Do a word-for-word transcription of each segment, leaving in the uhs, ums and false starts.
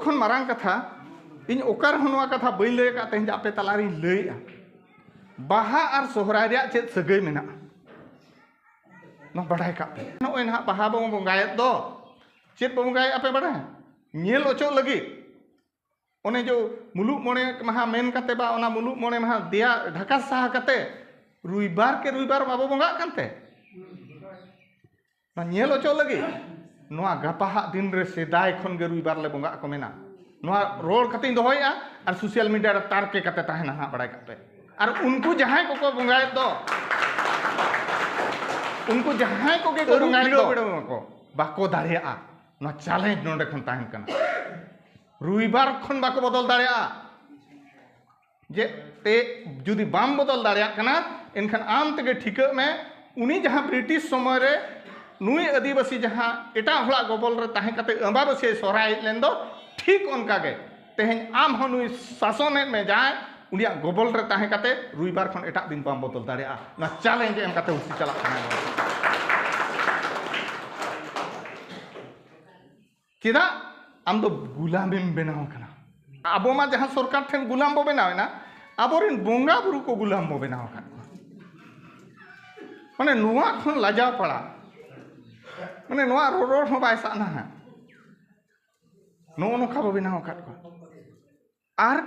ᱠᱷᱚᱱ ᱢᱟᱨᱟᱝ ᱠᱟᱛᱷᱟ, ᱤᱧ ᱚᱠᱟ ᱨᱮᱦᱚᱸ ᱱᱚᱣᱟ ᱠᱟᱛᱷᱟ ᱵᱟᱹᱧ ᱞᱟᱹᱭ ᱟᱠᱟᱫ, ᱛᱮᱦᱮᱧ ᱟᱯᱮ ᱛᱟᱞᱟᱨᱤᱧ ᱞᱟᱹᱭᱮᱜᱼᱟ᱾ ᱵᱟᱦᱟ ᱟᱨ ᱥᱚᱦᱨᱟᱭ ᱨᱮᱭᱟᱜ ᱪᱮᱫ ᱥᱟᱹᱜᱟᱹᱭ ᱢᱮᱱᱟᱜᱼᱟ, ᱱᱚᱣᱟ ᱵᱟᱰᱟᱭ ᱠᱟᱜ ᱯᱮ᱾ ᱱᱚᱜᱼᱚᱭ ᱱᱟᱦᱟᱜ ᱵᱟᱦᱟ ᱵᱚᱱ ᱵᱚᱸᱜᱟᱭᱮᱫ ᱫᱚ, ᱪᱮᱫ ᱵᱚᱱ ᱵᱚᱸᱜᱟᱭᱮᱫ ᱟᱯᱮ ᱵᱟᱰᱟᱭᱟ? ᱧᱮᱞ ᱚᱪᱚᱜ ᱞᱟᱹᱜᱤᱫ᱾ ᱚᱱᱮ ᱡᱮ ᱢᱩᱞᱩᱜ ᱢᱚᱬᱮ ᱢᱟᱦᱟ ᱢᱮᱱ ᱠᱟᱛᱮ ᱵᱟ ᱚᱱᱟ ᱢᱩᱞᱩᱜ ᱢᱚᱬᱮ ᱢᱟᱦᱟ ᱫᱮᱭᱟ ᱰᱷᱟᱠᱟ ᱥᱟᱦᱟ ᱠᱟᱛᱮ ᱨᱩᱭᱵᱟᱨ ᱠᱮ ᱨᱩᱭᱵᱟᱨ ᱵᱟᱵᱚ ᱵᱚᱸᱜᱟᱜ ᱠᱟᱱᱛᱮ? ᱚᱱᱟ ᱧᱮᱞ ᱚᱪᱚᱜ ᱞᱟᱹᱜᱤᱫ᱾ ᱱᱚᱣᱟ ᱜᱟᱯᱟᱦᱟᱜ ᱫᱤᱱ ᱨᱮ ᱥᱮᱫᱟᱭ ᱠᱷᱚᱱ ᱜᱮ ᱨᱩᱭᱵᱟᱨ ᱞᱮ ᱵᱚᱸᱜᱟᱜ ᱠᱚ ᱢᱮᱱᱟ᱾ ᱱᱚᱣᱟ ᱨᱚᱲ ᱠᱟᱛᱮᱧ ᱫᱚᱦᱚᱭᱮᱜᱼᱟ, ᱟᱨ ᱥᱳᱥᱟᱞ ᱢᱤᱰᱤᱭᱟ ᱨᱮ ᱛᱟᱨᱠᱮ ᱠᱟᱛᱮ ᱛᱟᱦᱮᱱᱟ ᱱᱟᱦᱟᱜ, ᱵᱟᱲᱟᱭ ᱠᱟᱜ ᱯᱮ᱾ ᱟᱨ ᱩᱱᱠᱩ ᱡᱟᱦᱟᱸᱭ ᱠᱚᱠᱚ ᱵᱚᱸᱜᱟᱭᱮᱫ ᱫᱚ, ᱩᱱᱠᱩ ᱡᱟᱦᱟᱸᱭ ᱠᱚᱜᱮ ᱠᱚ ᱟᱹᱨᱩ ᱵᱚᱸᱜᱟᱭᱮᱫ ᱯᱷᱤᱨᱟᱹᱣ ᱫᱚ, ᱵᱤᱲᱟᱹᱣ ᱟᱠᱚ᱾ ᱵᱟᱠᱚ ᱫᱟᱲᱮᱭᱟᱜᱼᱟ᱾ ᱱᱚᱣᱟ ᱪᱮᱞᱮᱧᱡᱽ ᱱᱚᱰᱮ ᱠᱷᱚᱱ ᱛᱟᱦᱮᱱ ᱠᱟᱱᱟ᱾ ᱨᱩᱭᱵᱟᱨ ᱠᱷᱚᱱ ᱵᱟᱠᱚ ᱵᱚᱫᱚᱞ ᱫᱟᱲᱮᱭᱟᱜᱼᱟ᱾ ᱡᱮ ᱛᱮ ᱡᱩᱫᱤ ᱵᱟᱢ ᱵᱚᱫᱚᱞ ᱫᱟᱲᱮᱭᱟᱜ ᱠᱟᱱᱟ, ᱮᱱᱠᱷᱟᱱ ᱟᱢ ᱛᱮᱜᱮ ᱴᱷᱤᱠᱟᱹᱜ ᱢᱮ, ᱩᱱᱤ ᱡᱟᱦᱟᱸ ᱵᱨᱤᱴᱤᱥ ᱥᱚᱢᱚᱭ ᱨᱮ ᱱᱩᱭ ᱟᱹᱫᱤᱵᱟᱹᱥᱤ ᱡᱟᱦᱟᱸ ᱮᱴᱟᱜ ᱦᱚᱲᱟᱜ ᱜᱚᱵᱚᱞ ᱨᱮ ᱛᱟᱦᱮᱸ ᱠᱟᱛᱮ ᱟᱢᱵᱟᱵᱟᱹᱥᱭᱟᱹᱭ ᱥᱚᱦᱨᱟᱭ ᱦᱮᱡ ᱞᱮᱱ ᱫᱚ, ᱴᱷᱤᱠ ᱚᱱᱠᱟ ᱜᱮ ᱛᱮᱦᱮᱧ ᱟᱢ ᱦᱚᱸ ᱱᱩᱭ ᱥᱟᱥᱚᱱᱮᱫ ᱢᱮ ᱡᱟᱦᱟᱸᱭ, ᱩᱱᱤᱭᱟᱜ ᱜᱚᱵᱚᱞ ᱨᱮ ᱛᱟᱦᱮᱸ ᱠᱟᱛᱮ ᱨᱩᱭᱵᱟᱨ ᱠᱷᱚᱱ ᱮᱴᱟᱜ ᱫᱤᱱ ᱵᱟᱢ ᱵᱚᱫᱚᱞ ᱫᱟᱲᱮᱭᱟᱜᱼᱟ᱾ ᱱᱚᱣᱟ ᱪᱮᱞᱮᱧᱡᱽ ᱮᱢ ᱠᱟᱛᱮ ᱦᱩᱨᱥᱤ ᱪᱟᱞᱟᱜ ᱠᱟᱱᱟ᱾ ᱪᱮᱫᱟᱜ? ᱟᱢ ᱫᱚ ᱜᱩᱞᱟᱢᱮᱢ ᱵᱮᱱᱟᱣ ᱟᱠᱟᱱᱟ᱾ ᱟᱵᱚ ᱢᱟ ᱡᱟᱦᱟᱸ ᱥᱚᱨᱠᱟᱨ ᱴᱷᱮᱱ ᱜᱩᱞᱟᱢ ᱵᱚ ᱵᱮᱱᱟᱣ ᱮᱱᱟ, ᱟᱵᱚᱨᱮᱱ ᱵᱚᱸᱜᱟ ᱵᱩᱨᱩ ᱠᱚ ᱜᱩᱞᱟᱢ ᱵᱚ ᱵᱮᱱᱟᱣ ᱟᱠᱟᱫ ᱠᱚᱣᱟ᱾ ᱢᱟᱱᱮ ᱱᱚᱣᱟ ᱠᱷᱚᱱ ᱞᱟᱡᱟᱣ ᱯᱟᱲᱟ, ᱢᱟᱱᱮ ᱱᱚᱣᱟ ᱨᱚᱨᱚᱲ ᱦᱚᱸ ᱵᱟᱭ ᱥᱟᱜᱱᱟ ᱦᱟᱸᱜ᱾ ᱱᱚᱜᱼᱚ ᱱᱚᱝᱠᱟ ᱵᱚ ᱵᱮᱱᱟᱣ ᱟᱠᱟᱫ ᱠᱚᱣᱟ᱾ ᱟᱨ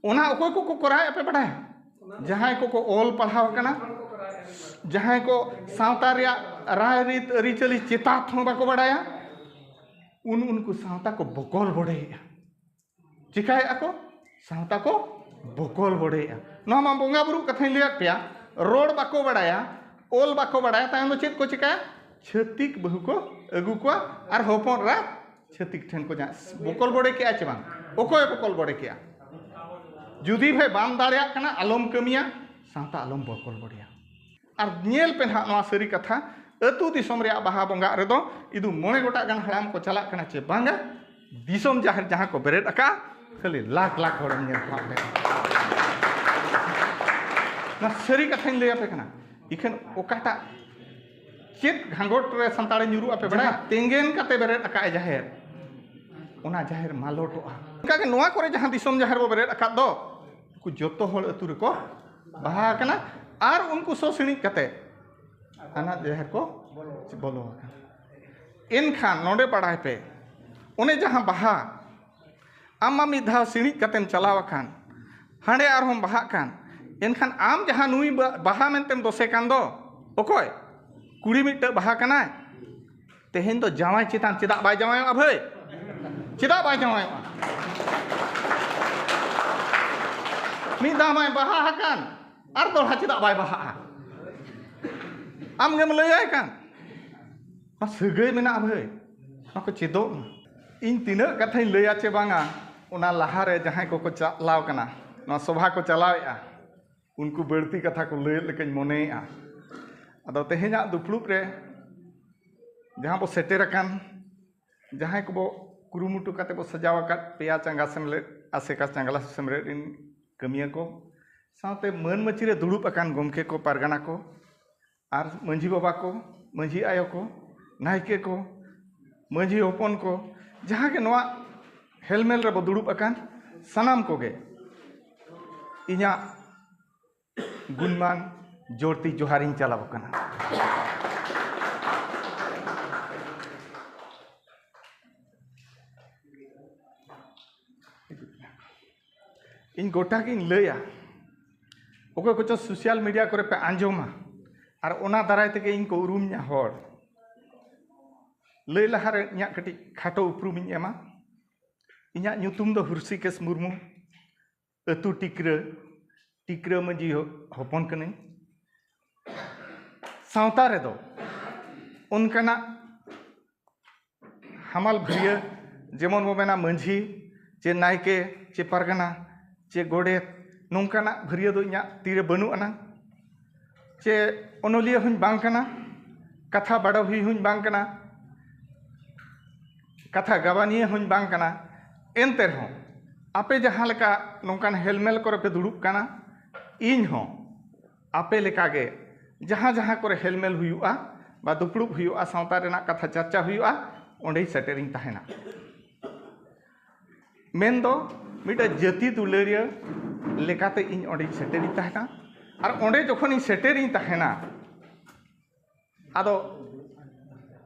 ᱚᱱᱟ ᱚᱠᱚᱭ ᱠᱚᱠᱚ ᱠᱚᱨᱟᱣᱮᱫ ᱯᱮ ᱵᱟᱰᱟᱭᱟ? ᱡᱟᱦᱟᱸᱭ ᱠᱚᱠᱚ ᱚᱞ ᱯᱟᱲᱦᱟᱣ ᱟᱠᱟᱱᱟ, ᱡᱟᱦᱟᱸᱭ ᱠᱚ ᱥᱟᱶᱛᱟ ᱨᱮᱭᱟᱜ ᱨᱟᱭ ᱨᱤᱛ ᱟᱹᱨᱤᱪᱟᱹᱞᱤ ᱪᱮᱛᱟᱛ ᱦᱚᱸ ᱵᱟᱠᱚ ᱵᱟᱰᱟᱭᱟ, ᱩᱱ ᱩᱱᱠᱩ ᱥᱟᱶᱛᱟ ᱠᱚ ᱵᱚᱠᱚᱞ ᱵᱚᱰᱮᱭᱮᱫᱼᱟ᱾ ᱪᱤᱠᱟᱹᱭᱮᱫᱼᱟ ᱠᱚ? ᱥᱟᱶᱛᱟ ᱠᱚ ᱵᱚᱠᱚᱞ ᱵᱚᱰᱮᱭᱮᱫᱼᱟ᱾ ᱱᱚᱣᱟ ᱢᱟ ᱵᱚᱸᱜᱟ ᱵᱩᱨᱩ ᱠᱟᱛᱷᱟᱧ ᱞᱟᱹᱭᱟᱫ ᱯᱮᱭᱟ, ᱨᱚᱲ ᱵᱟᱠᱚ ᱵᱟᱰᱟᱭᱟ, ᱚᱞ ᱵᱟᱠᱚ ᱵᱟᱰᱟᱭᱟ, ᱛᱟᱭᱚᱢ ᱫᱚ ᱪᱮᱫ ᱠᱚ ᱪᱤᱠᱟᱹᱭᱟ? ᱪᱷᱟᱹᱛᱤᱠ ᱵᱟᱹᱦᱩ ᱠᱚ ᱟᱹᱜᱩ ᱠᱚᱣᱟ ᱟᱨ ᱦᱚᱯᱚᱱ ᱮᱨᱟ ᱪᱷᱟᱹᱛᱤᱠ ᱴᱷᱮᱱ ᱠᱚ ᱡᱟᱦᱟᱸ ᱵᱚᱠᱚᱞ ᱵᱚᱰᱮ ᱠᱮᱜᱼᱟ ᱪᱮ ᱵᱟᱝ? ᱚᱠᱚᱭ ᱵᱚᱠᱚᱞ ᱵᱚᱰᱮ ᱠᱮᱜᱼᱟ? ᱡᱩᱫᱤ ᱵᱷᱟᱭ ᱵᱟᱢ ᱫᱟᱲᱮᱭᱟᱜ ᱠᱟᱱᱟ, ᱟᱞᱚᱢ ᱠᱟᱹᱢᱤᱭᱟ, ᱥᱟᱶᱛᱟ ᱟᱞᱚᱢ ᱵᱚᱠᱚᱞ ᱵᱚᱰᱮᱭᱟ᱾ ᱟᱨ ᱧᱮᱞ ᱯᱮ ᱱᱟᱦᱟᱜ ᱱᱚᱣᱟ ᱥᱟᱹᱨᱤ ᱠᱟᱛᱷᱟ, ᱟᱹᱛᱩ ᱫᱤᱥᱚᱢ ᱨᱮᱭᱟᱜ ᱵᱟᱦᱟ ᱵᱚᱸᱜᱟᱜ ᱨᱮᱫᱚ ᱤᱫᱩ ᱢᱚᱬᱮ ᱜᱚᱴᱟᱜ ᱜᱟᱱ ᱦᱟᱲᱟᱢ ᱠᱚ ᱪᱟᱞᱟᱜ ᱠᱟᱱᱟ ᱪᱮ ᱵᱟᱝᱟ? ᱫᱤᱥᱚᱢ ᱡᱟᱦᱮᱨ ᱡᱟᱦᱟᱸ ᱠᱚ ᱵᱮᱨᱮᱫ ᱟᱠᱟᱫᱼᱟ, ᱠᱷᱟᱹᱞᱤ ᱞᱟᱠᱷ ᱞᱟᱠᱷ ᱦᱚᱲᱮᱢ ᱧᱮᱞ ᱠᱚᱣᱟ ᱚᱸᱰᱮ᱾ ᱱᱚᱣᱟ ᱥᱟᱹᱨᱤ ᱠᱟᱛᱷᱟᱧ ᱞᱟᱹᱭ ᱟᱯᱮ ᱠᱟᱱᱟ᱾ ᱤᱠᱷᱟᱹᱱ ᱚᱠᱟᱴᱟᱜ ᱪᱮᱫ ᱜᱷᱟᱸᱜᱚᱴ ᱨᱮ ᱥᱟᱱᱛᱟᱲᱮ ᱧᱩᱨᱩᱜ ᱟᱯᱮ ᱵᱟᱲᱟᱭᱟ? ᱡᱟᱦᱟᱸ ᱛᱮᱸᱜᱮᱱ ᱠᱟᱛᱮ ᱵᱮᱨᱮᱫ ᱟᱠᱟᱫᱼᱟᱭ ᱡᱟᱦᱮᱨ, ᱚᱱᱟ ᱡᱟᱦᱮᱨ ᱢᱟᱞᱚᱴᱚᱜᱼᱟ᱾ ᱚᱱᱠᱟᱜᱮ ᱱᱚᱣᱟ ᱠᱚᱨᱮ ᱡᱟᱦᱟᱸ ᱫᱤᱥᱚᱢ ᱡᱟᱦᱮᱨ ᱵᱚ ᱵᱮᱨᱮᱫ ᱟᱠᱟᱫ ᱫᱚ, ᱩᱱᱠᱩ ᱡᱚᱛᱚ ᱦᱚᱲ ᱟᱹᱛᱩ ᱨᱮᱠᱚ ᱵᱟᱦᱟ ᱟᱠᱟᱱᱟ ᱟᱨ ᱩᱱᱠᱩ ᱥᱚ ᱥᱤᱬᱤᱡ ᱠᱟᱛᱮ ᱦᱟᱱᱟ ᱡᱟᱦᱮᱨ ᱠᱚ ᱵᱚᱞᱚ ᱟᱠᱟᱱᱟ᱾ ᱮᱱᱠᱷᱟᱱ ᱱᱚᱰᱮ ᱵᱟᱲᱟᱭ ᱯᱮ, ᱚᱱᱮ ᱡᱟᱦᱟᱸ ᱵᱟᱦᱟ, ᱟᱢ ᱢᱟ ᱢᱤᱫ ᱫᱷᱟᱣ ᱥᱤᱬᱤᱡ ᱠᱟᱛᱮᱢ ᱪᱟᱞᱟᱣ ᱟᱠᱟᱱ, ᱦᱟᱸᱰᱮ ᱟᱨᱦᱚᱸᱢ ᱵᱟᱦᱟᱜ ᱠᱟᱱ, ᱮᱱᱠᱷᱟᱱ ᱟᱢ ᱡᱟᱦᱟᱸ ᱱᱩᱭ ᱵᱟ-, ᱵᱟᱦᱟ ᱢᱮᱱᱛᱮᱢ ᱫᱚᱥᱮ ᱠᱟᱱ ᱫᱚ, ᱚᱠᱚᱭ? ᱠᱩᱲᱤ ᱢᱤᱫᱴᱟᱹᱜ ᱵᱟᱦᱟ ᱠᱟᱱᱟᱭ, ᱛᱮᱦᱮᱧ ᱫᱚ ᱡᱟᱶᱟᱭ ᱪᱮᱛᱟᱱ ᱪᱮᱫᱟᱜ ᱵᱟᱭ ᱡᱟᱶᱟᱭᱚᱜᱼᱟ ᱵᱷᱟᱹᱭ? ᱪᱮᱫᱟᱜ ᱵᱟᱭ ᱡᱟᱶᱟᱭᱚᱜᱼᱟ? ᱢᱤᱫ ᱫᱷᱟᱣ ᱢᱟᱭ ᱵᱟᱦᱟ ᱟᱠᱟᱱ, ᱟᱨ ᱫᱚᱦᱲᱟ ᱪᱮᱫᱟᱜ ᱵᱟᱭ ᱵᱟᱦᱟᱜᱼᱟ? ᱟᱢ ᱜᱮᱢ ᱞᱟᱹᱭᱟᱭ ᱠᱟᱱ᱾ ᱱᱚᱣᱟ ᱥᱟᱹᱜᱟᱹᱭ ᱢᱮᱱᱟᱜᱼᱟ ᱵᱷᱟᱹᱭ, ᱱᱚᱣᱟ ᱠᱚ ᱪᱮᱫᱚᱜ ᱢᱟ᱾ ᱤᱧ ᱛᱤᱱᱟᱹᱜ ᱠᱟᱛᱷᱟᱧ ᱞᱟᱹᱭᱟ ᱪᱮ ᱵᱟᱝᱟ, ᱚᱱᱟ ᱞᱟᱦᱟᱨᱮ ᱡᱟᱦᱟᱸᱭ ᱠᱚᱠᱚ ᱪᱟᱞᱟᱣ ᱠᱟᱱᱟ, ᱱᱚᱣᱟ ᱥᱚᱵᱷᱟ ᱠᱚ ᱪᱟᱞᱟᱣᱮᱫᱼᱟ, ᱩᱱᱠᱩ ᱵᱟᱹᱲᱛᱤ ᱠᱟᱛᱷᱟ ᱠᱚ ᱞᱟᱹᱭᱮᱫ ᱞᱮᱠᱟᱧ ᱢᱚᱱᱮᱭᱮᱫᱼᱟ᱾ ᱟᱫᱚ ᱛᱮᱦᱮᱧᱟᱜ ᱫᱩᱯᱲᱩᱵ ᱨᱮ ᱡᱟᱦᱟᱸ ᱵᱚ ᱥᱮᱴᱮᱨ ᱟᱠᱟᱱ, ᱡᱟᱦᱟᱸᱭ ᱠᱚᱵᱚ ᱠᱩᱨᱩᱢᱩᱴᱩ ᱠᱟᱛᱮ ᱵᱚ ᱥᱟᱡᱟᱣ ᱟᱠᱟᱫ ᱯᱮᱭᱟ ᱪᱟᱸᱜᱟ ᱥᱮᱢᱞᱮᱫ, ᱟᱥᱮᱠᱟ ᱪᱟᱸᱜᱟ ᱥᱮᱢᱞᱮᱫ ᱨᱤᱱ ᱠᱟᱹᱢᱤᱭᱟᱹ ᱠᱚ, ᱥᱟᱶᱛᱮ ᱢᱟᱹᱱ ᱢᱟᱹᱪᱤ ᱨᱮ ᱫᱩᱲᱩᱵ ᱟᱠᱟᱱ ᱜᱚᱢᱠᱮ ᱠᱚ, ᱯᱟᱨᱜᱟᱱᱟ ᱠᱚ, ᱟᱨ ᱢᱟᱹᱡᱷᱤ ᱵᱟᱵᱟ ᱠᱚ, ᱢᱟᱹᱡᱷᱤ ᱟᱭᱳ ᱠᱚ, ᱱᱟᱭᱠᱮ ᱠᱚ, ᱢᱟᱹᱡᱷᱤ ᱦᱚᱯᱚᱱ ᱠᱚ, ᱡᱟᱦᱟᱸ ᱜᱮ ᱱᱚᱣᱟ ᱦᱮᱞᱢᱮᱞ ᱨᱮᱵᱚ ᱫᱩᱲᱩᱵ ᱟᱠᱟᱱ ᱥᱟᱱᱟᱢ ᱠᱚᱜᱮ ᱤᱧᱟᱹᱜ ᱜᱩᱱᱢᱟᱱ ᱡᱳᱨᱛᱤ ᱡᱚᱦᱟᱨᱤᱧ ᱪᱟᱞᱟᱣ ᱠᱟᱱᱟ᱾ ᱤᱧ ᱜᱚᱴᱟ ᱜᱤᱧ ᱞᱟᱹᱭᱟ, ᱚᱠᱚᱭ ᱠᱚᱪᱚ social media ᱠᱚᱨᱮ ᱯᱮ ᱟᱸᱡᱚᱢᱟ ᱟᱨ ᱚᱱᱟ ᱫᱟᱨᱟᱭ ᱛᱮᱜᱮ ᱤᱧ ᱠᱚ ᱩᱨᱩᱢᱤᱧᱟ ᱦᱚᱲ᱾ ᱞᱟᱹᱭ ᱞᱟᱦᱟᱨᱮ ᱤᱧᱟᱹᱜ ᱠᱟᱹᱴᱤᱡ ᱠᱷᱟᱴᱚ ᱩᱯᱨᱩᱢᱤᱧ ᱮᱢᱟ᱾ ᱤᱧᱟᱹᱜ ᱧᱩᱛᱩᱢ ᱫᱚ ᱦᱨᱤᱥᱤᱠᱮᱥ ᱢᱩᱨᱢᱩ, ᱟᱹᱛᱩ ᱴᱤᱠᱨᱟᱹ, ᱴᱤᱠᱨᱟᱹ ᱢᱟᱹᱡᱷᱤ ᱦᱚ-, ᱦᱚᱯᱚᱱ ᱠᱟᱹᱱᱟᱹᱧ᱾ ᱥᱟᱶᱛᱟ ᱨᱮᱫᱚ ᱚᱱᱠᱟᱱᱟᱜ ᱦᱟᱢᱟᱞ ᱵᱷᱟᱹᱨᱭᱟᱹ, ᱡᱮᱢᱚᱱ ᱵᱚ ᱢᱮᱱᱟ ᱢᱟᱹᱡᱷᱤ, ᱪᱮ ᱱᱟᱭᱠᱮ, ᱪᱮ ᱯᱟᱨᱜᱟᱱᱟ, ᱪᱮ ᱜᱚᱰᱮᱛ, ᱱᱚᱝᱠᱟᱱᱟᱜ ᱵᱷᱟᱹᱨᱭᱟᱹ ᱫᱚ ᱤᱧᱟᱹᱜ ᱛᱤᱨᱮ ᱵᱟᱹᱱᱩᱜ ᱟᱱᱟ᱾ ᱪᱮ ᱚᱱᱚᱞᱤᱭᱟᱹ ᱦᱚᱸᱧ ᱵᱟᱝ ᱠᱟᱱᱟ, ᱠᱟᱛᱷᱟ ᱵᱟᱰᱟᱣᱤ ᱦᱚᱸᱧ ᱵᱟᱝ ᱠᱟᱱᱟ, ᱠᱟᱛᱷᱟ ᱜᱟᱵᱟᱱᱤᱭᱟᱹ ᱦᱚᱸᱧ ᱵᱟᱝ ᱠᱟᱱᱟ᱾ ᱮᱱᱛᱮ ᱨᱮᱦᱚᱸ ᱟᱯᱮ ᱡᱟᱦᱟᱸ ᱞᱮᱠᱟ ᱱᱚᱝᱠᱟᱱ ᱦᱮᱞᱢᱮᱞ ᱠᱚᱨᱮ ᱯᱮ ᱫᱩᱲᱩᱵ ᱠᱟᱱᱟ, ᱤᱧ ᱦᱚᱸ ᱟᱯᱮ ᱞᱮᱠᱟᱜᱮ ᱡᱟᱦᱟᱸ ᱡᱟᱦᱟᱸ ᱠᱚᱨᱮ ᱦᱮᱞᱢᱮᱞ ᱦᱩᱭᱩᱜᱼᱟ ᱵᱟ ᱫᱩᱯᱲᱩᱵ ᱦᱩᱭᱩᱜᱼᱟ, ᱥᱟᱶᱛᱟ ᱨᱮᱱᱟᱜ ᱠᱟᱛᱷᱟ ᱪᱟᱨᱪᱟ ᱦᱩᱭᱩᱜᱼᱟ, ᱚᱸᱰᱮᱧ ᱥᱮᱴᱮᱨᱤᱧ ᱛᱟᱦᱮᱱᱟ᱾ ᱢᱮᱱᱫᱚ ᱢᱤᱫᱴᱟᱝ ᱡᱟᱹᱛᱤ ᱫᱩᱞᱟᱹᱲᱤᱭᱟᱹ ᱞᱮᱠᱟᱛᱮ ᱤᱧ ᱚᱸᱰᱮᱧ ᱥᱮᱴᱮᱨᱤᱧ ᱛᱟᱦᱮᱱᱟ᱾ ᱟᱨ ᱚᱸᱰᱮ ᱡᱚᱠᱷᱚᱱᱤᱧ ᱥᱮᱴᱮᱨᱤᱧ ᱛᱟᱦᱮᱱᱟ, ᱟᱫᱚ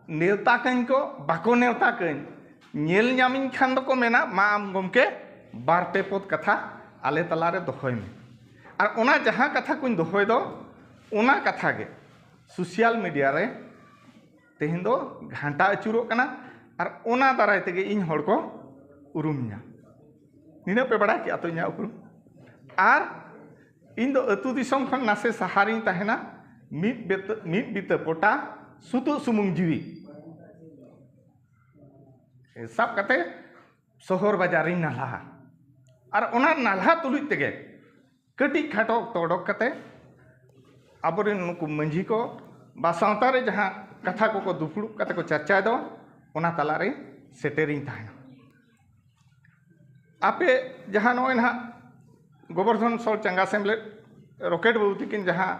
ᱱᱮᱣᱛᱟ ᱠᱟᱹᱧ ᱠᱚ ᱵᱟᱠᱚ ᱱᱮᱣᱛᱟ ᱠᱟᱹᱧ, ᱧᱮᱞ ᱧᱟᱢᱤᱧ ᱠᱷᱟᱱ ᱫᱚᱠᱚ ᱢᱮᱱᱟ, "ᱢᱟ ᱟᱢ ᱜᱚᱢᱠᱮ ᱵᱟᱨ ᱯᱮ ᱯᱚᱫ ᱠᱟᱛᱷᱟ ᱟᱞᱮ ᱛᱟᱞᱟᱨᱮ ᱫᱚᱦᱚᱭ ᱢᱮ᱾" ᱟᱨ ᱚᱱᱟ ᱡᱟᱦᱟᱸ ᱠᱟᱛᱷᱟ ᱠᱚᱧ ᱫᱚᱦᱚᱭ ᱫᱚ, ᱚᱱᱟ ᱠᱟᱛᱷᱟ ᱜᱮ ᱥᱳᱥᱟᱞ ᱢᱤᱰᱤᱭᱟ ᱨᱮ ᱛᱮᱦᱮᱧ ᱫᱚ ᱜᱷᱟᱱᱴᱟ ᱟᱹᱪᱩᱨᱚᱜ ᱠᱟᱱᱟ᱾ ᱟᱨ ᱚᱱᱟ ᱫᱟᱨᱟᱭ ᱛᱮᱜᱮ ᱤᱧ ᱦᱚᱲ ᱠᱚ ᱩᱨᱩᱢᱤᱧᱟ᱾ ᱱᱤᱱᱟᱹᱜ ᱯᱮ ᱵᱟᱲᱟᱭ ᱠᱮᱜᱼᱟ ᱛᱚ ᱤᱧᱟᱹᱜ ᱩᱯᱨᱩᱢ? ᱟᱨ ᱤᱧ ᱫᱚ ᱟᱹᱛᱩ ᱫᱤᱥᱚᱢ ᱠᱷᱚᱱ ᱱᱟᱥᱮ ᱥᱟᱦᱟ ᱨᱤᱧ ᱛᱟᱦᱮᱱᱟ᱾ ᱢᱤᱫ ᱵᱤᱛᱟᱹ, ᱢᱤᱫ ᱵᱤᱛᱟᱹ ᱯᱚᱴᱟ, ᱥᱩᱛᱩᱜ ᱥᱩᱢᱩᱝ ᱡᱤᱣᱤ ᱥᱟᱵ ᱠᱟᱛᱮ ᱥᱚᱦᱚᱨ ᱵᱟᱡᱟᱨ ᱨᱤᱧ ᱱᱟᱞᱦᱟᱜᱼᱟ᱾ ᱟᱨ ᱚᱱᱟ ᱱᱟᱞᱦᱟ ᱛᱩᱞᱩᱡ ᱛᱮᱜᱮ ᱠᱟᱹᱴᱤᱡ ᱠᱷᱟᱴᱚ ᱚᱠᱛᱚ ᱚᱰᱚᱠ ᱠᱟᱛᱮ ᱟᱵᱚᱨᱮᱱ ᱱᱩᱠᱩ ᱢᱟᱹᱡᱷᱤ ᱠᱚ ᱵᱟ ᱥᱟᱶᱛᱟ ᱨᱮ ᱡᱟᱦᱟᱸ ᱠᱟᱛᱷᱟ ᱠᱚᱠᱚ ᱫᱩᱯᱲᱩᱵ ᱠᱟᱛᱮ ᱠᱚ ᱪᱟᱨᱪᱟᱭ ᱫᱚ, ᱚᱱᱟ ᱛᱟᱞᱟᱨᱮ ᱥᱮᱴᱮᱨᱤᱧ ᱛᱟᱦᱮᱱᱟ᱾ ᱟᱯᱮ ᱡᱟᱦᱟᱸ ᱱᱚᱜᱼᱚᱭ ᱱᱟᱦᱟᱜ ᱜᱳᱵᱚᱨᱫᱷᱚᱱ ᱥᱚᱞ ᱪᱟᱸᱜᱟ ᱥᱮᱢᱞᱮᱫ ᱨᱚᱠᱮᱴ ᱵᱟᱹᱵᱩ ᱛᱤᱠᱤᱱ ᱡᱟᱦᱟᱸ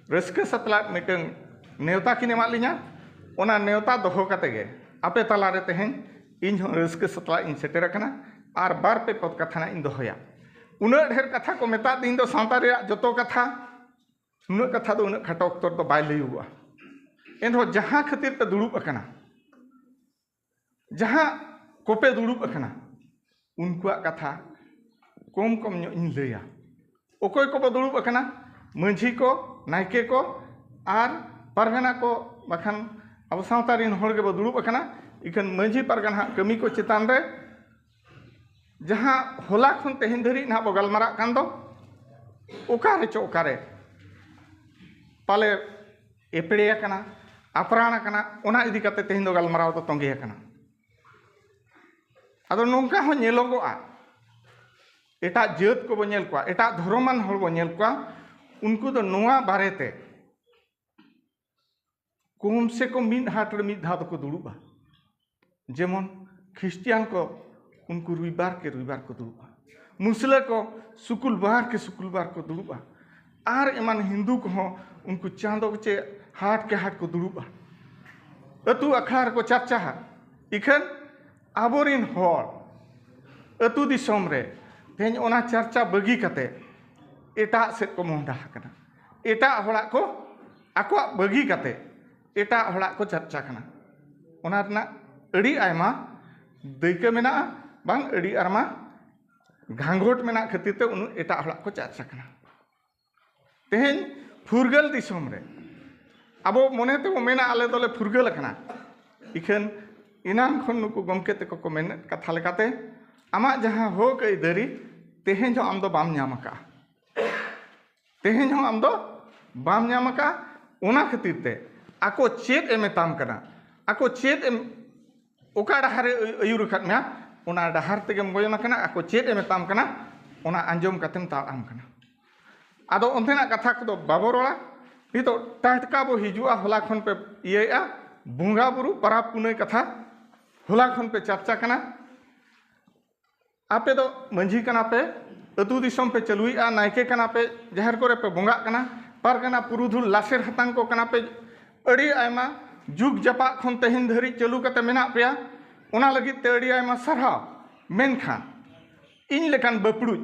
ᱨᱟᱹᱥᱠᱟᱹ ᱥᱟᱛᱞᱟᱜ ᱢᱤᱫᱴᱟᱝ ᱱᱮᱣᱛᱟ ᱠᱤᱱ ᱮᱢᱟᱫ ᱞᱤᱧᱟ, ᱚᱱᱟ ᱱᱮᱣᱛᱟ ᱫᱚᱦᱚ ᱠᱟᱛᱮ ᱜᱮ ᱟᱯᱮ ᱛᱟᱞᱟᱨᱮ ᱛᱮᱦᱮᱧ ᱤᱧ ᱦᱚᱸ ᱨᱟᱹᱥᱠᱟᱹ ᱥᱟᱛᱞᱟᱜ ᱤᱧ ᱥᱮᱴᱮᱨ ᱟᱠᱟᱱᱟ᱾ ᱟᱨ ᱵᱟᱨ ᱯᱮ ᱯᱚᱫ ᱠᱟᱛᱷᱟ ᱱᱟᱜ ᱤᱧ ᱫᱚᱦᱚᱭᱟ᱾ ᱩᱱᱟᱹᱜ ᱰᱷᱮᱨ ᱠᱟᱛᱷᱟ ᱠᱚ ᱢᱮᱛᱟᱫ ᱫᱤᱧ ᱫᱚ ᱥᱟᱶᱛᱟ ᱨᱮᱭᱟᱜ ᱡᱚᱛᱚ ᱠᱟᱛᱷᱟ, ᱩᱱᱟᱹᱜ ᱠᱟᱛᱷᱟ ᱫᱚ ᱩᱱᱟᱹᱜ ᱠᱷᱟᱴᱚ ᱚᱠᱛᱚ ᱨᱮᱫᱚ ᱵᱟᱭ ᱞᱟᱹᱭᱚᱜᱚᱜᱼᱟ᱾ ᱮᱱᱨᱮᱦᱚᱸ ᱡᱟᱦᱟᱸ ᱠᱷᱟᱹᱛᱤᱨ ᱯᱮ ᱫᱩᱲᱩᱵ ᱟᱠᱟᱱᱟ, ᱡᱟᱦᱟᱸ ᱠᱚᱯᱮ ᱫᱩᱲᱩᱵ ᱟᱠᱟᱱᱟ, ᱩᱱᱠᱩᱣᱟᱜ ᱠᱟᱛᱷᱟ ᱠᱚᱢ ᱠᱚᱢ ᱧᱚᱜ ᱤᱧ ᱞᱟᱹᱭᱟ᱾ ᱚᱠᱚᱭ ᱠᱚᱵᱚ ᱫᱩᱲᱩᱵ ᱟᱠᱟᱱᱟ? ᱢᱟᱹᱡᱷᱤ ᱠᱚ, ᱱᱟᱭᱠᱮ ᱠᱚ ᱟᱨ ᱯᱟᱨᱜᱟᱱᱟ ᱠᱚ, ᱵᱟᱠᱷᱟᱱ ᱟᱵᱚ ᱥᱟᱶᱛᱟ ᱨᱮᱱ ᱦᱚᱲ ᱜᱮᱵᱚ ᱫᱩᱲᱩᱵ ᱟᱠᱟᱱᱟ᱾ ᱤᱠᱷᱟᱹᱱ ᱢᱟᱹᱡᱷᱤ ᱯᱟᱨᱜᱟᱱᱟ ᱦᱟᱸᱜ ᱠᱟᱹᱢᱤ ᱠᱚ ᱪᱮᱛᱟᱱ ᱨᱮ ᱡᱟᱦᱟᱸ ᱦᱚᱞᱟ ᱠᱷᱚᱱ ᱛᱮᱦᱮᱧ ᱫᱷᱟᱹᱨᱤᱡ ᱱᱟᱦᱟᱜ ᱵᱚ ᱜᱟᱞᱢᱟᱨᱟᱜ ᱠᱟᱱ ᱫᱚ, ᱚᱠᱟᱨᱮ ᱪᱚ ᱚᱠᱟᱨᱮ ᱯᱟᱞᱮ ᱮᱯᱲᱮ ᱟᱠᱟᱱᱟ, ᱟᱯᱨᱟᱬ ᱟᱠᱟᱱᱟ, ᱚᱱᱟ ᱤᱫᱤ ᱠᱟᱛᱮ ᱛᱮᱦᱮᱧ ᱫᱚ ᱜᱟᱞᱢᱟᱨᱟᱣ ᱫᱚ ᱛᱚᱸᱜᱮ ᱟᱠᱟᱱᱟ᱾ ᱟᱫᱚ ᱱᱚᱝᱠᱟ ᱦᱚᱸ ᱧᱮᱞᱚᱜᱚᱜᱼᱟ, ᱮᱴᱟᱜ ᱡᱟᱹᱛ ᱠᱚᱵᱚ ᱧᱮᱞ ᱠᱚᱣᱟ, ᱮᱴᱟᱜ ᱫᱷᱚᱨᱚᱢᱟᱱ ᱦᱚᱲ ᱵᱚ ᱧᱮᱞ ᱠᱚᱣᱟ, ᱩᱱᱠᱩ ᱫᱚ ᱱᱚᱣᱟ ᱵᱟᱨᱮᱛᱮ ᱠᱚᱢ ᱥᱮ ᱠᱚᱢ ᱢᱤᱫ ᱦᱟᱴ ᱨᱮ ᱢᱤᱫ ᱫᱷᱟᱣ ᱫᱚᱠᱚ ᱫᱩᱲᱩᱵᱼᱟ᱾ ᱡᱮᱢᱚᱱ ᱠᱷᱨᱤᱥᱴᱤᱭᱟᱱ ᱠᱚ, ᱩᱱᱠᱩ ᱨᱚᱵᱤᱵᱟᱨ ᱠᱮ ᱨᱚᱵᱤᱵᱟᱨ ᱠᱚ ᱫᱩᱲᱩᱵᱼᱟ᱾ ᱢᱩᱥᱞᱟᱹ ᱠᱚ ᱥᱩᱠᱩᱞᱵᱟᱨ ᱠᱮ ᱥᱩᱠᱩᱞᱵᱟᱨ ᱠᱚ ᱫᱩᱲᱩᱵᱼᱟ᱾ ᱟᱨ ᱮᱢᱟᱱ ᱦᱤᱱᱫᱩ ᱠᱚᱦᱚᱸ ᱩᱱᱠᱩ ᱪᱟᱸᱫᱚ ᱪᱮ ᱦᱟᱴ ᱠᱮ ᱦᱟᱴ ᱠᱚ ᱫᱩᱲᱩᱵᱼᱟ᱾ ᱟᱹᱛᱩ ᱟᱠᱷᱲᱟ ᱨᱮᱠᱚ ᱪᱟᱨᱪᱟᱦᱟ᱾ ᱤᱠᱷᱟᱹᱱ ᱟᱵᱚᱨᱤᱱ ᱦᱚᱲ ᱟᱹᱛᱩ ᱫᱤᱥᱚᱢ ᱨᱮ ᱛᱮᱦᱮᱧ ᱚᱱᱟ ᱪᱟᱨᱪᱟ ᱵᱟᱹᱜᱤ ᱠᱟᱛᱮ ᱮᱴᱟᱜ ᱥᱮᱫ ᱠᱚ ᱢᱚᱦᱰᱟ ᱟᱠᱟᱱᱟ᱾ ᱮᱴᱟᱜ ᱦᱚᱲᱟᱜ ᱠᱚ, ᱟᱠᱚᱣᱟᱜ ᱵᱟᱹᱜᱤ ᱠᱟᱛᱮ ᱮᱴᱟᱜ ᱦᱚᱲᱟᱜ ᱠᱚ ᱪᱟᱨᱪᱟ ᱠᱟᱱᱟ᱾ ᱚᱱᱟ ᱨᱮᱱᱟᱜ ᱟᱹᱰᱤ ᱟᱭᱢᱟ ᱫᱟᱹᱭᱠᱟᱹ ᱢᱮᱱᱟᱜᱼᱟ, ᱵᱟᱝ ᱟᱹᱰᱤ ᱟᱭᱢᱟ ᱜᱷᱟᱸᱜᱷᱚᱴ ᱢᱮᱱᱟᱜ ᱠᱷᱟᱹᱛᱤᱨ ᱛᱮ ᱩᱱᱟᱹᱜ ᱮᱴᱟᱜ ᱦᱚᱲᱟᱜ ᱠᱚ ᱪᱟᱨᱪᱟ ᱠᱟᱱᱟ᱾ ᱛᱮᱦᱮᱧ ᱯᱷᱩᱨᱜᱟᱹᱞ ᱫᱤᱥᱚᱢ ᱨᱮ ᱟᱵᱚ ᱢᱚᱱᱮ ᱛᱮᱵᱚ ᱢᱮᱱᱟ ᱟᱞᱮ ᱫᱚᱞᱮ ᱯᱷᱩᱨᱜᱟᱹᱞ ᱟᱠᱟᱱᱟ, ᱤᱠᱷᱟᱹᱱ ᱮᱱᱟᱱ ᱠᱷᱚᱱ ᱱᱩᱠᱩ ᱜᱚᱢᱠᱮ ᱛᱮᱠᱚ ᱠᱚ ᱢᱮᱱᱮᱫ ᱠᱟᱛᱷᱟ ᱞᱮᱠᱟᱛᱮ ᱟᱢᱟᱜ ᱡᱟᱦᱟᱸ ᱦᱚᱠ ᱟᱹᱭᱫᱟᱹᱨᱤ ᱛᱮᱦᱮᱧ ᱦᱚᱸ ᱟᱢ ᱫᱚ ᱵᱟᱢ ᱧᱟᱢ ᱟᱠᱟᱫᱼᱟ᱾ ᱛᱮᱦᱮᱧ ᱦᱚᱸ ᱟᱢ ᱫᱚ ᱵᱟᱢ ᱧᱟᱢ ᱟᱠᱟᱫᱼᱟ᱾ ᱚᱱᱟ ᱠᱷᱟᱹᱛᱤᱨ ᱛᱮ ᱟᱠᱚ ᱪᱮᱫ ᱮ ᱢᱮᱛᱟᱢ ᱠᱟᱱᱟ, ᱟᱠᱚ ᱪᱮᱫ ᱮᱢ, ᱚᱠᱟ ᱰᱟᱦᱟᱨ ᱮ ᱟᱹᱭᱩᱨ ᱟᱠᱟᱫ ᱢᱮᱭᱟ, ᱚᱱᱟ ᱰᱟᱦᱟᱨ ᱛᱮᱜᱮᱢ ᱜᱚᱭᱚᱱ ᱟᱠᱟᱱᱟ᱾ ᱟᱠᱚ ᱪᱮᱫ ᱮ ᱢᱮᱛᱟᱢ ᱠᱟᱱᱟ, ᱚᱱᱟ ᱟᱸᱡᱚᱢ ᱠᱟᱛᱮᱢ ᱛᱟᱲᱟᱢ ᱠᱟᱱᱟ᱾ ᱟᱫᱚ ᱚᱱᱛᱮᱱᱟᱜ ᱠᱟᱛᱷᱟ ᱠᱚᱫᱚ ᱵᱟᱵᱚ ᱨᱚᱲᱟ᱾ ᱱᱤᱛᱚᱜ ᱴᱟᱴᱠᱟ ᱵᱚ ᱦᱤᱡᱩᱜᱼᱟ, ᱦᱚᱞᱟ ᱠᱷᱚᱱ ᱯᱮ ᱤᱭᱟᱹᱭᱮᱫᱼᱟ, ᱵᱚᱸᱜᱟ ᱵᱩᱨᱩ ᱯᱟᱨᱟᱵᱽ ᱯᱩᱱᱟᱹᱭ ᱠᱟᱛᱷᱟ ᱦᱚᱞᱟ ᱠᱷᱚᱱ ᱯᱮ ᱪᱟᱨᱪᱟ ᱠᱟᱱᱟ᱾ ᱟᱯᱮ ᱫᱚ ᱢᱟᱹᱡᱷᱤ ᱠᱟᱱᱟ ᱯᱮ, ᱟᱹᱛᱩ ᱫᱤᱥᱚᱢ ᱯᱮ ᱪᱟᱹᱞᱩᱭᱮᱫᱼᱟ, ᱱᱟᱭᱠᱮ ᱠᱟᱱᱟ ᱯᱮ, ᱡᱟᱦᱮᱨ ᱠᱚᱨᱮ ᱯᱮ ᱵᱚᱸᱜᱟᱜ ᱠᱟᱱᱟ, ᱯᱟᱨᱜᱟᱱᱟ ᱯᱩᱨᱩᱫᱷᱩᱞ ᱞᱟᱥᱮᱨ ᱦᱟᱛᱟᱝ ᱠᱚ ᱠᱟᱱᱟ ᱯᱮ, ᱟᱹᱰᱤ ᱟᱭᱢᱟ ᱡᱩᱜᱽ ᱡᱟᱯᱟᱜ ᱠᱷᱚᱱ ᱛᱮᱦᱮᱧ ᱫᱷᱟᱹᱨᱤᱡ ᱪᱟᱹᱞᱩ ᱠᱟᱛᱮ ᱢᱮᱱᱟᱜ ᱯᱮᱭᱟ, ᱚᱱᱟ ᱞᱟᱹᱜᱤᱫ ᱛᱮ ᱟᱹᱰᱤ ᱟᱭᱢᱟ ᱥᱟᱨᱦᱟᱣ᱾ ᱢᱮᱱᱠᱷᱟᱱ ᱤᱧ ᱞᱮᱠᱟᱱ ᱵᱟᱹᱯᱲᱩᱡ,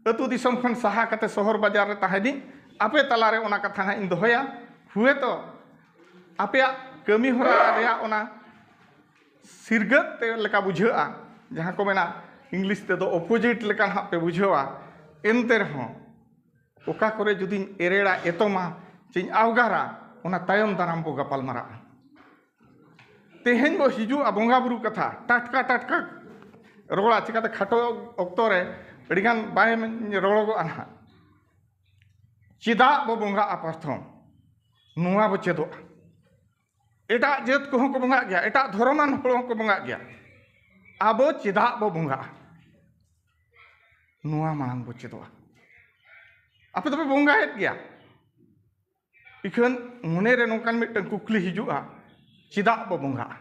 ᱟᱹᱛᱩ ᱫᱤᱥᱚᱢ ᱠᱷᱚᱱ ᱥᱟᱦᱟ ᱠᱟᱛᱮ ᱥᱚᱦᱚᱨ ᱵᱟᱡᱟᱨ ᱨᱮ ᱛᱟᱦᱮᱸᱱᱤᱧ, ᱟᱯᱮ ᱛᱟᱞᱟᱨᱮ ᱚᱱᱟ ᱠᱟᱛᱷᱟ ᱦᱟᱸᱜ ᱤᱧ ᱫᱚᱦᱚᱭᱟ᱾ ᱦᱩᱭᱮᱛᱚ ᱟᱯᱮᱭᱟᱜ ᱠᱟᱹᱢᱤ ᱦᱚᱨᱟ ᱨᱮᱭᱟᱜ ᱚᱱᱟ ᱥᱤᱨᱜᱟᱹᱫ ᱛᱮ ᱞᱮᱠᱟ ᱵᱩᱡᱷᱟᱹᱜᱼᱟ, ᱡᱟᱦᱟᱸ ᱠᱚ ᱢᱮᱱᱟ ᱤᱝᱞᱤᱥ ᱛᱮᱫᱚ ᱚᱯᱳᱡᱤᱴ ᱞᱮᱠᱟ ᱦᱟᱸᱜ ᱯᱮ ᱵᱩᱡᱷᱟᱹᱣᱟ᱾ ᱮᱱᱛᱮ ᱨᱮᱦᱚᱸ ᱚᱠᱟ ᱠᱚᱨᱮ ᱡᱩᱫᱤᱧ ᱮᱨᱮᱲᱟ, ᱮᱛᱚᱢᱟ ᱪᱮᱧ ᱟᱣᱜᱟᱨᱟ, ᱚᱱᱟ ᱛᱟᱭᱚᱢ ᱫᱟᱨᱟᱢ ᱵᱚ ᱜᱟᱯᱟᱞ ᱢᱟᱨᱟᱜᱼᱟ᱾ ᱛᱮᱦᱮᱧ ᱵᱚ ᱦᱤᱡᱩᱜᱼᱟ ᱵᱚᱸᱜᱟ ᱵᱩᱨᱩ ᱠᱟᱛᱷᱟ, ᱴᱟᱴᱠᱟ ᱴᱟᱴᱠᱟ ᱨᱚᱲᱟ, ᱪᱤᱠᱟᱹᱛᱮ ᱠᱷᱟᱴᱚ ᱚᱠᱛᱚ ᱨᱮ ᱟᱹᱰᱤᱜᱟᱱ ᱵᱟᱭ ᱨᱚᱲᱚᱜᱚᱜᱼᱟ ᱱᱟᱦᱟᱜ᱾ ᱪᱮᱫᱟᱜ ᱵᱚ ᱵᱚᱸᱜᱟᱜᱼᱟ ᱯᱨᱚᱛᱷᱚᱢ, ᱱᱚᱣᱟ ᱵᱚ ᱪᱮᱫᱚᱜᱼᱟ᱾ ᱮᱴᱟᱜ ᱡᱟᱹᱛ ᱠᱚᱦᱚᱸ ᱠᱚ ᱵᱚᱸᱜᱟᱜ ᱜᱮᱭᱟ, ᱮᱴᱟᱜ ᱫᱷᱚᱨᱚᱢᱟᱱ ᱦᱚᱲ ᱦᱚᱸᱠᱚ ᱵᱚᱸᱜᱟᱜ ᱜᱮᱭᱟ᱾ ᱟᱵᱚ ᱪᱮᱫᱟᱜ ᱵᱚ ᱵᱚᱸᱜᱟᱜᱼᱟ, ᱱᱚᱣᱟ ᱢᱟᱲᱟᱝ ᱵᱚ ᱪᱮᱫᱚᱜᱼᱟ᱾ ᱟᱯᱮ ᱫᱚᱯᱮ ᱵᱚᱸᱜᱟᱭᱮᱫ ᱜᱮᱭᱟ, ᱤᱠᱷᱟᱹᱱ ᱢᱚᱱᱮᱨᱮ ᱱᱚᱝᱠᱟᱱ ᱢᱤᱫᱴᱟᱝ ᱠᱩᱠᱞᱤ ᱦᱤᱡᱩᱜᱼᱟ, ᱪᱮᱫᱟᱜ ᱵᱚ ᱵᱚᱸᱜᱟᱜᱼᱟ?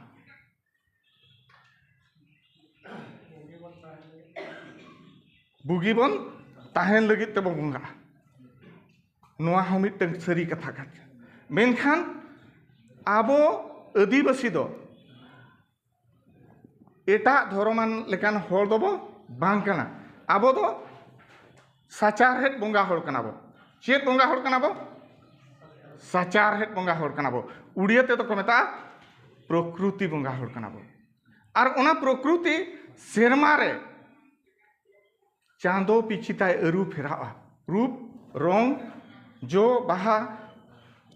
ᱵᱩᱜᱤ ᱵᱚᱱ ᱛᱟᱦᱮᱱ ᱞᱟᱹᱜᱤᱫ ᱛᱮᱵᱚ ᱵᱚᱸᱜᱟᱜᱼᱟ᱾ ᱱᱚᱣᱟ ᱦᱚᱸ ᱢᱤᱫᱴᱟᱝ ᱥᱟᱹᱨᱤ ᱠᱟᱛᱷᱟ ᱠᱟᱱ ᱜᱮᱭᱟ᱾ ᱢᱮᱱᱠᱷᱟᱱ ᱟᱵᱚ ᱟᱹᱫᱤᱵᱟᱹᱥᱤ ᱫᱚ ᱮᱴᱟᱜ ᱫᱷᱚᱨᱚᱢᱟᱱ ᱞᱮᱠᱟᱱ ᱦᱚᱲ ᱫᱚᱵᱚ ᱵᱟᱝ ᱠᱟᱱᱟ᱾ ᱟᱵᱚ ᱫᱚ ᱥᱟᱪᱟᱨᱦᱮᱫ ᱵᱚᱸᱜᱟ ᱦᱚᱲ ᱠᱟᱱᱟ ᱵᱚ᱾ ᱪᱮᱫ ᱵᱚᱸᱜᱟ ᱦᱚᱲ ᱠᱟᱱᱟ ᱵᱚ? ᱥᱟᱪᱟᱨᱦᱮᱫ ᱵᱚᱸᱜᱟ ᱦᱚᱲ ᱠᱟᱱᱟ ᱵᱚ᱾ ᱩᱲᱤᱭᱟᱹ ᱛᱮᱫᱚ ᱠᱚ ᱢᱮᱛᱟᱜᱼᱟ ᱯᱨᱚᱠᱨᱩᱛᱤ ᱵᱚᱸᱜᱟ ᱦᱚᱲ ᱠᱟᱱᱟ ᱵᱚ᱾ ᱟᱨ ᱚᱱᱟ ᱯᱨᱚᱠᱨᱩᱛᱤ ᱥᱮᱨᱢᱟ ᱨᱮ ᱪᱟᱸᱫᱚ ᱯᱤᱪᱷᱤ ᱛᱟᱭ ᱟᱹᱨᱩ ᱯᱷᱮᱨᱟᱜᱼᱟ᱾ ᱨᱩᱯ, ᱨᱚᱝ, ᱡᱚ, ᱵᱟᱦᱟ,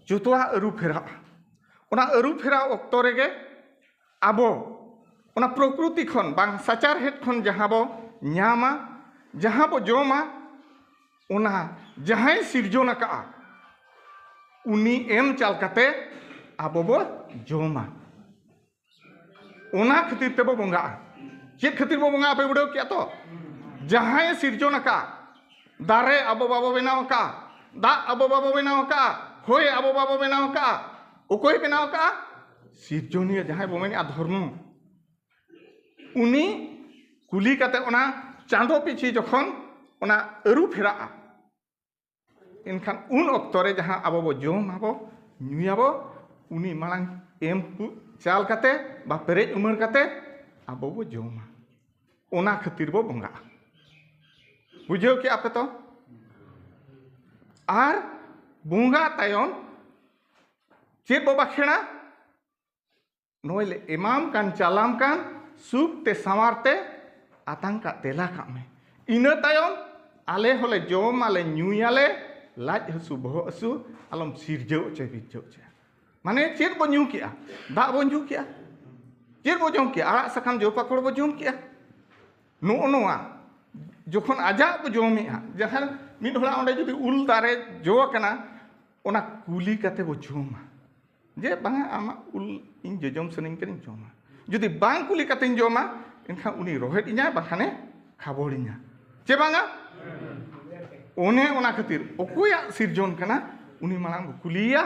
ᱡᱚᱛᱚᱣᱟᱜ ᱟᱹᱨᱩ ᱯᱷᱮᱨᱟᱜᱼᱟ᱾ ᱚᱱᱟ ᱟᱹᱨᱩ ᱯᱷᱮᱨᱟᱣ ᱚᱠᱛᱚ ᱨᱮᱜᱮ ᱟᱵᱚ ᱚᱱᱟ ᱯᱨᱚᱠᱨᱩᱛᱤ ᱠᱷᱚᱱ, ᱵᱟᱝ ᱥᱟᱪᱟᱨᱦᱮᱫ ᱠᱷᱚᱱ ᱡᱟᱦᱟᱸ ᱵᱚ ᱧᱟᱢᱟ, ᱡᱟᱦᱟᱸ ᱵᱚ ᱡᱚᱢᱟ, ᱚᱱᱟ ᱡᱟᱦᱟᱸᱭ ᱥᱤᱨᱡᱚᱱ ᱟᱠᱟᱫᱼᱟ, ᱩᱱᱤ ᱮᱢ ᱪᱟᱞ ᱠᱟᱛᱮ ᱟᱵᱚ ᱵᱚ ᱡᱚᱢᱟ᱾ ᱚᱱᱟ ᱠᱷᱟᱹᱛᱤᱨ ᱛᱮᱵᱚ ᱵᱚᱸᱜᱟᱜᱼᱟ᱾ ᱪᱮᱫ ᱠᱷᱟᱹᱛᱤᱨ ᱵᱚ ᱵᱚᱸᱜᱟᱜᱼᱟ, ᱯᱮ ᱵᱩᱰᱟᱹᱣ ᱠᱮᱜᱼᱟ ᱛᱚ? ᱡᱟᱦᱟᱸᱭ ᱥᱤᱨᱡᱚᱱ ᱟᱠᱟᱫ, ᱫᱟᱨᱮ ᱟᱵᱚ ᱵᱟᱵᱚ ᱵᱮᱱᱟᱣ ᱟᱠᱟᱫ, ᱫᱟᱜ ᱟᱵᱚ ᱵᱟᱵᱚ ᱵᱮᱱᱟᱣ ᱟᱠᱟᱫ, ᱦᱚᱭ ᱟᱵᱚ ᱵᱟᱵᱚ ᱵᱮᱱᱟᱣ ᱟᱠᱟᱫ, ᱚᱠᱚᱭ ᱵᱮᱱᱟᱣ ᱟᱠᱟᱫ? ᱥᱤᱨᱡᱚᱱᱤᱭᱟᱹ, ᱡᱟᱦᱟᱸᱭ ᱵᱚ ᱢᱮᱱᱮᱫᱼᱟ ᱫᱷᱚᱨᱢᱚ, ᱩᱱᱤ ᱠᱩᱞᱤ ᱠᱟᱛᱮ ᱚᱱᱟ ᱪᱟᱸᱫᱚ ᱯᱤᱪᱷᱤ ᱡᱚᱠᱷᱚᱱ ᱚᱱᱟ ᱟᱹᱨᱩ ᱯᱷᱮᱨᱟᱜᱼᱟ, ᱮᱱᱠᱷᱟᱱ ᱩᱱ ᱚᱠᱛᱚ ᱨᱮ ᱡᱟᱦᱟᱸ ᱟᱵᱚ ᱵᱚ ᱡᱚᱢ ᱟᱵᱚ, ᱧᱩᱭᱟᱵᱚ, ᱩᱱᱤ ᱢᱟᱲᱟᱝ ᱮᱢ ᱠᱩ-, ᱪᱟᱞ ᱠᱟᱛᱮ ᱵᱟ ᱯᱮᱨᱮᱡ ᱩᱢᱟᱹᱲ ᱠᱟᱛᱮ ᱟᱵᱚ ᱵᱚ ᱡᱚᱢᱟ᱾ ᱚᱱᱟ ᱠᱷᱟᱹᱛᱤᱨ ᱵᱚ ᱵᱚᱸᱜᱟᱜᱼᱟ᱾ ᱵᱩᱡᱷᱟᱹᱣ ᱠᱮᱜᱼᱟ ᱯᱮ ᱛᱚ? ᱟᱨ ᱵᱚᱸᱜᱟ ᱛᱟᱭᱚᱢ ᱪᱮᱫ ᱵᱚ ᱵᱟᱠᱷᱮᱲᱟ? ᱱᱚᱜᱼᱚᱭ ᱞᱮ ᱮᱢᱟᱢ ᱠᱟᱱ, ᱪᱟᱞᱟᱢ ᱠᱟᱱ, ᱥᱩᱠ ᱛᱮ ᱥᱟᱶᱟᱨ ᱛᱮ ᱟᱛᱟᱝ ᱠᱟᱜ, ᱛᱮᱞᱟ ᱠᱟᱜ ᱢᱮ᱾ ᱤᱱᱟᱹ ᱛᱟᱭᱚᱢ ᱟᱞᱮ ᱦᱚᱸᱞᱮ ᱡᱚᱢ ᱟᱞᱮ, ᱧᱩᱭᱟᱞᱮ, ᱞᱟᱡ ᱦᱟᱹᱥᱩ, ᱵᱚᱦᱚᱜ ᱦᱟᱹᱥᱩ ᱟᱞᱚᱢ ᱥᱤᱨᱡᱟᱹᱣ ᱦᱚᱪᱚᱭ, ᱵᱤᱨᱡᱟᱹᱣ ᱦᱚᱪᱚᱭᱟ᱾ ᱢᱟᱱᱮ ᱪᱮᱫ ᱵᱚ ᱧᱩ ᱠᱮᱜᱼᱟ? ᱫᱟᱜ ᱵᱚ ᱧᱩ ᱠᱮᱜᱼᱟ᱾ ᱪᱮᱫ ᱵᱚ ᱡᱚᱢ ᱠᱮᱜᱼᱟ? ᱟᱲᱟᱜ ᱥᱟᱠᱟᱢ ᱡᱚ ᱯᱟᱠᱚᱲ ᱵᱚ ᱡᱚᱢ ᱠᱮᱜᱼᱟ᱾ ᱱᱚᱜᱼᱚ ᱱᱚᱣᱟ ᱡᱚᱠᱷᱚᱱ ᱟᱡᱟᱜ ᱵᱚ ᱡᱚᱢᱮᱜᱼᱟ, ᱡᱟᱦᱟᱸ ᱢᱤᱫ ᱦᱚᱲᱟᱜ ᱚᱸᱰᱮ ᱡᱩᱫᱤ ᱩᱞ ᱫᱟᱨᱮ ᱡᱚ ᱟᱠᱟᱱᱟ, ᱚᱱᱟ ᱠᱩᱞᱤ ᱠᱟᱛᱮ ᱵᱚ ᱡᱚᱢᱟ᱾ ᱡᱮ ᱵᱟᱝᱟ, ᱟᱢᱟᱜ ᱩᱞ ᱤᱧ ᱡᱚᱡᱚᱢ ᱥᱟᱱᱟᱧ ᱠᱟᱱᱟᱧ, ᱡᱚᱢᱟ᱾ ᱡᱩᱫᱤ ᱵᱟᱝ ᱠᱩᱞᱤ ᱠᱟᱛᱮᱧ ᱡᱚᱢᱟ, ᱮᱱᱠᱷᱟᱱ ᱩᱱᱤ ᱨᱚᱦᱮᱫ ᱤᱧᱟᱭ, ᱵᱟᱠᱷᱟᱱᱮ ᱠᱷᱟᱵᱚᱲᱤᱧᱟ᱾ ᱪᱮ ᱵᱟᱝᱟ? ᱚᱱᱮ ᱚᱱᱟ ᱠᱷᱟᱹᱛᱤᱨ ᱚᱠᱚᱭᱟᱜ ᱥᱤᱨᱡᱚᱱ ᱠᱟᱱᱟ, ᱩᱱᱤ ᱢᱟᱲᱟᱝ ᱵᱚ ᱠᱩᱞᱤᱭᱮᱭᱟ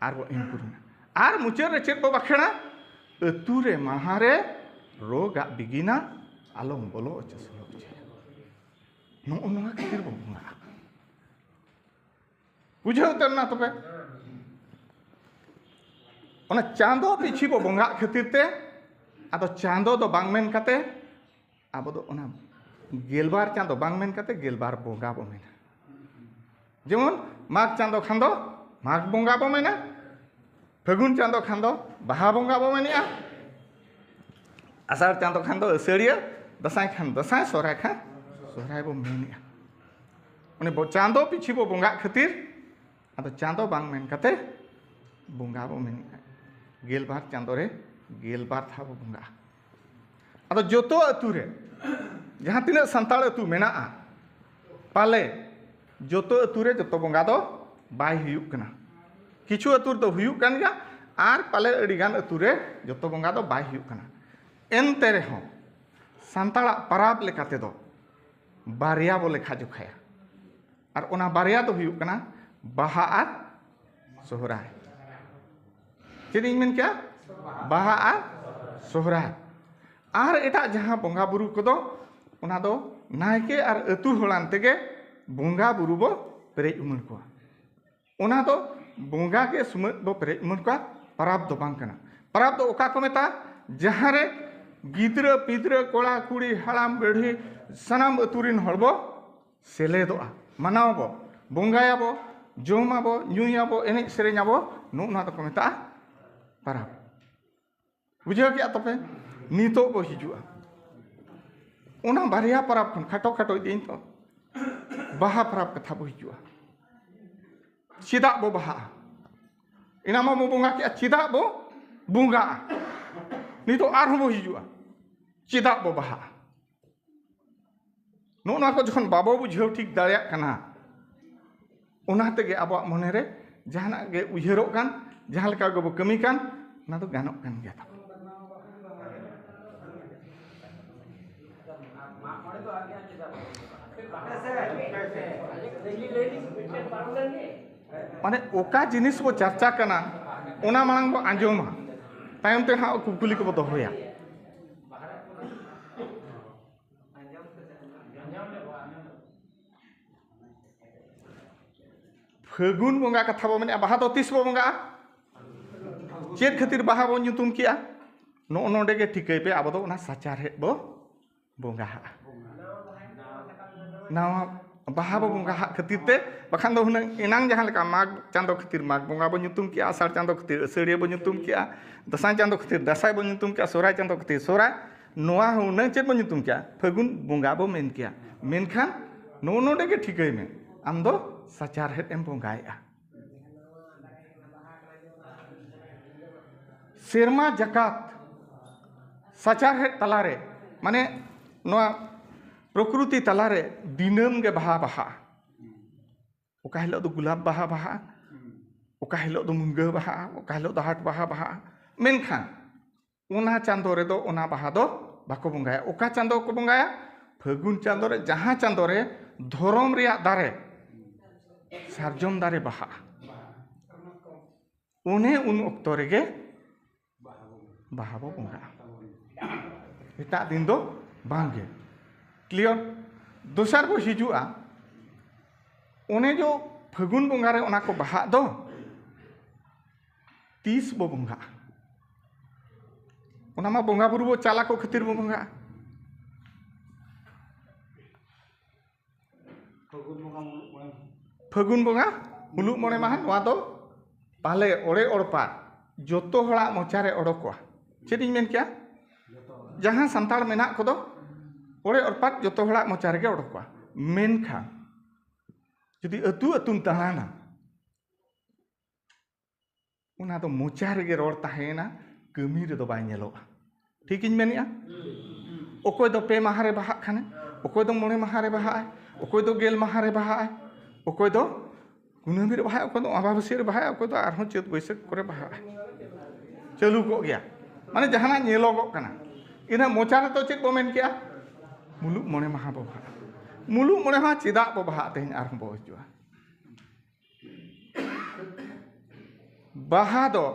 ᱟᱨ ᱵᱚ ᱮᱢ ᱯᱩᱨᱩᱱᱟ᱾ ᱟᱨ ᱢᱩᱪᱟᱹᱫ ᱨᱮ ᱪᱮᱫ ᱵᱚ ᱵᱟᱠᱷᱮᱲᱟ? ᱟᱹᱛᱩ ᱨᱮ ᱢᱟᱦᱟ ᱨᱮ ᱨᱳᱜᱟᱜ ᱵᱤᱜᱤᱱᱟ, ᱟᱞᱚᱢ ᱵᱚᱞᱚ ᱦᱚᱪᱚ ᱥᱚᱞᱚ ᱦᱚᱪᱚᱭᱟ᱾ ᱱᱚᱜᱼᱚ ᱱᱚᱣᱟ ᱠᱷᱟᱹᱛᱤᱨ ᱵᱚ ᱵᱚᱸᱜᱟᱜᱼᱟ᱾ ᱵᱩᱡᱷᱟᱹᱣ ᱩᱛᱟᱹᱨ ᱮᱱᱟ ᱛᱚᱵᱮ? ᱚᱱᱟ ᱪᱟᱸᱫᱚ ᱯᱤᱪᱷᱤ ᱵᱚ ᱵᱚᱸᱜᱟᱜ ᱠᱷᱟᱹᱛᱤᱨ ᱛᱮ, ᱟᱫᱚ ᱪᱟᱸᱫᱚ ᱫᱚ ᱵᱟᱝ ᱢᱮᱱ ᱠᱟᱛᱮ ᱟᱵᱚ ᱫᱚ ᱚᱱᱟ ᱜᱮᱞᱵᱟᱨ ᱪᱟᱸᱫᱚ ᱵᱟᱝ ᱢᱮᱱ ᱠᱟᱛᱮ ᱜᱮᱞᱵᱟᱨ ᱵᱚᱸᱜᱟ ᱵᱚ ᱢᱮᱱᱟ᱾ ᱡᱮᱢᱚᱱ ᱢᱟᱜᱽ ᱪᱟᱸᱫᱚ ᱠᱷᱟᱱ ᱫᱚ ᱢᱟᱜᱽ ᱵᱚᱸᱜᱟ ᱵᱚ ᱢᱮᱱᱟ, ᱯᱷᱟᱹᱜᱩᱱ ᱪᱟᱸᱫᱚ ᱠᱷᱟᱱ ᱫᱚ ᱵᱟᱦᱟ ᱵᱚᱸᱜᱟ ᱵᱚ ᱢᱮᱱᱮᱜᱼᱟ, ᱟᱥᱟᱲ ᱪᱟᱸᱫᱚ ᱠᱷᱟᱱ ᱫᱚ ᱟᱹᱥᱟᱹᱲᱤᱭᱟᱹ, ᱫᱟᱸᱥᱟᱭ ᱠᱷᱟᱱ ᱫᱟᱸᱥᱟᱭ, ᱥᱚᱦᱨᱟᱭ ᱠᱷᱟᱱ ᱥᱚᱦᱨᱟᱭ ᱵᱚ ᱢᱮᱱᱮᱜᱼᱟ᱾ ᱚᱱᱮ ᱵᱚ ᱪᱟᱸᱫᱚ ᱯᱤᱪᱷᱤ ᱵᱚ ᱵᱚᱸᱜᱟᱜ ᱠᱷᱟᱹᱛᱤᱨ ᱟᱫᱚ ᱪᱟᱸᱫᱚ ᱵᱟᱝ ᱢᱮᱱ ᱠᱟᱛᱮ ᱵᱚᱸᱜᱟ ᱵᱚ ᱢᱮᱱᱮᱜᱼᱟ᱾ ᱜᱮᱞᱵᱟᱨ ᱪᱟᱸᱫᱚ ᱨᱮ ᱜᱮᱞᱵᱟᱨ ᱫᱷᱟᱣ ᱵᱚ ᱵᱚᱸᱜᱟᱜᱼᱟ᱾ ᱟᱫᱚ ᱡᱚᱛᱚ ᱟᱹᱛᱩ ᱨᱮ ᱡᱟᱦᱟᱸ ᱛᱤᱱᱟᱹᱜ ᱥᱟᱱᱛᱟᱲ ᱟᱹᱛᱩ ᱢᱮᱱᱟᱜᱼᱟ, ᱯᱟᱞᱮ ᱡᱚᱛᱚ ᱟᱹᱛᱩ ᱨᱮ ᱡᱚᱛᱚ ᱵᱚᱸᱜᱟ ᱫᱚ ᱵᱟᱭ ᱦᱩᱭᱩᱜ ᱠᱟᱱᱟ᱾ ᱠᱤᱪᱷᱩ ᱟᱹᱛᱩ ᱨᱮᱫᱚ ᱦᱩᱭᱩᱜ ᱠᱟᱱ ᱜᱮᱭᱟ, ᱟᱨ ᱯᱟᱞᱮ ᱟᱹᱰᱤᱜᱟᱱ ᱟᱹᱛᱩ ᱨᱮ ᱡᱚᱛᱚ ᱵᱚᱸᱜᱟ ᱫᱚ ᱵᱟᱭ ᱦᱩᱭᱩᱜ ᱠᱟᱱᱟ᱾ ᱮᱱᱛᱮ ᱨᱮᱦᱚᱸ ᱥᱟᱱᱛᱟᱲᱟᱜ ᱯᱟᱨᱟᱵᱽ ᱞᱮᱠᱟ ᱛᱮᱫᱚ ᱵᱟᱨᱭᱟ ᱵᱚ ᱞᱮᱠᱷᱟ ᱡᱚᱠᱷᱟᱭᱟ, ᱟᱨ ᱚᱱᱟ ᱵᱟᱨᱭᱟ ᱫᱚ ᱦᱩᱭᱩᱜ ᱠᱟᱱᱟ ᱵᱟᱦᱟ ᱟᱨ ᱥᱚᱦᱨᱟᱭ᱾ ᱪᱮᱫ ᱤᱧ ᱢᱮᱱ ᱠᱮᱜᱼᱟ? ᱵᱟᱦᱟ ᱟᱨ ᱥᱚᱦᱨᱟᱭ᱾ ᱟᱨ ᱮᱴᱟᱜ ᱡᱟᱦᱟᱸ ᱵᱚᱸᱜᱟ ᱵᱩᱨᱩ ᱠᱚᱫᱚ, ᱚᱱᱟ ᱫᱚ ᱱᱟᱭᱠᱮ ᱟᱨ ᱟᱹᱛᱩ ᱦᱚᱲᱟᱱ ᱛᱮᱜᱮ ᱵᱚᱸᱜᱟ ᱵᱩᱨᱩ ᱵᱚ ᱯᱮᱨᱮᱡ ᱩᱢᱟᱹᱲ ᱠᱚᱣᱟ᱾ ᱚᱱᱟ ᱫᱚ ᱵᱚᱸᱜᱟ ᱜᱮ ᱥᱩᱢᱟᱹᱫ ᱵᱚ ᱯᱮᱨᱮᱡ ᱩᱢᱟᱹᱲ ᱠᱚᱣᱟ, ᱯᱟᱨᱟᱵᱽ ᱫᱚ ᱵᱟᱝ ᱠᱟᱱᱟ᱾ ᱯᱟᱨᱟᱵᱽ ᱫᱚ ᱚᱠᱟ ᱠᱚ ᱢᱮᱛᱟᱜᱼᱟ? ᱡᱟᱦᱟᱸ ᱨᱮ ᱜᱤᱫᱽᱨᱟᱹ ᱯᱤᱫᱽᱨᱟᱹ, ᱠᱚᱲᱟ ᱠᱩᱲᱤ, ᱦᱟᱲᱟᱢ ᱵᱩᱲᱦᱤ, ᱥᱟᱱᱟᱢ ᱟᱹᱛᱩ ᱨᱤᱱ ᱦᱚᱲ ᱵᱚ ᱥᱮᱞᱮᱫᱚᱜᱼᱟ, ᱢᱟᱱᱟᱣ ᱟᱵᱚ, ᱵᱚᱸᱜᱟᱭᱟᱵᱚ, ᱡᱚᱢᱟᱵᱚ, ᱧᱩᱭᱟᱵᱚ, ᱮᱱᱮᱡ ᱥᱮᱨᱮᱧ ᱟᱵᱚ, ᱱᱚᱜᱼᱚ ᱱᱚᱣᱟ ᱫᱚᱠᱚ ᱢᱮᱛᱟᱜᱼᱟ ᱯᱟᱨᱟᱵᱽ᱾ ᱵᱩᱡᱷᱟᱹᱣ ᱠᱮᱜᱼᱟ ᱛᱚᱯᱮ? ᱱᱤᱛᱚᱜ ᱵᱚ ᱦᱤᱡᱩᱜᱼᱟ, ᱚᱱᱟ ᱵᱟᱨᱭᱟ ᱯᱟᱨᱟᱵᱽ ᱠᱷᱚᱱ ᱠᱷᱟᱴᱚ ᱠᱷᱟᱴᱚ ᱤᱫᱤᱭᱟᱹᱧ ᱛᱚ, ᱵᱟᱦᱟ ᱯᱟᱨᱟᱵᱽ ᱠᱟᱛᱷᱟ ᱵᱚ ᱦᱤᱡᱩᱜᱼᱟ᱾ ᱪᱮᱫᱟᱜ ᱵᱚ ᱵᱟᱦᱟᱜᱼᱟ? ᱮᱱᱟ ᱢᱟ ᱵᱚ ᱵᱚᱸᱜᱟ ᱠᱮᱜᱼᱟ, ᱪᱮᱫᱟᱜ ᱵᱚ ᱵᱚᱸᱜᱟᱜᱼᱟ? ᱱᱤᱛᱚᱜ ᱟᱨᱦᱚᱸ ᱵᱚ ᱦᱤᱡᱩᱜᱼᱟ, ᱪᱮᱫᱟᱜ ᱵᱚ ᱵᱟᱦᱟᱜᱼᱟ? ᱱᱚᱜᱼᱚ ᱱᱚᱣᱟ ᱠᱚ ᱡᱚᱠᱷᱚᱱ ᱵᱟᱵᱚ ᱵᱩᱡᱷᱟᱹᱣ ᱴᱷᱤᱠ ᱫᱟᱲᱮᱭᱟᱜ ᱠᱟᱱᱟ, ᱚᱱᱟ ᱛᱮᱜᱮ ᱟᱵᱚᱣᱟᱜ ᱢᱚᱱᱮᱨᱮ ᱡᱟᱦᱟᱱᱟᱜ ᱜᱮ ᱩᱭᱦᱟᱹᱨᱚᱜ ᱠᱟᱱ, ᱡᱟᱦᱟᱸ ᱞᱮᱠᱟ ᱜᱮᱵᱚ ᱠᱟᱹᱢᱤ ᱠᱟᱱ, ᱚᱱᱟ ᱫᱚ ᱜᱟᱱᱚᱜ ᱠᱟᱱ ᱜᱮᱭᱟ ᱛᱟᱵᱚ᱾ ᱢᱟᱱᱮ ᱚᱠᱟ ᱡᱤᱱᱤᱥ ᱵᱚ ᱪᱟᱨᱪᱟ ᱠᱟᱱᱟ, ᱚᱱᱟ ᱢᱟᱲᱟᱝ ᱵᱚ ᱟᱸᱡᱚᱢᱟ, ᱛᱟᱭᱚᱢ ᱛᱮ ᱦᱟᱸᱜ ᱠᱩᱠᱞᱤ ᱠᱚᱵᱚ ᱫᱚᱦᱚᱭᱟ᱾ ᱯᱷᱟᱹᱜᱩᱱ ᱵᱚᱸᱜᱟ ᱠᱟᱛᱷᱟ ᱵᱚ ᱢᱮᱱᱮᱫᱼᱟ, ᱵᱟᱦᱟ ᱫᱚ ᱛᱤᱥ ᱵᱚ ᱵᱚᱸᱜᱟᱜᱼᱟ? ᱪᱮᱫ ᱠᱷᱟᱹᱛᱤᱨ ᱵᱟᱦᱟ ᱵᱚ ᱧᱩᱛᱩᱢ ᱠᱮᱜᱼᱟ? ᱱᱚᱜᱼᱚ ᱱᱚᱰᱮ ᱜᱮ ᱴᱷᱤᱠᱟᱹᱭ ᱯᱮ, ᱟᱵᱚ ᱫᱚ ᱚᱱᱟ ᱥᱟᱪᱟᱨᱦᱮᱫ ᱵᱚ ᱵᱚᱸᱜᱟ ᱦᱟᱜᱼᱟ᱾ ᱱᱟᱣᱟ ᱵᱟᱦᱟ ᱵᱚ ᱵᱚᱸᱜᱟ ᱦᱟᱜ ᱠᱷᱟᱹᱛᱤᱨ ᱛᱮ, ᱵᱟᱠᱷᱟᱱ ᱫᱚ ᱦᱩᱱᱟᱹᱝ ᱮᱱᱟᱝ ᱡᱟᱦᱟᱸ ᱞᱮᱠᱟ ᱢᱟᱜᱽ ᱪᱟᱸᱫᱚ ᱠᱷᱟᱹᱛᱤᱨ ᱢᱟᱜᱽ ᱵᱚᱸᱜᱟ ᱵᱚ ᱧᱩᱛᱩᱢ ᱠᱮᱜᱼᱟ, ᱟᱥᱟᱲ ᱪᱟᱸᱫᱚ ᱠᱷᱟᱹᱛᱤᱨ ᱟᱹᱥᱟᱹᱲᱤᱭᱟᱹ ᱵᱚ ᱧᱩᱛᱩᱢ ᱠᱮᱜᱼᱟ, ᱫᱟᱸᱥᱟᱭ ᱪᱟᱸᱫᱚ ᱠᱷᱟᱹᱛᱤᱨ ᱫᱟᱸᱥᱟᱭ ᱵᱚ ᱧᱩᱛᱩᱢ ᱠᱮᱜᱼᱟ, ᱥᱚᱦᱨᱟᱭ ᱪᱟᱸᱫᱚ ᱠᱷᱟᱹᱛᱤᱨ ᱥᱚᱦᱨᱟᱭ, ᱱᱚᱣᱟ ᱦᱚᱸ ᱦᱩᱱᱟᱹᱝ ᱪᱮᱫ ᱵᱚ ᱧᱩᱛᱩᱢ ᱠᱮᱜᱼᱟ? ᱯᱷᱟᱹᱜᱩᱱ ᱵᱚᱸᱜᱟ ᱵᱚ ᱢᱮᱱ ᱠᱮᱜᱼᱟ᱾ ᱢᱮᱱᱠᱷᱟᱱ ᱱᱚᱜᱼᱚ ᱱᱚᱰᱮ ᱜᱮ ᱴᱷᱤᱠᱟᱹᱭ ᱢᱮ, ᱟᱢ ᱫᱚ ᱥᱟᱪᱟᱨᱦᱮᱫ ᱮᱢ ᱵᱚᱸᱜᱟᱭᱮᱜᱼᱟ᱾ ᱥᱮᱨᱢᱟ ᱡᱟᱠᱟᱛ ᱥᱟᱪᱟᱨᱦᱮᱫ ᱛᱟᱞᱟᱨᱮ, ᱢᱟᱱᱮ ᱱᱚᱣᱟ ᱯᱨᱚᱠᱨᱤᱛᱤ ᱛᱟᱞᱟᱨᱮ ᱫᱤᱱᱟᱹᱢ ᱜᱮ ᱵᱟᱦᱟ ᱵᱟᱦᱟᱜᱼᱟ᱾ ᱚᱠᱟ ᱦᱤᱞᱳᱜ ᱫᱚ ᱜᱩᱞᱟᱵ ᱵᱟᱦᱟ ᱵᱟᱦᱟᱜᱼᱟ, ᱚᱠᱟ ᱦᱤᱞᱳᱜ ᱫᱚ ᱢᱩᱱᱜᱟᱹ ᱵᱟᱦᱟᱜᱼᱟ, ᱚᱠᱟ ᱦᱤᱞᱳᱜ ᱫᱚ ᱦᱟᱴ ᱵᱟᱦᱟ ᱵᱟᱦᱟᱜᱼᱟ᱾ ᱢᱮᱱᱠᱷᱟᱱ ᱚᱱᱟ ᱪᱟᱸᱫᱚ ᱨᱮᱫᱚ ᱚᱱᱟ ᱵᱟᱦᱟ ᱫᱚ ᱵᱟᱠᱚ ᱵᱚᱸᱜᱟᱭᱟ᱾ ᱚᱠᱟ ᱪᱟᱸᱫᱚ ᱠᱚ ᱵᱚᱸᱜᱟᱭᱟ? ᱯᱷᱟᱹᱜᱩᱱ ᱪᱟᱸᱫᱚ ᱨᱮ, ᱡᱟᱦᱟᱸ ᱪᱟᱸᱫᱚ ᱨᱮ ᱫᱷᱚᱨᱚᱢ ᱨᱮᱭᱟᱜ ᱫᱟᱨᱮ, ᱥᱟᱨᱡᱚᱢ ᱫᱟᱨᱮ ᱵᱟᱦᱟᱜᱼᱟ, ᱚᱱᱮ ᱩᱱ ᱚᱠᱛᱚ ᱨᱮᱜᱮ ᱵᱟᱦᱟ ᱵᱚ ᱵᱚᱸᱜᱟᱜᱼᱟ, ᱮᱴᱟᱜ ᱫᱤᱱ ᱫᱚ ᱵᱟᱝᱜᱮ᱾ ᱠᱞᱤᱭᱟᱨ? ᱫᱚᱥᱟᱨ ᱵᱚ ᱦᱤᱡᱩᱜᱼᱟ, ᱚᱱᱮ ᱡᱚ ᱯᱷᱟᱹᱜᱩᱱ ᱵᱚᱸᱜᱟ ᱨᱮ ᱚᱱᱟ ᱠᱚ ᱵᱟᱦᱟᱜ ᱫᱚ, ᱛᱤᱥ ᱵᱚ ᱵᱚᱸᱜᱟᱜᱼᱟ? ᱚᱱᱟ ᱢᱟ ᱵᱚᱸᱜᱟ ᱵᱩᱨᱩ ᱵᱚ ᱪᱟᱞ ᱟᱠᱚ ᱠᱷᱟᱹᱛᱤᱨ ᱵᱚ ᱵᱚᱸᱜᱟᱜᱼᱟ᱾ ᱯᱷᱟᱹᱜᱩᱱ ᱵᱚᱸᱜᱟ ᱢᱩᱞᱩᱜ ᱢᱚᱬᱮ ᱢᱟᱦᱟ᱾ ᱯᱷᱟᱹᱜᱩᱱ ᱵᱚᱸᱜᱟ ᱢᱩᱞᱩᱜ ᱢᱚᱬᱮ ᱢᱟᱦᱟ, ᱱᱚᱣᱟ ᱫᱚ ᱯᱟᱞᱮ ᱚᱲᱮ ᱚᱲᱯᱟᱛ ᱡᱚᱛᱚ ᱦᱚᱲᱟᱜ ᱢᱚᱪᱟ ᱨᱮ ᱚᱰᱚᱠᱚᱜᱼᱟ᱾ ᱪᱮᱫ ᱤᱧ ᱢᱮᱱ ᱠᱮᱜᱼᱟ? ᱡᱟᱦᱟᱸ ᱥᱟᱱᱛᱟᱲ ᱢᱮᱱᱟᱜ ᱠᱚᱫᱚ ᱚᱲᱮ ᱚᱲᱯᱟᱛ ᱡᱚᱛᱚ ᱦᱚᱲᱟᱜ ᱢᱚᱪᱟ ᱨᱮᱜᱮ ᱚᱰᱚᱠᱚᱜᱼᱟ᱾ ᱢᱮᱱᱠᱷᱟᱱ ᱡᱩᱫᱤ ᱟᱹᱛᱩ ᱟᱹᱛᱩᱢ ᱫᱟᱬᱟᱱᱟ, ᱚᱱᱟ ᱫᱚ ᱢᱚᱪᱟ ᱨᱮᱜᱮ ᱨᱚᱲ ᱛᱟᱦᱮᱸᱭᱮᱱᱟ, ᱠᱟᱹᱢᱤ ᱨᱮᱫᱚ ᱵᱟᱭ ᱧᱮᱞᱚᱜᱼᱟ᱾ ᱴᱷᱤᱠ ᱤᱧ ᱢᱮᱱᱮᱜᱼᱟ? ᱚᱠᱚᱭ ᱫᱚ ᱯᱮ ᱢᱟᱦᱟ ᱨᱮ ᱵᱟᱦᱟᱜ ᱠᱷᱟᱱᱮ, ᱚᱠᱚᱭ ᱫᱚ ᱢᱚᱬᱮ ᱢᱟᱦᱟ ᱨᱮ ᱵᱟᱦᱟᱜᱼᱟᱭ, ᱚᱠᱚᱭ ᱫᱚ ᱜᱮᱞ ᱢᱟᱦᱟ ᱨᱮ ᱵᱟᱦᱟᱜᱼᱟᱭ, ᱚᱠᱚᱭ ᱫᱚ ᱠᱩᱱᱟᱹᱢᱤ ᱨᱮ ᱵᱟᱦᱟᱜᱼᱟᱭ, ᱚᱠᱚᱭ ᱫᱚ ᱟᱢᱵᱟᱵᱟᱹᱥᱭᱟᱹ ᱨᱮ ᱵᱟᱦᱟᱜᱼᱟᱭ, ᱚᱠᱚᱭ ᱫᱚ ᱟᱨᱦᱚᱸ ᱪᱟᱹᱛ ᱵᱟᱹᱭᱥᱟᱹᱠᱷ ᱠᱚᱨᱮ ᱵᱟᱦᱟᱜᱼᱟᱭ᱾ ᱪᱟᱹᱞᱩ ᱠᱚᱜ ᱜᱮᱭᱟ, ᱢᱟᱱᱮ ᱡᱟᱦᱟᱱᱟᱜ ᱧᱮᱞᱚᱜᱚᱜ ᱠᱟᱱᱟ᱾ ᱤᱱᱟᱹ ᱢᱚᱪᱟ ᱨᱮᱫᱚ ᱪᱮᱫ ᱵᱚ ᱢᱮᱱ ᱠᱮᱜᱼᱟ? ᱢᱩᱞᱩᱜ ᱢᱚᱬᱮ ᱢᱟᱦᱟ ᱵᱚ ᱵᱟᱦᱟᱜᱼᱟ᱾ ᱢᱩᱞᱩᱜ ᱢᱚᱬᱮ ᱢᱟᱦᱟ ᱪᱮᱫᱟᱜ ᱵᱚ ᱵᱟᱦᱟᱜᱼᱟ? ᱛᱮᱦᱮᱧ ᱟᱨᱦᱚᱸ ᱵᱚ ᱦᱤᱡᱩᱜᱼᱟ᱾ ᱵᱟᱦᱟ ᱫᱚ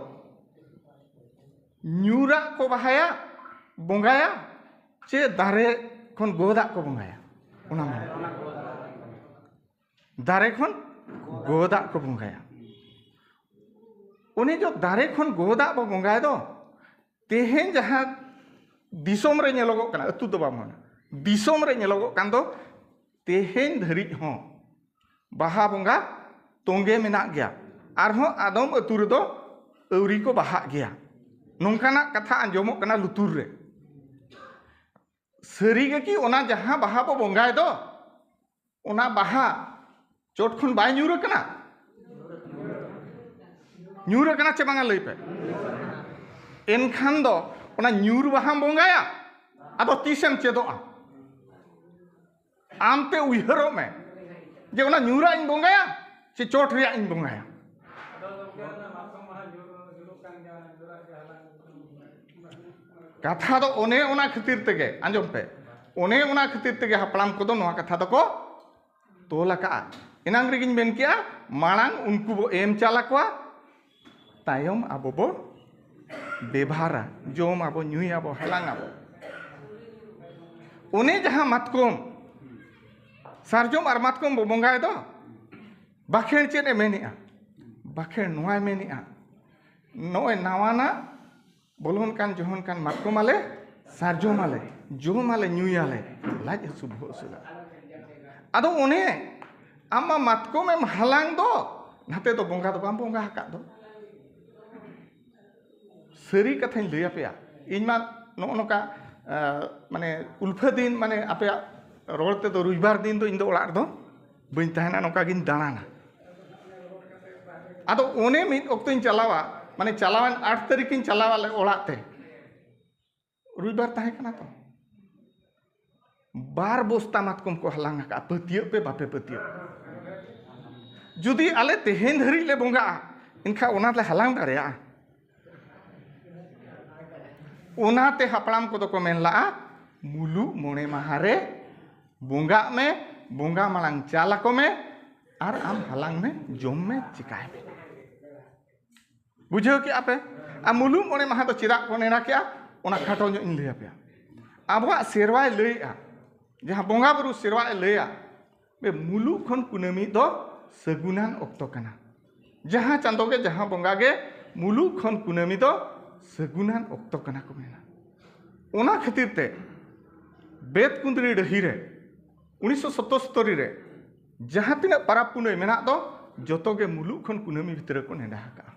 ᱧᱩᱨᱟᱜ ᱠᱚ ᱵᱟᱦᱟᱭᱟ, ᱵᱚᱸᱜᱟᱭᱟ, ᱪᱮ ᱫᱟᱨᱮ ᱠᱷᱚᱱ ᱜᱚᱫᱟᱜ ᱠᱚ ᱵᱚᱸᱜᱟᱭᱟ? ᱚᱱᱟ ᱢᱟ ᱫᱟᱨᱮ ᱠᱷᱚᱱ ᱜᱚᱫᱟᱜ ᱠᱚ ᱵᱚᱸᱜᱟᱭᱟ᱾ ᱩᱱᱤ ᱡᱚ ᱫᱟᱨᱮ ᱠᱷᱚᱱ ᱜᱚᱫᱟᱜ ᱵᱚ ᱵᱚᱸᱜᱟᱭ ᱫᱚ, ᱛᱮᱦᱮᱧ ᱡᱟᱦᱟᱸ ᱫᱤᱥᱚᱢ ᱨᱮ ᱧᱮᱞᱚᱜᱚᱜ ᱠᱟᱱᱟ, ᱟᱹᱛᱩ ᱫᱚ ᱵᱟᱝ ᱠᱟᱱᱟ, ᱫᱤᱥᱚᱢ ᱨᱮ ᱧᱮᱞᱚᱜᱚᱜ ᱠᱟᱱ ᱫᱚ ᱛᱮᱦᱮᱧ ᱫᱷᱟᱹᱨᱤᱡ ᱦᱚᱸ ᱵᱟᱦᱟ ᱵᱚᱸᱜᱟ ᱛᱚᱸᱜᱮ ᱢᱮᱱᱟᱜ ᱜᱮᱭᱟ᱾ ᱟᱨᱦᱚᱸ ᱟᱫᱚᱢ ᱟᱹᱛᱩ ᱨᱮᱫᱚ ᱟᱹᱣᱨᱤ ᱠᱚ ᱵᱟᱦᱟᱜ ᱜᱮᱭᱟ᱾ ᱱᱚᱝᱠᱟᱱᱟᱜ ᱠᱟᱛᱷᱟ ᱟᱸᱡᱚᱢᱚᱜ ᱠᱟᱱᱟ ᱞᱩᱛᱩᱨ ᱨᱮ᱾ ᱥᱟᱹᱨᱤ ᱜᱮ ᱠᱤ ᱚᱱᱟ ᱡᱟᱦᱟᱸ ᱵᱟᱦᱟ ᱵᱚ ᱵᱚᱸᱜᱟᱭ ᱫᱚ, ᱚᱱᱟ ᱵᱟᱦᱟ ᱪᱚᱴ ᱠᱷᱚᱱ ᱵᱟᱭ ᱧᱩᱨ ᱟᱠᱟᱱᱟ? ᱧᱩᱨ ᱟᱠᱟᱱᱟ ᱪᱮ ᱵᱟᱝᱟ, ᱞᱟᱹᱭ ᱯᱮ᱾ ᱮᱱᱠᱷᱟᱱ ᱫᱚ ᱚᱱᱟ ᱧᱩᱨ ᱵᱟᱦᱟᱢ ᱵᱚᱸᱜᱟᱭᱟ, ᱟᱫᱚ ᱛᱤᱥᱮᱢ ᱪᱮᱫᱚᱜᱼᱟ? ᱟᱢ ᱛᱮ ᱩᱭᱦᱟᱹᱨᱚᱜ ᱢᱮ ᱡᱮ ᱚᱱᱟ ᱧᱩᱨᱟᱜ ᱤᱧ ᱵᱚᱸᱜᱟᱭᱟ ᱥᱮ ᱪᱚᱴ ᱨᱮᱭᱟᱜ ᱤᱧ ᱵᱚᱸᱜᱟᱭᱟ᱾ ᱠᱟᱛᱷᱟ ᱫᱚ ᱚᱱᱮ ᱚᱱᱟ ᱠᱷᱟᱹᱛᱤᱨ ᱛᱮᱜᱮ, ᱟᱸᱡᱚᱢ ᱯᱮ, ᱚᱱᱮ ᱚᱱᱟ ᱠᱷᱟᱹᱛᱤᱨ ᱛᱮᱜᱮ ᱦᱟᱯᱲᱟᱢ ᱠᱚᱫᱚ ᱱᱚᱣᱟ ᱠᱟᱛᱷᱟ ᱫᱚᱠᱚ ᱛᱚᱞ ᱟᱠᱟᱜᱼᱟ᱾ ᱮᱱᱟᱝ ᱨᱮᱜᱮᱧ ᱢᱮᱱ ᱠᱮᱜᱼᱟ, ᱢᱟᱲᱟᱝ ᱩᱱᱠᱩ ᱵᱚ ᱮᱢ ᱪᱟᱞ ᱟᱠᱚᱣᱟ, ᱛᱟᱭᱚᱢ ᱟᱵᱚ ᱵᱚ ᱵᱮᱵᱷᱟᱨᱟ, ᱡᱚᱢ ᱟᱵᱚ, ᱧᱩᱭ ᱟᱵᱚ, ᱦᱟᱞᱟᱝ ᱟᱵᱚ᱾ ᱚᱱᱮ ᱡᱟᱦᱟᱸ ᱢᱟᱛᱠᱚᱢ, ᱥᱟᱨᱡᱚᱢ ᱟᱨ ᱢᱟᱛᱠᱚᱢ ᱵᱚ ᱵᱚᱸᱜᱟᱭ ᱫᱚ, ᱵᱟᱠᱷᱮᱲ ᱪᱮᱫ ᱮ ᱢᱮᱱᱮᱜᱼᱟ? ᱵᱟᱠᱷᱮᱲ ᱱᱚᱣᱟᱭ ᱢᱮᱱᱮᱜᱼᱟ, ᱱᱚᱜᱼᱚᱭ ᱱᱟᱣᱟᱱᱟᱜ ᱵᱚᱞᱚᱱ ᱠᱟᱱ ᱡᱚᱦᱚᱱ ᱠᱟᱱ ᱢᱟᱛᱠᱚᱢ ᱟᱞᱮ, ᱥᱟᱨᱡᱚᱢ ᱟᱞᱮ, ᱡᱚᱢ ᱟᱞᱮ, ᱧᱩᱭᱟᱞᱮ, ᱞᱟᱡ ᱦᱟᱹᱥᱩ ᱵᱚᱦᱚᱜ ᱦᱟᱹᱥᱩ ᱞᱟᱜᱟᱜᱼᱟ᱾ ᱟᱫᱚ ᱚᱱᱮ ᱟᱢ ᱢᱟ ᱢᱟᱛᱠᱚᱢ ᱮᱢ ᱦᱟᱞᱟᱝ ᱫᱚ, ᱱᱟᱛᱮ ᱫᱚ ᱵᱚᱸᱜᱟ ᱫᱚ ᱵᱟᱢ ᱵᱚᱸᱜᱟ ᱟᱠᱟᱫ ᱫᱚ᱾ ᱥᱟᱹᱨᱤ ᱠᱟᱛᱷᱟᱧ ᱞᱟᱹᱭ ᱟᱯᱮᱭᱟ, ᱤᱧ ᱢᱟ ᱱᱚᱜᱼᱚ ᱱᱚᱝᱠᱟ, ᱟᱸ, ᱢᱟᱱᱮ ᱩᱞᱯᱷᱟᱹ ᱫᱤᱱ, ᱢᱟᱱᱮ ᱟᱯᱮᱭᱟᱜ ᱨᱚᱲ ᱛᱮᱫᱚ ᱨᱚᱵᱤᱵᱟᱨ ᱫᱤᱱ ᱫᱚ ᱤᱧ ᱫᱚ ᱚᱲᱟᱜ ᱨᱮᱫᱚ ᱵᱟᱹᱧ ᱛᱟᱦᱮᱱᱟ, ᱱᱚᱝᱠᱟ ᱜᱤᱧ ᱫᱟᱬᱟᱱᱟ᱾ ᱟᱫᱚ ᱚᱱᱮ ᱢᱤᱫ ᱚᱠᱛᱚᱧ ᱪᱟᱞᱟᱣᱟ, ᱢᱟᱱᱮ ᱪᱟᱞᱟᱣᱮᱱ ᱟᱴ ᱛᱟᱹᱨᱤᱠᱷ ᱤᱧ ᱪᱟᱞᱟᱣ ᱟᱞᱮ ᱚᱲᱟᱜ ᱛᱮ, ᱨᱚᱵᱤᱵᱟᱨ ᱛᱟᱦᱮᱸ ᱠᱟᱱᱟ ᱛᱚ, ᱵᱟᱨ ᱵᱚᱥᱛᱟ ᱢᱟᱛᱠᱚᱢ ᱠᱚ ᱦᱟᱞᱟᱝ ᱟᱠᱟᱫᱼᱟ᱾ ᱯᱟᱹᱛᱭᱟᱹᱜ ᱯᱮ ᱵᱟᱯᱮ ᱯᱟᱹᱛᱭᱟᱹᱜ, ᱡᱩᱫᱤ ᱟᱞᱮ ᱛᱮᱦᱮᱧ ᱫᱷᱟᱹᱨᱤᱡ ᱞᱮ ᱵᱚᱸᱜᱟᱜᱼᱟ, ᱮᱱᱠᱷᱟᱱ ᱚᱱᱟ ᱞᱮ ᱦᱟᱞᱟᱝ ᱫᱟᱲᱮᱭᱟᱜᱼᱟ? ᱚᱱᱟᱛᱮ ᱦᱟᱯᱲᱟᱢ ᱠᱚᱫᱚ ᱠᱚ ᱢᱮᱱ ᱞᱟᱜᱼᱟ, ᱢᱩᱞᱩᱜ ᱢᱚᱬᱮ ᱢᱟᱦᱟ ᱨᱮ ᱵᱚᱸᱜᱟᱜ ᱢᱮ, ᱵᱚᱸᱜᱟ ᱢᱟᱲᱟᱝ ᱪᱟᱞ ᱟᱠᱚ ᱢᱮ, ᱟᱨ ᱟᱢ ᱦᱟᱞᱟᱝ ᱢᱮ, ᱡᱚᱢ ᱢᱮ, ᱪᱤᱠᱟᱭ ᱢᱮ᱾ ᱵᱩᱡᱷᱟᱹᱣ ᱠᱮᱜᱼᱟ ᱯᱮ? ᱟᱨ ᱢᱩᱞᱩᱜ ᱢᱚᱬᱮ ᱢᱟᱦᱟ ᱫᱚ ᱪᱮᱫᱟᱜ ᱠᱚ ᱱᱮᱰᱟ ᱠᱮᱜᱼᱟ, ᱚᱱᱟ ᱠᱷᱟᱴᱚ ᱧᱚᱜ ᱤᱧ ᱞᱟᱹᱭ ᱟᱯᱮᱭᱟ᱾ ᱟᱵᱚᱣᱟᱜ ᱥᱮᱨᱣᱟᱭ ᱞᱟᱹᱭᱮᱜᱼᱟ, ᱡᱟᱦᱟᱸ ᱵᱚᱸᱜᱟ ᱵᱩᱨᱩ ᱥᱮᱨᱣᱟ ᱮ ᱞᱟᱹᱭᱟ, ᱢᱩᱞᱩᱜ ᱠᱷᱚᱱ ᱠᱩᱱᱟᱹᱢᱤ ᱫᱚ ᱥᱟᱹᱜᱩᱱᱟᱱ ᱚᱠᱛᱚ ᱠᱟᱱᱟ᱾ ᱡᱟᱦᱟᱸ ᱪᱟᱸᱫᱚ ᱜᱮ, ᱡᱟᱦᱟᱸ ᱵᱚᱸᱜᱟ ᱜᱮ, ᱢᱩᱞᱩᱜ ᱠᱷᱚᱱ ᱠᱩᱱᱟᱹᱢᱤ ᱫᱚ ᱥᱟᱹᱜᱩᱱᱟᱱ ᱚᱠᱛᱚ ᱠᱟᱱᱟ ᱠᱚ ᱢᱮᱱᱟ᱾ ᱚᱱᱟ ᱠᱷᱟᱹᱛᱤᱨ ᱛᱮ ᱵᱮᱛᱠᱩᱸᱫᱽᱨᱤ ᱰᱟᱹᱦᱤ ᱨᱮ ᱩᱱᱤᱥᱥᱚ ᱥᱚᱛᱚᱥᱛᱚᱨᱤ ᱨᱮ ᱡᱟᱦᱟᱸ ᱛᱤᱱᱟᱹᱜ ᱯᱟᱨᱟᱵᱽ ᱯᱩᱱᱟᱹᱭ ᱢᱮᱱᱟᱜ ᱫᱚ, ᱡᱚᱛᱚ ᱜᱮ ᱢᱩᱞᱩᱜ ᱠᱷᱚᱱ ᱠᱩᱱᱟᱹᱢᱤ ᱵᱷᱤᱛᱨᱤ ᱨᱮᱠᱚ ᱱᱮᱰᱟ ᱟᱠᱟᱫᱼᱟ᱾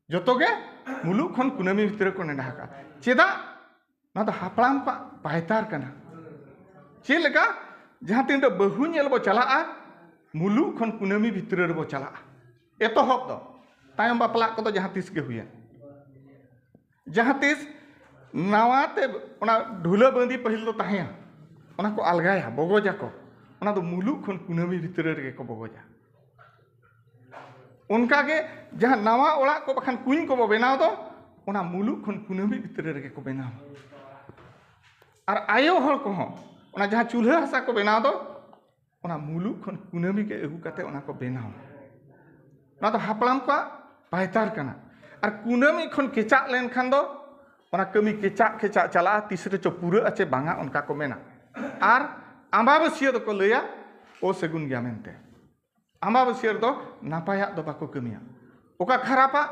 ᱡᱚᱛᱚ ᱜᱮ ᱢᱩᱞᱩᱜ ᱠᱷᱚᱱ ᱠᱩᱱᱟᱹᱢᱤ ᱵᱷᱤᱛᱨᱤ ᱨᱮᱠᱚ ᱱᱮᱰᱟ ᱟᱠᱟᱫᱼᱟ᱾ ᱪᱮᱫᱟᱜ? ᱱᱚᱣᱟ ᱫᱚ ᱦᱟᱯᱲᱟᱢ ᱠᱚᱣᱟᱜ ᱯᱟᱭᱛᱟᱨ ᱠᱟᱱᱟ᱾ ᱪᱮᱫ ᱞᱮᱠᱟ? ᱡᱟᱦᱟᱸ ᱛᱤᱱ ᱨᱮ ᱵᱟᱹᱦᱩ ᱧᱮᱞ ᱵᱚ ᱪᱟᱞᱟᱜᱼᱟ, ᱢᱩᱞᱩᱜ ᱠᱷᱚᱱ ᱠᱩᱱᱟᱹᱢᱤ ᱵᱷᱤᱛᱨᱤ ᱨᱮᱵᱚ ᱪᱟᱞᱟᱜᱼᱟ᱾ ᱮᱛᱚᱦᱚᱵ ᱫᱚ, ᱛᱟᱭᱚᱢ ᱵᱟᱯᱞᱟ ᱠᱚᱫᱚ ᱡᱟᱦᱟᱸ ᱛᱤᱥ ᱜᱮ ᱦᱩᱭᱮᱱ, ᱡᱟᱦᱟᱸ ᱛᱤᱥ ᱱᱟᱣᱟ ᱛᱮ ᱚᱱᱟ ᱰᱷᱩᱞᱟᱹ ᱵᱟᱸᱫᱤ ᱯᱟᱹᱦᱤᱞ ᱫᱚ ᱛᱟᱦᱮᱸᱭᱟ, ᱚᱱᱟ ᱠᱚ ᱟᱞᱜᱟᱭᱟ, ᱵᱚᱜᱚᱡᱟᱠᱚ᱾ ᱚᱱᱟ ᱫᱚ ᱢᱩᱞᱩᱜ ᱠᱷᱚᱱ ᱠᱩᱱᱟᱹᱢᱤ ᱵᱷᱤᱛᱨᱤ ᱨᱮᱜᱮ ᱠᱚ ᱵᱚᱜᱚᱡᱟ᱾ ᱚᱱᱠᱟᱜᱮ ᱡᱟᱦᱟᱸ ᱱᱟᱣᱟ ᱚᱲᱟᱜ ᱠᱚ ᱵᱟᱠᱷᱟᱱ ᱠᱩᱧ ᱠᱚᱵᱚ ᱵᱮᱱᱟᱣ ᱫᱚ, ᱚᱱᱟ ᱢᱩᱞᱩᱜ ᱠᱷᱚᱱ ᱠᱩᱱᱟᱹᱢᱤ ᱵᱷᱤᱛᱨᱤ ᱨᱮᱜᱮ ᱠᱚ ᱵᱮᱱᱟᱣᱟ᱾ ᱟᱨ ᱟᱭᱳ ᱦᱚᱲ ᱠᱚᱦᱚᱸ ᱚᱱᱟ ᱡᱟᱦᱟᱸ ᱪᱩᱞᱦᱟᱹ ᱦᱟᱥᱟ ᱠᱚ ᱵᱮᱱᱟᱣ ᱫᱚ, ᱚᱱᱟ ᱢᱩᱞᱩᱜ ᱠᱷᱚᱱ ᱠᱩᱱᱟᱹᱢᱤ ᱜᱮ ᱟᱹᱜᱩ ᱠᱟᱛᱮ ᱚᱱᱟ ᱠᱚ ᱵᱮᱱᱟᱣᱟ᱾ ᱚᱱᱟ ᱫᱚ ᱦᱟᱯᱲᱟᱢ ᱠᱚᱣᱟᱜ ᱯᱟᱭᱛᱟᱨ ᱠᱟᱱᱟ᱾ ᱟᱨ ᱠᱩᱱᱟᱹᱢᱤ ᱠᱷᱚᱱ ᱠᱮᱪᱟᱜ ᱞᱮᱱᱠᱷᱟᱱ ᱫᱚ ᱚᱱᱟ ᱠᱟᱹᱢᱤ ᱠᱮᱪᱟᱜ ᱠᱮᱪᱟᱜ ᱪᱟᱞᱟᱜᱼᱟ, ᱛᱤᱥ ᱨᱮᱪᱚ ᱯᱩᱨᱟᱹᱜᱼᱟ ᱪᱮ ᱵᱟᱝᱟ, ᱚᱱᱠᱟ ᱠᱚ ᱢᱮᱱᱟ᱾ ᱟᱨ ᱟᱢᱵᱟᱵᱟᱹᱥᱭᱟᱹ ᱫᱚᱠᱚ ᱞᱟᱹᱭᱟ ᱚᱥᱟᱹᱜᱩᱱ ᱜᱮᱭᱟ ᱢᱮᱱᱛᱮ᱾ ᱟᱢᱵᱟᱵᱟᱹᱥᱭᱟᱹ ᱨᱮᱫᱚ ᱱᱟᱯᱟᱭᱟᱜ ᱫᱚ ᱵᱟᱠᱚ ᱠᱟᱹᱢᱤᱭᱟ᱾ ᱚᱠᱟ ᱠᱷᱟᱨᱟᱯᱟᱜ,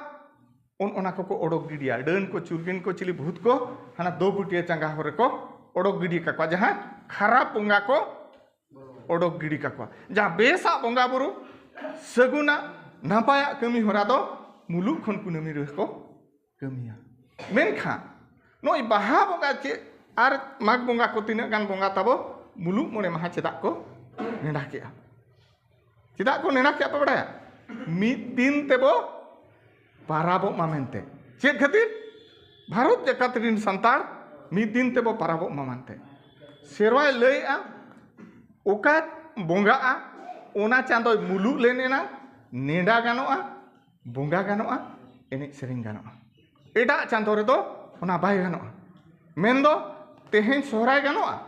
ᱚᱱ ᱚᱱᱟ ᱠᱚᱠᱚ ᱚᱰᱚᱠ ᱜᱤᱰᱤᱭᱟ᱾ ᱰᱟᱹᱱ ᱠᱚ, ᱪᱩᱨᱜᱤᱱ ᱠᱚ, ᱪᱤᱞᱤ ᱵᱷᱩᱛ ᱠᱚ ᱦᱟᱱᱟ ᱫᱚ ᱯᱟᱹᱴᱤᱭᱟᱹ ᱪᱟᱸᱜᱟ ᱦᱚᱨ ᱨᱮᱠᱚ ᱚᱰᱚᱠ ᱜᱤᱰᱤ ᱠᱟᱠᱚᱣᱟ᱾ ᱡᱟᱦᱟᱸ ᱠᱷᱟᱨᱟᱯ ᱵᱚᱸᱜᱟ ᱠᱚ ᱚᱰᱚᱠ ᱜᱤᱰᱤ ᱠᱟᱠᱚᱣᱟ᱾ ᱡᱟᱦᱟᱸ ᱵᱮᱥᱟᱜ ᱵᱚᱸᱜᱟ ᱵᱩᱨᱩ, ᱥᱟᱹᱜᱩᱱᱟᱜ, ᱱᱟᱯᱟᱭᱟᱜ ᱠᱟᱹᱢᱤ ᱦᱚᱨᱟ ᱫᱚ ᱢᱩᱞᱩᱜ ᱠᱷᱚᱱ ᱠᱩᱱᱟᱹᱢᱤ ᱨᱮᱠᱚ ᱠᱟᱹᱢᱤᱭᱟ᱾ ᱢᱮᱱᱠᱷᱟᱱ ᱱᱚᱜᱼᱚᱭ ᱵᱟᱦᱟ ᱵᱚᱸᱜᱟ ᱪᱮᱫ ᱟᱨ ᱢᱟᱜᱽ ᱵᱚᱸᱜᱟ ᱠᱚ ᱛᱤᱱᱟᱹᱜ ᱜᱟᱱ ᱵᱚᱸᱜᱟ ᱛᱟᱵᱚ ᱢᱩᱞᱩᱜ ᱢᱚᱬᱮ ᱢᱟᱦᱟ ᱪᱮᱫᱟᱜ ᱠᱚ ᱱᱮᱰᱟ ᱠᱮᱜᱼᱟ? ᱪᱮᱫᱟᱜ ᱠᱚ ᱱᱮᱰᱟ ᱠᱮᱜᱼᱟ ᱯᱮ ᱵᱟᱲᱟᱭᱟ? ᱢᱤᱫ ᱫᱤᱱ ᱛᱮᱵᱚ ᱯᱟᱨᱟᱵᱚᱜ ᱢᱟ ᱢᱮᱱᱛᱮ᱾ ᱪᱮᱫ ᱠᱷᱟᱹᱛᱤᱨ? ᱵᱷᱟᱨᱚᱛ ᱡᱟᱠᱟᱛ ᱨᱤᱱ ᱥᱟᱱᱛᱟᱲ ᱢᱤᱫ ᱫᱤᱱ ᱛᱮᱵᱚ ᱯᱟᱨᱟᱵᱚᱜ ᱢᱟ ᱢᱮᱱᱛᱮ᱾ ᱥᱮᱨᱣᱟᱭ ᱞᱟᱹᱭᱮᱜᱼᱟ, ᱚᱠᱟ ᱵᱚᱸᱜᱟᱜᱼᱟ, ᱚᱱᱟ ᱪᱟᱸᱫᱚᱭ ᱢᱩᱞᱩᱜ ᱞᱮᱱ ᱮᱱᱟ, ᱱᱮᱰᱟ ᱜᱟᱱᱚᱜᱼᱟ, ᱵᱚᱸᱜᱟ ᱜᱟᱱᱚᱜᱼᱟ, ᱮᱱᱮᱡ ᱥᱮᱨᱮᱧ ᱜᱟᱱᱚᱜᱼᱟ᱾ ᱮᱴᱟᱜ ᱪᱟᱸᱫᱚ ᱨᱮᱫᱚ ᱚᱱᱟ ᱵᱟᱭ ᱜᱟᱱᱚᱜᱼᱟ᱾ ᱢᱮᱱᱫᱚ ᱛᱮᱦᱮᱧ ᱥᱚᱦᱨᱟᱭ ᱜᱟᱱᱚᱜᱼᱟ,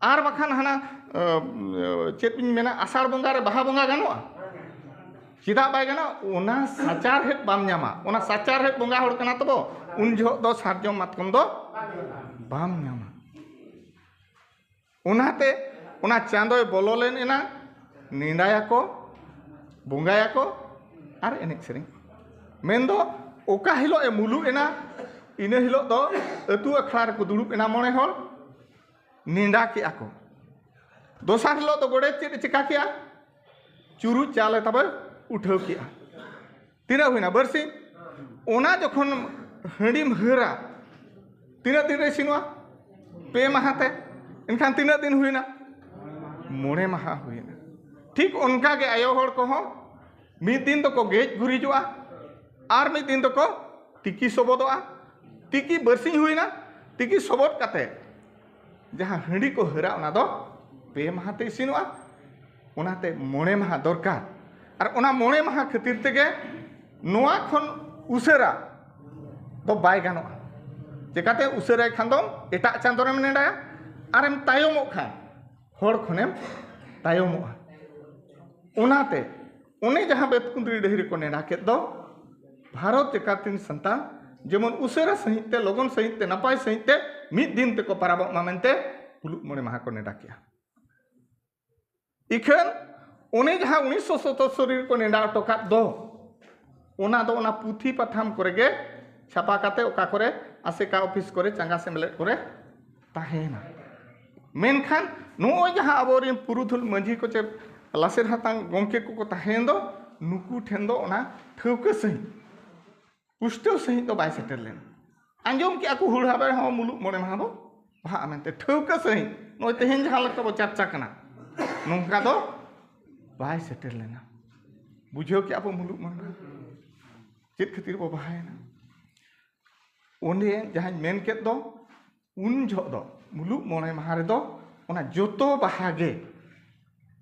ᱟᱨ ᱵᱟᱠᱷᱟᱱ ᱦᱟᱱᱟ, ᱟᱹ, ᱪᱮᱫ ᱤᱧ ᱢᱮᱱᱟ, ᱟᱥᱟᱲ ᱵᱚᱸᱜᱟ ᱨᱮ ᱵᱟᱦᱟ ᱵᱚᱸᱜᱟ ᱜᱟᱱᱚᱜᱼᱟ? ᱪᱮᱫᱟᱜ ᱵᱟᱭ ᱜᱟᱱᱚᱜᱼᱟ? ᱚᱱᱟ ᱥᱟᱪᱟᱨᱦᱮᱫ ᱵᱟᱢ ᱧᱟᱢᱟ᱾ ᱚᱱᱟ ᱥᱟᱪᱟᱨᱦᱮᱫ ᱵᱚᱸᱜᱟ ᱦᱚᱲ ᱠᱟᱱᱟ ᱛᱚᱵᱚ, ᱩᱱ ᱡᱚᱦᱚᱜ ᱫᱚ ᱥᱟᱨᱡᱚᱢ ᱢᱟᱛᱠᱚᱢ ᱫᱚ ᱵᱟᱢ ᱧᱟᱢᱟ᱾ ᱚᱱᱟᱛᱮ ᱚᱱᱟ ᱪᱟᱸᱫᱚᱭ ᱵᱚᱞᱚ ᱞᱮᱱ ᱮᱱᱟ, ᱱᱮᱰᱟᱭᱟᱠᱚ, ᱵᱚᱸᱜᱟᱭᱟᱠᱚ ᱟᱨ ᱮᱱᱮᱡ ᱥᱮᱨᱮᱧ᱾ ᱢᱮᱱᱫᱚ ᱚᱠᱟ ᱦᱤᱞᱳᱜ ᱮ ᱢᱩᱞᱩᱜ ᱮᱱᱟ, ᱤᱱᱟᱹ ᱦᱤᱞᱳᱜ ᱫᱚ ᱟᱹᱛᱩ ᱟᱠᱷᱲᱟ ᱨᱮᱠᱚ ᱫᱩᱲᱩᱵ ᱮᱱᱟ ᱢᱚᱬᱮ ᱦᱚᱲ, ᱱᱮᱰᱟ ᱠᱮᱜᱼᱟ ᱠᱚ᱾ ᱫᱚᱥᱟᱨ ᱦᱤᱞᱳᱜ ᱫᱚ ᱜᱚᱰᱮᱛ ᱪᱮᱫ ᱮ ᱪᱮᱠᱟ ᱠᱮᱜᱼᱟ? ᱪᱩᱨᱩᱡ ᱪᱟᱣᱞᱮ ᱛᱟᱵᱮ ᱩᱴᱷᱟᱹᱣ ᱠᱮᱜᱼᱟ᱾ ᱛᱤᱱᱟᱹᱜ ᱦᱩᱭᱱᱟ? ᱵᱟᱨᱥᱤᱧ᱾ ᱚᱱᱟ ᱡᱚᱠᱷᱚᱱ ᱦᱟᱺᱰᱤᱢ ᱦᱟᱹᱨᱟ, ᱛᱤᱱᱟᱹᱜ ᱫᱤᱱ ᱨᱮ ᱤᱥᱤᱱᱚᱜᱼᱟ? ᱯᱮ ᱢᱟᱦᱟ ᱛᱮ᱾ ᱮᱱᱠᱷᱟᱱ ᱛᱤᱱᱟᱹᱜ ᱫᱤᱱ ᱦᱩᱭᱱᱟ? ᱢᱚᱬᱮ ᱢᱟᱦᱟ ᱦᱩᱭᱱᱟ᱾ ᱴᱷᱤᱠ ᱚᱱᱠᱟ ᱜᱮ ᱟᱭᱳ ᱦᱚᱲ ᱠᱚᱦᱚᱸ ᱢᱤᱫ ᱫᱤᱱ ᱫᱚᱠᱚ ᱜᱮᱡ ᱜᱩᱨᱤᱡᱚᱜᱼᱟ, ᱟᱨ ᱢᱤᱫ ᱫᱤᱱ ᱫᱚᱠᱚ ᱛᱤᱠᱤ ᱥᱚᱵᱚᱫᱚᱜᱼᱟ᱾ ᱛᱤᱠᱤ ᱵᱟᱨᱥᱤᱧ ᱦᱩᱭᱱᱟ, ᱛᱤᱠᱤ ᱥᱚᱵᱚᱫ ᱠᱟᱛᱮ ᱡᱟᱦᱟᱸ ᱦᱟᱺᱰᱤ ᱠᱚ ᱦᱟᱹᱨᱟ, ᱚᱱᱟ ᱫᱚ ᱯᱮ ᱢᱟᱦᱟ ᱛᱮ ᱤᱥᱤᱱᱚᱜᱼᱟ᱾ ᱚᱱᱟᱛᱮ ᱢᱚᱬᱮ ᱢᱟᱦᱟ ᱫᱚᱨᱠᱟᱨ᱾ ᱟᱨ ᱚᱱᱟ ᱢᱚᱬᱮ ᱢᱟᱦᱟ ᱠᱷᱟᱹᱛᱤᱨ ᱛᱮᱜᱮ ᱱᱚᱣᱟ ᱠᱷᱚᱱ ᱩᱥᱟᱹᱨᱟ ᱫᱚ ᱵᱟᱭ ᱜᱟᱱᱚᱜᱼᱟ᱾ ᱪᱮᱠᱟᱛᱮ? ᱩᱥᱟᱹᱨᱟᱭ ᱠᱷᱟᱱ ᱫᱚᱢ ᱮᱴᱟᱜ ᱪᱟᱸᱫᱳ ᱨᱮᱢ ᱱᱮᱰᱟᱭᱟ, ᱟᱨᱮᱢ ᱛᱟᱭᱚᱢᱚᱜ ᱠᱷᱟᱱ ᱦᱚᱲ ᱠᱷᱚᱱᱮᱢ ᱛᱟᱭᱚᱢᱚᱜᱼᱟ᱾ ᱚᱱᱟᱛᱮ ᱚᱱᱮ ᱡᱟᱦᱟᱸ ᱵᱮᱛᱠᱩᱸᱫᱽᱨᱤ ᱰᱟᱹᱦᱤ ᱨᱮᱠᱚ ᱱᱮᱰᱟ ᱠᱮᱫ ᱫᱚ, ᱵᱷᱟᱨᱚᱛ ᱡᱟᱠᱟᱛ ᱨᱮᱱ ᱥᱟᱱᱛᱟᱲ ᱡᱮᱢᱚᱱ ᱩᱥᱟᱹᱨᱟ ᱥᱟᱺᱦᱤᱡ ᱛᱮ, ᱞᱚᱜᱚᱱ ᱥᱟᱺᱦᱤᱡ ᱛᱮ, ᱱᱟᱯᱟᱭ ᱥᱟᱺᱦᱤᱡ ᱛᱮ ᱢᱤᱫ ᱫᱤᱱ ᱛᱮᱠᱚ ᱯᱟᱨᱟᱵᱚᱜ ᱢᱟ ᱢᱮᱱᱛᱮ ᱢᱩᱞᱩᱜ ᱢᱚᱬᱮ ᱢᱟᱦᱟ ᱠᱚ ᱱᱮᱰᱟ ᱠᱮᱜᱼᱟ᱾ ᱤᱠᱷᱟᱹᱱ ᱚᱱᱮ ᱡᱟᱦᱟᱸ ᱩᱱᱤᱥᱥᱚ ᱥᱚᱛᱚᱥᱚᱨᱤ ᱨᱮᱠᱚ ᱱᱮᱰᱟ ᱦᱚᱴᱚ ᱠᱟᱫ ᱫᱚ, ᱚᱱᱟ ᱫᱚ ᱚᱱᱟ ᱯᱩᱛᱷᱤ ᱯᱟᱛᱷᱟᱢ ᱠᱚᱨᱮ ᱜᱮ ᱪᱷᱟᱯᱟ ᱠᱟᱛᱮ ᱚᱠᱟ ᱠᱚᱨᱮ ᱟᱥᱮᱠᱟ ᱚᱯᱷᱤᱥ ᱠᱚᱨᱮ, ᱪᱟᱸᱜᱟ ᱥᱮᱢᱞᱮᱫ ᱠᱚᱨᱮ ᱛᱟᱦᱮᱸᱭᱮᱱᱟ᱾ ᱢᱮᱱᱠᱷᱟᱱ ᱱᱚᱜᱼᱚᱭ ᱡᱟᱦᱟᱸ ᱟᱵᱚᱨᱮᱱ ᱯᱩᱨᱩᱫᱷᱩᱞ ᱢᱟᱹᱡᱷᱤ ᱠᱚ ᱪᱮ ᱞᱟᱥᱮᱨ ᱦᱟᱛᱟᱝ ᱜᱚᱢᱠᱮ ᱠᱚᱠᱚ ᱛᱟᱦᱮᱸᱭᱮᱱ ᱫᱚ, ᱱᱩᱠᱩ ᱴᱷᱮᱱ ᱫᱚ ᱚᱱᱟ ᱴᱷᱟᱹᱣᱠᱟᱹ ᱥᱟᱺᱦᱤᱡ, ᱯᱩᱥᱴᱟᱹᱣ ᱥᱟᱺᱦᱤᱡ ᱫᱚ ᱵᱟᱭ ᱥᱮᱴᱮᱨ ᱞᱮᱱᱟ᱾ ᱟᱸᱡᱚᱢ ᱠᱮᱜᱼᱟ ᱠᱚ ᱦᱩᱲ ᱦᱟᱵᱮ ᱦᱚᱸ ᱢᱩᱞᱩᱜ ᱢᱚᱬᱮ ᱢᱟᱦᱟ ᱵᱚ ᱵᱟᱦᱟᱜᱼᱟ ᱢᱮᱱᱛᱮ, ᱴᱷᱟᱹᱣᱠᱟᱹ ᱥᱟᱺᱦᱤᱡ ᱱᱚᱜᱼᱚᱭ ᱛᱮᱦᱮᱧ ᱡᱟᱦᱟᱸ ᱞᱮᱠᱟ ᱵᱚ ᱪᱟᱨᱪᱟ ᱠᱟᱱᱟ, ᱱᱚᱝᱠᱟ ᱫᱚ ᱵᱟᱭ ᱥᱮᱴᱮᱨ ᱞᱮᱱᱟ᱾ ᱵᱩᱡᱷᱟᱹᱣ ᱠᱮᱜᱼᱟ ᱵᱚ ᱢᱩᱞᱩᱜ ᱢᱚᱬᱮ ᱢᱟᱦᱟ ᱪᱮᱫ ᱠᱷᱟᱹᱛᱤᱨ ᱵᱚ ᱵᱟᱦᱟᱭᱮᱱᱟ? ᱚᱸᱰᱮ ᱡᱟᱦᱟᱸᱧ ᱢᱮᱱ ᱠᱮᱫ ᱫᱚ, ᱩᱱ ᱡᱚᱦᱚᱜ ᱫᱚ ᱢᱩᱞᱩᱜ ᱢᱚᱬᱮ ᱢᱟᱦᱟ ᱨᱮᱫᱚ ᱚᱱᱟ ᱡᱚᱛᱚ ᱵᱟᱦᱟ ᱜᱮ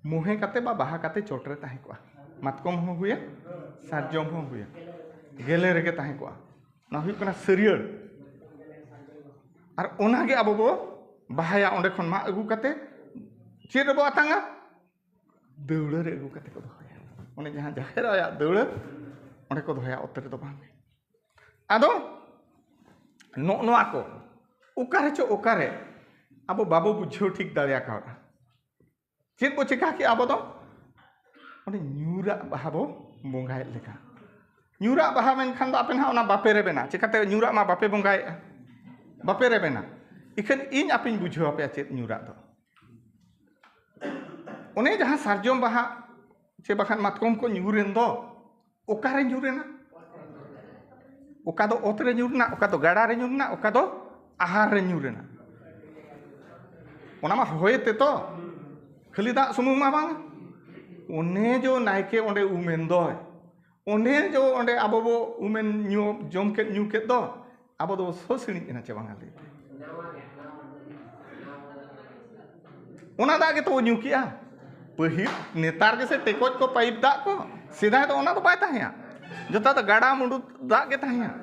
ᱢᱚᱦᱮ ᱠᱟᱛᱮ ᱵᱟ ᱵᱟᱦᱟ ᱠᱟᱛᱮ ᱪᱚᱴ ᱨᱮ ᱛᱟᱦᱮᱸ ᱠᱚᱜᱼᱟ᱾ ᱢᱟᱛᱠᱚᱢ ᱦᱚᱸ ᱦᱩᱭᱮᱱ, ᱥᱟᱨᱡᱚᱢ ᱦᱚᱸ ᱦᱩᱭᱮᱱ, ᱜᱮᱞᱮ ᱨᱮᱜᱮ ᱛᱟᱦᱮᱸ ᱠᱚᱜᱼᱟ᱾ ᱚᱱᱟ ᱦᱩᱭᱩᱜ ᱠᱟᱱᱟ ᱥᱟᱹᱨᱭᱟᱹᱲ᱾ ᱟᱨ ᱚᱱᱟᱜᱮ ᱟᱵᱚ ᱵᱚ ᱵᱟᱦᱟᱭᱟ᱾ ᱚᱸᱰᱮ ᱠᱷᱚᱱ ᱢᱟᱜ ᱟᱹᱜᱩ ᱠᱟᱛᱮ ᱪᱮᱫ ᱨᱮᱵᱚ ᱟᱛᱟᱝᱟ? ᱫᱟᱹᱣᱲᱟᱹ ᱨᱮ ᱟᱹᱜᱩ ᱠᱟᱛᱮ ᱠᱚ ᱫᱚᱦᱚᱭᱟ᱾ ᱚᱱᱮ ᱡᱟᱦᱟᱸ ᱡᱟᱦᱮᱨ ᱟᱭᱟᱜ ᱫᱟᱹᱣᱲᱟᱹ, ᱚᱸᱰᱮ ᱠᱚ ᱫᱚᱦᱚᱭᱟ, ᱚᱛ ᱨᱮᱫᱚ ᱵᱟᱝ᱾ ᱟᱫᱚ ᱱᱚᱜᱼᱚ ᱱᱚᱣᱟ ᱠᱚ ᱚᱠᱟᱨᱮ ᱪᱚ ᱚᱠᱟᱨᱮ ᱟᱵᱚ ᱵᱟᱵᱚ ᱵᱩᱡᱷᱟᱹᱣ ᱴᱷᱤᱠ ᱫᱟᱲᱮ ᱟᱠᱟᱣᱫᱟ᱾ ᱪᱮᱫ ᱵᱚ ᱪᱮᱠᱟ ᱠᱮᱜᱼᱟ ᱟᱵᱚ ᱫᱚ? ᱚᱸᱰᱮ ᱧᱩᱨᱟᱜ ᱵᱟᱦᱟ ᱵᱚ ᱵᱚᱸᱜᱟᱭᱮᱫ ᱞᱮᱠᱟ᱾ ᱧᱩᱨᱟᱜ ᱵᱟᱦᱟ ᱢᱮᱱᱠᱷᱟᱱ ᱫᱚ ᱟᱯᱮ ᱱᱟᱦᱟᱜ ᱚᱱᱟ ᱵᱟᱯᱮ ᱨᱮᱵᱮᱱᱟ᱾ ᱪᱮᱠᱟᱛᱮ ᱧᱩᱨᱟᱜ ᱢᱟ ᱵᱟᱯᱮ ᱵᱚᱸᱜᱟᱭᱮᱫᱼᱟ, ᱵᱟᱯᱮ ᱨᱮᱵᱮᱱᱟ᱾ ᱤᱠᱷᱟᱹᱱ ᱤᱧ ᱟᱯᱮᱧ ᱵᱩᱡᱷᱟᱹᱣ ᱟᱯᱮᱭᱟ ᱪᱮᱫ ᱧᱩᱨᱟᱜ ᱫᱚ᱾ ᱚᱱᱮ ᱡᱟᱦᱟᱸ ᱥᱟᱨᱡᱚᱢ ᱵᱟᱦᱟ ᱪᱮ ᱵᱟᱠᱷᱟᱱ ᱢᱟᱛᱠᱚᱢ ᱠᱚ ᱧᱩᱨᱮᱱ ᱫᱚ, ᱚᱠᱟᱨᱮ ᱧᱩᱨᱮᱱᱟ? ᱚᱠᱟ ᱫᱚ ᱚᱛ ᱨᱮ ᱧᱩᱨᱮᱱᱟ, ᱚᱠᱟ ᱫᱚ ᱜᱟᱰᱟ ᱨᱮ ᱧᱩᱨᱮᱱᱟ, ᱚᱠᱟ ᱫᱚ ᱟᱦᱟᱨ ᱨᱮ ᱧᱩᱨᱮᱱᱟ᱾ ᱚᱱᱟ ᱢᱟ ᱦᱚᱭ ᱛᱮᱛᱚ, ᱠᱷᱟᱹᱞᱤ ᱫᱟᱜ ᱥᱩᱢᱩᱝ ᱢᱟ ᱵᱟᱝ᱾ ᱚᱱᱮ ᱡᱚ ᱱᱟᱭᱠᱮ ᱚᱸᱰᱮ ᱩᱢᱮᱱ ᱫᱚᱭ, ᱚᱱᱮ ᱡᱚ ᱚᱸᱰᱮ ᱟᱵᱚ ᱵᱚ ᱩᱢᱮᱱ ᱧᱩ, ᱡᱚᱢ ᱠᱮᱫ ᱧᱩ ᱠᱮᱫ ᱫᱚ, ᱟᱵᱚ ᱫᱚ ᱥᱚ ᱥᱤᱬᱤᱡ ᱮᱱᱟ ᱪᱮ ᱵᱟᱝᱟ ᱞᱟᱹᱭ ᱯᱮ? ᱚᱱᱟ ᱫᱟᱜ ᱜᱮᱛᱚ ᱵᱚ ᱧᱩ ᱠᱮᱜᱼᱟ᱾ ᱯᱟᱹᱦᱤᱞ, ᱱᱮᱛᱟᱨ ᱜᱮᱥᱮ ᱴᱮᱠᱚᱡ ᱠᱚ, ᱯᱟᱭᱤᱯ ᱫᱟᱜ ᱠᱚ, ᱥᱮᱫᱟᱭ ᱫᱚ ᱚᱱᱟ ᱫᱚ ᱵᱟᱭ ᱛᱟᱦᱮᱸᱭᱟ᱾ ᱡᱚᱛᱚ ᱫᱚ ᱜᱟᱰᱟ ᱢᱩᱰᱩ ᱫᱟᱜ ᱜᱮ ᱛᱟᱦᱮᱸᱭᱟ,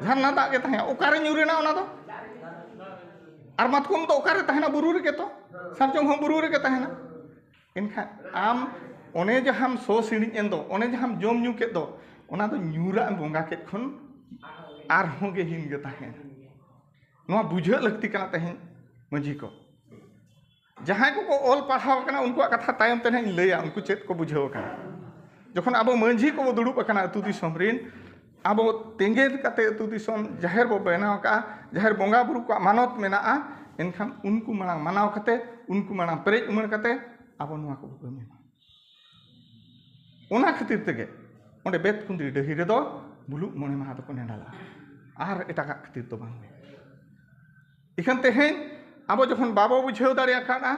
ᱡᱷᱟᱨᱱᱟ ᱫᱟᱜ ᱜᱮ ᱛᱟᱦᱮᱸᱭᱟ᱾ ᱚᱠᱟᱨᱮ ᱧᱩᱨᱮᱱᱟ ᱚᱱᱟ ᱫᱚ? ᱟᱨ ᱢᱟᱛᱠᱚᱢ ᱫᱚ ᱚᱠᱟᱨᱮ ᱛᱟᱦᱮᱱᱟ? ᱵᱩᱨᱩ ᱨᱮᱜᱮ ᱛᱚ᱾ ᱥᱟᱨᱡᱚᱢ ᱦᱚᱸ ᱵᱩᱨᱩ ᱨᱮᱜᱮ ᱛᱟᱦᱮᱱᱟ᱾ ᱮᱱᱠᱷᱟᱱ ᱟᱢ ᱚᱱᱮ ᱡᱟᱦᱟᱸᱢ ᱥᱚ ᱥᱤᱬᱤᱡ ᱮᱱ ᱫᱚ, ᱚᱱᱮ ᱡᱟᱦᱟᱸᱢ ᱡᱚᱢ ᱧᱩ ᱠᱮᱫ ᱫᱚ, ᱚᱱᱟ ᱫᱚ ᱧᱩᱨᱟᱜ ᱮᱢ ᱵᱚᱸᱜᱟ ᱠᱮᱫ ᱠᱷᱚᱱ ᱟᱨᱦᱚᱸ ᱜᱮ ᱦᱤᱱ ᱜᱮ ᱛᱟᱦᱮᱱᱟ᱾ ᱱᱚᱣᱟ ᱵᱩᱡᱷᱟᱹᱜ ᱞᱟᱹᱠᱛᱤ ᱠᱟᱱᱟ ᱛᱮᱦᱮᱧ ᱢᱟᱹᱡᱷᱤ ᱠᱚ᱾ ᱡᱟᱦᱟᱸᱭ ᱠᱚᱠᱚ ᱚᱞ ᱯᱟᱲᱦᱟᱣ ᱟᱠᱟᱱᱟ, ᱩᱱᱠᱩᱣᱟᱜ ᱠᱟᱛᱷᱟ ᱛᱟᱭᱚᱢ ᱛᱮ ᱱᱟᱦᱟᱜ ᱤᱧ ᱞᱟᱹᱭᱟ, ᱩᱱᱠᱩ ᱪᱮᱫ ᱠᱚ ᱵᱩᱡᱷᱟᱹᱣ ᱟᱠᱟᱱᱟ᱾ ᱡᱚᱠᱷᱚᱱ ᱟᱵᱚ ᱢᱟᱹᱡᱷᱤ ᱠᱚᱵᱚ ᱫᱩᱲᱩᱵ ᱟᱠᱟᱱᱟ ᱟᱹᱛᱩ ᱫᱤᱥᱚᱢ ᱨᱤᱱ, ᱟᱵᱚ ᱛᱮᱸᱜᱮᱫ ᱠᱟᱛᱮ ᱟᱹᱛᱩ ᱫᱤᱥᱚᱢ ᱡᱟᱦᱮᱨ ᱵᱚ ᱵᱮᱱᱟᱣ ᱟᱠᱟᱫᱼᱟ, ᱡᱟᱦᱮᱨ ᱵᱚᱸᱜᱟ ᱵᱩᱨᱩ ᱠᱚᱣᱟᱜ ᱢᱟᱱᱚᱛ ᱢᱮᱱᱟᱜᱼᱟ, ᱮᱱᱠᱷᱟᱱ ᱩᱱᱠᱩ ᱢᱟᱲᱟᱝ ᱢᱟᱱᱟᱣ ᱠᱟᱛᱮ, ᱩᱱᱠᱩ ᱢᱟᱲᱟᱝ ᱯᱮᱨᱮᱡ ᱩᱢᱟᱹᱲ ᱠᱟᱛᱮ ᱟᱵᱚ ᱱᱚᱣᱟ ᱠᱚᱵᱚ ᱠᱟᱹᱢᱤ ᱢᱟ᱾ ᱚᱱᱟ ᱠᱷᱟᱹᱛᱤᱨ ᱛᱮᱜᱮ ᱚᱸᱰᱮ ᱵᱮᱛᱠᱩᱸᱫᱽᱨᱤ ᱰᱟᱹᱦᱤ ᱨᱮᱫᱚ ᱢᱩᱞᱩᱜ ᱢᱚᱬᱮ ᱢᱟᱦᱟ ᱫᱚᱠᱚ ᱱᱮᱰᱟᱞᱟᱜᱼᱟ, ᱟᱨ ᱮᱴᱟᱜᱟᱜ ᱠᱷᱟᱹᱛᱤᱨ ᱫᱚ ᱵᱟᱝ᱾ ᱤᱠᱷᱟᱹᱱ ᱛᱮᱦᱮᱧ ᱟᱵᱚ ᱡᱚᱠᱷᱚᱱ ᱵᱟᱵᱚ ᱵᱩᱡᱷᱟᱹᱣ ᱫᱟᱲᱮ ᱟᱠᱟᱫᱼᱟ,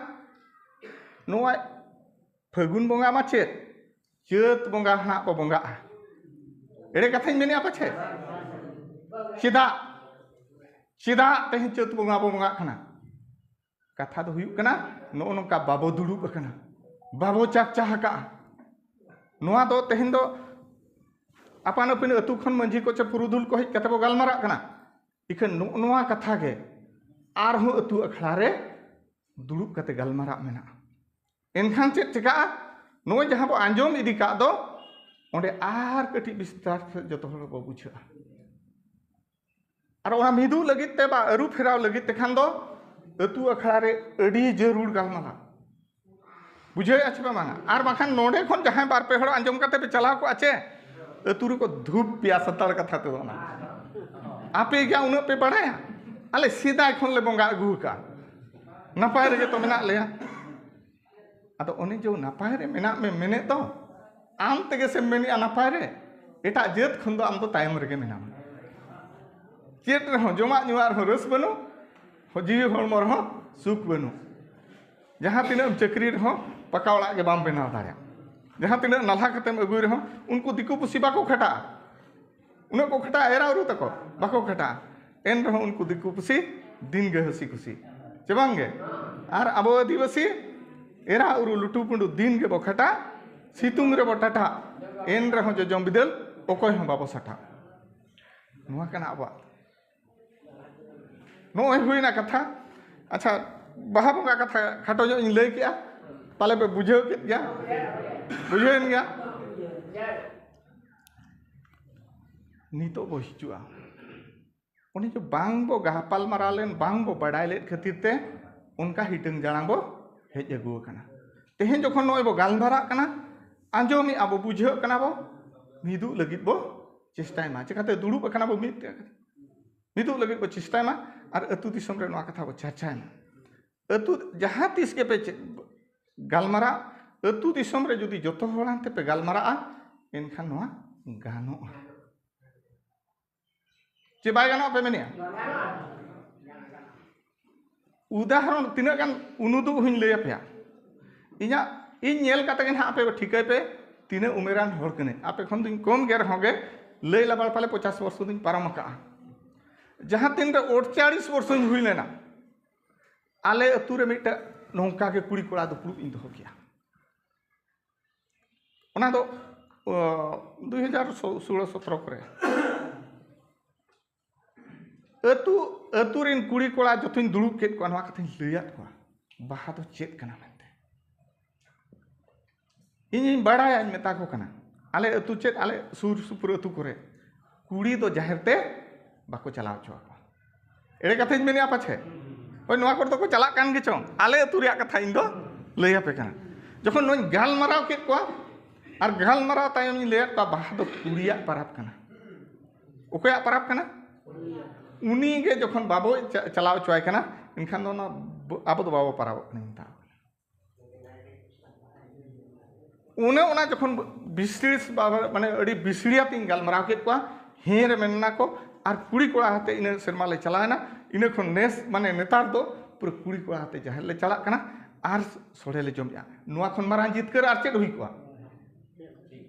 ᱱᱚᱣᱟ ᱯᱷᱟᱹᱜᱩᱱ ᱵᱚᱸᱜᱟ ᱢᱟ ᱪᱮᱫ, ᱪᱟᱹᱛ ᱵᱚᱸᱜᱟ ᱦᱟᱸᱜ ᱵᱚ ᱵᱚᱸᱜᱟᱜᱼᱟ᱾ ᱮᱲᱮ ᱠᱟᱛᱷᱟᱧ ᱢᱮᱱᱮᱫᱼᱟ ᱯᱟᱪᱷᱮ? ᱪᱮᱫᱟᱜ, ᱪᱮᱫᱟᱜ ᱛᱮᱦᱮᱧ ᱪᱟᱹᱛ ᱵᱚᱸᱜᱟ ᱵᱚ ᱵᱚᱸᱜᱟᱜ ᱠᱟᱱᱟ? ᱠᱟᱛᱷᱟ ᱫᱚ ᱦᱩᱭᱩᱜ ᱠᱟᱱᱟ, ᱱᱚᱜᱼᱚ ᱱᱚᱝᱠᱟ ᱵᱟᱵᱚ ᱫᱩᱲᱩᱵ ᱟᱠᱟᱱᱟ, ᱵᱟᱵᱚ ᱪᱟᱠᱪᱟᱦ ᱟᱠᱟᱜᱼᱟ᱾ ᱱᱚᱣᱟ ᱫᱚ ᱛᱮᱦᱮᱧ ᱫᱚ ᱟᱯᱟᱱ ᱟᱹᱯᱤᱱ ᱟᱹᱛᱩ ᱠᱷᱚᱱ ᱢᱟᱹᱡᱷᱤ ᱠᱚ ᱪᱮ ᱯᱩᱨᱩᱫᱷᱩᱞ ᱠᱚ ᱦᱮᱡ ᱠᱟᱛᱮ ᱵᱚ ᱜᱟᱞᱢᱟᱨᱟᱜ ᱠᱟᱱᱟ᱾ ᱤᱠᱷᱟᱹᱱ ᱱᱚᱜᱼᱚ ᱱᱚᱣᱟ ᱠᱟᱛᱷᱟ ᱜᱮ ᱟᱨᱦᱚᱸ ᱟᱹᱛᱩ ᱟᱠᱷᱲᱟ ᱨᱮ ᱫᱩᱲᱩᱵ ᱠᱟᱛᱮ ᱜᱟᱞᱢᱟᱨᱟᱜ ᱢᱮᱱᱟᱜᱼᱟ᱾ ᱮᱱᱠᱷᱟᱱ ᱪᱮᱫ ᱪᱤᱠᱟᱹᱜᱼᱟ? ᱱᱚᱜᱼᱚᱭ ᱡᱟᱦᱟᱸ ᱵᱚ ᱟᱸᱡᱚᱢ ᱤᱫᱤ ᱠᱟᱜ ᱫᱚ, ᱚᱸᱰᱮ ᱟᱨ ᱠᱟᱹᱴᱤᱡ ᱵᱤᱥᱛᱟᱨ ᱛᱮ ᱡᱚᱛᱚ ᱦᱚᱲ ᱵᱚ ᱵᱩᱡᱷᱟᱹᱜᱼᱟ᱾ ᱟᱨ ᱚᱱᱟ ᱢᱤᱫᱚᱜ ᱞᱟᱹᱜᱤᱫ ᱛᱮ ᱵᱟ ᱟᱹᱨᱩ ᱯᱷᱮᱨᱟᱣ ᱞᱟᱹᱜᱤᱫ ᱛᱮᱠᱷᱟᱱ ᱫᱚ ᱟᱹᱛᱩ ᱟᱠᱷᱲᱟ ᱨᱮ ᱟᱹᱰᱤ ᱡᱟᱹᱨᱩᱲ ᱜᱟᱞᱢᱟᱨᱟᱣ᱾ ᱵᱩᱡᱷᱟᱹᱣᱮᱫᱼᱟ ᱪᱮ ᱯᱮ ᱵᱟᱝᱟ? ᱟᱨ ᱵᱟᱠᱷᱟᱱ ᱱᱚᱰᱮ ᱠᱷᱚᱱ ᱡᱟᱦᱟᱸᱭ ᱵᱟᱨ ᱯᱮ ᱦᱚᱲ ᱟᱸᱡᱚᱢ ᱠᱟᱛᱮ ᱯᱮ ᱪᱟᱞᱟᱣ ᱠᱚᱜᱼᱟ ᱪᱮ, ᱟᱹᱛᱩ ᱨᱮᱠᱚ ᱫᱷᱩᱯ ᱯᱮᱭᱟ, ᱥᱟᱱᱛᱟᱲ ᱠᱟᱛᱷᱟ ᱛᱮᱫᱚ ᱚᱱᱟ᱾ ᱟᱯᱮ ᱜᱮ ᱩᱱᱟᱹᱜ ᱯᱮ ᱵᱟᱲᱟᱭᱟ? ᱟᱞᱮ ᱥᱮᱫᱟᱭ ᱠᱷᱚᱱ ᱞᱮ ᱵᱚᱸᱜᱟ ᱟᱹᱜᱩ ᱟᱠᱟᱫᱼᱟ, ᱱᱟᱯᱟᱭ ᱨᱮᱜᱮ ᱛᱚ ᱢᱮᱱᱟᱜ ᱞᱮᱭᱟ᱾ ᱟᱫᱚ ᱚᱱᱮ ᱡᱮ ᱱᱟᱯᱟᱭ ᱨᱮ ᱢᱮᱱᱟᱜ ᱢᱮ ᱢᱮᱱᱮᱫ ᱫᱚ, ᱟᱢ ᱛᱮᱜᱮ ᱥᱮᱢ ᱢᱮᱱᱮᱫᱼᱟ ᱱᱟᱯᱟᱭ ᱨᱮ, ᱮᱴᱟᱜ ᱡᱟᱹᱛ ᱠᱷᱚᱱ ᱫᱚ ᱟᱢ ᱫᱚ ᱛᱟᱭᱚᱢ ᱨᱮᱜᱮ ᱢᱮᱱᱟᱢᱟ᱾ ᱪᱮᱫ ᱨᱮᱦᱚᱸ, ᱡᱚᱢᱟᱜ ᱧᱩᱣᱟᱜ ᱨᱮᱦᱚᱸ ᱨᱟᱹᱥ ᱵᱟᱹᱱᱩᱜ, ᱡᱤᱣᱤ ᱦᱚᱲᱢᱚ ᱨᱮᱦᱚᱸ ᱥᱩᱠ ᱵᱟᱹᱱᱩᱜ᱾ ᱡᱟᱦᱟᱸ ᱛᱤᱱᱟᱹᱜ ᱮᱢ ᱪᱟᱹᱠᱨᱤ ᱨᱮᱦᱚᱸ ᱯᱟᱠᱟ ᱚᱲᱟᱜ ᱜᱮ ᱵᱟᱢ ᱵᱮᱱᱟᱣ ᱫᱟᱲᱮᱭᱟᱜᱼᱟ᱾ ᱡᱟᱦᱟᱸ ᱛᱤᱱᱟᱹᱜ ᱱᱟᱞᱦᱟ ᱠᱟᱛᱮᱢ ᱟᱹᱜᱩᱭ ᱨᱮᱦᱚᱸ ᱩᱱᱠᱩ ᱫᱤᱠᱩ ᱯᱩᱥᱤ ᱵᱟᱠᱚ ᱠᱷᱟᱴᱟᱜᱼᱟ᱾ ᱩᱱᱟᱹᱜ ᱠᱚ ᱠᱷᱟᱴᱟᱜᱼᱟ, ᱮᱨᱟ ᱩᱨᱩ ᱛᱟᱠᱚ ᱵᱟᱠᱚ ᱠᱷᱟᱴᱟᱜᱼᱟ᱾ ᱮᱱ ᱨᱮᱦᱚᱸ ᱩᱱᱠᱩ ᱫᱤᱠᱩ ᱯᱩᱥᱤ ᱫᱤᱱ ᱜᱮ ᱦᱟᱹᱥᱤ ᱠᱩᱥᱤ, ᱪᱮ ᱵᱟᱝ ᱜᱮ? ᱟᱨ ᱟᱵᱚ ᱟᱹᱫᱤᱵᱟᱹᱥᱤ ᱮᱨᱟ ᱩᱨᱩ ᱞᱩᱴᱩ ᱯᱩᱸᱰᱩ ᱫᱤᱱ ᱜᱮᱵᱚ ᱠᱷᱟᱴᱟᱜ, ᱥᱤᱛᱩᱝ ᱨᱮᱵᱚ ᱴᱟᱴᱟᱜ, ᱮᱱ ᱨᱮᱦᱚᱸ ᱡᱚᱡᱚᱢ ᱵᱤᱫᱟᱹᱞ ᱚᱠᱚᱭ ᱦᱚᱸ ᱵᱟᱵᱚ ᱥᱟᱴᱟᱜ᱾ ᱱᱚᱣᱟ ᱠᱟᱱᱟ ᱟᱵᱚᱣᱟᱜ᱾ ᱱᱚᱜᱼᱚᱭ ᱦᱩᱭᱱᱟ ᱠᱟᱛᱷᱟ᱾ ᱟᱪᱪᱷᱟ, ᱵᱟᱦᱟ ᱵᱚᱸᱜᱟ ᱠᱟᱛᱷᱟ ᱠᱷᱟᱴᱚ ᱧᱚᱜ ᱤᱧ ᱞᱟᱹᱭ ᱠᱮᱜᱼᱟ, ᱯᱟᱞᱮ ᱯᱮ ᱵᱩᱡᱷᱟᱹᱣ ᱠᱮᱫ ᱜᱮᱭᱟ, ᱵᱩᱡᱷᱟᱹᱣᱮᱱ ᱜᱮᱭᱟ᱾ ᱱᱤᱛᱚᱜ ᱵᱚ ᱦᱤᱡᱩᱜᱼᱟ, ᱚᱱᱮ ᱡᱮ ᱵᱟᱝ ᱵᱚ ᱜᱟᱯᱟᱞ ᱢᱟᱨᱟᱣ ᱞᱮᱱ, ᱵᱟᱝ ᱵᱚ ᱵᱟᱰᱟᱭ ᱞᱮᱫ ᱠᱷᱟᱹᱛᱤᱨ ᱛᱮ ᱚᱱᱠᱟ ᱦᱤᱴᱟᱹᱝ ᱡᱟᱲᱟᱝ ᱵᱚ ᱦᱮᱡ ᱟᱹᱜᱩ ᱟᱠᱟᱱᱟ᱾ ᱛᱮᱦᱮᱧ ᱡᱚᱠᱷᱚᱱ ᱱᱚᱜᱼᱚᱭ ᱵᱚ ᱜᱟᱞᱢᱟᱨᱟᱜ ᱠᱟᱱᱟ, ᱟᱸᱡᱚᱢᱮᱜᱼᱟ ᱵᱚ, ᱵᱩᱡᱷᱟᱹᱜ ᱠᱟᱱᱟ ᱵᱚ, ᱢᱤᱫᱚᱜ ᱞᱟᱹᱜᱤᱫ ᱵᱚ ᱪᱮᱥᱴᱟᱭ ᱢᱟ᱾ ᱪᱤᱠᱟᱹᱛᱮ ᱫᱩᱲᱩᱵ ᱟᱠᱟᱱᱟ ᱵᱚ ᱢᱤᱫ ᱛᱮ? ᱢᱤᱫᱚᱜ ᱞᱟᱹᱜᱤᱫ ᱵᱚ ᱪᱮᱥᱴᱟᱭ ᱢᱟ ᱟᱨ ᱟᱹᱛᱩ ᱫᱤᱥᱚᱢ ᱨᱮ ᱱᱚᱣᱟ ᱠᱟᱛᱷᱟ ᱵᱚ ᱪᱟᱨᱪᱟᱭ ᱢᱟ᱾ ᱟᱹᱛᱩ, ᱡᱟᱦᱟᱸ ᱛᱤᱥ ᱜᱮᱯᱮ ᱪᱮᱫ ᱜᱟᱞᱢᱟᱨᱟᱜ, ᱟᱹᱛᱩ ᱫᱤᱥᱚᱢ ᱨᱮ ᱡᱩᱫᱤ ᱡᱚᱛᱚ ᱦᱚᱲ ᱟᱱᱛᱮ ᱯᱮ ᱜᱟᱞᱢᱟᱨᱟᱜᱼᱟ, ᱮᱱᱠᱷᱟᱱ ᱱᱚᱣᱟ ᱜᱟᱱᱚᱜᱼᱟ᱾ ᱪᱮ ᱵᱟᱭ ᱜᱟᱱᱚᱜᱼᱟ ᱯᱮ ᱢᱮᱱᱮᱜᱼᱟ? ᱩᱫᱟᱦᱚᱨᱚᱱ ᱛᱤᱱᱟᱹᱜ ᱜᱟᱱ ᱩᱱᱩᱫᱩᱜ ᱦᱚᱸᱧ ᱞᱟᱹᱭ ᱟᱯᱮᱭᱟ᱾ ᱤᱧᱟᱹᱜ, ᱤᱧ ᱧᱮᱞ ᱠᱟᱛᱮ ᱜᱮ ᱱᱟᱦᱟᱜ ᱟᱯᱮ ᱴᱷᱤᱠᱟᱹᱭ ᱯᱮ ᱛᱤᱱᱟᱹᱜ ᱩᱢᱮᱨᱟᱱ ᱦᱚᱲ ᱠᱟᱹᱱᱟᱹᱧ᱾ ᱟᱯᱮ ᱠᱷᱚᱱ ᱫᱚᱧ ᱠᱚᱢ ᱜᱮ ᱨᱮᱦᱚᱸ ᱜᱮ, ᱞᱟᱹᱭ ᱞᱟᱵᱟᱲ ᱯᱟᱞᱮ ᱯᱚᱪᱟᱥ ᱵᱚᱨᱥᱚ ᱫᱚᱧ ᱯᱟᱨᱚᱢ ᱟᱠᱟᱜᱼᱟ᱾ ᱡᱟᱦᱟᱸ ᱛᱤᱱᱨᱮ ᱟᱴᱪᱟᱲᱤᱥ ᱵᱚᱨᱥᱚᱧ ᱦᱩᱭ ᱞᱮᱱᱟ, ᱟᱞᱮ ᱟᱹᱛᱩ ᱨᱮ ᱢᱤᱫᱴᱟᱝ ᱱᱚᱝᱠᱟ ᱜᱮ ᱠᱩᱲᱤ ᱠᱚᱲᱟ ᱫᱩᱯᱲᱩᱵ ᱤᱧ ᱫᱚᱦᱚ ᱠᱮᱜᱼᱟ᱾ ᱚᱱᱟ ᱫᱚ, ᱚ, ᱫᱩᱭ ᱦᱟᱡᱟᱨ ᱥᱳᱞᱳ ᱥᱚᱛᱨᱚ ᱠᱚᱨᱮ᱾ ᱟᱹᱛᱩ, ᱟᱹᱛᱩ ᱨᱮᱱ ᱠᱩᱲᱤ ᱠᱚᱲᱟ ᱡᱚᱛᱚᱧ ᱫᱩᱲᱩᱵ ᱠᱮᱫ ᱠᱚᱣᱟ, ᱱᱚᱣᱟ ᱠᱟᱛᱷᱟᱧ ᱞᱟᱹᱭᱟᱫ ᱠᱚᱣᱟ, ᱵᱟᱦᱟ ᱫᱚ ᱪᱮᱫ ᱠᱟᱱᱟ ᱢᱮᱱᱛᱮ᱾ ᱤᱧᱤᱧ ᱵᱟᱲᱟᱭᱟᱧ ᱢᱮᱛᱟ ᱠᱚ ᱠᱟᱱᱟ, ᱟᱞᱮ ᱟᱹᱛᱩ ᱪᱮᱫ, ᱟᱞᱮ ᱥᱩᱨ ᱥᱩᱯᱩᱨ ᱟᱹᱛᱩ ᱠᱚᱨᱮ ᱠᱩᱲᱤ ᱫᱚ ᱡᱟᱦᱮᱨ ᱛᱮ ᱵᱟᱠᱚ ᱪᱟᱞᱟᱣ ᱦᱚᱪᱚ ᱟᱠᱚᱣᱟ᱾ ᱮᱲᱮ ᱠᱟᱛᱷᱟᱧ ᱢᱮᱱᱮᱜᱼᱟ ᱯᱟᱪᱷᱮ? ᱦᱳᱭ, ᱱᱚᱣᱟ ᱠᱚᱨᱮ ᱫᱚᱠᱚ ᱪᱟᱞᱟᱜ ᱠᱟᱱ ᱜᱮ ᱪᱚᱝ, ᱟᱞᱮ ᱟᱹᱛᱩ ᱨᱮᱭᱟᱜ ᱠᱟᱛᱷᱟ ᱤᱧ ᱫᱚ ᱞᱟᱹᱭ ᱟᱯᱮ ᱠᱟᱱᱟ᱾ ᱡᱚᱠᱷᱚᱱ ᱱᱚᱣᱟᱧ ᱜᱟᱞᱢᱟᱨᱟᱣ ᱠᱮᱫ ᱠᱚᱣᱟ, ᱟᱨ ᱜᱟᱞᱢᱟᱨᱟᱣ ᱛᱟᱭᱚᱢ ᱤᱧ ᱞᱟᱹᱭᱟᱫ ᱠᱚᱣᱟ, ᱵᱟᱦᱟ ᱫᱚ ᱠᱩᱲᱤᱭᱟᱜ ᱯᱟᱨᱟᱵᱽ ᱠᱟᱱᱟ᱾ ᱚᱠᱚᱭᱟᱜ ᱯᱟᱨᱟᱵᱽ ᱠᱟᱱᱟ? ᱩᱱᱤ ᱜᱮ ᱡᱚᱠᱷᱚᱱ ᱵᱟᱵᱚ ᱪᱟ- ᱪᱟᱞᱟᱣ ᱦᱚᱪᱚᱣᱟᱭ ᱠᱟᱱᱟ, ᱮᱱᱠᱷᱟᱱ ᱫᱚ ᱚᱱᱟ ᱵᱚ- ᱟᱵᱚ ᱫᱚ ᱵᱟᱵᱚ ᱯᱟᱨᱟᱵᱚᱜ ᱠᱟᱱᱟ ᱢᱮᱛᱟᱣ ᱠᱟᱱᱟ᱾ ᱚᱱᱮ ᱚᱱᱟ ᱡᱚᱠᱷᱚᱱ ᱵᱤᱥᱲᱤᱥ ᱵᱟ- ᱢᱟᱱᱮ ᱟᱹᱰᱤ ᱵᱤᱥᱲᱤᱭᱟᱛᱤᱧ ᱜᱟᱞᱢᱟᱨᱟᱣ ᱠᱮᱫ ᱠᱚᱣᱟ, ᱦᱮᱸ ᱨᱮ ᱢᱮᱱ ᱱᱟᱠᱚ ᱟᱨ ᱠᱩᱲᱤ ᱠᱚᱲᱟ ᱟᱛᱮ ᱤᱱᱟᱹ ᱥᱮᱨᱢᱟ ᱞᱮ ᱪᱟᱞᱟᱣᱮᱱᱟ᱾ ᱤᱱᱟᱹ ᱠᱷᱚᱱ ᱱᱮᱥ ᱢᱟᱱᱮ ᱱᱮᱛᱟᱨ ᱫᱚ ᱯᱩᱨᱟᱹ ᱠᱩᱲᱤ ᱠᱚᱲᱟ ᱟᱛᱮ ᱡᱟᱦᱮᱨ ᱞᱮ ᱪᱟᱞᱟᱜ ᱠᱟᱱᱟ ᱟᱨ ᱥᱚᱲᱮ ᱞᱮ ᱡᱚᱢᱮᱜᱼᱟ᱾ ᱱᱚᱣᱟ ᱠᱷᱚᱱ ᱢᱟᱨᱟᱝ ᱡᱤᱛᱠᱟᱹᱨ ᱟᱨ ᱪᱮᱫ ᱦᱩᱭ ᱠᱚᱜᱼᱟ?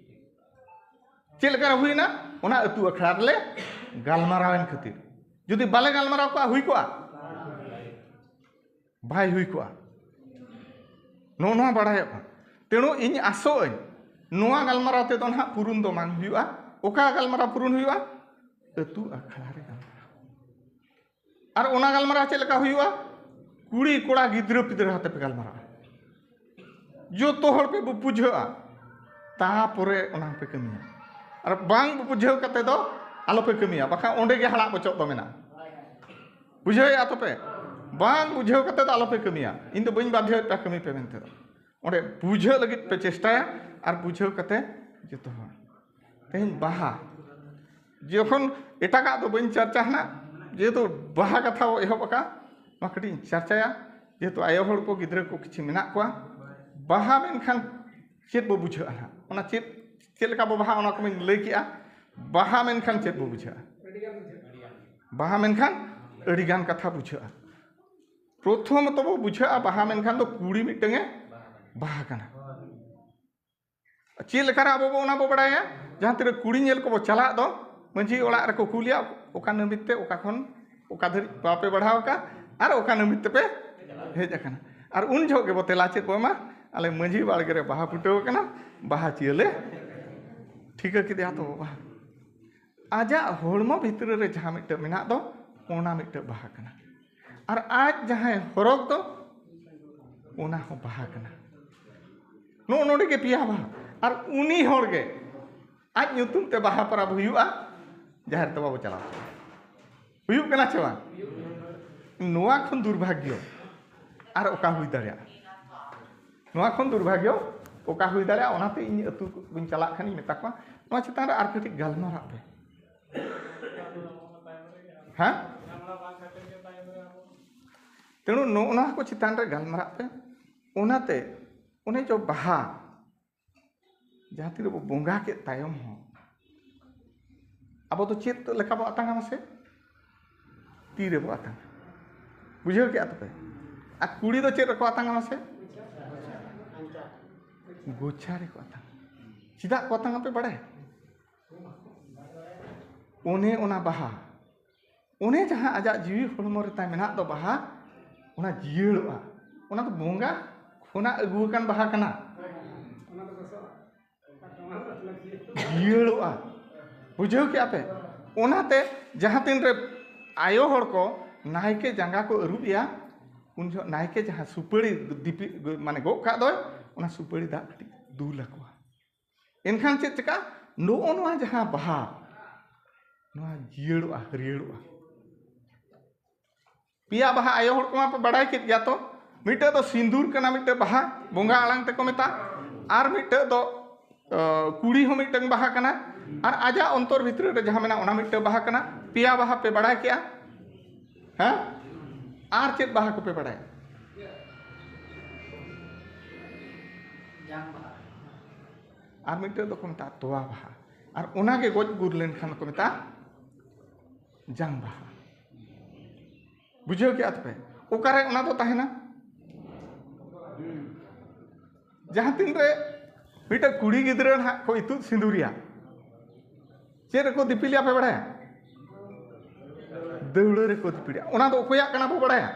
ᱪᱮᱫ ᱞᱮᱠᱟ ᱦᱩᱭᱱᱟ? ᱚᱱᱟ ᱟᱹᱛᱩ ᱟᱠᱷᱲᱟ ᱨᱮᱞᱮ ᱜᱟᱞᱢᱟᱨᱟᱣᱮᱱ ᱠᱷᱟᱹᱛᱤᱨ᱾ ᱡᱩᱫᱤ ᱵᱟᱞᱮ ᱜᱟᱞᱢᱟᱨᱟᱣ ᱠᱚᱜᱼᱟ, ᱦᱩᱭ ᱠᱚᱜᱼᱟ? ᱵᱟᱭ ᱦᱩᱭ ᱠᱚᱜᱼᱟ᱾ ᱱᱚᱜᱼᱚ ᱱᱚᱣᱟ ᱵᱟᱲᱟᱭᱚᱜᱼᱟ᱾ ᱛᱮᱬᱩ ᱤᱧ ᱟᱥᱚᱜ ᱟᱹᱧ, ᱱᱚᱣᱟ ᱜᱟᱞᱢᱟᱨᱟᱣ ᱛᱮᱫᱚ ᱱᱟᱦᱟᱜ ᱯᱩᱨᱩᱱ ᱫᱚ ᱵᱟᱝ ᱦᱩᱭᱩᱜᱼᱟ᱾ ᱚᱠᱟ ᱜᱟᱞᱢᱟᱨᱟᱣ ᱯᱩᱨᱩᱱ ᱦᱩᱭᱩᱜᱼᱟ? ᱟᱹᱛᱩ ᱟᱠᱷᱲᱟ ᱨᱮ ᱜᱟᱞᱢᱟᱨᱟᱣ᱾ ᱟᱨ ᱚᱱᱟ ᱜᱟᱞᱢᱟᱨᱟᱣ ᱪᱮᱫ ᱞᱮᱠᱟ ᱦᱩᱭᱩᱜᱼᱟ? ᱠᱩᱲᱤ ᱠᱚᱲᱟ ᱜᱤᱫᱽᱨᱟᱹ ᱯᱤᱫᱽᱨᱟᱹ ᱟᱛᱮ ᱯᱮ ᱜᱟᱞᱢᱟᱨᱟᱣᱟ, ᱡᱚᱛᱚ ᱦᱚᱲ ᱯᱮ ᱵᱩ- ᱵᱩᱡᱷᱟᱹᱜᱼᱟ, ᱛᱟᱯᱚᱨᱮ ᱚᱱᱟ ᱯᱮ ᱠᱟᱹᱢᱤᱭᱟ᱾ ᱟᱨ ᱵᱟᱝ ᱵᱩᱡᱷᱟᱹᱣ ᱠᱟᱛᱮ ᱫᱚ ᱟᱞᱚᱯᱮ ᱠᱟᱹᱢᱤᱭᱟ, ᱵᱟᱠᱷᱟᱱ ᱚᱸᱰᱮ ᱜᱮ ᱦᱟᱲᱟᱜ ᱵᱚᱪᱚᱜ ᱫᱚ ᱢᱮᱱᱟᱜᱼᱟ᱾ ᱵᱩᱡᱷᱟᱹᱣᱮᱫᱼᱟ ᱛᱚᱯᱮ? ᱵᱟᱝ ᱵᱩᱡᱷᱟᱹᱣ ᱠᱟᱛᱮ ᱫᱚ ᱟᱞᱚᱯᱮ ᱠᱟᱹᱢᱤᱭᱟ᱾ ᱤᱧ ᱫᱚ ᱵᱟᱹᱧ ᱵᱟᱫᱷᱭᱚᱭᱮᱫ ᱯᱮᱭᱟ ᱠᱟᱹᱢᱤ ᱯᱮ ᱢᱮᱱᱛᱮ ᱫᱚ᱾ ᱚᱸᱰᱮ ᱵᱩᱡᱷᱟᱹᱣ ᱞᱟᱹᱜᱤᱫ ᱯᱮ ᱪᱮᱥᱴᱟᱭᱟ ᱟᱨ ᱵᱩᱡᱷᱟᱹᱣ ᱠᱟᱛᱮ ᱡᱚᱛᱚ ᱦᱚᱲ᱾ ᱛᱮᱦᱮᱧ ᱵᱟᱦᱟ, ᱡᱚᱠᱷᱚᱱ ᱮᱴᱟᱜᱟᱜ ᱫᱚ ᱵᱟᱹᱧ ᱪᱟᱨᱪᱟ ᱦᱟᱱᱟ, ᱡᱮᱦᱮᱛᱩ ᱵᱟᱦᱟ ᱠᱟᱛᱷᱟ ᱵᱚ ᱮᱦᱚᱵ ᱟᱠᱟᱫ, ᱱᱚᱣᱟ ᱠᱟᱹᱴᱤᱡ ᱤᱧ ᱪᱟᱨᱪᱟᱭᱟ᱾ ᱡᱮᱦᱮᱛᱩ ᱟᱭᱳ ᱦᱚᱲ ᱠᱚ ᱜᱤᱫᱽᱨᱟᱹ ᱠᱚ ᱠᱤᱪᱷᱩ ᱢᱮᱱᱟᱜ ᱠᱚᱣᱟ, ᱵᱟᱦᱟ ᱢᱮᱱᱠᱷᱟᱱ ᱪᱮᱫ ᱵᱚ ᱵᱩᱡᱷᱟᱹᱜᱼᱟ ᱦᱟᱸᱜ? ᱚᱱᱟ ᱪᱮᱫ, ᱪᱮᱫ ᱞᱮᱠᱟ ᱵᱚ ᱵᱟᱦᱟ, ᱚᱱᱟ ᱠᱚᱢᱟᱧ ᱞᱟᱹᱭ ᱠᱮᱜᱼᱟ᱾ ᱵᱟᱦᱟ ᱢᱮᱱᱠᱷᱟᱱ ᱪᱮᱫ ᱵᱚ ᱵᱩᱡᱷᱟᱹᱜᱼᱟ? ᱵᱟᱦᱟ ᱢᱮᱱᱠᱷᱟᱱ ᱟᱹᱰᱤᱜᱟᱱ ᱠᱟᱛᱷᱟ ᱵᱩᱡᱷᱟᱹᱜᱼᱟ᱾ ᱯᱨᱚᱛᱷᱚᱢᱚᱛᱚ ᱵᱚ ᱵᱩᱡᱷᱟᱹᱜᱼᱟ, ᱵᱟᱦᱟ ᱢᱮᱱᱠᱷᱟᱱ ᱫᱚ ᱠᱩᱲᱤ ᱢᱤᱫᱴᱟᱝ ᱮ ᱵᱟᱦᱟ ᱠᱟᱱᱟ᱾ ᱪᱮᱫ ᱞᱮᱠᱟᱨᱮ ᱟᱵᱚ ᱵᱚ ᱚᱱᱟ ᱵᱚ ᱵᱟᱲᱟᱭᱟ? ᱡᱟᱦᱟᱸ ᱛᱤᱱᱟᱹᱜ ᱠᱩᱲᱤ ᱧᱮᱞ ᱠᱚᱵᱚ ᱪᱟᱞᱟᱜ ᱫᱚ, ᱢᱟᱺᱡᱷᱤ ᱚᱲᱟᱜ ᱨᱮᱠᱚ ᱠᱩᱞᱤᱭᱟ, "ᱚᱠᱟ ᱱᱟᱹᱢᱤᱛ ᱛᱮ, ᱚᱠᱟ ᱠᱷᱚᱱ ᱚᱠᱟ ᱫᱷᱟᱹᱨᱤᱡ ᱵᱟᱯᱮ ᱵᱟᱲᱦᱟᱣ ᱟᱠᱟᱫ ᱟᱨ ᱚᱠᱟ ᱱᱟᱹᱢᱤᱛ ᱛᱮᱯᱮ ᱦᱮᱡ ᱟᱠᱟᱱᱟ?" ᱟᱨ ᱩᱱ ᱡᱚᱦᱚᱜ ᱜᱮᱵᱚ ᱛᱮᱞᱟ ᱪᱮᱫ ᱵᱚ ᱮᱢᱟ? "ᱟᱞᱮ ᱢᱟᱺᱡᱷᱤ ᱵᱟᱲᱜᱮ ᱨᱮ ᱵᱟᱦᱟ ᱯᱷᱩᱴᱟᱹᱣ ᱟᱠᱟᱱᱟ, ᱵᱟᱦᱟ ᱪᱤᱭᱟᱹᱞᱮ ᱴᱷᱤᱠᱟᱹ ᱠᱮᱫᱮᱭᱟ ᱛᱚ ᱵᱟᱵᱟ᱾" ᱟᱡᱟᱜ ᱦᱚᱲᱢᱚ ᱵᱷᱤᱛᱨᱤ ᱨᱮ ᱡᱟᱦᱟᱸ ᱢᱤᱫᱴᱟᱝ ᱢᱮᱱᱟᱜ ᱫᱚ, ᱚᱱᱟ ᱢᱤᱫᱴᱟᱝ ᱵᱟᱦᱟ ᱠᱟᱱᱟ᱾ ᱟᱨ ᱟᱡ ᱡᱟᱦᱟᱸᱭ ᱦᱚᱨᱚᱜᱽ ᱫᱚ, ᱚᱱᱟ ᱦᱚᱸ ᱵᱟᱦᱟ ᱠᱟᱱᱟ᱾ ᱱᱚᱜᱼᱚ ᱱᱚᱰᱮ ᱜᱮ ᱯᱮᱭᱟ ᱵᱟᱦᱟ᱾ ᱟᱨ ᱩᱱᱤ ᱦᱚᱲ ᱜᱮ ᱟᱡ ᱧᱩᱛᱩᱢ ᱛᱮ ᱵᱟᱦᱟ ᱯᱚᱨᱚᱵᱽ ᱦᱩᱭᱩᱜᱼᱟ, ᱡᱟᱦᱮᱨ ᱛᱮ ᱵᱟᱵᱚ ᱪᱟᱞᱟᱣ ᱠᱟᱱᱟ᱾ ᱦᱩᱭᱩᱜ ᱠᱟᱱᱟ ᱪᱮ ᱵᱟᱝ? ᱱᱚᱣᱟ ᱠᱷᱚᱱ ᱫᱩᱨᱵᱷᱟᱜᱽᱭᱚ ᱟᱨ ᱚᱠᱟ ᱦᱩᱭ ᱫᱟᱲᱮᱭᱟᱜᱼᱟ? ᱱᱚᱣᱟ ᱠᱷᱚᱱ ᱫᱩᱨᱵᱷᱟᱜᱽᱭᱚ ᱚᱠᱟ ᱦᱩᱭ ᱫᱟᱲᱮᱭᱟᱜᱼᱟ, ᱚᱱᱟᱛᱮ ᱤᱧ ᱟᱹᱛᱩ ᱠᱚᱧ ᱪᱟᱞᱟᱜ ᱠᱷᱟᱱ ᱤᱧ ᱢᱮᱛᱟ ᱠᱚᱣᱟ, ᱱᱚᱣᱟ ᱪᱮᱛᱟᱱ ᱨᱮ ᱟᱨ ᱠᱟᱹᱴᱤᱡ ᱜᱟᱞᱢᱟᱨᱟᱜ ᱯᱮ᱾ ᱦᱮᱸ? ᱛᱮᱬᱩ ᱱᱚᱜᱼᱚ ᱱᱚᱣᱟ ᱠᱚ ᱪᱮᱛᱟᱱ ᱨᱮ ᱜᱟᱞᱢᱟᱨᱟᱜ ᱯᱮ᱾ ᱚᱱᱟᱛᱮ ᱚᱱᱮ ᱡᱚ ᱵᱟᱦᱟ, ᱡᱟᱦᱟᱸ ᱛᱤᱱᱟᱹᱜ ᱵᱚ ᱵᱚᱸᱜᱟ ᱠᱮᱫ ᱛᱟᱭᱚᱢ ᱦᱚᱸ, ᱟᱵᱚ ᱫᱚ ᱪᱮᱫ ᱞᱮᱠᱟ ᱵᱚ ᱟᱛᱟᱝᱟ ᱢᱟᱥᱮ? ᱛᱤ ᱨᱮᱵᱚ ᱟᱛᱟᱝᱟ᱾ ᱵᱩᱡᱷᱟᱹᱣ ᱠᱮᱜᱼᱟ ᱛᱚᱯᱮ? ᱟᱨ ᱠᱩᱲᱤ ᱫᱚ ᱪᱮᱫ ᱨᱮᱠᱚ ᱟᱛᱟᱝᱟ ᱢᱟᱥᱮ? ᱜᱚᱪᱷᱟ ᱨᱮᱠᱚ ᱟᱛᱟᱝᱟ᱾ ᱪᱮᱫᱟᱜ ᱠᱚ ᱟᱛᱟᱝᱟ ᱯᱮ ᱵᱟᱲᱟᱭᱟ? ᱚᱱᱮ ᱚᱱᱟ ᱵᱟᱦᱟ, ᱚᱱᱮ ᱡᱟᱦᱟᱸ ᱟᱡᱟᱜ ᱡᱤᱣᱤ ᱦᱚᱲᱢᱚ ᱨᱮ ᱛᱟᱭ ᱢᱮᱱᱟᱜ ᱫᱚ ᱵᱟᱦᱟ, ᱚᱱᱟ ᱡᱤᱭᱟᱹᱲᱚᱜᱼᱟ᱾ ᱚᱱᱟ ᱫᱚ ᱵᱚᱸᱜᱟ ᱠᱷᱚᱱᱟᱜ ᱟᱹᱜᱩ ᱟᱠᱟᱱ ᱵᱟᱦᱟ ᱠᱟᱱᱟ, ᱡᱤᱭᱟᱹᱲᱚᱜᱼᱟ᱾ ᱵᱩᱡᱷᱟᱹᱣ ᱠᱮᱜᱼᱟ ᱯᱮ? ᱚᱱᱟᱛᱮ ᱡᱟᱦᱟᱸ ᱛᱤᱱ ᱨᱮ ᱟᱭᱳ ᱦᱚᱲ ᱠᱚ ᱱᱟᱭᱠᱮ ᱡᱟᱸᱜᱟ ᱠᱚ ᱟᱹᱨᱩᱵ ᱮᱭᱟ, ᱩᱱ ᱡᱚᱦᱚᱜ ᱱᱟᱭᱠᱮ ᱡᱟᱦᱟᱸ ᱥᱩᱯᱟᱹᱲᱤ ᱫᱤᱯᱤ-, ᱢᱟᱱᱮ ᱜᱚᱜ ᱠᱟᱜ ᱫᱚᱭ, ᱚᱱᱟ ᱥᱩᱯᱟᱹᱲᱤ ᱫᱟᱜ ᱠᱟᱹᱴᱤᱡ ᱫᱩᱞ ᱟᱠᱚᱣᱟ᱾ ᱮᱱᱠᱷᱟᱱ ᱪᱮᱫ ᱪᱤᱠᱟᱹᱜᱼᱟ? ᱱᱚᱜᱼᱚ ᱱᱚᱣᱟ ᱡᱟᱦᱟᱸ ᱵᱟᱦᱟ, ᱱᱚᱣᱟ ᱡᱤᱭᱟᱹᱲᱚᱜᱼᱟ, ᱦᱟᱹᱨᱭᱟᱹᱲᱚᱜᱼᱟ᱾ ᱯᱮᱭᱟ ᱵᱟᱦᱟ ᱟᱭᱳ ᱦᱚᱲ ᱠᱚᱢᱟ ᱯᱮ ᱵᱟᱲᱟᱭ ᱠᱮᱫ ᱜᱮᱭᱟ ᱛᱚ, ᱢᱤᱫᱴᱟᱹᱜ ᱫᱚ ᱥᱤᱸᱫᱩᱨ ᱠᱟᱱᱟ, ᱢᱤᱫᱴᱟᱹᱜ ᱵᱟᱦᱟ ᱵᱚᱸᱜᱟ ᱟᱲᱟᱝ ᱛᱮᱠᱚ ᱢᱮᱛᱟᱜᱼᱟ, ᱟᱨ ᱢᱤᱫᱴᱟᱹᱜ ᱫᱚ, ᱟᱹ, ᱠᱩᱲᱤ ᱦᱚᱸ ᱢᱤᱫᱴᱟᱹᱝ ᱵᱟᱦᱟ ᱠᱟᱱᱟ, ᱟᱨ ᱟᱡᱟᱜ ᱚᱱᱛᱚᱨ ᱵᱷᱤᱛᱨᱤ ᱨᱮ ᱡᱟᱦᱟᱸ ᱢᱮᱱᱟᱜᱼᱟ, ᱚᱱᱟ ᱢᱤᱫᱴᱟᱹᱜ ᱵᱟᱦᱟ ᱠᱟᱱᱟ᱾ ᱯᱮᱭᱟ ᱵᱟᱦᱟ ᱯᱮ ᱵᱟᱲᱟᱭ ᱠᱮᱜᱼᱟ, ᱦᱮᱸ? ᱟᱨ ᱪᱮᱫ ᱵᱟᱦᱟ ᱠᱚᱯᱮ ᱵᱟᱲᱟᱭᱟ? ᱟᱨ ᱢᱤᱫᱴᱟᱹᱜ ᱫᱚᱠᱚ ᱢᱮᱛᱟᱜᱼᱟ ᱛᱚᱣᱟ ᱵᱟᱦᱟ, ᱟᱨ ᱚᱱᱟᱜᱮ ᱜᱚᱡ ᱜᱩᱨ ᱞᱮᱱᱠᱷᱟᱱ ᱠᱚ ᱢᱮᱛᱟᱜᱼᱟ ᱡᱟᱝ ᱵᱟᱦᱟ᱾ ᱵᱩᱡᱷᱟᱹᱣ ᱠᱮᱜᱼᱟ ᱛᱚᱯᱮ? ᱚᱠᱟᱨᱮ ᱚᱱᱟ ᱫᱚ ᱛᱟᱦᱮᱱᱟ? ᱡᱟᱦᱟᱸ ᱛᱤᱱ ᱨᱮ ᱢᱤᱫᱴᱟᱹᱜ ᱠᱩᱲᱤ ᱜᱤᱫᱽᱨᱟᱹ ᱱᱟᱦᱟᱜ ᱠᱚ ᱤᱛᱩᱫ ᱥᱤᱸᱫᱩᱨᱮᱭᱟ, ᱪᱮᱫ ᱨᱮᱠᱚ ᱫᱤᱯᱤᱞᱮᱭᱟ ᱯᱮ ᱵᱟᱲᱟᱭᱟ? ᱫᱟᱹᱣᱲᱟᱹ ᱨᱮᱠᱚ ᱫᱤᱯᱤᱞᱮᱭᱟ᱾ ᱚᱱᱟ ᱫᱚ ᱚᱠᱚᱭᱟᱜ ᱠᱟᱱᱟ ᱵᱚ ᱵᱟᱲᱟᱭᱟ?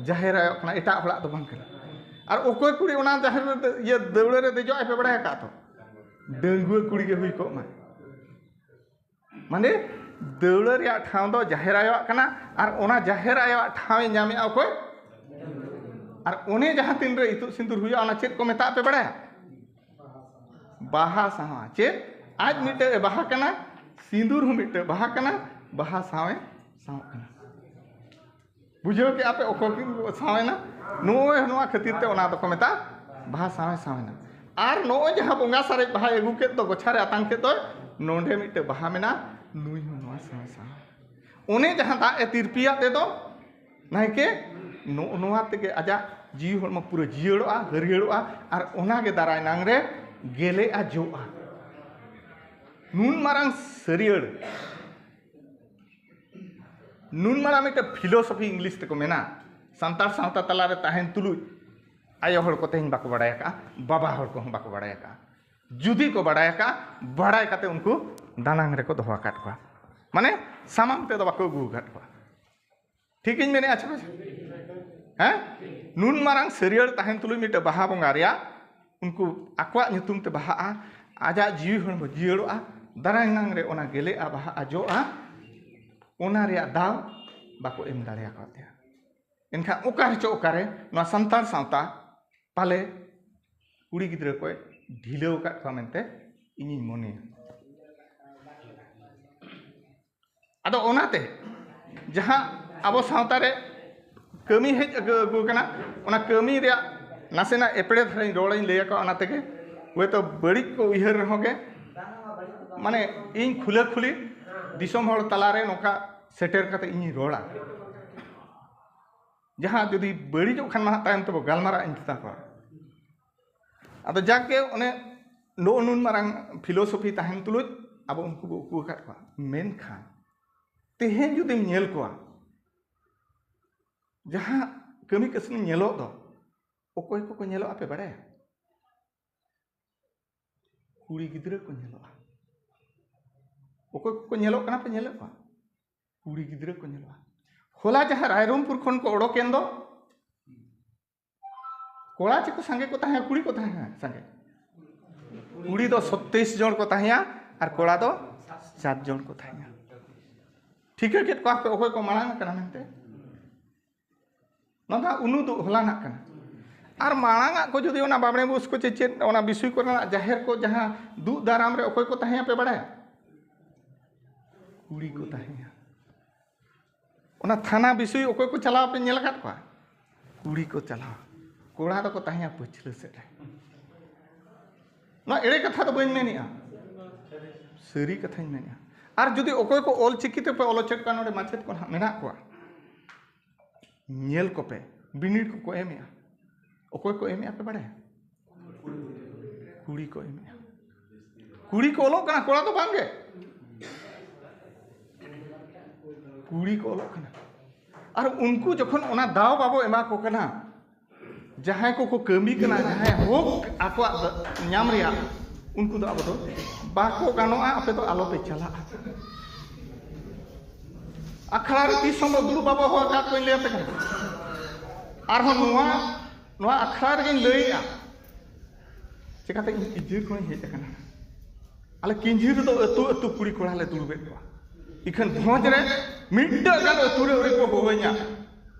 ᱡᱟᱦᱮᱨ ᱟᱭᱳ ᱠᱟᱱᱟ, ᱮᱴᱟᱜ ᱦᱚᱲᱟᱜ ᱫᱚ ᱵᱟᱝ ᱠᱟᱱᱟ᱾ ᱟᱨ ᱚᱠᱚᱭ ᱠᱩᱲᱤ ᱚᱱᱟ ᱡᱟᱦᱮᱨ ᱨᱮ, ᱤᱭᱟᱹ, ᱫᱟᱹᱣᱲᱟᱹ ᱨᱮ ᱫᱮᱡᱚᱜ ᱟᱭ ᱯᱮ ᱵᱟᱲᱟᱭ ᱟᱠᱟᱫ ᱛᱚ? ᱰᱟᱺᱜᱩᱣᱟᱹ ᱠᱩᱲᱤ ᱜᱮ ᱦᱩᱭ ᱠᱚᱜ ᱢᱟ᱾ ᱢᱟᱱᱮ ᱫᱟᱹᱣᱲᱟᱹ ᱨᱮᱭᱟᱜ ᱴᱷᱟᱶ ᱫᱚ ᱡᱟᱦᱮᱨ ᱟᱭᱳᱣᱟᱜ ᱠᱟᱱᱟ, ᱟᱨ ᱚᱱᱟ ᱡᱟᱦᱮᱨ ᱟᱭᱳᱣᱟᱜ ᱴᱷᱟᱶ ᱮ ᱧᱟᱢᱮᱜᱼᱟ ᱚᱠᱚᱭ? ᱟᱨ ᱚᱱᱮ ᱡᱟᱦᱟᱸ ᱛᱤᱱ ᱨᱮ ᱤᱛᱩᱫ ᱥᱤᱸᱫᱩᱨ ᱦᱩᱭᱩᱜᱼᱟ, ᱚᱱᱟ ᱪᱮᱫ ᱠᱚ ᱢᱮᱛᱟᱜ ᱯᱮ ᱵᱟᱲᱟᱭᱟ? ᱵᱟᱦᱟ ᱥᱟᱶᱟ᱾ ᱪᱮᱫ? ᱟᱡ ᱢᱤᱫᱴᱟᱹᱜ ᱮ ᱵᱟᱦᱟ ᱠᱟᱱᱟ, ᱥᱤᱸᱫᱩᱨ ᱦᱚᱸ ᱢᱤᱫᱴᱟᱹᱜ ᱵᱟᱦᱟ ᱠᱟᱱᱟ, ᱵᱟᱦᱟ ᱥᱟᱶᱮ ᱥᱟᱶᱚᱜ ᱠᱟᱱᱟ᱾ ᱵᱩᱡᱷᱟᱹᱣ ᱠᱮᱜᱼᱟ ᱯᱮ? ᱚᱠᱚᱭ ᱠᱤᱱ ᱥᱟᱶᱮᱱᱟ? ᱱᱚᱜᱼᱚᱭ ᱱᱚᱣᱟ ᱠᱷᱟᱹᱛᱤᱨ ᱛᱮ ᱚᱱᱟ ᱫᱚᱠᱚ ᱢᱮᱛᱟᱜᱼᱟ ᱵᱟᱦᱟ ᱥᱟᱶᱮ ᱥᱟᱶᱮᱱᱟ᱾ ᱟᱨ ᱱᱚᱜᱼᱚᱭ ᱡᱟᱦᱟᱸ ᱵᱚᱸᱜᱟ ᱥᱟᱨᱮᱡ ᱵᱟᱦᱟᱭ ᱟᱹᱜᱩ ᱠᱮᱫ ᱫᱚ, ᱜᱚᱪᱷᱟ ᱨᱮ ᱟᱛᱟᱝ ᱠᱮᱫ ᱫᱚᱭ, ᱱᱚᱰᱮ ᱢᱤᱫᱴᱮᱡ ᱵᱟᱦᱟ ᱢᱮᱱᱟᱜᱼᱟ, ᱱᱩᱭ ᱦᱚᱸ ᱱᱚᱣᱟ ᱥᱟᱶᱮ ᱥᱟᱶᱮ᱾ ᱚᱱᱮ ᱡᱟᱦᱟᱸ ᱫᱟᱜ ᱮ ᱛᱤᱨᱯᱤᱭᱟᱫ ᱛᱮᱫᱚ, ᱱᱟᱭᱠᱮ, ᱱᱚᱜᱼᱚ ᱱᱚᱣᱟ ᱛᱮᱜᱮ ᱟᱡᱟᱜ ᱡᱤᱣᱤ ᱦᱚᱲᱢᱚ ᱯᱩᱨᱟᱹ ᱡᱤᱭᱟᱹᱲᱚᱜᱼᱟ, ᱦᱟᱹᱨᱭᱟᱹᱲᱚᱜᱼᱟ, ᱟᱨ ᱚᱱᱟᱜᱮ ᱫᱟᱨᱟᱭ ᱱᱟᱝ ᱨᱮ ᱜᱮᱞᱮᱜᱼᱟ, ᱡᱚᱜᱼᱟ᱾ ᱱᱩᱱ ᱢᱟᱨᱟᱝ ᱥᱟᱹᱨᱭᱟᱹᱲ, ᱱᱩᱱ ᱢᱟᱨᱟᱝ ᱢᱤᱫᱴᱮᱱ philosophy English ᱛᱮᱠᱚ ᱢᱮᱱᱟ, ᱥᱟᱱᱛᱟᱲ ᱥᱟᱶᱛᱟ ᱛᱟᱞᱟᱨᱮ ᱛᱟᱦᱮᱱ ᱛᱩᱞᱩᱡ ᱟᱭᱳ ᱦᱚᱲ ᱠᱚ ᱛᱮᱦᱮᱧ ᱵᱟᱠᱚ ᱵᱟᱲᱟᱭ ᱟᱠᱟᱫᱼᱟ, ᱵᱟᱵᱟ ᱦᱚᱲ ᱠᱚᱦᱚᱸ ᱵᱟᱠᱚ ᱵᱟᱲᱟᱭ ᱟᱠᱟᱫᱼᱟ᱾ ᱡᱩᱫᱤ ᱠᱚ ᱵᱟᱲᱟᱭ ᱟᱠᱟᱫᱼᱟ, ᱵᱟᱲᱟᱭ ᱠᱟᱛᱮ ᱩᱱᱠᱩ ᱫᱟᱱᱟᱝ ᱨᱮᱠᱚ ᱫᱚᱦᱚ ᱟᱠᱟᱫ ᱠᱚᱣᱟ, ᱢᱟᱱᱮ ᱥᱟᱢᱟᱝ ᱛᱮᱫᱚ ᱵᱟᱠᱚ ᱟᱹᱜᱩ ᱟᱠᱟᱫ ᱠᱚᱣᱟ᱾ ᱴᱷᱤᱠ ᱤᱧ ᱢᱮᱱᱮᱫᱼᱟ ᱪᱮ ᱵᱟᱝ? ᱦᱮᱸ? ᱱᱩᱱ ᱢᱟᱨᱟᱝ ᱥᱟᱹᱨᱭᱟᱹᱲ ᱛᱟᱦᱮᱱ ᱛᱩᱞᱩᱡ ᱢᱤᱫᱴᱮᱱ ᱵᱟᱦᱟ ᱵᱚᱸᱜᱟ ᱨᱮᱭᱟᱜ ᱩᱱᱠᱩ ᱟᱠᱚᱣᱟᱜ ᱧᱩᱛᱩᱢ ᱛᱮ ᱵᱟᱦᱟᱜᱼᱟ, ᱟᱡᱟᱜ ᱡᱤᱣᱤ ᱦᱚᱲᱢᱚ ᱡᱤᱭᱟᱹᱲᱚᱜᱼᱟ, ᱫᱟᱨᱟᱭ ᱱᱟᱝ ᱨᱮ ᱚᱱᱟ ᱜᱮᱞᱮᱜᱼᱟ, ᱵᱟᱦᱟᱜᱼᱟ, ᱡᱚᱜᱼᱟ, ᱚᱱᱟ ᱨᱮᱭᱟᱜ ᱫᱟᱣ ᱵᱟᱠᱚ ᱮᱢ ᱫᱟᱲᱮ ᱟᱠᱟᱫ ᱛᱟᱭᱟ᱾ ᱮᱱᱠᱷᱟᱱ ᱚᱠᱟ ᱨᱮᱪᱚ ᱚᱠᱟᱨᱮ ᱱᱚᱣᱟ ᱥᱟᱱᱛᱟᱲ ᱥᱟᱶᱛᱟ ᱯᱟᱞᱮ ᱠᱩᱲᱤ ᱜᱤᱫᱽᱨᱟᱹ ᱠᱚᱭ ᱰᱷᱤᱞᱟᱹᱣ ᱟᱠᱟᱫ ᱠᱚᱣᱟ ᱢᱮᱱᱛᱮ ᱤᱧᱤᱧ ᱢᱚᱱᱮᱭᱟ᱾ ᱟᱫᱚ ᱚᱱᱟᱛᱮ ᱡᱟᱦᱟᱸ ᱟᱵᱚ ᱥᱟᱶᱛᱟ ᱨᱮ ᱠᱟᱹᱢᱤ ᱦᱮᱡ ᱟᱹᱜᱩ ᱟᱹᱜᱩ ᱟᱠᱟᱱᱟ, ᱚᱱᱟ ᱠᱟᱹᱢᱤ ᱨᱮᱭᱟᱜ ᱱᱟᱥᱮᱱᱟᱜ ᱮᱯᱲᱮ ᱫᱷᱟᱨᱟᱧ ᱨᱚᱲᱤᱧ ᱞᱟᱹᱭ ᱟᱠᱚᱣᱟ, ᱚᱱᱟ ᱛᱮᱜᱮ ᱦᱚᱭᱛᱳ ᱵᱟᱹᱲᱤᱡ ᱠᱚ ᱩᱭᱦᱟᱹᱨ ᱨᱮᱦᱚᱸ ᱜᱮ, ᱢᱟᱱᱮ ᱤᱧ ᱠᱷᱩᱞᱟᱹ ᱠᱷᱩᱞᱤ ᱫᱤᱥᱚᱢ ᱦᱚᱲ ᱛᱟᱞᱟᱨᱮ ᱱᱚᱝᱠᱟ ᱥᱮᱴᱮᱨ ᱠᱟᱛᱮ ᱤᱧᱤᱧ ᱨᱚᱲᱟ᱾ ᱡᱟᱦᱟᱸ ᱡᱩᱫᱤ ᱵᱟᱹᱲᱤᱡᱚᱜ ᱠᱷᱟᱱ ᱱᱟᱦᱟᱜ ᱛᱟᱭᱚᱢ ᱛᱮᱵᱚ ᱜᱟᱞᱢᱟᱨᱟᱜ ᱤᱧ ᱢᱮᱛᱟ ᱠᱚᱣᱟ᱾ ᱟᱫᱚ ᱡᱟᱠ ᱜᱮ ᱚᱱᱮ ᱱᱚᱜᱼᱚ ᱱᱩᱱ ᱢᱟᱨᱟᱝ philosophy ᱛᱟᱦᱮᱱ ᱛᱩᱞᱩᱡ ᱟᱵᱚ ᱩᱱᱠᱩ ᱵᱚ ᱩᱠᱩ ᱟᱠᱟᱫ ᱠᱚᱣᱟ᱾ ᱢᱮᱱᱠᱷᱟᱱ ᱛᱮᱦᱮᱧ ᱡᱩᱫᱤᱢ ᱧᱮᱞ ᱠᱚᱣᱟ, ᱡᱟᱦᱟᱸ ᱠᱟᱹᱢᱤ ᱠᱟᱹᱥᱱᱤ ᱧᱮᱞᱚᱜ ᱫᱚ, ᱚᱠᱚᱭ ᱠᱚᱠᱚ ᱧᱮᱞᱚᱜᱼᱟ ᱯᱮ ᱵᱟᱲᱟᱭᱟ? ᱠᱩᱲᱤ ᱜᱤᱫᱽᱨᱟᱹ ᱠᱚ ᱧᱮᱞᱚᱜᱼᱟ᱾ ᱚᱠᱚᱭ ᱠᱚᱠᱚ ᱧᱮᱞᱚᱜ ᱠᱟᱱᱟ ᱯᱮ ᱧᱮᱞᱮᱫ ᱠᱚᱣᱟ? ᱠᱩᱲᱤ ᱜᱤᱫᱽᱨᱟᱹ ᱠᱚ ᱧᱮᱞᱚᱜᱼᱟ᱾ ᱦᱚᱞᱟ ᱡᱟᱦᱟᱸ ᱨᱟᱭᱨᱚᱝᱯᱩᱨ ᱠᱷᱚᱱ ᱠᱚ ᱚᱰᱚᱠᱮᱱ ᱫᱚ, ᱠᱚᱲᱟ ᱪᱮᱠᱚ ᱥᱟᱸᱜᱮ ᱠᱚ ᱛᱟᱦᱮᱸ, ᱠᱩᱲᱤ ᱠᱚ ᱛᱟᱦᱮᱸ ᱠᱟᱱᱟ ᱥᱟᱸᱜᱮ? ᱠᱩᱲᱤ ᱫᱚ ᱥᱚᱛᱛᱨᱤᱥ ᱡᱚᱱ ᱠᱚ ᱛᱟᱦᱮᱸᱭᱟ ᱟᱨ ᱠᱚᱲᱟ ᱫᱚ ᱪᱟᱨ ᱡᱚᱱ ᱠᱚ ᱛᱟᱦᱮᱸᱭᱟ᱾ ᱴᱷᱤᱠᱟᱹ ᱠᱮᱫ ᱠᱚᱣᱟ ᱯᱮ ᱚᱠᱚᱭ ᱠᱚ ᱢᱟᱲᱟᱝ ᱟᱠᱟᱱᱟ ᱢᱮᱱᱛᱮ? ᱱᱚᱣᱟ ᱫᱚ ᱦᱟᱸᱜ ᱩᱱᱩᱫᱩᱜ ᱦᱚᱞᱟᱱᱟᱜ ᱠᱟᱱᱟ᱾ ᱟᱨ ᱢᱟᱲᱟᱝᱟᱜ ᱠᱚ ᱡᱩᱫᱤ ᱚᱱᱟ ᱵᱟᱵᱽᱲᱮ ᱵᱩᱥ ᱠᱚ ᱪᱮ ᱪᱮᱫ, ᱚᱱᱟ ᱵᱤᱥᱩᱭ ᱠᱚᱨᱮᱱᱟᱜ ᱡᱟᱦᱮᱨ ᱠᱚ ᱡᱟᱦᱟᱸ ᱫᱩᱜ ᱫᱟᱨᱟᱢ ᱨᱮ ᱚᱠᱚᱭ ᱠᱚ ᱛᱟᱦᱮᱸᱭᱟ ᱯᱮ ᱵᱟᱲᱟᱭᱟ? ᱠᱩᱲᱤ ᱠᱚ ᱛᱟᱦᱮᱸᱭᱟ᱾ ᱚᱱᱟ ᱛᱷᱟᱱᱟ ᱵᱤᱥᱩᱭ ᱚᱠᱚᱭ ᱠᱚ ᱪᱟᱞᱟᱣ ᱯᱮ ᱧᱮᱞ ᱟᱠᱟᱫ ᱠᱚᱣᱟ? ᱠᱩᱲᱤ ᱠᱚ ᱪᱟᱞᱟᱣᱟ᱾ ᱠᱚᱲᱟ ᱫᱚᱠᱚ ᱛᱟᱦᱮᱸᱭᱟ ᱯᱟᱹᱪᱷᱞᱟᱹ ᱥᱮᱫ ᱨᱮ᱾ ᱱᱚᱣᱟ ᱮᱲᱮ ᱠᱟᱛᱷᱟ ᱫᱚ ᱵᱟᱹᱧ ᱢᱮᱱᱮᱜᱼᱟ, ᱥᱟᱹᱨᱤ ᱠᱟᱛᱷᱟᱧ ᱢᱮᱱᱮᱜᱼᱟ᱾ ᱟᱨ ᱡᱩᱫᱤ ᱚᱠᱚᱭ ᱠᱚ ᱚᱞ ᱪᱤᱠᱤ ᱛᱮᱯᱮ ᱚᱞ ᱦᱚᱪᱚᱭᱮᱫ ᱠᱚᱣᱟ, ᱱᱚᱰᱮ ᱢᱟᱪᱮᱫ ᱠᱚ ᱱᱟᱦᱟᱜ ᱢᱮᱱᱟᱜ ᱠᱚᱣᱟ, ᱧᱮᱞ ᱠᱚᱯᱮ, ᱵᱤᱱᱤᱰ ᱠᱚᱠᱚ ᱮᱢᱮᱜᱼᱟ᱾ ᱚᱠᱚᱭ ᱠᱚ ᱮᱢᱮᱜᱼᱟ ᱯᱮ ᱵᱟᱲᱟᱭᱟ? ᱠᱩᱲᱤ ᱠᱚ ᱮᱢᱮᱜᱼᱟ᱾ ᱠᱩᱲᱤ ᱠᱚ ᱚᱞᱚᱜ ᱠᱟᱱᱟ, ᱠᱚᱲᱟ ᱫᱚ ᱵᱟᱝᱜᱮ᱾ ᱠᱩᱲᱤ ᱠᱚ ᱚᱞᱚᱜ ᱠᱟᱱᱟ᱾ ᱟᱨ ᱩᱱᱠᱩ ᱡᱚᱠᱷᱚᱱ ᱚᱱᱟ ᱫᱟᱣ ᱵᱟᱵᱚ ᱮᱢᱟ ᱠᱚ ᱠᱟᱱᱟ, ᱡᱟᱦᱟᱸᱭ ᱠᱚᱠᱚ ᱠᱟᱹᱢᱤ ᱠᱟᱱᱟ, ᱡᱟᱦᱟᱸᱭ ᱦᱚᱠ ᱟᱠᱚᱣᱟᱜ ᱫᱚ ᱧᱟᱢ ᱨᱮᱭᱟᱜ, ᱩᱱᱠᱩ ᱫᱚ ᱟᱵᱚ ᱫᱚ ᱵᱟᱠᱚ ᱜᱟᱱᱚᱜᱼᱟ, ᱟᱯᱮ ᱫᱚ ᱟᱞᱚᱯᱮ ᱪᱟᱞᱟᱜᱼᱟ᱾ ᱟᱠᱷᱲᱟ ᱨᱮ ᱛᱤᱥ ᱦᱚᱸ ᱫᱩᱲᱩᱵ ᱵᱟᱵᱚ ᱦᱚᱦᱚ ᱟᱠᱟᱫ ᱠᱚᱣᱟᱧ ᱞᱟᱹᱭ ᱟᱯᱮ ᱠᱟᱱᱟ᱾ ᱟᱨᱦᱚᱸ ᱱᱚᱣᱟ, ᱱᱚᱣᱟ ᱟᱠᱷᱲᱟ ᱨᱮᱜᱮᱧ ᱞᱟᱹᱭᱮᱜᱼᱟ, ᱪᱮᱠᱟᱛᱮ ᱤᱧ ᱠᱤᱡᱤᱨ ᱠᱷᱚᱱᱤᱧ ᱦᱮᱡ ᱟᱠᱟᱱᱟ᱾ ᱟᱞᱮ ᱠᱤᱧᱡᱷᱤ ᱨᱮᱫᱚ ᱟᱹᱛᱩ ᱟᱹᱛᱩ ᱠᱩᱲᱤ ᱠᱚᱲᱟ ᱞᱮ ᱫᱩᱲᱩᱵᱮᱫ ᱠᱚᱣᱟ᱾ ᱤᱠᱷᱟᱹᱱ ᱵᱷᱚᱸᱡᱽ ᱨᱮ ᱢᱤᱫᱴᱟᱹᱜ ᱜᱟᱱ ᱟᱹᱛᱩ ᱨᱮ ᱟᱹᱣᱨᱤ ᱠᱚ ᱦᱚᱦᱚᱧᱟ᱾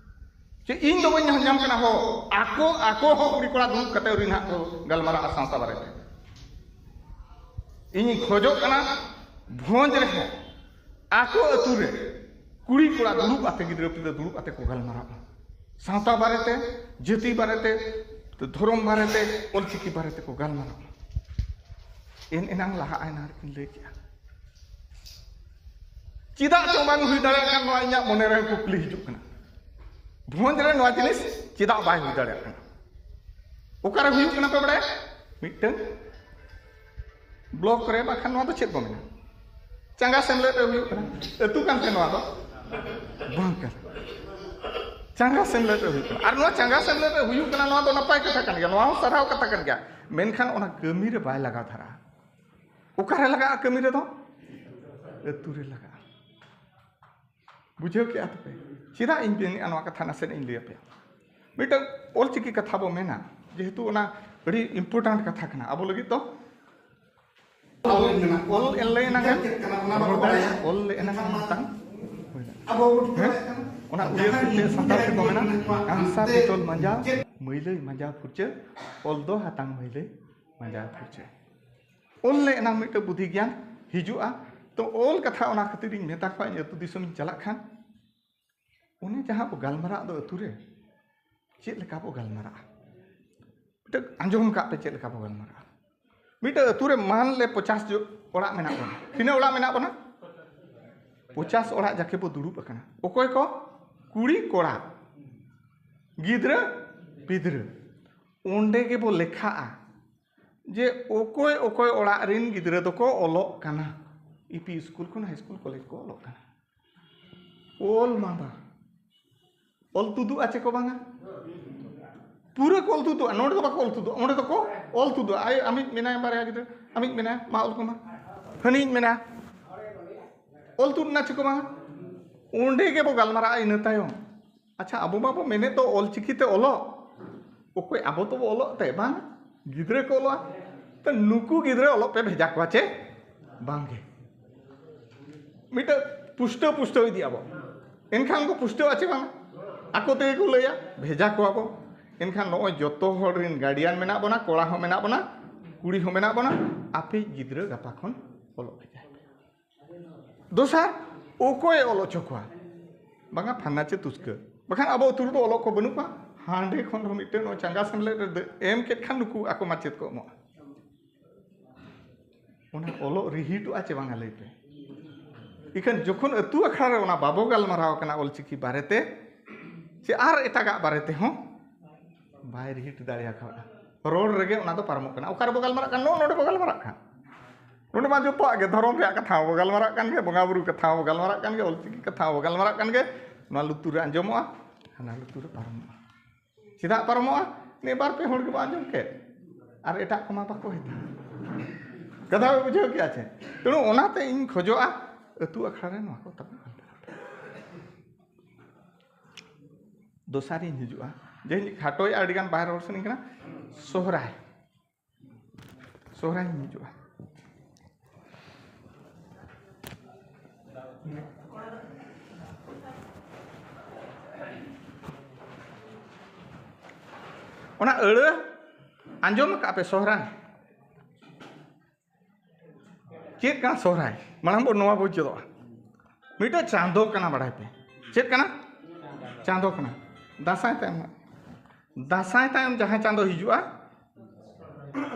ᱪᱮ ᱤᱧ ᱫᱚ ᱵᱟᱹᱧ ᱧᱟᱢ ᱠᱟᱱᱟ ᱦᱚᱦᱚ᱾ ᱟᱠᱚ, ᱟᱠᱚ ᱦᱚᱸ ᱠᱩᱲᱤ ᱠᱚᱲᱟ ᱫᱩᱲᱩᱵ ᱠᱟᱛᱮ ᱟᱹᱣᱨᱤ ᱱᱟᱦᱟᱜ ᱠᱚ ᱜᱟᱞᱢᱟᱨᱟᱜᱼᱟ ᱥᱟᱶᱛᱟ ᱵᱟᱨᱮᱛᱮ᱾ ᱤᱧᱤᱧ ᱠᱷᱚᱡᱚᱜ ᱠᱟᱱᱟ ᱵᱷᱚᱸᱡᱽ ᱨᱮᱦᱚᱸ ᱟᱠᱚ ᱟᱹᱛᱩ ᱨᱮ ᱠᱩᱲᱤ ᱠᱚᱲᱟ ᱫᱩᱲᱩᱵ ᱟᱛᱮ, ᱜᱤᱫᱽᱨᱟᱹ ᱯᱤᱫᱽᱨᱟᱹ ᱫᱩᱲᱩᱵ ᱟᱛᱮ ᱠᱚ ᱜᱟᱞᱢᱟᱨᱟᱜ ᱢᱟ᱾ ᱥᱟᱶᱛᱟ ᱵᱟᱨᱮᱛᱮ, ᱡᱟᱹᱛᱤ ᱵᱟᱨᱮᱛᱮ, ᱫᱷᱚᱨᱚᱢ ᱵᱟᱨᱮᱛᱮ, ᱚᱞᱪᱤᱠᱤ ᱵᱟᱨᱮᱛᱮ ᱠᱚ ᱜᱟᱞᱢᱟᱨᱟᱜ ᱢᱟ᱾ ᱮᱱ ᱮᱱᱟᱝ ᱞᱟᱦᱟᱜᱼᱟ, ᱮᱱᱟᱝ ᱨᱮᱠᱤᱱ ᱞᱟᱹᱭ ᱠᱮᱜᱼᱟ᱾ ᱪᱮᱫᱟᱜ ᱪᱚ ᱵᱟᱝ ᱦᱩᱭ ᱫᱟᱲᱮᱭᱟᱜ ᱠᱟᱱ, ᱱᱚᱣᱟ ᱤᱧᱟᱹᱜ ᱢᱚᱱᱮ ᱨᱮ ᱠᱩᱠᱞᱤ ᱦᱤᱡᱩᱜ ᱠᱟᱱᱟ᱾ ᱵᱷᱚᱸᱡᱽ ᱨᱮ ᱱᱚᱣᱟ ᱡᱤᱱᱤᱥ ᱪᱮᱫᱟᱜ ᱵᱟᱭ ᱦᱩᱭ ᱫᱟᱲᱮᱭᱟᱜ ᱠᱟᱱᱟ? ᱚᱠᱟᱨᱮ ᱦᱩᱭᱩᱜ ᱠᱟᱱᱟ ᱯᱮ ᱵᱟᱲᱟᱭᱟ? ᱢᱤᱫᱴᱟᱝ ᱵᱞᱚᱠ ᱨᱮ, ᱵᱟᱠᱷᱟᱱ ᱱᱚᱣᱟ ᱫᱚ ᱪᱮᱫ ᱠᱚ ᱢᱮᱱᱟ, ᱪᱟᱸᱜᱟ ᱥᱮᱢᱞᱮᱫ ᱨᱮ ᱦᱩᱭᱩᱜ ᱠᱟᱱᱟ᱾ ᱟᱹᱛᱩ ᱠᱟᱱ ᱛᱮ ᱱᱚᱣᱟ ᱫᱚ ᱵᱟᱝ ᱠᱟᱱᱟ, ᱪᱟᱸᱜᱟ ᱥᱮᱢᱞᱮᱫ ᱨᱮ ᱦᱩᱭᱩᱜ ᱠᱟᱱᱟ᱾ ᱟᱨ ᱱᱚᱣᱟ ᱪᱟᱸᱜᱟ ᱥᱮᱢᱞᱮᱫ ᱨᱮ ᱦᱩᱭᱩᱜ ᱠᱟᱱᱟ, ᱱᱚᱣᱟ ᱫᱚ ᱱᱟᱯᱟᱭ ᱠᱟᱛᱷᱟ ᱠᱟᱱ ᱜᱮᱭᱟ, ᱱᱚᱣᱟ ᱦᱚᱸ ᱥᱟᱨᱦᱟᱣ ᱠᱟᱛᱷᱟ ᱠᱟᱱ ᱜᱮᱭᱟ, ᱢᱮᱱᱠᱷᱟᱱ ᱚᱱᱟ ᱠᱟᱹᱢᱤ ᱨᱮ ᱵᱟᱭ ᱞᱟᱜᱟᱣ ᱫᱷᱟᱨᱟᱜᱼᱟ᱾ ᱚᱠᱟᱨᱮ ᱞᱟᱜᱟᱜᱼᱟ ᱠᱟᱹᱢᱤ ᱨᱮᱫᱚ? ᱟᱹᱛᱩ ᱨᱮ ᱞᱟᱜᱟᱜᱼᱟ᱾ ᱵᱩᱡᱷᱟᱹᱣ ᱠᱮᱜᱼᱟ ᱯᱮ? ᱪᱮᱫᱟᱜ ᱤᱧ ᱢᱮᱱᱮᱜᱼᱟ ᱱᱚᱣᱟ ᱠᱟᱛᱷᱟ, ᱱᱟᱥᱮᱱᱟᱜ ᱤᱧ ᱞᱟᱹᱭ ᱟᱯᱮᱭᱟ᱾ ᱢᱤᱫᱴᱟᱝ ᱚᱞᱪᱤᱠᱤ ᱠᱟᱛᱷᱟ ᱵᱚ ᱢᱮᱱᱟ, ᱡᱮᱦᱮᱛᱩ ᱚᱱᱟ ᱟᱹᱰᱤ important ᱠᱟᱛᱷᱟ ᱠᱟᱱᱟ ᱟᱵᱚ ᱞᱟᱹᱜᱤᱫ ᱫᱚ᱾ ᱚᱞ ᱞᱟᱹᱭ ᱮᱱᱟ ᱜᱟᱱ, ᱚᱞ ᱞᱟᱹᱭ ᱮᱱᱟ ᱜᱟᱱ ᱢᱤᱫᱴᱟᱝ ᱦᱟᱛᱟᱝ ᱦᱩᱭ ᱞᱮᱱᱟ᱾ ᱦᱮᱸ? ᱚᱱᱟ ᱩᱭᱦᱟᱹᱨ ᱠᱟᱛᱮ ᱥᱟᱱᱛᱟᱲ ᱛᱮᱠᱚ ᱢᱮᱱᱟ, ᱠᱟᱸᱥᱟ ᱯᱤᱛᱚᱞ ᱢᱟᱸᱡᱟᱣ, ᱢᱟᱹᱭᱞᱟᱹᱭ ᱢᱟᱸᱡᱟᱣ ᱯᱷᱩᱨᱪᱟᱹ, ᱚᱞ ᱫᱚ ᱦᱟᱛᱟᱝ ᱢᱟᱹᱭᱞᱟᱹᱭ ᱢᱟᱸᱡᱟᱣ ᱯᱷᱩᱨᱪᱟᱹ᱾ ᱚᱞ ᱞᱮ ᱮᱱᱟᱝ ᱢᱤᱫᱴᱟᱝ ᱵᱩᱫᱷᱤ ᱜᱮᱭᱟᱱ ᱦᱤᱡᱩᱜᱼᱟ᱾ ᱛᱚ ᱚᱞ ᱠᱟᱛᱷᱟ ᱚᱱᱟ ᱠᱷᱟᱹᱛᱤᱨ ᱤᱧ ᱢᱮᱛᱟ ᱠᱚᱣᱟ, ᱤᱧ ᱟᱹᱛᱩ ᱫᱤᱥᱚᱢᱤᱧ ᱪᱟᱞᱟᱜ ᱠᱷᱟᱱ, ᱚᱱᱮ ᱡᱟᱦᱟᱸ ᱵᱚ ᱜᱟᱞᱢᱟᱨᱟᱜ ᱫᱚ ᱟᱹᱛᱩ ᱨᱮ, ᱪᱮᱫ ᱞᱮᱠᱟ ᱵᱚ ᱜᱟᱞᱢᱟᱨᱟᱜᱼᱟ? ᱢᱤᱫᱴᱟᱝ ᱟᱸᱡᱚᱢ ᱠᱟᱜ ᱯᱮ ᱪᱮᱫ ᱞᱮᱠᱟ ᱵᱚ ᱜᱟᱞᱢᱟᱨᱟᱜᱼᱟ᱾ ᱢᱤᱫᱴᱟᱝ ᱟᱹᱛᱩ ᱨᱮ ᱢᱟᱱ ᱞᱮ ᱯᱚᱪᱟᱥ ᱡᱚ-, ᱚᱲᱟᱜ ᱢᱮᱱᱟᱜ ᱵᱚᱱᱟ᱾ ᱛᱤᱱᱟᱹᱜ ᱚᱲᱟᱜ ᱢᱮᱱᱟᱜ ᱵᱚᱱᱟ? ᱯᱚᱪᱟᱥ ᱚᱲᱟᱜ ᱡᱟᱠᱮ ᱵᱚ ᱫᱩᱲᱩᱵ ᱟᱠᱟᱱᱟ᱾ ᱚᱠᱚᱭ ᱠᱚ? ᱠᱩᱲᱤ ᱠᱚᱲᱟ, ᱜᱤᱫᱽᱨᱟᱹ ᱯᱤᱫᱽᱨᱟᱹ᱾ ᱚᱸᱰᱮ ᱜᱮᱵᱚ ᱞᱮᱠᱷᱟᱜᱼᱟ ᱡᱮ ᱚᱠᱚᱭ ᱚᱠᱚᱭ ᱚᱲᱟᱜ ᱨᱤᱱ ᱜᱤᱫᱽᱨᱟᱹ ᱫᱚᱠᱚ ᱚᱞᱚᱜ ᱠᱟᱱᱟ, ᱤ ᱯᱤ ᱥᱠᱩᱞ ᱠᱷᱚᱱ ᱦᱟᱭ ᱥᱠᱩᱞ ᱠᱚᱞᱮᱡᱽ ᱠᱚ ᱚᱞᱚᱜ ᱠᱟᱱᱟ᱾ ᱚᱞ ᱢᱟ ᱵᱟ, ᱚᱞ ᱛᱩᱫᱩᱜᱼᱟ ᱪᱮ ᱠᱚ ᱵᱟᱝᱟ? ᱯᱩᱨᱟᱹ ᱠᱚ ᱚᱞ ᱛᱩᱫᱩᱜᱼᱟ, ᱱᱚᱰᱮ ᱫᱚ ᱵᱟᱠᱚ ᱚᱞ ᱛᱩᱫᱩᱜᱼᱟ, ᱚᱸᱰᱮ ᱫᱚᱠᱚ ᱚᱞ ᱛᱩᱫᱩᱜᱼᱟ᱾ ᱟᱭ ᱟᱢᱤᱡ ᱢᱮᱱᱟᱭᱟ, ᱵᱟᱨᱭᱟ ᱜᱤᱫᱽᱨᱟᱹ, ᱟᱢᱤᱡ ᱢᱮᱱᱟᱭᱟ, ᱢᱟ ᱚᱞ ᱠᱚᱢᱟ, ᱦᱟᱹᱱᱤᱡ ᱢᱮᱱᱟᱭᱟ, ᱚᱞ ᱛᱩᱫ ᱮᱱᱟ ᱪᱮ ᱠᱚ ᱵᱟᱝᱟ? ᱚᱸᱰᱮ ᱜᱮᱵᱚ ᱜᱟᱞᱢᱟᱨᱟᱜᱼᱟ ᱤᱱᱟᱹ ᱛᱟᱭᱚᱢ᱾ ᱟᱪᱪᱷᱟ, ᱟᱵᱚ ᱢᱟᱵᱚ ᱢᱮᱱᱮᱫ ᱫᱚ ᱚᱞ ᱪᱤᱠᱤ ᱛᱮ ᱚᱞᱚᱜ, ᱚᱠᱚᱭ ᱟᱵᱚ ᱛᱚᱵᱚ ᱚᱞᱚᱜ ᱛᱮ ᱵᱟᱝ, ᱜᱤᱫᱽᱨᱟᱹ ᱠᱚ ᱚᱞᱚᱜᱼᱟ᱾ ᱛᱚ ᱱᱩᱠᱩ ᱜᱤᱫᱽᱨᱟᱹ ᱚᱞᱚᱜ ᱯᱮ ᱵᱷᱮᱡᱟ ᱠᱚᱣᱟ ᱪᱮ ᱵᱟᱝᱜᱮ? ᱢᱤᱫᱴᱟᱝ ᱯᱩᱥᱴᱟᱹᱣ ᱯᱩᱥᱴᱟᱹᱣ ᱤᱫᱤᱜ ᱟᱵᱚ, ᱮᱱᱠᱷᱟᱱ ᱠᱚ ᱯᱩᱥᱴᱟᱹᱣᱟ ᱪᱮ ᱵᱟᱝ? ᱟᱠᱚ ᱛᱮᱜᱮ ᱠᱚ ᱞᱟᱹᱭᱟ, ᱵᱷᱮᱡᱟ ᱠᱚᱣᱟ ᱵᱚ᱾ ᱮᱱᱠᱷᱟᱱ ᱱᱚᱜᱼᱚᱭ ᱡᱚᱛᱚ ᱦᱚᱲ ᱨᱮᱱ ᱜᱟᱨᱰᱤᱭᱟᱱ ᱢᱮᱱᱟᱜ ᱵᱚᱱᱟ, ᱠᱚᱲᱟ ᱦᱚᱸ ᱢᱮᱱᱟᱜ ᱵᱚᱱᱟ, ᱠᱩᱲᱤ ᱦᱚᱸ ᱢᱮᱱᱟᱜ ᱵᱚᱱᱟ, ᱟᱯᱮ ᱜᱤᱫᱽᱨᱟᱹ ᱜᱟᱯᱟ ᱠᱷᱚᱱ ᱚᱞᱚᱜ ᱵᱷᱮᱡᱟᱭ ᱯᱮ᱾ ᱫᱚᱥᱟᱨ, ᱚᱠᱚᱭᱮ ᱚᱞ ᱦᱚᱪᱚ ᱠᱚᱣᱟ? ᱵᱟᱝᱟ, ᱯᱷᱟᱱᱟ ᱪᱮ ᱛᱩᱥᱠᱟᱹ᱾ ᱵᱟᱠᱷᱟᱱ ᱟᱵᱚ ᱟᱹᱛᱩ ᱨᱮᱫᱚ ᱚᱞᱚᱜ ᱠᱚ ᱵᱟᱹᱱᱩᱜ ᱠᱚᱣᱟ, ᱦᱟᱸᱰᱮ ᱠᱷᱚᱱ ᱦᱚᱸ ᱢᱤᱫᱴᱮᱱ ᱱᱚᱜᱼᱚᱭ ᱪᱟᱸᱜᱟ ᱥᱮᱢᱞᱮᱫ ᱨᱮ ᱫᱟᱹ-, ᱮᱢ ᱠᱮᱫ ᱠᱷᱟᱱ ᱱᱩᱠᱩ ᱟᱠᱚ ᱢᱟᱪᱮᱫ ᱠᱚ ᱮᱢᱚᱜᱼᱟ᱾ ᱚᱱᱟ ᱚᱞᱚᱜ ᱨᱤᱦᱤᱴᱚᱜᱼᱟ ᱪᱮ ᱵᱟᱝᱟ ᱞᱟᱹᱭ ᱯᱮ? ᱤᱠᱷᱟᱹᱱ ᱡᱚᱠᱷᱚᱱ ᱟᱹᱛᱩ ᱟᱠᱷᱲᱟ ᱨᱮ ᱚᱱᱟ ᱵᱟᱵᱚ ᱜᱟᱞᱢᱟᱨᱟᱣ ᱠᱟᱱᱟ ᱚᱞᱪᱤᱠᱤ ᱵᱟᱨᱮᱛᱮ, ᱪᱮ ᱟᱨ ᱮᱴᱟᱜᱟᱜ ᱵᱟᱨᱮ ᱛᱮᱦᱚᱸ ᱵᱟᱭ ᱨᱤᱦᱤᱴ ᱫᱟᱲᱮᱭᱟᱠᱟᱣᱫᱟ᱾ ᱨᱚᱲ ᱨᱮᱜᱮ ᱚᱱᱟ ᱫᱚ ᱯᱟᱨᱚᱢᱚᱜ ᱠᱟᱱᱟ᱾ ᱚᱠᱟ ᱨᱮᱵᱚ ᱜᱟᱞᱢᱟᱨᱟᱜ ᱠᱟᱱᱟ? ᱱᱚᱜᱼᱚ ᱱᱚᱰᱮ ᱵᱚ ᱜᱟᱞᱢᱟᱨᱟᱜ ᱠᱟᱱ᱾ ᱱᱚᱰᱮ ᱢᱟ ᱡᱚᱛᱚᱣᱟᱜ ᱜᱮ, ᱫᱷᱚᱨᱚᱢ ᱨᱮᱭᱟᱜ ᱠᱟᱛᱷᱟ ᱦᱚᱸᱵᱚ ᱜᱟᱞᱢᱟᱨᱟᱜ ᱠᱟᱱ ᱜᱮ, ᱵᱚᱸᱜᱟ ᱵᱩᱨᱩ ᱠᱟᱛᱷᱟ ᱦᱚᱸᱵᱚ ᱜᱟᱞᱢᱟᱨᱟᱜ ᱠᱟᱱ ᱜᱮ, ᱚᱞᱪᱤᱠᱤ ᱠᱟᱛᱷᱟ ᱦᱚᱸᱵᱚ ᱜᱟᱞᱢᱟᱨᱟᱜ ᱠᱟᱱ ᱜᱮ᱾ ᱱᱚᱣᱟ ᱞᱩᱛᱩᱨ ᱨᱮ ᱟᱸᱡᱚᱢᱚᱜᱼᱟ, ᱦᱟᱱᱟ ᱞᱩᱛᱩᱨ ᱨᱮ ᱯᱟᱨᱚᱢᱚᱜᱼᱟ᱾ ᱪᱮᱫᱟᱜ ᱯᱟᱨᱚᱢᱚᱜᱼᱟ? ᱱᱤᱭᱟᱹ ᱵᱟᱨ ᱯᱮ ᱦᱚᱲ ᱜᱮᱵᱚ ᱟᱸᱡᱚᱢ ᱠᱮᱫ, ᱟᱨ ᱮᱴᱟᱜ ᱠᱚᱢᱟ ᱵᱟᱠᱚ ᱦᱮᱡᱟ᱾ ᱠᱟᱛᱷᱟ ᱯᱮ ᱵᱩᱡᱷᱟᱹᱣ ᱠᱮᱜᱼᱟ ᱪᱮ? ᱛᱮᱬᱩ ᱚᱱᱟᱛᱮ ᱤᱧ ᱠᱷᱚᱡᱚᱜᱼᱟ, ᱟᱹᱛᱩ ᱟᱠᱷᱲᱟ ᱨᱮ ᱱᱚᱣᱟ ᱠᱚ ᱛᱟᱵᱚ ᱟᱞᱚ ᱯᱮ ᱨᱚᱲᱟ᱾ ᱫᱚᱥᱟᱨᱤᱧ ᱦᱤᱡᱩᱜᱼᱟ, ᱡᱮ ᱤᱧ ᱠᱷᱟᱴᱚᱭ ᱟᱹᱰᱤᱜᱟᱱ ᱵᱟᱭ ᱨᱚᱲ ᱥᱟᱱᱟᱧ ᱠᱟᱱᱟ᱾ ᱥᱚᱦᱨᱟᱭ, ᱥᱚᱦᱨᱟᱭᱤᱧ ᱦᱤᱡᱩᱜᱼᱟ᱾ ᱚᱱᱟ ᱟᱹᱲᱟᱹ ᱟᱸᱡᱚᱢ ᱟᱠᱟᱫ ᱯᱮ, ᱥᱚᱦᱨᱟᱭ? ᱪᱮᱫ ᱠᱟᱱᱟ ᱥᱚᱦᱨᱟᱭ? ᱢᱟᱲᱟᱝ ᱵᱚ ᱱᱚᱣᱟ ᱵᱩᱡᱽ ᱪᱮᱫᱚᱜᱼᱟ᱾ ᱢᱤᱫᱴᱮᱡ ᱪᱟᱸᱫᱚ ᱠᱟᱱᱟ, ᱵᱟᱲᱟᱭ ᱯᱮ᱾ ᱪᱮᱫ ᱠᱟᱱᱟ? ᱪᱟᱸᱫᱚ ᱠᱟᱱᱟ᱾ ᱫᱟᱸᱥᱟᱭ ᱛᱟᱭᱚᱢ, ᱫᱟᱸᱥᱟᱭ ᱛᱟᱭᱚᱢ ᱡᱟᱦᱟᱸ ᱪᱟᱸᱫᱚ ᱦᱤᱡᱩᱜᱼᱟ,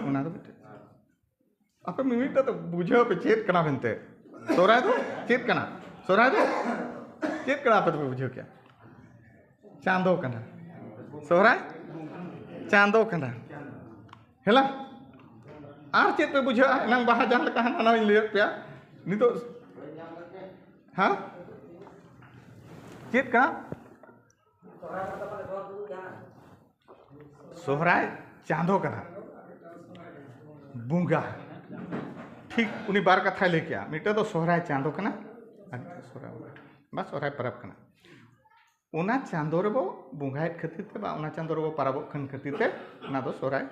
ᱚᱱᱟ ᱫᱚ ᱢᱤᱫᱴᱮᱡ᱾ ᱟᱯᱮ ᱢᱤᱢᱤᱫᱴᱟᱜ ᱫᱚ ᱵᱩᱡᱷᱟᱹᱣ ᱯᱮ ᱪᱮᱫ ᱠᱟᱱᱟ ᱢᱮᱱᱛᱮ᱾ ᱥᱚᱦᱨᱟᱭ ᱫᱚ ᱪᱮᱫ ᱠᱟᱱᱟ? ᱥᱚᱦᱨᱟᱭ ᱫᱚ ᱪᱮᱫ ᱠᱟᱱᱟ? ᱟᱯᱮ ᱫᱚᱯᱮ ᱵᱩᱡᱷᱟᱹᱣ ᱠᱮᱭᱟ? ᱪᱟᱸᱫᱚ ᱠᱟᱱᱟ᱾ ᱥᱚᱦᱨᱟᱭ ᱪᱟᱸᱫᱚ ᱠᱟᱱᱟ᱾ ᱦᱮᱞᱟ, ᱟᱨ ᱪᱮᱫ ᱯᱮ ᱵᱩᱡᱷᱟᱹᱜᱼᱟ? ᱮᱱᱟᱝ ᱵᱟᱦᱟ ᱡᱟᱦᱟᱸ ᱞᱮᱠᱟ ᱦᱟᱱᱟ ᱱᱟᱣᱟᱧ ᱞᱟᱹᱭᱟᱫ ᱯᱮᱭᱟ, ᱱᱤᱛᱚᱜ, ᱦᱮᱸ, ᱪᱮᱫ ᱠᱟᱱᱟ? ᱥᱚᱦᱨᱟᱭ ᱪᱟᱸᱫᱚ ᱠᱟᱱᱟ, ᱵᱚᱸᱜᱟ᱾ ᱴᱷᱤᱠ ᱩᱱᱤ ᱵᱟᱨ ᱠᱟᱛᱷᱟᱭ ᱞᱟᱹᱭ ᱠᱮᱜᱼᱟ, ᱢᱤᱫᱴᱟᱝ ᱫᱚ ᱥᱚᱦᱨᱟᱭ ᱪᱟᱸᱫᱚ ᱠᱟᱱᱟ, ᱟᱨ ᱢᱤᱫᱴᱟᱝ ᱥᱚᱦᱨᱟᱭ ᱵᱚᱸᱜᱟ ᱵᱟ ᱥᱚᱦᱨᱟᱭ ᱯᱚᱨᱚᱵᱽ ᱠᱟᱱᱟ᱾ ᱚᱱᱟ ᱪᱟᱸᱫᱚ ᱨᱮᱵᱚ ᱵᱚᱸᱜᱟᱭᱮᱫ ᱠᱷᱟᱹᱛᱤᱨ ᱛᱮ ᱵᱟ ᱚᱱᱟ ᱪᱟᱸᱫᱚ ᱨᱮᱵᱚ ᱯᱚᱨᱚᱵᱚᱜ ᱠᱟᱱ ᱠᱷᱟᱹᱛᱤᱨ ᱛᱮ ᱚᱱᱟ ᱫᱚ ᱥᱚᱦᱨᱟᱭ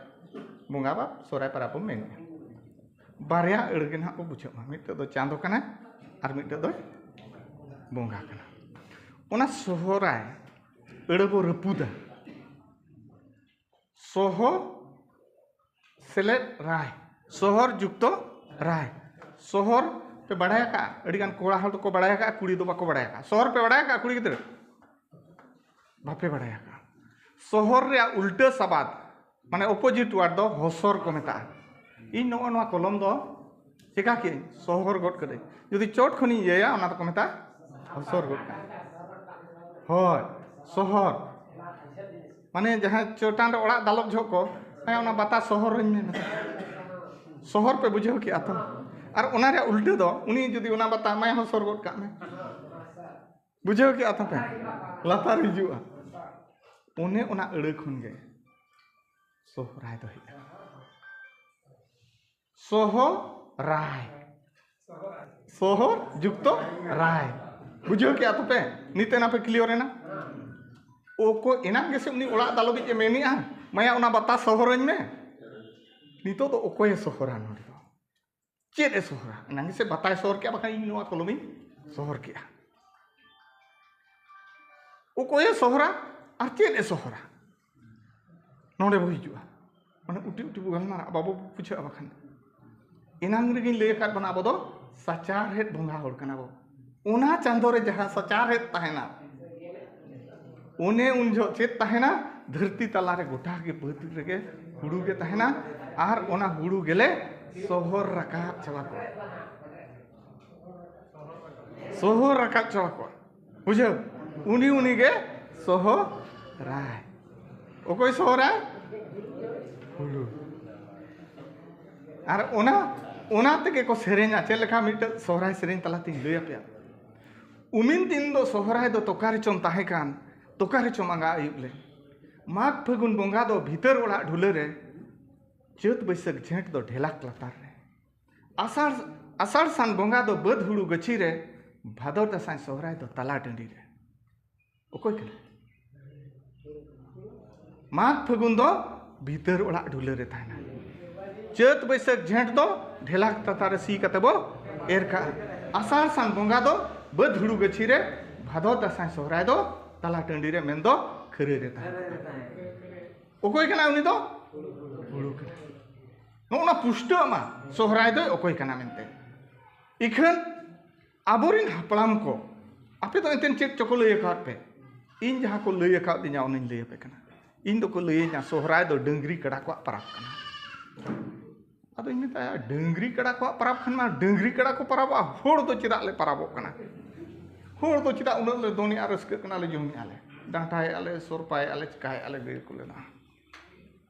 ᱵᱚᱸᱜᱟ ᱵᱟ ᱥᱚᱦᱨᱟᱭ ᱯᱚᱨᱚᱵᱽ ᱵᱚ ᱢᱮᱱᱮᱫᱼᱟ᱾ ᱵᱟᱨᱭᱟ ᱟᱹᱲᱟᱹ ᱜᱮ ᱱᱟᱦᱟᱜ ᱵᱚ ᱵᱩᱡᱷᱟᱹᱜ ᱢᱟ, ᱢᱤᱫᱴᱟᱝ ᱫᱚ ᱪᱟᱸᱫᱚ ᱠᱟᱱᱟ ᱟᱨ ᱢᱤᱫᱴᱟᱝ ᱫᱚ ᱵᱚᱸᱜᱟ ᱠᱟᱱᱟ᱾ ᱚᱱᱟ ᱥᱚᱦᱨᱟᱭ ᱟᱹᱲᱟᱹ ᱵᱚ ᱨᱟᱹᱯᱩᱫᱟ᱾ ᱥᱚᱦᱚ ᱥᱮᱞᱮᱫ ᱨᱟᱭ, ᱥᱚᱦᱚᱨ ᱡᱩᱠᱛᱚ ᱨᱟᱭ᱾ ᱥᱚᱦᱚᱨ ᱯᱮ ᱵᱟᱲᱟᱭ ᱟᱠᱟᱫᱼᱟ? ᱟᱹᱰᱤᱜᱟᱱ ᱠᱚᱲᱟ ᱦᱚᱲ ᱫᱚᱠᱚ ᱵᱟᱲᱟᱭ ᱟᱠᱟᱫᱼᱟ, ᱠᱩᱲᱤ ᱫᱚ ᱵᱟᱠᱚ ᱵᱟᱲᱟᱭ ᱟᱠᱟᱫᱼᱟ᱾ ᱥᱚᱦᱚᱨ ᱯᱮ ᱵᱟᱲᱟᱭ ᱟᱠᱟᱫᱼᱟ ᱠᱩᱲᱤ ᱜᱤᱫᱽᱨᱟᱹ? ᱵᱟᱯᱮ ᱵᱟᱲᱟᱭ ᱟᱠᱟᱫᱼᱟ᱾ ᱥᱚᱦᱚᱨ ᱨᱮᱭᱟᱜ ᱩᱞᱴᱟᱹ ᱥᱟᱵᱟᱫ, ᱢᱟᱱᱮ opposite word ᱫᱚ ᱦᱚᱥᱚᱨ ᱠᱚ ᱢᱮᱛᱟᱜᱼᱟ᱾ ᱤᱧ ᱱᱚᱜᱼᱚ ᱱᱚᱣᱟ ᱠᱚᱞᱚᱢ ᱫᱚ ᱪᱮᱠᱟ ᱠᱮᱫ ᱟᱹᱧ? ᱥᱚᱦᱚᱨ ᱜᱚᱫ ᱠᱟᱹᱫᱟᱹᱧ᱾ ᱡᱩᱫᱤ ᱪᱚᱴ ᱠᱷᱚᱱᱤᱧ ᱤᱭᱟᱹᱭᱟ, ᱚᱱᱟ ᱫᱚᱠᱚ ᱢᱮᱛᱟᱜᱼᱟ ᱦᱚᱥᱚᱨ ᱜᱚᱫ ᱠᱟᱜᱼᱟ᱾ ᱦᱳᱭ, ᱥᱚᱦᱚᱨ᱾ ᱢᱟᱱᱮ ᱡᱟᱦᱟᱸ ᱪᱚᱴᱟᱱ ᱨᱮ ᱚᱲᱟᱜ ᱫᱟᱞᱚᱵ ᱡᱚᱦᱚᱜ ᱠᱚ, ᱦᱮᱸ, ᱚᱱᱟ ᱵᱟᱛᱟ ᱥᱚᱦᱚᱨ ᱨᱮᱧ ᱢᱮᱱᱟ᱾ ᱥᱚᱦᱚᱨ ᱯᱮ ᱵᱩᱡᱷᱟᱹᱣ ᱠᱮᱜᱼᱟ ᱛᱚ? ᱟᱨ ᱚᱱᱟ ᱨᱮᱭᱟᱜ ᱩᱞᱴᱟᱹ ᱫᱚ, ᱩᱱᱤ ᱡᱩᱫᱤ ᱚᱱᱟ ᱵᱟᱛᱟ ᱮᱢᱟᱭᱟ, ᱦᱚᱥᱚᱨ ᱜᱚᱫ ᱠᱟᱜ ᱢᱮ᱾ ᱵᱩᱡᱷᱟᱹᱣ ᱠᱮᱜᱼᱟ ᱛᱚ ᱯᱮ? ᱞᱟᱛᱟᱨ ᱦᱤᱡᱩᱜᱼᱟ᱾ ᱚᱱᱮ ᱚᱱᱟ ᱟᱹᱲᱟᱹ ᱠᱷᱚᱱ ᱜᱮ ᱥᱚᱦᱨᱟᱭ ᱫᱚ ᱦᱮᱡ ᱟᱠᱟᱱᱟ᱾ ᱥᱚᱦᱚᱨᱟᱭ᱾ ᱥᱚᱦᱚᱨ ᱡᱩᱠᱛᱚ ᱨᱟᱭ᱾ ᱵᱩᱡᱷᱟᱹᱣ ᱠᱮᱜᱼᱟ ᱛᱚ ᱯᱮ? ᱱᱤᱛ ᱮᱱᱟ ᱯᱮ clear ᱮᱱᱟ? ᱚᱠᱚᱭ ᱮᱱᱟᱝ ᱜᱮᱥᱮ ᱩᱱᱤ ᱚᱲᱟᱜ ᱫᱟᱞᱚᱵᱤᱡ ᱮ ᱢᱮᱱᱮᱜᱼᱟ, "ᱢᱟᱭᱟ, ᱚᱱᱟ ᱵᱟᱛᱟ ᱥᱚᱦᱚᱨᱟᱹᱧ ᱢᱮ"? ᱱᱤᱛᱚᱜ ᱫᱚ ᱚᱠᱚᱭᱮ ᱥᱚᱦᱚᱨᱟ ᱱᱚᱰᱮ ᱫᱚ? ᱪᱮᱫ ᱮ ᱥᱚᱦᱚᱨᱟ? ᱮᱱᱟᱝ ᱜᱮᱥᱮ ᱵᱟᱛᱟᱭ ᱥᱚᱦᱚᱨ ᱠᱮᱜᱼᱟ, ᱵᱟᱠᱷᱟᱱ ᱤᱧ ᱱᱚᱣᱟ ᱠᱚᱞᱚᱢᱤᱧ ᱥᱚᱦᱚᱨ ᱠᱮᱜᱼᱟ᱾ ᱚᱠᱚᱭᱮ ᱥᱚᱦᱚᱨᱟ ᱟᱨ ᱪᱮᱫ ᱮ ᱥᱚᱦᱚᱨᱟ? ᱱᱚᱰᱮ ᱵᱚ ᱦᱤᱡᱩᱜᱼᱟ, ᱢᱟᱱᱮ ᱩᱴᱤ ᱩᱴᱤ ᱵᱚ ᱜᱟᱞᱢᱟᱨᱟᱜᱼᱟ, ᱵᱟᱵᱚ ᱵᱩᱡᱷᱟᱹᱜᱼᱟ᱾ ᱵᱟᱠᱷᱟᱱ ᱮᱱᱟᱝ ᱨᱮᱜᱮᱧ ᱞᱟᱹᱭ ᱟᱠᱟᱫ ᱵᱚᱱᱟ, ᱟᱵᱚ ᱫᱚ ᱥᱟᱪᱟᱨᱦᱮᱫ ᱵᱚᱸᱜᱟ ᱦᱚᱲ ᱠᱟᱱᱟ ᱵᱚ᱾ ᱚᱱᱟ ᱪᱟᱸᱫᱳ ᱨᱮ ᱡᱟᱦᱟᱸ ᱥᱟᱪᱟᱨᱦᱮᱫ ᱛᱟᱦᱮᱱᱟ, ᱚᱱᱮ ᱩᱱ ᱡᱚᱦᱚᱜ ᱪᱮᱫ ᱛᱟᱦᱮᱱᱟ? ᱫᱷᱟᱹᱨᱛᱤ ᱛᱟᱞᱟᱨᱮ ᱜᱚᱴᱟ ᱜᱮ ᱵᱟᱹᱫᱽ ᱨᱮᱜᱮ ᱦᱩᱲᱩ ᱜᱮ ᱛᱟᱦᱮᱱᱟ, ᱟᱨ ᱚᱱᱟ ᱦᱩᱲᱩ ᱜᱮᱞᱮ ᱥᱚᱦᱚᱨ ᱨᱟᱠᱟᱵ ᱪᱟᱵᱟ ᱠᱚᱣᱟ᱾ ᱥᱚᱦᱚᱨ ᱨᱟᱠᱟᱵ ᱪᱟᱵᱟ ᱠᱚᱣᱟ᱾ ᱵᱩᱡᱷᱟᱹᱣ? ᱩᱱᱤ ᱩᱱᱤ ᱜᱮ ᱥᱚᱦᱚᱨᱟᱭ᱾ ᱚᱠᱚᱭ ᱥᱚᱦᱚᱨᱟᱭ? ᱦᱩᱲᱩ᱾ ᱟᱨ ᱚᱱᱟ ᱚᱱᱟ ᱛᱮᱜᱮ ᱠᱚ ᱥᱮᱨᱮᱧᱟ᱾ ᱪᱮᱫ ᱞᱮᱠᱟ? ᱢᱤᱫᱴᱟᱝ ᱥᱚᱦᱨᱟᱭ ᱥᱮᱨᱮᱧ ᱛᱟᱞᱟᱛᱤᱧ ᱞᱟᱹᱭ ᱟᱯᱮᱭᱟ᱾ ᱩᱢᱤᱱ ᱫᱤᱱ ᱫᱚ ᱥᱚᱦᱨᱟᱭ ᱫᱚ ᱛᱚᱠᱟ ᱨᱮᱪᱚᱢ ᱛᱟᱦᱮᱸ ᱠᱟᱱ, ᱛᱚᱠᱟ ᱨᱮᱪᱚᱢ ᱟᱸᱜᱟ ᱟᱹᱭᱩᱵ ᱞᱮᱱ᱾ ᱢᱟᱜᱽ ᱯᱷᱟᱹᱜᱩᱱ ᱵᱚᱸᱜᱟ ᱫᱚ ᱵᱷᱤᱛᱟᱹᱨ ᱚᱲᱟᱜ ᱰᱷᱩᱞᱟᱹ ᱨᱮ, ᱪᱟᱹᱛ ᱵᱟᱹᱭᱥᱟᱹᱠᱷ ᱡᱷᱮᱸᱴ ᱫᱚ ᱰᱷᱮᱞᱟᱠ ᱞᱟᱛᱟᱨ ᱨᱮ᱾ ᱟᱥᱟᱲ ᱟᱥᱟᱲ ᱥᱟᱱ ᱵᱚᱸᱜᱟ ᱫᱚ ᱵᱟᱹᱫᱽ ᱦᱩᱲᱩ ᱜᱟᱹᱪᱷᱤ ᱨᱮ, ᱵᱷᱟᱫᱚᱨ ᱫᱟᱸᱥᱟᱭ ᱥᱚᱦᱨᱟᱭ ᱫᱚ ᱛᱟᱞᱟ ᱴᱟᱺᱰᱤ ᱨᱮ᱾ ᱚᱠᱚᱭ ᱠᱟᱱᱟ? ᱢᱟᱜᱽ ᱯᱷᱟᱹᱜᱩᱱ ᱫᱚ ᱵᱷᱤᱛᱟᱹᱨ ᱚᱲᱟᱜ ᱰᱷᱩᱞᱟᱹ ᱨᱮ ᱛᱟᱦᱮᱱᱟ᱾ ᱪᱟᱹᱛ ᱵᱟᱹᱭᱥᱟᱹᱠᱷ ᱡᱷᱮᱸᱴ ᱫᱚ ᱰᱷᱮᱞᱟᱠ ᱛᱟᱛᱟ ᱨᱮ ᱥᱤ ᱠᱟᱛᱮ ᱵᱚ ᱮᱨ ᱠᱟᱜᱼᱟ᱾ ᱟᱥᱟᱲ ᱥᱟᱱ ᱵᱚᱸᱜᱟ ᱫᱚ ᱵᱟᱹᱫᱽ ᱦᱩᱲᱩ ᱜᱟᱹᱪᱷᱤ ᱨᱮ, ᱵᱷᱟᱫᱚᱨ ᱫᱟᱸᱥᱟᱭ ᱥᱚᱦᱨᱟᱭ ᱫᱚ ᱛᱟᱞᱟ ᱴᱟᱺᱰᱤ ᱨᱮ, ᱢᱮᱱᱫᱚ ᱠᱷᱟᱹᱨᱟᱹᱭ ᱨᱮ ᱛᱟᱦᱮᱱᱟ᱾ ᱚᱠᱚᱭ ᱠᱟᱱᱟ ᱩᱱᱤ ᱫᱚ? ᱦᱩᱲᱩ ᱠᱟᱱᱟ᱾ ᱱᱚᱜᱼᱚ ᱱᱟ ᱯᱩᱥᱴᱟᱹᱜ ᱢᱟ ᱥᱚᱦᱨᱟᱭ ᱫᱚᱭ ᱚᱠᱚᱭ ᱠᱟᱱᱟ ᱢᱮᱱᱛᱮ᱾ ᱤᱠᱷᱟᱹᱱ ᱟᱵᱚᱨᱮᱱ ᱦᱟᱯᱲᱟᱢ ᱠᱚ, ᱟᱯᱮ ᱫᱚ ᱮᱱᱛᱮᱫ ᱪᱮᱫ ᱪᱚᱠᱚ ᱞᱟᱹᱭ ᱟᱠᱟᱫ ᱯᱮ? ᱤᱧ ᱡᱟᱦᱟᱸ ᱠᱚ ᱞᱟᱹᱭ ᱟᱠᱟᱫᱤᱧᱟ ᱚᱱᱟᱧ ᱞᱟᱹᱭ ᱟᱯᱮ ᱠᱟᱱᱟ᱾ ᱤᱧ ᱫᱚᱠᱚ ᱞᱟᱹᱭᱟᱹᱧᱟ ᱥᱚᱦᱨᱟᱭ ᱫᱚ ᱰᱟᱹᱝᱨᱤ ᱠᱟᱰᱟ ᱠᱚᱣᱟᱜ ᱯᱟᱨᱟᱵᱽ ᱠᱟᱱᱟ᱾ ᱟᱫᱚᱧ ᱢᱮᱛᱟᱭᱟ, ᱰᱟᱹᱝᱨᱤ ᱠᱟᱰᱟ ᱠᱚᱣᱟᱜ ᱯᱟᱨᱟᱵᱽ ᱠᱷᱟᱱ ᱢᱟ ᱰᱟᱹᱝᱨᱤ ᱠᱟᱰᱟ ᱠᱚ ᱯᱟᱨᱟᱵᱚᱜᱼᱟ, ᱦᱚᱲ ᱫᱚ ᱪᱮᱫᱟᱜ ᱞᱮ ᱯᱟᱨᱟᱵᱚᱜ ᱠᱟᱱᱟ? ᱦᱚᱲ ᱫᱚ ᱪᱮᱫᱟᱜ ᱩᱱᱟᱹᱜ ᱞᱮ ᱫᱚᱱᱮᱜᱼᱟ, ᱨᱟᱹᱥᱠᱟᱹᱜ ᱠᱟᱱᱟ ᱞᱮ, ᱡᱚᱢᱮᱜᱼᱟ ᱞᱮ, ᱰᱟᱱᱴᱟᱭᱮᱜᱼᱟ ᱞᱮ, ᱥᱚᱨᱯᱟᱭᱮᱜᱼᱟ ᱞᱮ, ᱪᱤᱠᱟᱭᱮᱜᱼᱟ ᱞᱮ, ᱞᱟᱹᱭ ᱟᱠᱚ ᱞᱮᱱᱟ᱾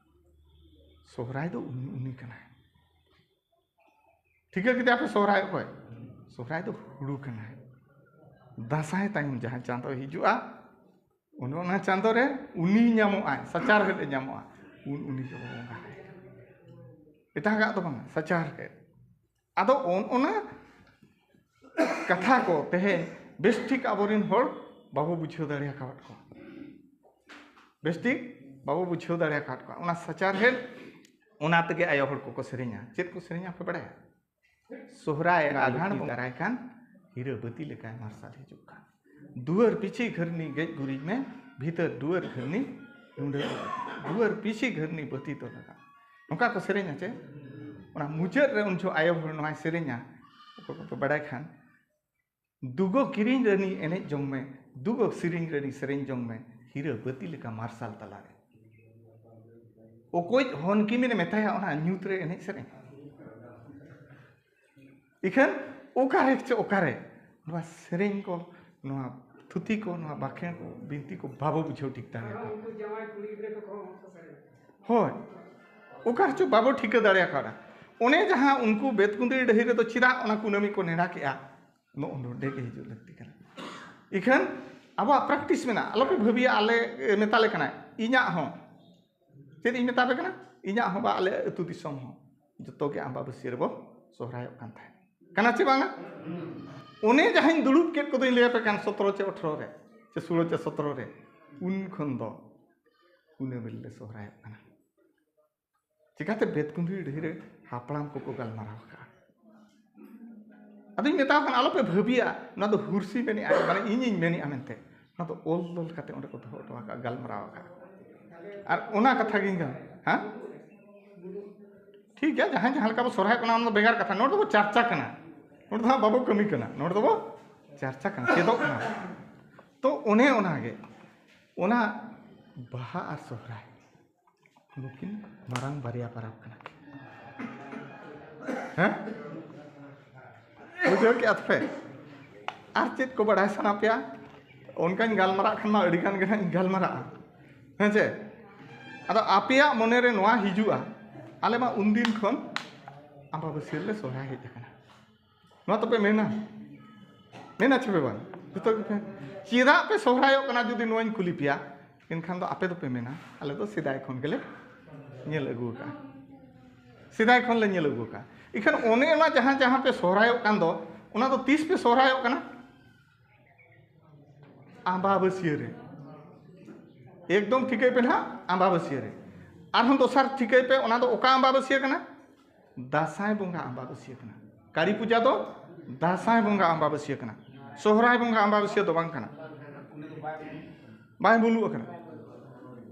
ᱥᱚᱦᱨᱟᱭ ᱫᱚ ᱩᱱᱤ, ᱩᱱᱤ ᱠᱟᱱᱟᱭ᱾ ᱴᱷᱤᱠᱟᱹ ᱠᱮᱫᱟ ᱯᱮ ᱥᱚᱦᱨᱟᱭ ᱚᱠᱚᱭ? ᱥᱚᱦᱨᱟᱭ ᱫᱚ ᱦᱩᱲᱩ ᱠᱟᱱᱟᱭ᱾ ᱫᱟᱸᱥᱟᱭ ᱛᱟᱭᱚᱢ ᱡᱟᱦᱟᱸ ᱪᱟᱸᱫᱚ ᱦᱤᱡᱩᱜᱼᱟ, ᱚᱱᱮ ᱚᱱᱟ ᱪᱟᱸᱫᱚ ᱨᱮ ᱩᱱᱤ ᱧᱟᱢᱚᱜᱼᱟᱭ, ᱥᱟᱪᱟᱨᱦᱮᱫ ᱮ ᱧᱟᱢᱚᱜᱼᱟ, ᱩᱱ ᱩᱱᱤ ᱜᱮᱵᱚ ᱵᱚᱸᱜᱟᱭᱟ᱾ ᱮᱴᱟᱜᱟᱜ ᱫᱚ ᱵᱟᱝᱟ, ᱥᱟᱪᱟᱨᱦᱮᱫ᱾ ᱟᱫᱚ ᱚᱱ ᱚᱱᱟ ᱠᱟᱛᱷᱟ ᱠᱚ ᱛᱮᱦᱮᱧ ᱵᱮᱥ ᱴᱷᱤᱠ ᱟᱵᱚᱨᱮᱱ ᱦᱚᱲ ᱵᱟᱵᱚ ᱵᱩᱡᱷᱟᱹᱣ ᱫᱟᱲᱮ ᱟᱠᱟᱫ ᱠᱚᱣᱟ᱾ ᱵᱮᱥ ᱴᱷᱤᱠ ᱵᱟᱵᱚ ᱵᱩᱡᱷᱟᱹᱣ ᱫᱟᱲᱮ ᱟᱠᱟᱫ ᱠᱚᱣᱟ᱾ ᱚᱱᱟ ᱥᱟᱪᱟᱨᱦᱮᱫ, ᱚᱱᱟ ᱛᱮᱜᱮ ᱟᱭᱳ ᱦᱚᱲ ᱠᱚᱠᱚ ᱥᱮᱨᱮᱧᱟ᱾ ᱪᱮᱫ ᱠᱚ ᱥᱮᱨᱮᱧᱟ ᱯᱮ ᱵᱟᱲᱟᱭᱟ? ᱥᱚᱦᱨᱟᱭ ᱟᱸᱜᱷᱟᱬ ᱵᱚᱸᱜᱟ ᱫᱟᱨᱟᱭ ᱠᱷᱟᱱ ᱦᱤᱨᱟᱹ ᱵᱟᱹᱛᱤ ᱞᱮᱠᱟᱭ ᱢᱟᱨᱥᱟᱞ ᱦᱤᱡᱩᱜ ᱠᱟᱱ᱾ ᱫᱩᱣᱟᱹᱨ ᱯᱤᱪᱷᱤ ᱜᱷᱟᱹᱨᱱᱤ ᱜᱮᱡ ᱜᱩᱨᱤᱡ ᱢᱮ, ᱵᱷᱤᱛᱟᱹᱨ ᱫᱩᱣᱟᱹᱨ ᱜᱷᱟᱹᱨᱱᱤ ᱱᱩᱰᱟᱹ᱾ ᱫᱩᱣᱟᱹᱨ ᱯᱤᱪᱷᱤ ᱜᱷᱟᱹᱨᱱᱤ ᱵᱟᱹᱛᱤ ᱫᱚ ᱞᱟᱜᱟᱣ᱾ ᱱᱚᱝᱠᱟ ᱠᱚ ᱥᱮᱨᱮᱧᱟ ᱪᱮ? ᱚᱱᱟ ᱢᱩᱪᱟᱹᱫ ᱨᱮ ᱩᱱ ᱡᱚᱦᱚᱜ ᱟᱭᱳ ᱦᱚᱲ ᱱᱚᱣᱟᱭ ᱥᱮᱨᱮᱧᱟ, ᱚᱠᱚᱭ ᱠᱚᱠᱚ ᱵᱟᱲᱟᱭ ᱠᱷᱟᱱ, ᱫᱩᱜᱚ ᱠᱤᱨᱤᱧ ᱨᱟᱹᱱᱤ ᱮᱱᱮᱡ ᱡᱚᱝ ᱢᱮ, ᱫᱩᱜᱚ ᱥᱮᱨᱮᱧ ᱨᱟᱹᱱᱤ ᱥᱮᱨᱮᱧ ᱡᱚᱝ ᱢᱮ, ᱦᱤᱨᱟᱹ ᱵᱟᱹᱛᱤ ᱞᱮᱠᱟ ᱢᱟᱨᱥᱟᱞ ᱛᱟᱞᱟᱨᱮ᱾ ᱚᱠᱚᱭ ᱦᱚᱱ ᱠᱤᱢᱤᱱᱮ ᱢᱮᱛᱟᱭᱟ ᱚᱱᱟ ᱧᱩᱛ ᱨᱮ ᱮᱱᱮᱡ ᱥᱮᱨᱮᱧ? ᱤᱠᱷᱟᱹᱱ ᱚᱠᱟᱨᱮ ᱪᱚ ᱚᱠᱟᱨᱮ ᱱᱚᱣᱟ ᱥᱮᱨᱮᱧ ᱠᱚ, ᱱᱚᱣᱟ ᱛᱷᱩᱛᱤ ᱠᱚ, ᱱᱚᱣᱟ ᱵᱟᱠᱷᱮᱬ ᱠᱚ, ᱵᱤᱱᱛᱤ ᱠᱚ ᱵᱟᱵᱚ ᱵᱩᱡᱷᱟᱹᱣ ᱴᱷᱤᱠ ᱫᱟᱲᱮᱭᱟᱜᱼᱟ᱾ ᱦᱳᱭ, ᱚᱠᱟ ᱨᱮᱪᱚ ᱵᱟᱵᱚ ᱴᱷᱤᱠᱟᱹ ᱫᱟᱲᱮ ᱠᱟᱣᱫᱟ᱾ ᱚᱱᱮ ᱡᱟᱦᱟᱸ ᱩᱱᱠᱩ ᱵᱮᱛᱠᱩᱸᱫᱽᱨᱤ ᱰᱟᱹᱦᱤ ᱨᱮᱫᱚ ᱪᱮᱫᱟᱜ ᱚᱱᱟ ᱠᱩᱱᱟᱹᱢᱤ ᱠᱚ ᱱᱮᱰᱟ ᱠᱮᱜᱼᱟ, ᱱᱚᱜᱼᱚ ᱱᱚᱰᱮ ᱜᱮ ᱦᱤᱡᱩᱜ ᱞᱟᱹᱠᱛᱤ ᱠᱟᱱᱟ᱾ ᱤᱠᱷᱟᱹᱱ ᱟᱵᱚᱣᱟᱜ ᱯᱨᱮᱠᱴᱤᱥ ᱢᱮᱱᱟᱜᱼᱟ, ᱟᱞᱚᱯᱮ ᱵᱷᱟᱹᱵᱤᱭᱟ ᱟᱞᱮ ᱢᱮᱛᱟᱞᱮ ᱠᱟᱱᱟ᱾ ᱤᱧᱟᱹᱜ ᱦᱚᱸ ᱪᱮᱫ ᱤᱧ ᱢᱮᱛᱟ ᱯᱮ ᱠᱟᱱᱟ, ᱤᱧᱟᱹᱜ ᱦᱚᱸ ᱵᱟ ᱟᱞᱮ ᱟᱹᱛᱩ ᱫᱤᱥᱚᱢ ᱦᱚᱸ ᱡᱚᱛᱚ ᱜᱮ ᱟᱢᱵᱟᱵᱟᱹᱥᱭᱟᱹ ᱨᱮᱵᱚ ᱥᱚᱦᱨᱟᱭᱚᱜ ᱠᱟᱱ ᱛᱟᱦᱮᱸᱫ᱾ ᱠᱟᱱᱟ ᱪᱮ ᱵᱟᱝᱟ? ᱚᱱᱮ ᱡᱟᱦᱟᱸᱧ ᱫᱩᱲᱩᱵ ᱠᱮᱫ ᱠᱚᱫᱚᱧ ᱞᱟᱹᱭ ᱟᱯᱮ ᱠᱟᱱ ᱥᱚᱛᱨᱚ ᱪᱮ ᱟᱴᱷᱨᱚ ᱨᱮ, ᱪᱮ ᱥᱳᱞᱳ ᱪᱮ ᱥᱚᱛᱨᱚ ᱨᱮ, ᱩᱱ ᱠᱷᱚᱱ ᱫᱚ ᱠᱩᱱᱟᱹᱢᱤ ᱨᱮᱞᱮ ᱥᱚᱦᱨᱟᱭᱚᱜ ᱠᱟᱱᱟ᱾ ᱪᱤᱠᱟᱹᱛᱮ ᱵᱮᱛᱠᱩᱸᱫᱽᱨᱤ ᱰᱟᱹᱦᱤ ᱨᱮ ᱦᱟᱯᱲᱟᱢ ᱠᱚᱠᱚ ᱜᱟᱞᱢᱟᱨᱟᱣ ᱟᱠᱟᱫᱼᱟ? ᱟᱫᱚᱧ ᱢᱮᱛᱟᱣ ᱠᱟᱱᱟ, ᱟᱞᱚᱯᱮ ᱵᱷᱟᱹᱵᱤᱭᱟ ᱱᱚᱣᱟ ᱫᱚ ᱦᱩᱨᱥᱤ ᱢᱮᱱᱮᱜᱼᱟ, ᱢᱟᱱᱮ ᱤᱧᱤᱧ ᱢᱮᱱᱮᱜᱼᱟ ᱢᱮᱱᱛᱮ᱾ ᱱᱚᱣᱟ ᱫᱚ ᱚᱞ ᱫᱚᱞ ᱠᱟᱛᱮ ᱚᱸᱰᱮ ᱠᱚ ᱫᱚᱦᱚ ᱦᱚᱴᱚ ᱟᱠᱟᱫᱼᱟ, ᱜᱟᱞᱢᱟᱨᱟᱣ ᱟᱠᱟᱫᱼᱟ᱾ ᱟᱨ ᱚᱱᱟ ᱠᱟᱛᱷᱟ ᱜᱤᱧ ᱜᱟᱞ-, ᱦᱮᱸ? ᱴᱷᱤᱠ ᱜᱮᱭᱟ, ᱡᱟᱦᱟᱸᱭ ᱡᱟᱦᱟᱸ ᱞᱮᱠᱟ ᱵᱚ ᱥᱚᱨᱦᱟᱭᱚᱜ ᱠᱟᱱᱟ, ᱚᱱᱟ ᱫᱚ ᱵᱷᱮᱜᱟᱨ ᱠᱟᱛᱷᱟ᱾ ᱱᱚᱰᱮ ᱫᱚᱵᱚ ᱪᱟᱨᱪᱟ ᱠᱟᱱᱟ, ᱱᱚᱰᱮ ᱫᱚ ᱦᱟᱸᱜ ᱵᱟᱵᱚ ᱠᱟᱹᱢᱤ ᱠᱟᱱᱟ, ᱱᱚᱰᱮ ᱫᱚᱵᱚ ᱪᱟᱨᱪᱟ ᱠᱟᱱᱟ, ᱪᱮᱫᱚᱜ ᱠᱟᱱᱟ᱾ ᱛᱚ ᱚᱱᱮ ᱚᱱᱟᱜᱮ, ᱚᱱᱟ ᱵᱟᱦᱟ ᱟᱨ ᱥᱚᱦᱨᱟᱭ ᱱᱩᱠᱤᱱ ᱢᱟᱨᱟᱝ ᱵᱟᱨᱭᱟ ᱯᱟᱨᱟᱵᱽ ᱠᱟᱱᱟ ᱠᱤᱱ᱾ ᱦᱮᱸ? ᱵᱩᱡᱷᱟᱹᱣ ᱠᱮᱜᱼᱟ ᱯᱮ? ᱟᱨ ᱪᱮᱫ ᱠᱚ ᱵᱟᱰᱟᱭ ᱥᱟᱱᱟ ᱯᱮᱭᱟ? ᱚᱱᱠᱟᱧ ᱜᱟᱞᱢᱟᱨᱟᱜ ᱠᱷᱟᱱ ᱢᱟ ᱟᱹᱰᱤ ᱜᱟᱱ ᱜᱮ ᱦᱟᱸᱜ ᱤᱧ ᱜᱟᱞᱢᱟᱨᱟᱜᱼᱟ᱾ ᱦᱮᱸ ᱪᱮ? ᱟᱫᱚ ᱟᱯᱮᱭᱟᱜ ᱢᱚᱱᱮ ᱨᱮ ᱱᱚᱣᱟ ᱦᱤᱡᱩᱜᱼᱟ, ᱟᱞᱮ ᱢᱟ ᱩᱱᱫᱤᱱ ᱠᱷᱚᱱ ᱟᱢᱵᱟᱵᱟᱹᱥᱭᱟᱹ ᱨᱮᱞᱮ ᱥᱚᱦᱨᱟᱭ ᱦᱮᱡ ᱟᱠᱟᱱᱟ᱾ ᱱᱚᱣᱟ ᱛᱚᱯᱮ ᱢᱮᱱᱟ? ᱢᱮᱱᱟ ᱪᱮ ᱯᱮ ᱵᱟᱝ? ᱡᱚᱛᱚ ᱜᱮᱯᱮ᱾ ᱪᱮᱫᱟᱜ ᱯᱮ ᱥᱚᱦᱨᱟᱭᱚᱜ ᱠᱟᱱᱟ ᱡᱩᱫᱤ ᱱᱚᱣᱟᱧ ᱠᱩᱞᱤ ᱯᱮᱭᱟ, ᱮᱱᱠᱷᱟᱱ ᱫᱚ ᱟᱯᱮ ᱫᱚᱯᱮ ᱢᱮᱱᱟ, ᱟᱞᱮ ᱫᱚ ᱥᱮᱫᱟᱭ ᱠᱷᱚᱱ ᱜᱮᱞᱮ ᱧᱮᱞ ᱟᱹᱜᱩ ᱟᱠᱟᱫᱼᱟ᱾ ᱥᱮᱫᱟᱭ ᱠᱷᱚᱱ ᱞᱮ ᱧᱮᱞ ᱟᱹᱜᱩ ᱟᱠᱟᱫᱼᱟ᱾ ᱤᱠᱷᱟᱹᱱ ᱚᱱᱮ ᱚᱱᱟ ᱡᱟᱦᱟᱸ, ᱡᱟᱦᱟᱸ ᱯᱮ ᱥᱚᱦᱨᱟᱭᱚᱜ ᱠᱟᱱ ᱫᱚ, ᱚᱱᱟ ᱫᱚ ᱛᱤᱥ ᱯᱮ ᱥᱚᱦᱨᱟᱭᱚᱜ ᱠᱟᱱᱟ? ᱟᱢᱵᱟᱵᱟᱹᱥᱭᱟᱹ ᱨᱮ᱾ ᱮᱠᱫᱚᱢ ᱴᱷᱤᱠᱟᱹᱭ ᱯᱮ ᱱᱟᱦᱟᱜ, ᱟᱢᱵᱟᱵᱟᱹᱥᱭᱟᱹ ᱨᱮ᱾ ᱟᱨᱦᱚᱸ ᱫᱚᱥᱟᱨ ᱴᱷᱤᱠᱟᱹᱭ ᱯᱮ, ᱚᱱᱟ ᱫᱚ ᱚᱠᱟ ᱟᱢᱵᱟᱵᱟᱹᱥᱭᱟᱹ ᱠᱟᱱᱟ? ᱫᱟᱸᱥᱟᱭ ᱵᱚᱸᱜᱟ ᱟᱢᱵᱟᱵᱟᱹᱥᱭᱟᱹ ᱠᱟᱱᱟ᱾ ᱠᱟᱹᱞᱤ ᱯᱩᱡᱟ ᱫᱚ ᱫᱟᱸᱥᱟᱭ ᱵᱚᱸᱜᱟ ᱟᱢᱵᱟᱵᱟᱹᱥᱭᱟᱹ ᱠᱟᱱᱟ, ᱥᱚᱦᱨᱟᱭ ᱵᱚᱸᱜᱟ ᱟᱢᱵᱟᱵᱟᱹᱥᱭᱟᱹ ᱫᱚ ᱵᱟᱝ ᱠᱟᱱᱟ, ᱵᱟᱭ ᱵᱩᱞᱩᱜ ᱟᱠᱟᱱᱟ᱾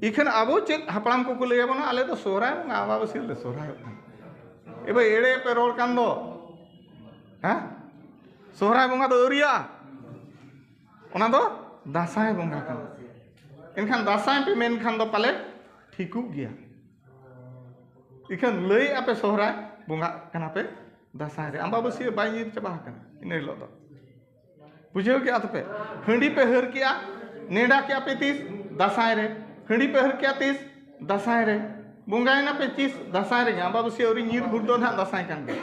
ᱤᱠᱷᱟᱹᱱ ᱟᱵᱚ ᱪᱮᱫ ᱦᱟᱯᱲᱟᱢ ᱠᱚᱠᱚ ᱞᱟᱹᱭ ᱟᱵᱚᱱᱟ, ᱟᱞᱮ ᱫᱚ ᱥᱚᱦᱨᱟᱭ ᱵᱚᱸᱜᱟ ᱟᱢᱵᱟᱵᱟᱹᱥᱭᱟᱹ ᱨᱮᱞᱮ ᱥᱚᱦᱨᱟᱭᱚᱜ ᱠᱟᱱᱟ᱾ ᱮ ᱵᱷᱟᱹᱭ, ᱮᱲᱮ ᱯᱮ ᱨᱚᱲ ᱠᱟᱱ ᱫᱚ, ᱦᱮᱸ? ᱥᱚᱦᱨᱟᱭ ᱵᱚᱸᱜᱟ ᱫᱚ ᱟᱹᱣᱨᱤᱭᱟᱜᱼᱟ, ᱚᱱᱟ ᱫᱚ ᱫᱟᱸᱥᱟᱭ ᱵᱚᱸᱜᱟ ᱠᱟᱱᱟ᱾ ᱮᱱᱠᱷᱟᱱ ᱫᱟᱸᱥᱟᱭ ᱯᱮ ᱢᱮᱱᱠᱷᱟᱱ ᱫᱚ ᱯᱟᱞᱮ ᱴᱷᱤᱠᱚᱜ ᱜᱮᱭᱟ᱾ ᱤᱠᱷᱟᱹᱱ ᱞᱟᱹᱭᱮᱫᱼᱟ ᱯᱮ ᱥᱚᱦᱨᱟᱭ ᱵᱚᱸᱜᱟᱜ ᱠᱟᱱᱟ ᱯᱮ ᱫᱟᱸᱥᱟᱭ ᱨᱮ, ᱟᱢᱵᱟᱵᱟᱹᱥᱭᱟᱹ ᱵᱟᱭ ᱧᱤᱨ ᱪᱟᱵᱟ ᱟᱠᱟᱱᱟ ᱤᱱᱟᱹ ᱦᱤᱞᱳᱜ ᱫᱚ᱾ ᱵᱩᱡᱷᱟᱹᱣ ᱠᱮᱜᱼᱟ ᱛᱚᱯᱮ? ᱦᱟᱺᱰᱤ ᱯᱮ ᱦᱟᱹᱨ ᱠᱮᱜᱼᱟ, ᱱᱮᱰᱟ ᱠᱮᱜᱼᱟ ᱯᱮ ᱛᱤᱥ? ᱫᱟᱸᱥᱟᱭ ᱨᱮ᱾ ᱦᱟᱺᱰᱤ ᱯᱮ ᱦᱟᱹᱨ ᱠᱮᱜᱼᱟ ᱛᱤᱥ? ᱫᱟᱸᱥᱟᱭ ᱨᱮ᱾ ᱵᱚᱸᱜᱟᱭᱮᱱᱟ ᱯᱮ ᱛᱤᱥ? ᱫᱟᱸᱥᱟᱭ ᱨᱮᱜᱮ᱾ ᱟᱢᱵᱟᱵᱟᱹᱥᱭᱟᱹ ᱟᱹᱣᱨᱤ ᱧᱤᱨ ᱵᱷᱳᱨ ᱫᱚ ᱱᱟᱦᱟᱜ ᱫᱟᱸᱥᱟᱭ ᱠᱟᱱ ᱜᱮᱭᱟ᱾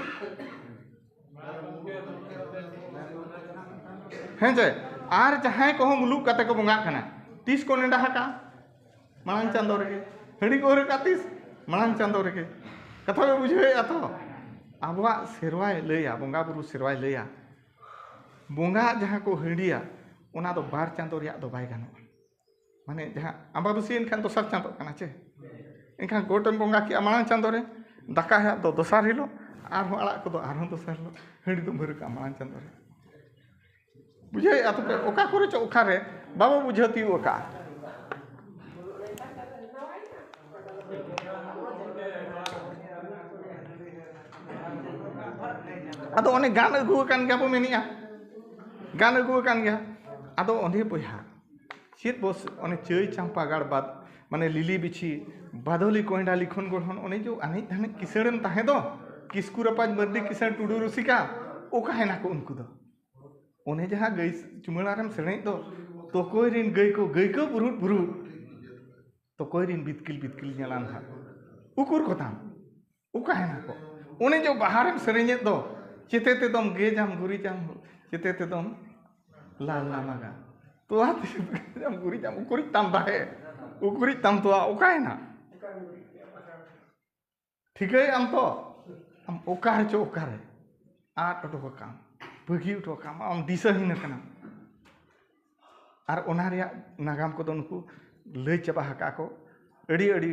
ᱦᱮᱸ ᱪᱮ? ᱟᱨ ᱡᱟᱦᱟᱸᱭ ᱠᱚᱦᱚᱸ ᱢᱩᱞᱩᱜ ᱠᱟᱛᱮ ᱠᱚ ᱵᱚᱸᱜᱟᱜ ᱠᱟᱱᱟ, ᱛᱤᱥ ᱠᱚ ᱱᱮᱰᱟ ᱟᱠᱟᱫᱼᱟ? ᱢᱟᱲᱟᱝ ᱪᱟᱸᱫᱳ ᱨᱮᱜᱮ᱾ ᱦᱟᱺᱰᱤ ᱠᱚ ᱦᱟᱹᱨ ᱟᱠᱟᱫᱼᱟ ᱛᱤᱥ? ᱢᱟᱲᱟᱝ ᱪᱟᱸᱫᱳ ᱨᱮᱜᱮ᱾ ᱠᱟᱛᱷᱟ ᱯᱮ ᱵᱩᱡᱷᱟᱹᱣᱮᱫᱼᱟ ᱛᱚ? ᱟᱵᱚᱣᱟᱜ ᱥᱮᱨᱣᱟᱭ ᱞᱟᱹᱭᱟ, ᱵᱚᱸᱜᱟ ᱵᱩᱨᱩ ᱥᱮᱨᱣᱟᱭ ᱞᱟᱹᱭᱟ, ᱵᱚᱸᱜᱟ ᱡᱟᱦᱟᱸ ᱠᱚ ᱦᱟᱺᱰᱤᱭᱟ, ᱚᱱᱟ ᱫᱚ ᱵᱟᱨ ᱪᱟᱸᱫᱳ ᱨᱮᱭᱟᱜ ᱫᱚ ᱵᱟᱭ ᱜᱟᱱᱚᱜᱼᱟ᱾ ᱢᱟᱱᱮ ᱡᱟᱦᱟᱸ ᱟᱢᱵᱟᱵᱟᱹᱥᱭᱟᱹ ᱮᱱᱠᱷᱟᱱ ᱫᱚᱥᱟᱨ ᱪᱟᱸᱫᱳᱜ ᱠᱟᱱᱟ ᱪᱮ? ᱮᱱᱠᱷᱟᱱ ᱜᱚᱴᱮᱢ ᱵᱚᱸᱜᱟ ᱠᱮᱜᱼᱟ ᱢᱟᱲᱟᱝ ᱪᱟᱸᱫᱳ ᱨᱮ, ᱫᱟᱠᱟ ᱦᱟᱸᱜ ᱫᱚ ᱫᱚᱥᱟᱨ ᱦᱤᱞᱳᱜ, ᱟᱨᱦᱚᱸ ᱟᱲᱟᱜ ᱠᱚᱫᱚ ᱟᱨᱦᱚᱸ ᱫᱚᱥᱟᱨ ᱦᱤᱞᱳᱜ, ᱦᱟᱺᱰᱤ ᱫᱚᱢ ᱦᱟᱹᱨ ᱠᱟᱜᱼᱟ ᱢᱟᱲᱟᱝ ᱪᱟᱸᱫᱳ ᱨᱮ᱾ ᱵᱩᱡᱷᱟᱹᱣᱮᱫᱼᱟ ᱛᱚᱯᱮ? ᱚᱠᱟ ᱠᱚᱨᱮ ᱪᱚ ᱚᱠᱟᱨᱮ ᱵᱟᱵᱚ ᱵᱩᱡᱷᱟᱹᱣ ᱛᱤᱭᱳᱜ ᱟᱠᱟᱜᱼᱟ᱾ ᱟᱫᱚ ᱚᱱᱮ ᱜᱟᱱ ᱟᱹᱜᱩ ᱟᱠᱟᱱ ᱜᱮᱭᱟ ᱵᱚ ᱢᱮᱱᱮᱜᱼᱟ, ᱜᱟᱱ ᱟᱹᱜᱩ ᱟᱠᱟᱱ ᱜᱮᱭᱟ᱾ ᱟᱫᱚ ᱚᱸᱰᱮ ᱵᱚᱭᱦᱟ ᱪᱮᱫ ᱵᱚ ᱚᱱᱮ ᱪᱟᱹᱭ ᱪᱟᱢᱯᱟ ᱜᱟᱲ ᱵᱟᱫ, ᱢᱟᱱᱮ ᱞᱤᱞᱤ ᱵᱤᱪᱷᱤ, ᱵᱟᱫᱚᱞᱤ ᱠᱚᱭᱰᱟ ᱞᱤᱠᱷᱚᱱ ᱜᱚᱲᱦᱚᱱ, ᱚᱱᱮ ᱡᱚ ᱟᱱᱮᱡ ᱫᱷᱟᱱᱮᱡ ᱠᱤᱥᱟᱹᱬᱮᱢ ᱛᱟᱦᱮᱸ ᱫᱚ, ᱠᱤᱥᱠᱩ ᱨᱟᱯᱟᱡᱽ ᱢᱟᱹᱨᱰᱤ ᱠᱤᱥᱟᱹᱬ ᱴᱩᱰᱩ ᱨᱩᱥᱤᱠᱟ, ᱚᱠᱟᱭᱮᱱᱟ ᱠᱚ ᱩᱱᱠᱩ ᱫᱚ? ᱚᱱᱮ ᱡᱟᱦᱟᱸ ᱜᱟᱹᱭ ᱪᱩᱢᱟᱹᱲᱟ ᱨᱮᱢ ᱥᱮᱨᱮᱧ ᱫᱚ, ᱛᱚᱠᱚᱭ ᱨᱤᱱ ᱜᱟᱹᱭ ᱠᱚ, ᱜᱟᱹᱭ ᱠᱚ ᱵᱩᱨᱩᱫ ᱵᱩᱨᱩᱫ, ᱛᱚᱠᱚᱭ ᱨᱤᱱ ᱵᱤᱛᱠᱤᱞ ᱵᱤᱛᱠᱤᱞ ᱧᱮᱞᱟᱱ ᱦᱟᱸᱜ, ᱩᱠᱩᱨ ᱠᱚᱛᱟᱢ? ᱚᱠᱟᱭᱮᱱᱟ ᱠᱚ? ᱚᱱᱮ ᱡᱚ ᱵᱟᱦᱟᱨᱮᱢ ᱥᱮᱨᱮᱧᱮᱫ ᱫᱚ, ᱪᱮᱛᱮ ᱛᱮᱫᱚᱢ ᱜᱮᱡᱟᱢ ᱜᱩᱨᱤᱡᱟᱢ, ᱪᱮᱛᱮ ᱛᱮᱫᱚᱢ ᱞᱟᱞ ᱱᱟᱢᱟᱜᱟ, ᱛᱚᱣᱟ ᱛᱮ ᱜᱮᱡᱟᱢ ᱜᱩᱨᱤᱡᱟᱢ, ᱩᱠᱩᱨᱤᱡ ᱛᱟᱢ ᱫᱟᱦᱮ, ᱩᱠᱩᱨᱤᱡ ᱛᱟᱢ ᱛᱚᱣᱟ, ᱚᱠᱟᱭᱮᱱᱟ? ᱴᱷᱤᱠᱟᱹᱭᱮᱫ ᱟᱢ ᱛᱚ? ᱟᱢ ᱚᱠᱟ ᱨᱮᱪᱚ ᱚᱠᱟᱨᱮ ᱟᱫ ᱚᱴᱚ ᱠᱟᱜ ᱟᱢ, ᱵᱟᱹᱜᱤ ᱚᱴᱚ ᱠᱟᱜ ᱟᱢ, ᱟᱢ ᱫᱤᱥᱟᱹᱦᱤᱱ ᱟᱠᱟᱱᱟᱢ᱾ ᱟᱨ ᱚᱱᱟ ᱨᱮᱭᱟᱜ ᱱᱟᱜᱟᱢ ᱠᱚᱫᱚ ᱱᱩᱠᱩ ᱞᱟᱹᱭ ᱪᱟᱵᱟ ᱟᱠᱟᱫ ᱠᱚ᱾ ᱟᱹᱰᱤ ᱟᱹᱰᱤ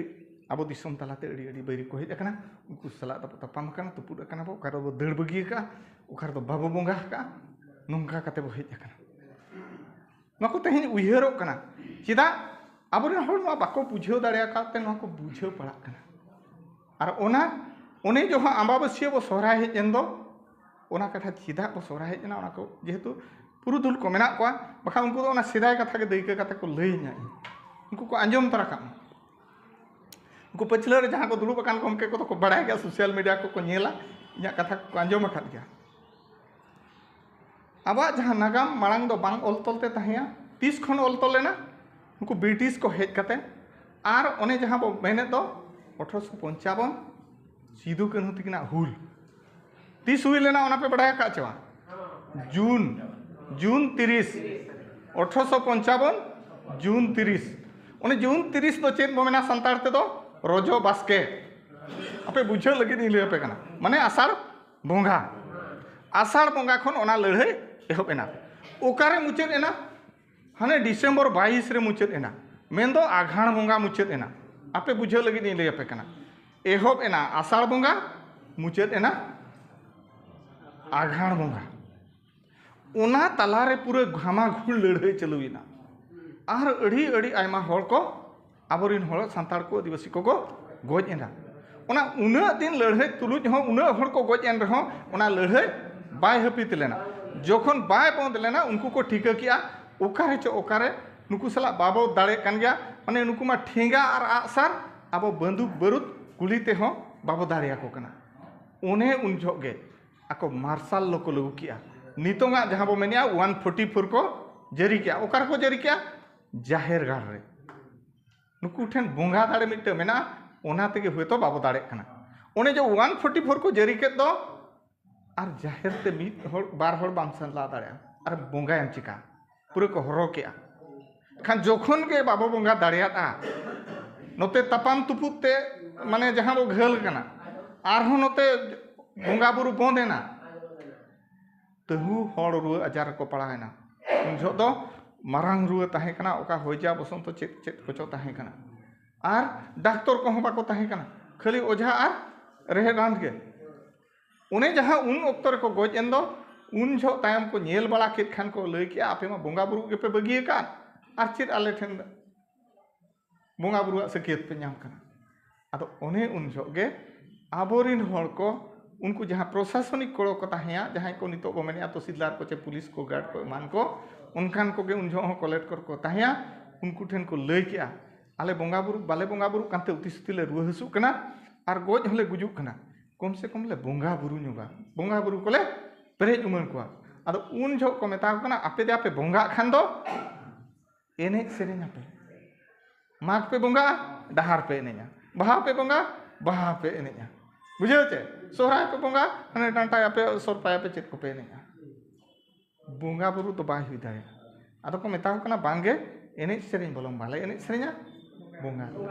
ᱟᱵᱚ ᱫᱤᱥᱚᱢ ᱛᱟᱞᱟᱛᱮ ᱟᱹᱰᱤ ᱟᱹᱰᱤ ᱵᱟᱹᱭᱨᱤ ᱠᱚ ᱦᱮᱡ ᱟᱠᱟᱱᱟ, ᱩᱱᱠᱩ ᱥᱟᱞᱟᱜ ᱫᱚ ᱛᱟᱯᱟᱢ ᱟᱠᱟᱱᱟ, ᱛᱩᱯᱩᱫ ᱟᱠᱟᱱᱟ ᱵᱚ, ᱚᱠᱟ ᱨᱮᱵᱚ ᱫᱟᱹᱲ ᱵᱟᱹᱜᱤ ᱟᱠᱟᱫᱼᱟ, ᱚᱠᱟ ᱨᱮᱫᱚ ᱵᱟᱵᱚ ᱵᱚᱸᱜᱟ ᱟᱠᱟᱫᱼᱟ, ᱱᱚᱝᱠᱟ ᱠᱟᱛᱮ ᱵᱚ ᱦᱮᱡ ᱟᱠᱟᱱᱟ᱾ ᱱᱚᱣᱟ ᱠᱚ ᱛᱮᱦᱮᱧ ᱩᱭᱦᱟᱹᱨᱚᱜ ᱠᱟᱱᱟ᱾ ᱪᱮᱫᱟᱜ? ᱟᱵᱚᱨᱮᱱ ᱦᱚᱲ ᱱᱚᱣᱟ ᱵᱟᱠᱚ ᱵᱩᱡᱷᱟᱹᱣ ᱫᱟᱲᱮ ᱟᱠᱟᱫ ᱛᱮ ᱱᱚᱣᱟ ᱠᱚ ᱵᱩᱡᱷᱟᱹᱣ ᱯᱟᱲᱟᱜ ᱠᱟᱱᱟ᱾ ᱟᱨ ᱚᱱᱟ, ᱚᱱᱮ ᱡᱚᱠᱷᱚᱱ ᱟᱢᱵᱟᱵᱟᱹᱥᱭᱟᱹ ᱵᱚ ᱥᱚᱦᱨᱟᱭ ᱦᱮᱡ ᱮᱱ ᱫᱚ, ᱚᱱᱟ ᱠᱟᱛᱷᱟ ᱪᱮᱫᱟᱜ ᱵᱚ ᱥᱚᱦᱨᱟᱭ ᱦᱮᱡ ᱮᱱᱟ, ᱚᱱᱟ ᱠᱚ ᱡᱮᱦᱮᱛᱩ ᱯᱩᱨᱩᱫᱷᱩᱞ ᱠᱚ ᱢᱮᱱᱟᱜ ᱠᱚᱣᱟ, ᱵᱟᱠᱷᱟᱱ ᱩᱱᱠᱩ ᱫᱚ ᱚᱱᱟ ᱥᱮᱫᱟᱭ ᱠᱟᱛᱷᱟ ᱜᱮ ᱫᱟᱹᱭᱠᱟᱹ ᱠᱟᱛᱮ ᱠᱚ ᱞᱟᱹᱭ ᱟᱹᱧᱟ ᱤᱧ᱾ ᱩᱱᱠᱩ ᱠᱚ ᱟᱸᱡᱚᱢ ᱛᱚᱨᱟ ᱠᱟᱜ ᱢᱟ᱾ ᱩᱱᱠᱩ ᱯᱟᱹᱪᱷᱞᱟᱹ ᱨᱮ ᱡᱟᱦᱟᱸ ᱠᱚ ᱫᱩᱲᱩᱵ ᱟᱠᱟᱱ ᱜᱚᱢᱠᱮ ᱠᱚᱫᱚ ᱠᱚ ᱵᱟᱲᱟᱭ ᱜᱮᱭᱟ, ᱥᱳᱥᱟᱞ ᱢᱤᱰᱤᱭᱟ ᱠᱚᱠᱚ ᱧᱮᱞᱟ, ᱤᱧᱟᱹᱜ ᱠᱟᱛᱷᱟ ᱠᱚᱠᱚ ᱟᱸᱡᱚᱢ ᱟᱠᱟᱫ ᱜᱮᱭᱟ᱾ ᱟᱵᱚᱣᱟᱜ ᱡᱟᱦᱟᱸ ᱱᱟᱜᱟᱢ ᱢᱟᱲᱟᱝ ᱫᱚ ᱵᱟᱝ ᱚᱞ ᱛᱚᱞ ᱛᱮ ᱛᱟᱦᱮᱸᱭᱟ, ᱛᱤᱥ ᱠᱷᱚᱱ ᱚᱞ ᱛᱚᱞ ᱞᱮᱱᱟ? ᱩᱱᱠᱩ ᱵᱨᱤᱴᱤᱥ ᱠᱚ ᱦᱮᱡ ᱠᱟᱛᱮ᱾ ᱟᱨ ᱚᱱᱮ ᱡᱟᱦᱟᱸ ᱵᱚ ᱢᱮᱱᱮᱫ ᱫᱚ ᱟᱴᱷᱨᱚᱥᱚ ᱯᱚᱧᱪᱟᱵᱚᱱ ᱥᱤᱫᱩ ᱠᱟᱹᱱᱦᱩ ᱛᱤᱠᱤᱱᱟᱜ ᱦᱩᱞ ᱛᱤᱥ ᱦᱩᱭ ᱞᱮᱱᱟ, ᱚᱱᱟ ᱯᱮ ᱵᱟᱲᱟᱭ ᱟᱠᱟᱫ ᱪᱮ ᱵᱟᱝ? ᱡᱩᱱ, ᱡᱩᱱ ᱛᱤᱨᱤᱥ, ᱟᱴᱷᱨᱚᱥᱚ ᱯᱚᱧᱪᱟᱵᱚᱱ, ᱡᱩᱱ ᱛᱤᱨᱤᱥ᱾ ᱚᱱᱮ ᱡᱩᱱ ᱛᱤᱨᱤᱥ ᱫᱚ ᱪᱮᱫ ᱵᱚ ᱢᱮᱱᱟ ᱥᱟᱱᱛᱟᱲ ᱛᱮᱫᱚ? ᱨᱚᱡᱚ ᱵᱟᱥᱠᱮ᱾ ᱟᱯᱮ ᱵᱩᱡᱷᱟᱹᱣ ᱞᱟᱹᱜᱤᱫ ᱤᱧ ᱞᱟᱹᱭ ᱟᱯᱮ ᱠᱟᱱᱟ, ᱢᱟᱱᱮ ᱟᱥᱟᱲ ᱵᱚᱸᱜᱟ᱾ ᱟᱥᱟᱲ ᱵᱚᱸᱜᱟ ᱠᱷᱚᱱ ᱚᱱᱟ ᱞᱟᱹᱲᱦᱟᱹᱭ ᱮᱦᱚᱵ ᱮᱱᱟ᱾ ᱚᱠᱟᱨᱮ ᱢᱩᱪᱟᱹᱫ ᱮᱱᱟ? ᱦᱟᱱᱮ ᱰᱤᱥᱮᱢᱵᱚᱨ ᱵᱟᱭᱤᱥ ᱨᱮ ᱢᱩᱪᱟᱹᱫ ᱮᱱᱟ, ᱢᱮᱱᱫᱚ ᱟᱜᱷᱟᱬ ᱵᱚᱸᱜᱟ ᱢᱩᱪᱟᱹᱫ ᱮᱱᱟ᱾ ᱟᱯᱮ ᱵᱩᱡᱷᱟᱹᱣ ᱞᱟᱹᱜᱤᱫ ᱤᱧ ᱞᱟᱹᱭ ᱟᱯᱮ ᱠᱟᱱᱟ, ᱮᱦᱚᱵ ᱮᱱᱟ ᱟᱥᱟᱲ ᱵᱚᱸᱜᱟ, ᱢᱩᱪᱟᱹᱫ ᱮᱱᱟ ᱟᱜᱷᱟᱬ ᱵᱚᱸᱜᱟ᱾ ᱚᱱᱟ ᱛᱟᱞᱟᱨᱮ ᱯᱩᱨᱟᱹ ᱜᱷᱟᱢᱟᱜᱷᱩᱲ ᱞᱟᱹᱲᱦᱟᱹᱭ ᱪᱟᱹᱞᱩᱭᱮᱱᱟ᱾ ᱟᱨ ᱟᱹᱰᱤ ᱟᱹᱰᱤ ᱟᱭᱢᱟ ᱦᱚᱲ ᱠᱚ, ᱟᱵᱚᱨᱮᱱ ᱦᱚᱲ, ᱥᱟᱱᱛᱟᱲ ᱠᱚ, ᱟᱹᱫᱤᱵᱟᱹᱥᱤ ᱠᱚᱠᱚ ᱜᱚᱡ ᱮᱱᱟ᱾ ᱚᱱᱟ ᱩᱱᱟᱹᱜ ᱫᱤᱱ ᱞᱟᱹᱲᱦᱟᱹᱭ ᱛᱩᱞᱩᱡ ᱦᱚᱸ ᱩᱱᱟᱹᱜ ᱦᱚᱲ ᱠᱚ ᱜᱚᱡ ᱮᱱ ᱨᱮᱦᱚᱸ ᱚᱱᱟ ᱞᱟᱹᱲᱦᱟᱹᱭ ᱵᱟᱭ ᱦᱟᱹᱯᱤᱫ ᱞᱮᱱᱟ᱾ ᱡᱚᱠᱷᱚᱱ ᱵᱟᱭ ᱵᱚᱱᱫ ᱞᱮᱱᱟ, ᱩᱱᱠᱩ ᱠᱚ ᱴᱷᱤᱠᱟᱹ ᱠᱮᱜᱼᱟ, ᱚᱠᱟᱨᱮ ᱪᱚ ᱚᱠᱟᱨᱮ ᱱᱩᱠᱩ ᱥᱟᱞᱟᱜ ᱵᱟᱵᱚ ᱫᱟᱲᱮᱜ ᱠᱟᱱ ᱜᱮᱭᱟ, ᱢᱟᱱᱮ ᱱᱩᱠᱩ ᱢᱟ ᱴᱷᱮᱸᱜᱟ ᱟᱨ ᱟᱜᱼᱥᱟᱨ, ᱟᱵᱚ ᱵᱟᱹᱱᱫᱩᱠ ᱵᱟᱹᱨᱩᱫ ᱜᱩᱞᱤ ᱛᱮᱦᱚᱸ ᱵᱟᱵᱚ ᱫᱟᱲᱮᱭᱟᱠᱚ ᱠᱟᱱᱟ᱾ ᱚᱱᱮ ᱩᱱ ᱡᱚᱦᱚᱜ ᱜᱮ ᱟᱠᱚ ᱢᱟᱨᱥᱟᱞ ᱞᱚ ᱠᱚ ᱞᱟᱹᱜᱩ ᱠᱮᱜᱼᱟ᱾ ᱱᱤᱛᱚᱝᱟᱜ ᱡᱟᱦᱟᱸ ᱵᱚ ᱢᱮᱱᱮᱜᱼᱟ ᱚᱣᱟᱱ ᱯᱷᱳᱨᱴᱤ ᱯᱷᱳᱨ ᱠᱚ ᱡᱟᱹᱨᱤ ᱠᱮᱜᱼᱟ᱾ ᱚᱠᱟ ᱨᱮᱠᱚ ᱡᱟᱹᱨᱤ ᱠᱮᱜᱼᱟ? ᱡᱟᱦᱮᱨ ᱜᱟᱲ ᱨᱮ᱾ ᱱᱩᱠᱩ ᱴᱷᱮᱱ ᱵᱚᱸᱜᱟ ᱫᱟᱲᱮ ᱢᱤᱫᱴᱟᱝ ᱢᱮᱱᱟᱜᱼᱟ, ᱚᱱᱟ ᱛᱮᱜᱮ ᱦᱳᱭᱛᱳ ᱵᱟᱵᱚ ᱫᱟᱲᱮᱜ ᱠᱟᱱᱟ᱾ ᱚᱱᱮ ᱡᱮ ᱚᱣᱟᱱ ᱯᱷᱳᱨᱴᱤ ᱯᱷᱳᱨ ᱠᱚ ᱡᱟᱹᱨᱤ ᱠᱮᱫ ᱫᱚ, ᱟᱨ ᱡᱟᱦᱮᱨ ᱛᱮ ᱢᱤᱫ ᱦᱚᱲ, ᱵᱟᱨ ᱦᱚᱲ ᱵᱟᱢ ᱥᱮᱱ ᱞᱟᱦᱟ ᱫᱟᱲᱮᱭᱟᱜᱼᱟ, ᱟᱨ ᱵᱚᱸᱜᱟᱭᱟᱢ ᱪᱤᱠᱟ? ᱯᱩᱨᱟᱹ ᱠᱚ ᱦᱚᱨᱚ ᱠᱮᱜᱼᱟ᱾ ᱠᱷᱟᱱ ᱡᱚᱠᱷᱚᱱ ᱜᱮ ᱵᱟᱵᱚ ᱵᱚᱸᱜᱟ ᱫᱟᱲᱮᱭᱟᱫᱼᱟ, ᱱᱚᱛᱮ ᱛᱟᱯᱟᱢ ᱛᱩᱯᱩᱫ ᱛᱮ, ᱢᱟᱱᱮ ᱡᱟᱦᱟᱸ ᱵᱚ ᱜᱷᱟᱹᱞ ᱠᱟᱱᱟ, ᱟᱨᱦᱚᱸ ᱱᱚᱛᱮ ᱵᱚᱸᱜᱟ ᱵᱩᱨᱩ ᱵᱚᱱᱫ ᱮᱱᱟ, ᱛᱟᱹᱦᱩ ᱦᱚᱲ ᱨᱩᱣᱟᱹ ᱟᱡᱟᱨ ᱨᱮᱠᱚ ᱯᱟᱲᱟᱣ ᱮᱱᱟ᱾ ᱩᱱ ᱡᱚᱦᱚᱜ ᱫᱚ ᱢᱟᱨᱟᱝ ᱨᱩᱣᱟᱹ ᱛᱟᱦᱮᱸ ᱠᱟᱱᱟ, ᱚᱠᱟ ᱦᱚᱭᱡᱟ ᱵᱚᱥᱚᱱᱛᱚ ᱪᱮᱫ ᱪᱮᱫ ᱠᱚᱪᱚ ᱛᱟᱦᱮᱸ ᱠᱟᱱᱟ, ᱟᱨ ᱰᱟᱠᱛᱚᱨ ᱠᱚᱦᱚᱸ ᱵᱟᱠᱚ ᱛᱟᱦᱮᱸ ᱠᱟᱱᱟ, ᱠᱷᱟᱹᱞᱤ ᱚᱡᱷᱟ ᱟᱨ ᱨᱮᱦᱮᱫ ᱨᱟᱱ ᱜᱮ᱾ ᱚᱱᱮ ᱡᱟᱦᱟᱸ ᱩᱱ ᱚᱠᱛᱚ ᱨᱮᱠᱚ ᱜᱚᱡ ᱮᱱ ᱫᱚ, ᱩᱱ ᱡᱚᱦᱚᱜ ᱛᱟᱭᱚᱢ ᱠᱚ ᱧᱮᱞ ᱵᱟᱲᱟ ᱠᱮᱫ ᱠᱷᱟᱱ ᱠᱚ ᱞᱟᱹᱭ ᱠᱮᱜᱼᱟ, ᱟᱯᱮ ᱢᱟ ᱵᱚᱸᱜᱟ ᱵᱩᱨᱩ ᱜᱮᱯᱮ ᱵᱟᱹᱜᱤ ᱟᱠᱟᱫ, ᱟᱨ ᱪᱮᱫ ᱟᱞᱮ ᱴᱷᱮᱱ ᱵᱚᱸᱜᱟ ᱵᱩᱨᱩᱣᱟᱜ ᱥᱟᱹᱠᱭᱟᱹᱛ ᱯᱮ ᱧᱟᱢ ᱠᱟᱱᱟ? ᱟᱫᱚ ᱚᱱᱮ ᱩᱱ ᱡᱚᱦᱚᱜ ᱜᱮ ᱟᱵᱚᱨᱤᱱ ᱦᱚᱲ ᱠᱚ, ᱩᱱᱠᱩ ᱡᱟᱦᱟᱸ ᱯᱨᱚᱥᱟᱥᱚᱱᱤᱠ ᱠᱚᱲᱚ ᱠᱚ ᱛᱟᱦᱮᱸᱭᱟ, ᱡᱟᱦᱟᱸᱭ ᱠᱚ ᱱᱤᱛᱚᱜ ᱵᱚ ᱢᱮᱱᱮᱜᱼᱟ ᱛᱚᱥᱤᱞᱫᱟᱨ ᱠᱚ ᱪᱮ ᱯᱩᱞᱤᱥ ᱠᱚ, ᱜᱟᱨᱰ ᱠᱚ ᱮᱢᱟᱱ ᱠᱚ, ᱚᱱᱠᱟᱱ ᱠᱚᱜᱮ ᱩᱱ ᱡᱚᱦᱚᱜ ᱦᱚᱸ ᱠᱚᱞᱮᱠᱴ ᱠᱚᱨᱮ ᱠᱚ ᱛᱟᱦᱮᱸᱭᱟ᱾ ᱩᱱᱠᱩ ᱴᱷᱮᱱ ᱠᱚ ᱞᱟᱹᱭ ᱠᱮᱜᱼᱟ, ᱟᱞᱮ ᱵᱚᱸᱜᱟ ᱵᱩᱨᱩ ᱵᱟᱞᱮ ᱵᱚᱸᱜᱟ ᱵᱩᱨᱩᱜ ᱠᱟᱱᱛᱮ ᱩᱛᱤ ᱥᱩᱛᱤ ᱞᱮ ᱨᱩᱣᱟᱹ ᱦᱟᱹᱥᱩᱜ ᱠᱟᱱᱟ ᱟᱨ ᱜᱚᱡ ᱦᱚᱸᱞᱮ ᱜᱩᱡᱩᱜ ᱠᱟᱱᱟ, ᱠᱚᱢ ᱥᱮ ᱠᱚᱢ ᱞᱮ ᱵᱚᱸᱜᱟ ᱵᱩᱨᱩ ᱧᱚᱜᱟ, ᱵᱚᱸᱜᱟ ᱵᱩᱨᱩ ᱠᱚᱞᱮ ᱯᱮᱨᱮᱡ ᱩᱢᱟᱹᱱ ᱠᱚᱣᱟ᱾ ᱟᱫᱚ ᱩᱱ ᱡᱚᱦᱚᱜ ᱠᱚ ᱢᱮᱛᱟ ᱠᱚ ᱠᱟᱱᱟ, ᱟᱯᱮ ᱫᱮ ᱟᱯᱮ ᱵᱚᱸᱜᱟᱜ ᱠᱷᱟᱱ ᱫᱚ ᱮᱱᱮᱡ ᱥᱮᱨᱮᱧ ᱟᱯᱮ, ᱢᱟᱜᱽ ᱯᱮ ᱵᱚᱸᱜᱟᱜᱼᱟ, ᱰᱟᱦᱟᱨ ᱯᱮ ᱮᱱᱮᱡᱼᱟ, ᱵᱟᱦᱟ ᱯᱮ ᱵᱚᱸᱜᱟ, ᱵᱟᱦᱟ ᱯᱮ ᱮᱱᱮᱡᱼᱟ, ᱵᱩᱡᱷᱟᱹᱣ ᱪᱮ? ᱥᱚᱦᱨᱟᱭ ᱯᱮ ᱵᱚᱸᱜᱟ, ᱦᱟᱱᱮ ᱰᱟᱱᱴᱟᱭ ᱟᱯᱮ, ᱥᱚᱨᱯᱟᱭ ᱟᱯᱮ, ᱪᱮᱫ ᱠᱚᱯᱮ ᱮᱱᱮᱡᱼᱟ? ᱵᱚᱸᱜᱟ ᱵᱩᱨᱩ ᱫᱚ ᱵᱟᱭ ᱦᱩᱭ ᱫᱟᱲᱮᱭᱟᱜᱼᱟ᱾ ᱟᱫᱚ ᱠᱚ ᱢᱮᱛᱟ ᱠᱚ ᱠᱟᱱᱟ, ᱵᱟᱝᱜᱮ, ᱮᱱᱮᱡ ᱥᱮᱨᱮᱧ ᱵᱚᱞᱚᱝ ᱵᱟᱞᱮ ᱮᱱᱮᱡ ᱥᱮᱨᱮᱧᱟ, ᱵᱚᱸᱜᱟ ᱨᱩᱯ᱾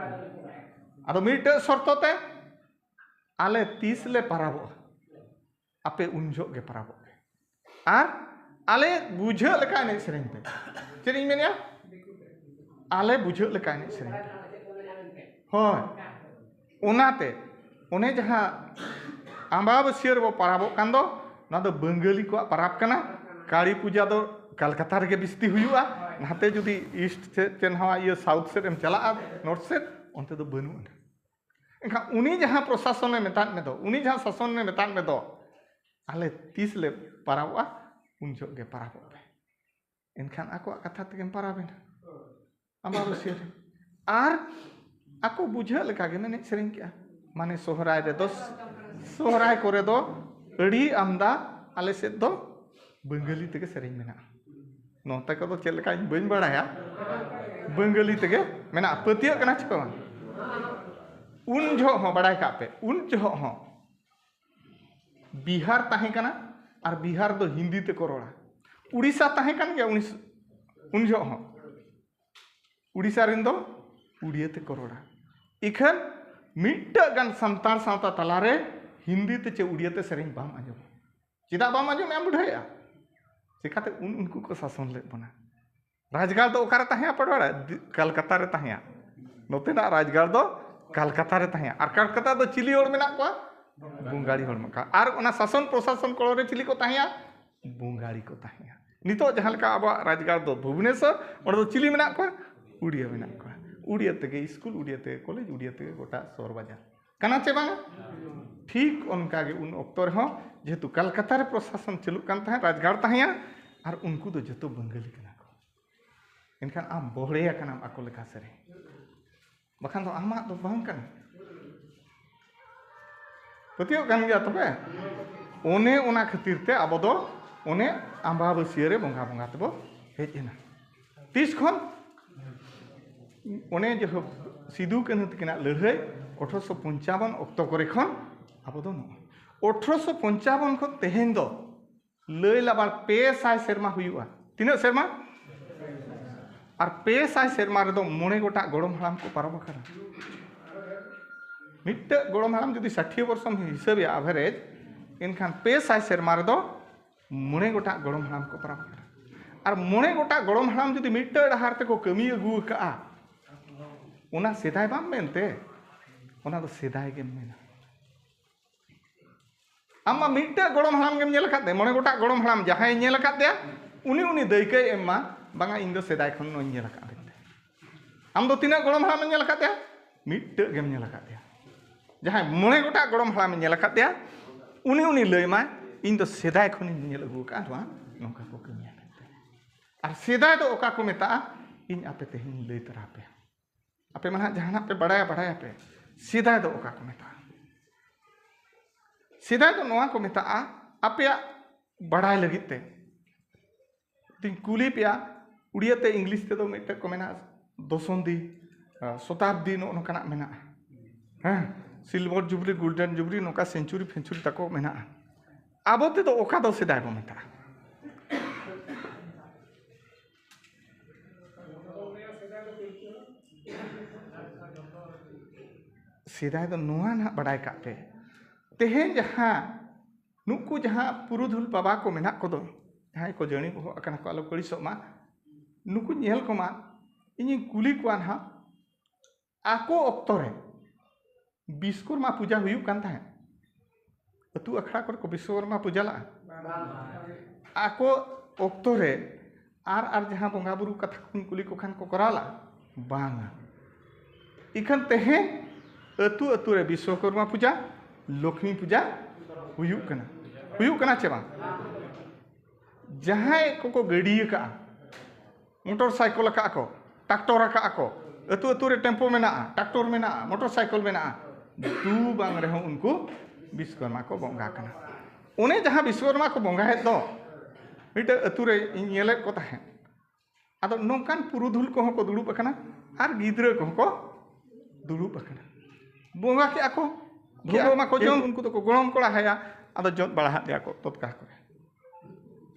ᱟᱫᱚ ᱢᱤᱫᱴᱟᱹᱜ ᱥᱚᱨᱛᱚ ᱛᱮ, ᱟᱞᱮ ᱛᱤᱥ ᱞᱮ ᱯᱟᱨᱟᱵᱚᱜᱼᱟ, ᱟᱯᱮ ᱩᱱ ᱡᱚᱦᱚᱜ ᱜᱮ ᱯᱟᱨᱟᱵᱚᱜ ᱯᱮ᱾ ᱟᱨ ᱟᱞᱮ ᱵᱩᱡᱷᱟᱹᱜ ᱞᱮᱠᱟ ᱮᱱᱮᱡ ᱥᱮᱨᱮᱧ ᱯᱮ᱾ ᱪᱮᱫ ᱤᱧ ᱢᱮᱱᱮᱜᱼᱟ? ᱟᱞᱮ ᱵᱩᱡᱷᱟᱹᱜ ᱞᱮᱠᱟ ᱮᱱᱮᱡ ᱥᱮᱨᱮᱧ ᱯᱮ᱾ ᱦᱳᱭ, ᱚᱱᱟᱛᱮ ᱚᱱᱮ ᱡᱟᱦᱟᱸ ᱟᱢᱵᱟᱵᱟᱹᱥᱭᱟᱹ ᱨᱮᱵᱚ ᱯᱟᱨᱟᱵᱚᱜ ᱠᱟᱱ ᱫᱚ, ᱱᱚᱣᱟ ᱫᱚ ᱵᱟᱝᱜᱟᱹᱞᱤ ᱠᱚᱣᱟᱜ ᱯᱟᱨᱟᱵᱽ ᱠᱟᱱᱟ᱾ ᱠᱟᱹᱲᱤ ᱯᱩᱡᱟ ᱫᱚ ᱠᱟᱞᱠᱟᱛᱟ ᱨᱮᱜᱮ ᱵᱤᱥᱛᱤ ᱦᱩᱭᱩᱜᱼᱟ᱾ ᱱᱟᱛᱮ ᱡᱩᱫᱤ ᱤᱥᱴ ᱥᱮᱫ ᱪᱮ ᱱᱟᱣᱟ ᱤᱭᱟᱹ ᱥᱟᱣᱩᱛᱷ ᱥᱮᱫ ᱮᱢ ᱪᱟᱞᱟᱜᱼᱟ, ᱱᱚᱨᱛᱷ ᱥᱮᱫ, ᱚᱱᱛᱮ ᱫᱚ ᱵᱟᱹᱱᱩᱜ ᱟᱱᱟ᱾ ᱮᱱᱠᱷᱟᱱ ᱩᱱᱤ ᱡᱟᱦᱟᱸ ᱯᱨᱚᱥᱟᱥᱚᱱᱮ ᱢᱮᱛᱟᱫ ᱢᱮ ᱫᱚ, ᱩᱱᱤ ᱡᱟᱦᱟᱸ ᱥᱟᱥᱚᱱᱮ ᱢᱮᱛᱟᱫ ᱢᱮ ᱫᱚ, ᱟᱞᱮ ᱛᱤᱥ ᱞᱮ ᱯᱟᱨᱟᱵᱚᱜᱼᱟ, ᱩᱱ ᱡᱚᱦᱚᱜ ᱜᱮ ᱯᱟᱨᱟᱵᱚᱜ ᱯᱮ᱾ ᱮᱱᱠᱷᱟᱱ ᱟᱠᱚᱣᱟᱜ ᱠᱟᱛᱷᱟ ᱛᱮᱜᱮᱢ ᱯᱟᱨᱟᱵᱮᱱᱟ ᱟᱢᱵᱟᱵᱟᱹᱥᱭᱟᱹ ᱨᱮ᱾ ᱟᱨ ᱟᱠᱚ ᱵᱩᱡᱷᱟᱹᱜ ᱞᱮᱠᱟ ᱜᱮᱢ ᱮᱱᱮᱡ ᱥᱮᱨᱮᱧ ᱠᱮᱜᱼᱟ᱾ ᱢᱟᱱᱮ ᱥᱚᱦᱨᱟᱭ ᱨᱮᱫᱚ, ᱥᱚᱦᱨᱟᱭ ᱠᱚᱨᱮ ᱫᱚ ᱟᱹᱰᱤ ᱟᱢᱫᱟ ᱟᱞᱮ ᱥᱮᱫ ᱫᱚ ᱵᱟᱝᱜᱟᱹᱞᱤ ᱛᱮᱜᱮ ᱥᱮᱨᱮᱧ ᱢᱮᱱᱟᱜᱼᱟ᱾ ᱱᱚᱛᱮ ᱠᱚᱫᱚ ᱪᱮᱫ ᱞᱮᱠᱟ ᱤᱧ ᱵᱟᱹᱧ ᱵᱟᱲᱟᱭᱟ, ᱵᱟᱝᱜᱟᱹᱞᱤ ᱛᱮᱜᱮ ᱢᱮᱱᱟᱜᱼᱟ᱾ ᱯᱟᱹᱛᱭᱟᱹᱜ ᱠᱟᱱᱟ ᱪᱮ ᱵᱟᱝ? ᱩᱱ ᱡᱚᱦᱚᱜ ᱦᱚᱸ ᱵᱟᱲᱟᱭ ᱠᱟᱜ ᱯᱮ, ᱩᱱ ᱡᱚᱦᱚᱜ ᱦᱚᱸ ᱵᱤᱦᱟᱨ ᱛᱟᱦᱮᱸ ᱠᱟᱱᱟ, ᱟᱨ ᱵᱤᱦᱟᱨ ᱫᱚ ᱦᱤᱱᱫᱤ ᱛᱮᱠᱚ ᱨᱚᱲᱟ᱾ ᱩᱲᱤᱥᱥᱟ ᱛᱟᱦᱮᱸ ᱠᱟᱱ ᱜᱮᱭᱟ ᱩᱱᱤ ᱥ-, ᱩᱱ ᱡᱚᱦᱚᱜ ᱦᱚᱸ᱾ ᱩᱲᱤᱥᱥᱟ ᱨᱮᱱ ᱫᱚ ᱩᱲᱤᱭᱟᱹ ᱛᱮᱠᱚ ᱨᱚᱲᱟ᱾ ᱤᱠᱷᱟᱹᱱ ᱢᱤᱫᱴᱟᱹᱜ ᱜᱟᱱ ᱥᱟᱱᱛᱟᱲ ᱥᱟᱶᱛᱟ ᱛᱟᱞᱟᱨᱮ ᱦᱤᱱᱫᱤ ᱛᱮ ᱪᱮ ᱩᱲᱤᱭᱟᱹ ᱛᱮ ᱥᱮᱨᱮᱧ ᱵᱟᱢ ᱟᱸᱡᱚᱢᱟ᱾ ᱪᱮᱫᱟᱜ ᱵᱟᱢ ᱟᱸᱡᱚᱢᱮᱜᱼᱟ ᱵᱩᱰᱷᱟᱹᱭᱟ? ᱪᱮᱠᱟᱛᱮ ᱩᱱ ᱩᱱᱠᱩ ᱠᱚ ᱥᱟᱥᱚᱱ ᱞᱮᱫ ᱵᱚᱱᱟ᱾ ᱨᱟᱡᱽᱜᱟᱲ ᱫᱚ ᱚᱠᱟᱨᱮ ᱛᱟᱦᱮᱸᱜᱼᱟ ᱯᱟᱴᱣᱟᱲᱟ? ᱫᱤ-, ᱠᱟᱞᱠᱟᱛᱟ ᱨᱮ ᱛᱟᱦᱮᱸᱜᱼᱟ᱾ ᱱᱚᱛᱮᱱᱟᱜ ᱨᱟᱡᱽᱜᱟᱲ ᱫᱚ ᱠᱟᱞᱠᱟᱛᱟ ᱨᱮ ᱛᱟᱦᱮᱸᱜᱼᱟ᱾ ᱟᱨ ᱠᱟᱞᱠᱟᱛᱟ ᱫᱚ ᱪᱤᱞᱤ ᱦᱚᱲ ᱢᱮᱱᱟᱜ ᱠᱚᱣᱟ? ᱵᱚᱝᱜᱟᱲᱤ ᱦᱚᱲ ᱢᱮᱱᱟᱜ ᱠᱚᱣᱟ᱾ ᱟᱨ ᱚᱱᱟ ᱥᱟᱥᱚᱱ ᱯᱨᱚᱥᱟᱥᱚᱱ ᱠᱚᱲᱚ ᱨᱮ ᱪᱤᱞᱤ ᱠᱚ ᱛᱟᱦᱮᱸᱜᱼᱟ? ᱵᱚᱝᱜᱟᱲᱤ ᱠᱚ ᱛᱟᱦᱮᱸᱜᱼᱟ᱾ ᱱᱤᱛᱚᱜ ᱡᱟᱦᱟᱸ ᱞᱮᱠᱟ ᱟᱵᱚᱣᱟᱜ ᱨᱟᱡᱽᱜᱟᱲ ᱫᱚ ᱵᱷᱩᱵᱽᱱᱮᱥᱚᱨ, ᱚᱸᱰᱮ ᱫᱚ ᱪᱤᱞᱤ ᱢᱮᱱᱟᱜ ᱠᱚᱣᱟ? ᱩᱲᱤᱭᱟᱹ ᱢᱮᱱᱟᱜ ᱠᱚᱣᱟ᱾ ᱩᱲᱤᱭᱟᱹ ᱛᱮᱜᱮ ᱥᱠᱩᱞ, ᱩᱲᱤᱭᱟᱹ ᱛᱮᱜᱮ ᱠᱚᱞᱮᱡᱽ, ᱩᱲᱤᱭᱟᱹ ᱛᱮᱜᱮ ᱜᱚᱴᱟ ᱥᱚᱦᱚᱨ ᱵᱟᱡᱟᱨ᱾ ᱠᱟᱱᱟ ᱪᱮ ᱵᱟᱝᱟ? ᱴᱷᱤᱠ ᱚᱱᱠᱟ ᱜᱮ ᱩᱱ ᱚᱠᱛᱚ ᱨᱮᱦᱚᱸ ᱡᱮᱦᱮᱛᱩ ᱠᱟᱞᱠᱟᱛᱟ ᱨᱮ ᱯᱨᱚᱥᱟᱥᱚᱱ ᱪᱟᱹᱞᱩᱜ ᱠᱟᱱ ᱛᱟᱦᱮᱸᱫ, ᱨᱟᱡᱽᱜᱟᱲ ᱛᱟᱦᱮᱸᱭᱟ, ᱟᱨ ᱩᱱᱠᱩ ᱫᱚ ᱡᱚᱛᱚ ᱵᱟᱝᱜᱟᱹᱞᱤ ᱠᱟᱱᱟ ᱠᱚ᱾ ᱮᱱᱠᱷᱟᱱ ᱟᱢ ᱵᱚᱦᱲᱮ ᱟᱠᱟᱱᱟᱢ ᱟᱠᱚ ᱞᱮᱠᱟ ᱥᱮᱨᱮᱧ, ᱵᱟᱠᱷᱟᱱ ᱫᱚ ᱟᱢᱟᱜ ᱫᱚ ᱵᱟᱝ ᱠᱟᱱᱟ᱾ ᱯᱟᱹᱛᱭᱟᱹᱣ ᱠᱟᱱ ᱜᱮᱭᱟ ᱛᱚᱵᱮ? ᱚᱱᱮ ᱚᱱᱟ ᱠᱷᱟᱹᱛᱤᱨ ᱛᱮ ᱟᱵᱚ ᱫᱚ ᱚᱱᱮ ᱟᱢᱵᱟᱵᱟᱹᱥᱭᱟᱹ ᱨᱮ ᱵᱚᱸᱜᱟ ᱵᱚᱸᱜᱟ ᱛᱮᱵᱚ ᱦᱮᱡ ᱮᱱᱟ᱾ ᱛᱤᱥ ᱠᱷᱚᱱ? ᱚᱱᱮ ᱡᱮ ᱥᱤᱫᱩ ᱠᱟᱹᱱᱦᱩ ᱛᱟᱹᱠᱤᱱᱟᱜ ᱞᱟᱹᱲᱦᱟᱹᱭ ᱟᱴᱷᱨᱚᱥᱚ ᱯᱚᱧᱪᱟᱵᱚᱱ ᱚᱠᱛᱚ ᱠᱚᱨᱮ ᱠᱷᱚᱱ ᱟᱵᱚ ᱫᱚ ᱱᱚᱜᱼᱚᱭ ᱟᱴᱷᱨᱚᱥᱚ ᱯᱚᱧᱪᱟᱵᱚᱱ ᱠᱷᱚᱱ ᱛᱮᱦᱮᱧ ᱫᱚ ᱞᱟᱹᱭ ᱞᱟᱵᱟᱲ ᱯᱮ ᱥᱟᱭ ᱥᱮᱨᱢᱟ ᱦᱩᱭᱩᱜᱼᱟ᱾ ᱛᱤᱱᱟᱹᱜ ᱥᱮᱨᱢᱟ? ᱟᱨ ᱯᱮ ᱥᱟᱭ ᱥᱮᱨᱢᱟ ᱨᱮᱫᱚ ᱢᱚᱬᱮ ᱜᱚᱴᱟᱜ ᱜᱚᱲᱚᱢ ᱦᱟᱲᱟᱢ ᱠᱚ ᱯᱟᱨᱚᱢ ᱟᱠᱟᱱᱟ᱾ ᱢᱤᱫᱴᱟᱹᱜ ᱜᱚᱲᱚᱢ ᱦᱟᱲᱟᱢ ᱡᱩᱫᱤ ᱥᱟᱴᱷᱤᱭᱟᱹ ᱵᱚᱨᱥᱚᱢ ᱦᱤᱥᱟᱹᱵᱮᱭᱟ ᱟᱵᱷᱟᱨᱮᱡᱽ, ᱮᱱᱠᱷᱟᱱ ᱯᱮ ᱥᱟᱭ ᱥᱮᱨᱢᱟ ᱨᱮᱫᱚ ᱢᱚᱬᱮ ᱜᱚᱴᱟᱜ ᱜᱚᱲᱚᱢ ᱦᱟᱲᱟᱢ ᱠᱚ ᱯᱟᱨᱚᱢ ᱟᱠᱟᱱᱟ᱾ ᱟᱨ ᱢᱚᱬᱮ ᱜᱚᱴᱟᱜ ᱜᱚᱲᱚᱢ ᱦᱟᱲᱟᱢ ᱡᱩᱫᱤ ᱢᱤᱫᱴᱟᱹᱜ ᱰᱟᱦᱟᱨ ᱛᱮᱠᱚ ᱠᱟᱹᱢᱤ ᱟᱹᱜᱩ ᱟᱠᱟᱫᱼᱟ, ᱚᱱᱟ ᱥᱮᱫᱟᱭ ᱵᱟᱢ ᱢᱮᱱᱛᱮ, ᱚᱱᱟ ᱫᱚ ᱥᱮᱫᱟᱭ ᱜᱮᱢ ᱢᱮᱱᱟ᱾ ᱟᱢ ᱢᱟ ᱢᱤᱫᱴᱟᱹᱜ ᱜᱚᱲᱚᱢ ᱦᱟᱲᱟᱢ ᱜᱮᱢ ᱧᱮᱞ ᱟᱠᱟᱫ ᱛᱮ, ᱢᱚᱬᱮ ᱜᱚᱴᱟᱜ ᱜᱚᱲᱚᱢ ᱦᱟᱲᱟᱢ ᱡᱟᱦᱟᱸᱭ ᱧᱮᱞ ᱟᱠᱟᱫ ᱛᱮᱭᱟ, ᱩᱱᱤ ᱩᱱᱤ ᱫᱟᱹᱭᱠᱟᱹᱭ ᱮᱢ ᱢᱟ, ᱵᱟᱝᱟ ᱤᱧ ᱫᱚ ᱥᱮᱫᱟᱭ ᱠᱷᱚᱱ ᱱᱚᱣᱟᱧ ᱧᱮᱞ ᱟᱠᱟᱫ ᱢᱮᱱᱛᱮ᱾ ᱟᱢ ᱫᱚ ᱛᱤᱱᱟᱹᱜ ᱜᱚᱲᱚᱢ ᱦᱟᱲᱟᱢᱮᱢ ᱧᱮᱞ ᱟᱠᱟᱫ ᱛᱮᱭᱟ? ᱢᱤᱫᱴᱟᱹᱜ ᱜᱮᱢ ᱧᱮᱞ ᱟᱠᱟᱫ ᱛᱮᱭᱟ᱾ ᱡᱟᱦᱟᱸᱭ ᱢᱚᱬᱮ ᱜᱚᱴᱟᱜ ᱜᱚᱲᱚᱢ ᱦᱟᱲᱟᱢᱮ ᱧᱮᱞ ᱟᱠᱟᱫ ᱛᱮᱭᱟ, ᱩᱱᱤ ᱩᱱᱤ ᱞᱟᱹᱭ ᱢᱟᱭ, ᱤᱧ ᱫᱚ ᱥᱮᱫᱟᱭ ᱠᱷᱚᱱᱤᱧ ᱧᱮᱞ ᱟᱹᱜᱩ ᱟᱠᱟᱫᱼᱟ ᱱᱚᱣᱟ ᱱᱚᱝᱠᱟ ᱠᱚ ᱠᱟᱹᱢᱤᱭᱟ ᱢᱮᱱᱛᱮ᱾ ᱟᱨ ᱥᱮᱫᱟᱭ ᱫᱚ ᱚᱠᱟ ᱠᱚ ᱢᱮᱛᱟᱜᱼᱟ, ᱤᱧ ᱟᱯᱮ ᱛᱮᱦᱮᱧ ᱞᱟᱹᱭ ᱛᱟᱨᱟ ᱟᱯᱮᱭᱟ᱾ ᱟᱯᱮ ᱢᱟ ᱱᱟᱦᱟᱜ ᱡᱟᱦᱟᱱᱟᱜ ᱯᱮ ᱵᱟᱲᱟᱭᱟ, ᱵᱟᱲᱟᱭᱟᱯᱮ, ᱥᱮᱫᱟᱭ ᱫᱚ ᱚᱠᱟ ᱠᱚ ᱢᱮᱛᱟᱜᱼᱟ? ᱥᱮᱫᱟᱭ ᱫᱚ ᱱᱚᱣᱟ ᱠᱚ ᱢᱮᱛᱟᱜᱼᱟ, ᱟᱯᱮᱭᱟᱜ ᱵᱟᱲᱟᱭ ᱞᱟᱹᱜᱤᱫ ᱛᱮ ᱛᱤᱧ ᱠᱩᱞᱤ ᱯᱮᱭᱟ, ᱩᱲᱤᱭᱟᱹ ᱛᱮ ᱤᱝᱞᱤᱥ ᱛᱮᱫᱚ ᱢᱤᱫᱴᱮᱡ ᱠᱚ ᱢᱮᱱᱟ ᱫᱚᱥᱚᱱᱫᱤ, ᱟᱨ ᱥᱚᱛᱟᱵᱫᱤ, ᱱᱚᱜᱼᱚ ᱱᱚᱝᱠᱟᱱᱟᱜ ᱢᱮᱱᱟᱜᱼᱟ᱾ ᱦᱮᱸ, ᱥᱤᱞᱵᱷᱟᱨ ᱡᱩᱵᱽᱞᱤ, ᱜᱳᱞᱰᱮᱱ ᱡᱩᱵᱽᱞᱤ, ᱱᱚᱝᱠᱟ ᱥᱮᱧᱪᱩᱨᱤ ᱯᱷᱮᱧᱪᱩᱨᱤ ᱛᱟᱠᱚ ᱢᱮᱱᱟᱜᱼᱟ᱾ ᱟᱵᱚ ᱛᱮᱫᱚ ᱚᱠᱟ ᱫᱚ ᱥᱮᱫᱟᱭ ᱵᱚ ᱢᱮᱛᱟᱜᱼᱟ? ᱥᱮᱫᱟᱭ ᱫᱚ ᱱᱚᱣᱟ ᱱᱟᱦᱟᱜ ᱵᱟᱰᱟᱭ ᱠᱟᱜ ᱯᱮ, ᱛᱮᱦᱮᱧ ᱡᱟᱦᱟᱸ ᱱᱩᱠᱩ ᱡᱟᱦᱟᱸ ᱯᱩᱨᱩᱫᱷᱩᱞ ᱵᱟᱵᱟ ᱠᱚ ᱢᱮᱱᱟᱜ ᱠᱚᱫᱚ, ᱡᱟᱦᱟᱸᱭ ᱠᱚ ᱡᱟᱹᱲᱤ ᱵᱚᱦᱚᱜ ᱟᱠᱟᱱᱟ ᱠᱚ, ᱟᱞᱚ ᱠᱚ ᱟᱹᱲᱤᱥᱚᱜ ᱢᱟ, ᱱᱩᱠᱩ ᱧᱮᱞ ᱠᱚᱢᱟ, ᱤᱧᱤᱧ ᱠᱩᱞᱤ ᱠᱚᱣᱟ ᱱᱟᱦᱟᱜ, ᱟᱠᱚ ᱚᱠᱛᱚ ᱨᱮ ᱵᱤᱥᱠᱚᱨᱢᱟ ᱯᱩᱡᱟ ᱦᱩᱭᱩᱜ ᱠᱟᱱ ᱛᱟᱦᱮᱸᱫ? ᱟᱹᱛᱩ ᱟᱠᱷᱲᱟ ᱠᱚᱨᱮ ᱠᱚ ᱵᱤᱥᱠᱚᱨᱢᱟ ᱯᱩᱡᱟ ᱞᱟᱜᱼᱟ? ᱟᱠᱚ ᱚᱠᱛᱚ ᱨᱮ ᱟᱨ ᱟᱨ ᱡᱟᱦᱟᱸ ᱵᱚᱸᱜᱟ ᱵᱩᱨᱩ ᱠᱟᱛᱷᱟ ᱠᱚᱧ ᱠᱩᱞᱤ ᱠᱚ ᱠᱷᱟᱱ ᱠᱚ ᱠᱚᱨᱟᱣ ᱞᱟᱜᱼᱟ? ᱵᱟᱝᱟ᱾ ᱤᱠᱷᱟᱹᱱ ᱛᱮᱦᱮᱧ ᱟᱹᱛᱩ ᱟᱹᱛᱩ ᱨᱮ ᱵᱤᱥᱣᱚᱠᱚᱨᱢᱟ ᱯᱩᱡᱟ, ᱞᱚᱠᱷᱢᱤ ᱯᱩᱡᱟ ᱦᱩᱭᱩᱜ ᱠᱟᱱᱟ᱾ ᱦᱩᱭᱩᱜ ᱠᱟᱱᱟ ᱪᱮ ᱵᱟᱝ? ᱡᱟᱦᱟᱸᱭ ᱠᱚᱠᱚ ᱜᱟᱹᱰᱤ ᱟᱠᱟᱜᱼᱟ, ᱢᱚᱴᱚᱨ ᱥᱟᱭᱠᱮᱞ ᱟᱠᱟᱫᱼᱟ ᱠᱚ, ᱴᱨᱟᱠᱴᱚᱨ ᱟᱠᱟᱫᱼᱟ ᱠᱚ, ᱟᱹᱛᱩ ᱟᱹᱛᱩ ᱨᱮ ᱴᱮᱢᱯᱳ ᱢᱮᱱᱟᱜᱼᱟ, ᱴᱨᱟᱠᱴᱚᱨ ᱢᱮᱱᱟᱜᱼᱟ, ᱢᱚᱴᱚᱨ ᱥᱟᱭᱠᱮᱞ ᱢᱮᱱᱟᱜᱼᱟ, ᱫᱩ ᱵᱟᱝ ᱨᱮᱦᱚᱸ ᱩᱱᱠᱩ ᱵᱤᱥᱠᱚᱨᱢᱟ ᱠᱚ ᱵᱚᱸᱜᱟ ᱠᱟᱱᱟ᱾ ᱚᱱᱮ ᱡᱟᱦᱟᱸ ᱵᱤᱥᱠᱚᱨᱢᱟ ᱠᱚ ᱵᱚᱸᱜᱟᱭᱮᱫ ᱫᱚ, ᱢᱤᱫᱴᱟᱝ ᱟᱹᱛᱩ ᱨᱮ ᱤᱧ ᱧᱮᱞᱮᱫ ᱠᱚ ᱛᱟᱦᱮᱸᱫ᱾ ᱟᱫᱚ ᱱᱚᱝᱠᱟᱱ ᱯᱩᱨᱩᱫᱷᱩᱞ ᱠᱚᱦᱚᱸ ᱠᱚ ᱫᱩᱲᱩᱵ ᱟᱠᱟᱱᱟ ᱟᱨ ᱜᱤᱫᱽᱨᱟᱹ ᱠᱚᱦᱚᱸ ᱠᱚ ᱫᱩᱲᱩᱵ ᱟᱠᱟᱱᱟ᱾ ᱵᱚᱸᱜᱟ ᱠᱮᱜᱼᱟ ᱠᱚ, ᱵᱷᱩᱜᱟᱹᱜ ᱢᱟᱠᱚ ᱡᱚᱢ, ᱩᱱᱠᱩ ᱫᱚᱠᱚ ᱜᱚᱲᱚᱢ ᱠᱚᱲᱟ ᱦᱟᱭᱟ, ᱟᱫᱚ ᱡᱚᱫ ᱵᱟᱲᱟ ᱦᱟᱫ ᱞᱮᱭᱟ ᱠᱚ ᱛᱚᱛᱠᱟ ᱠᱚᱨᱮ᱾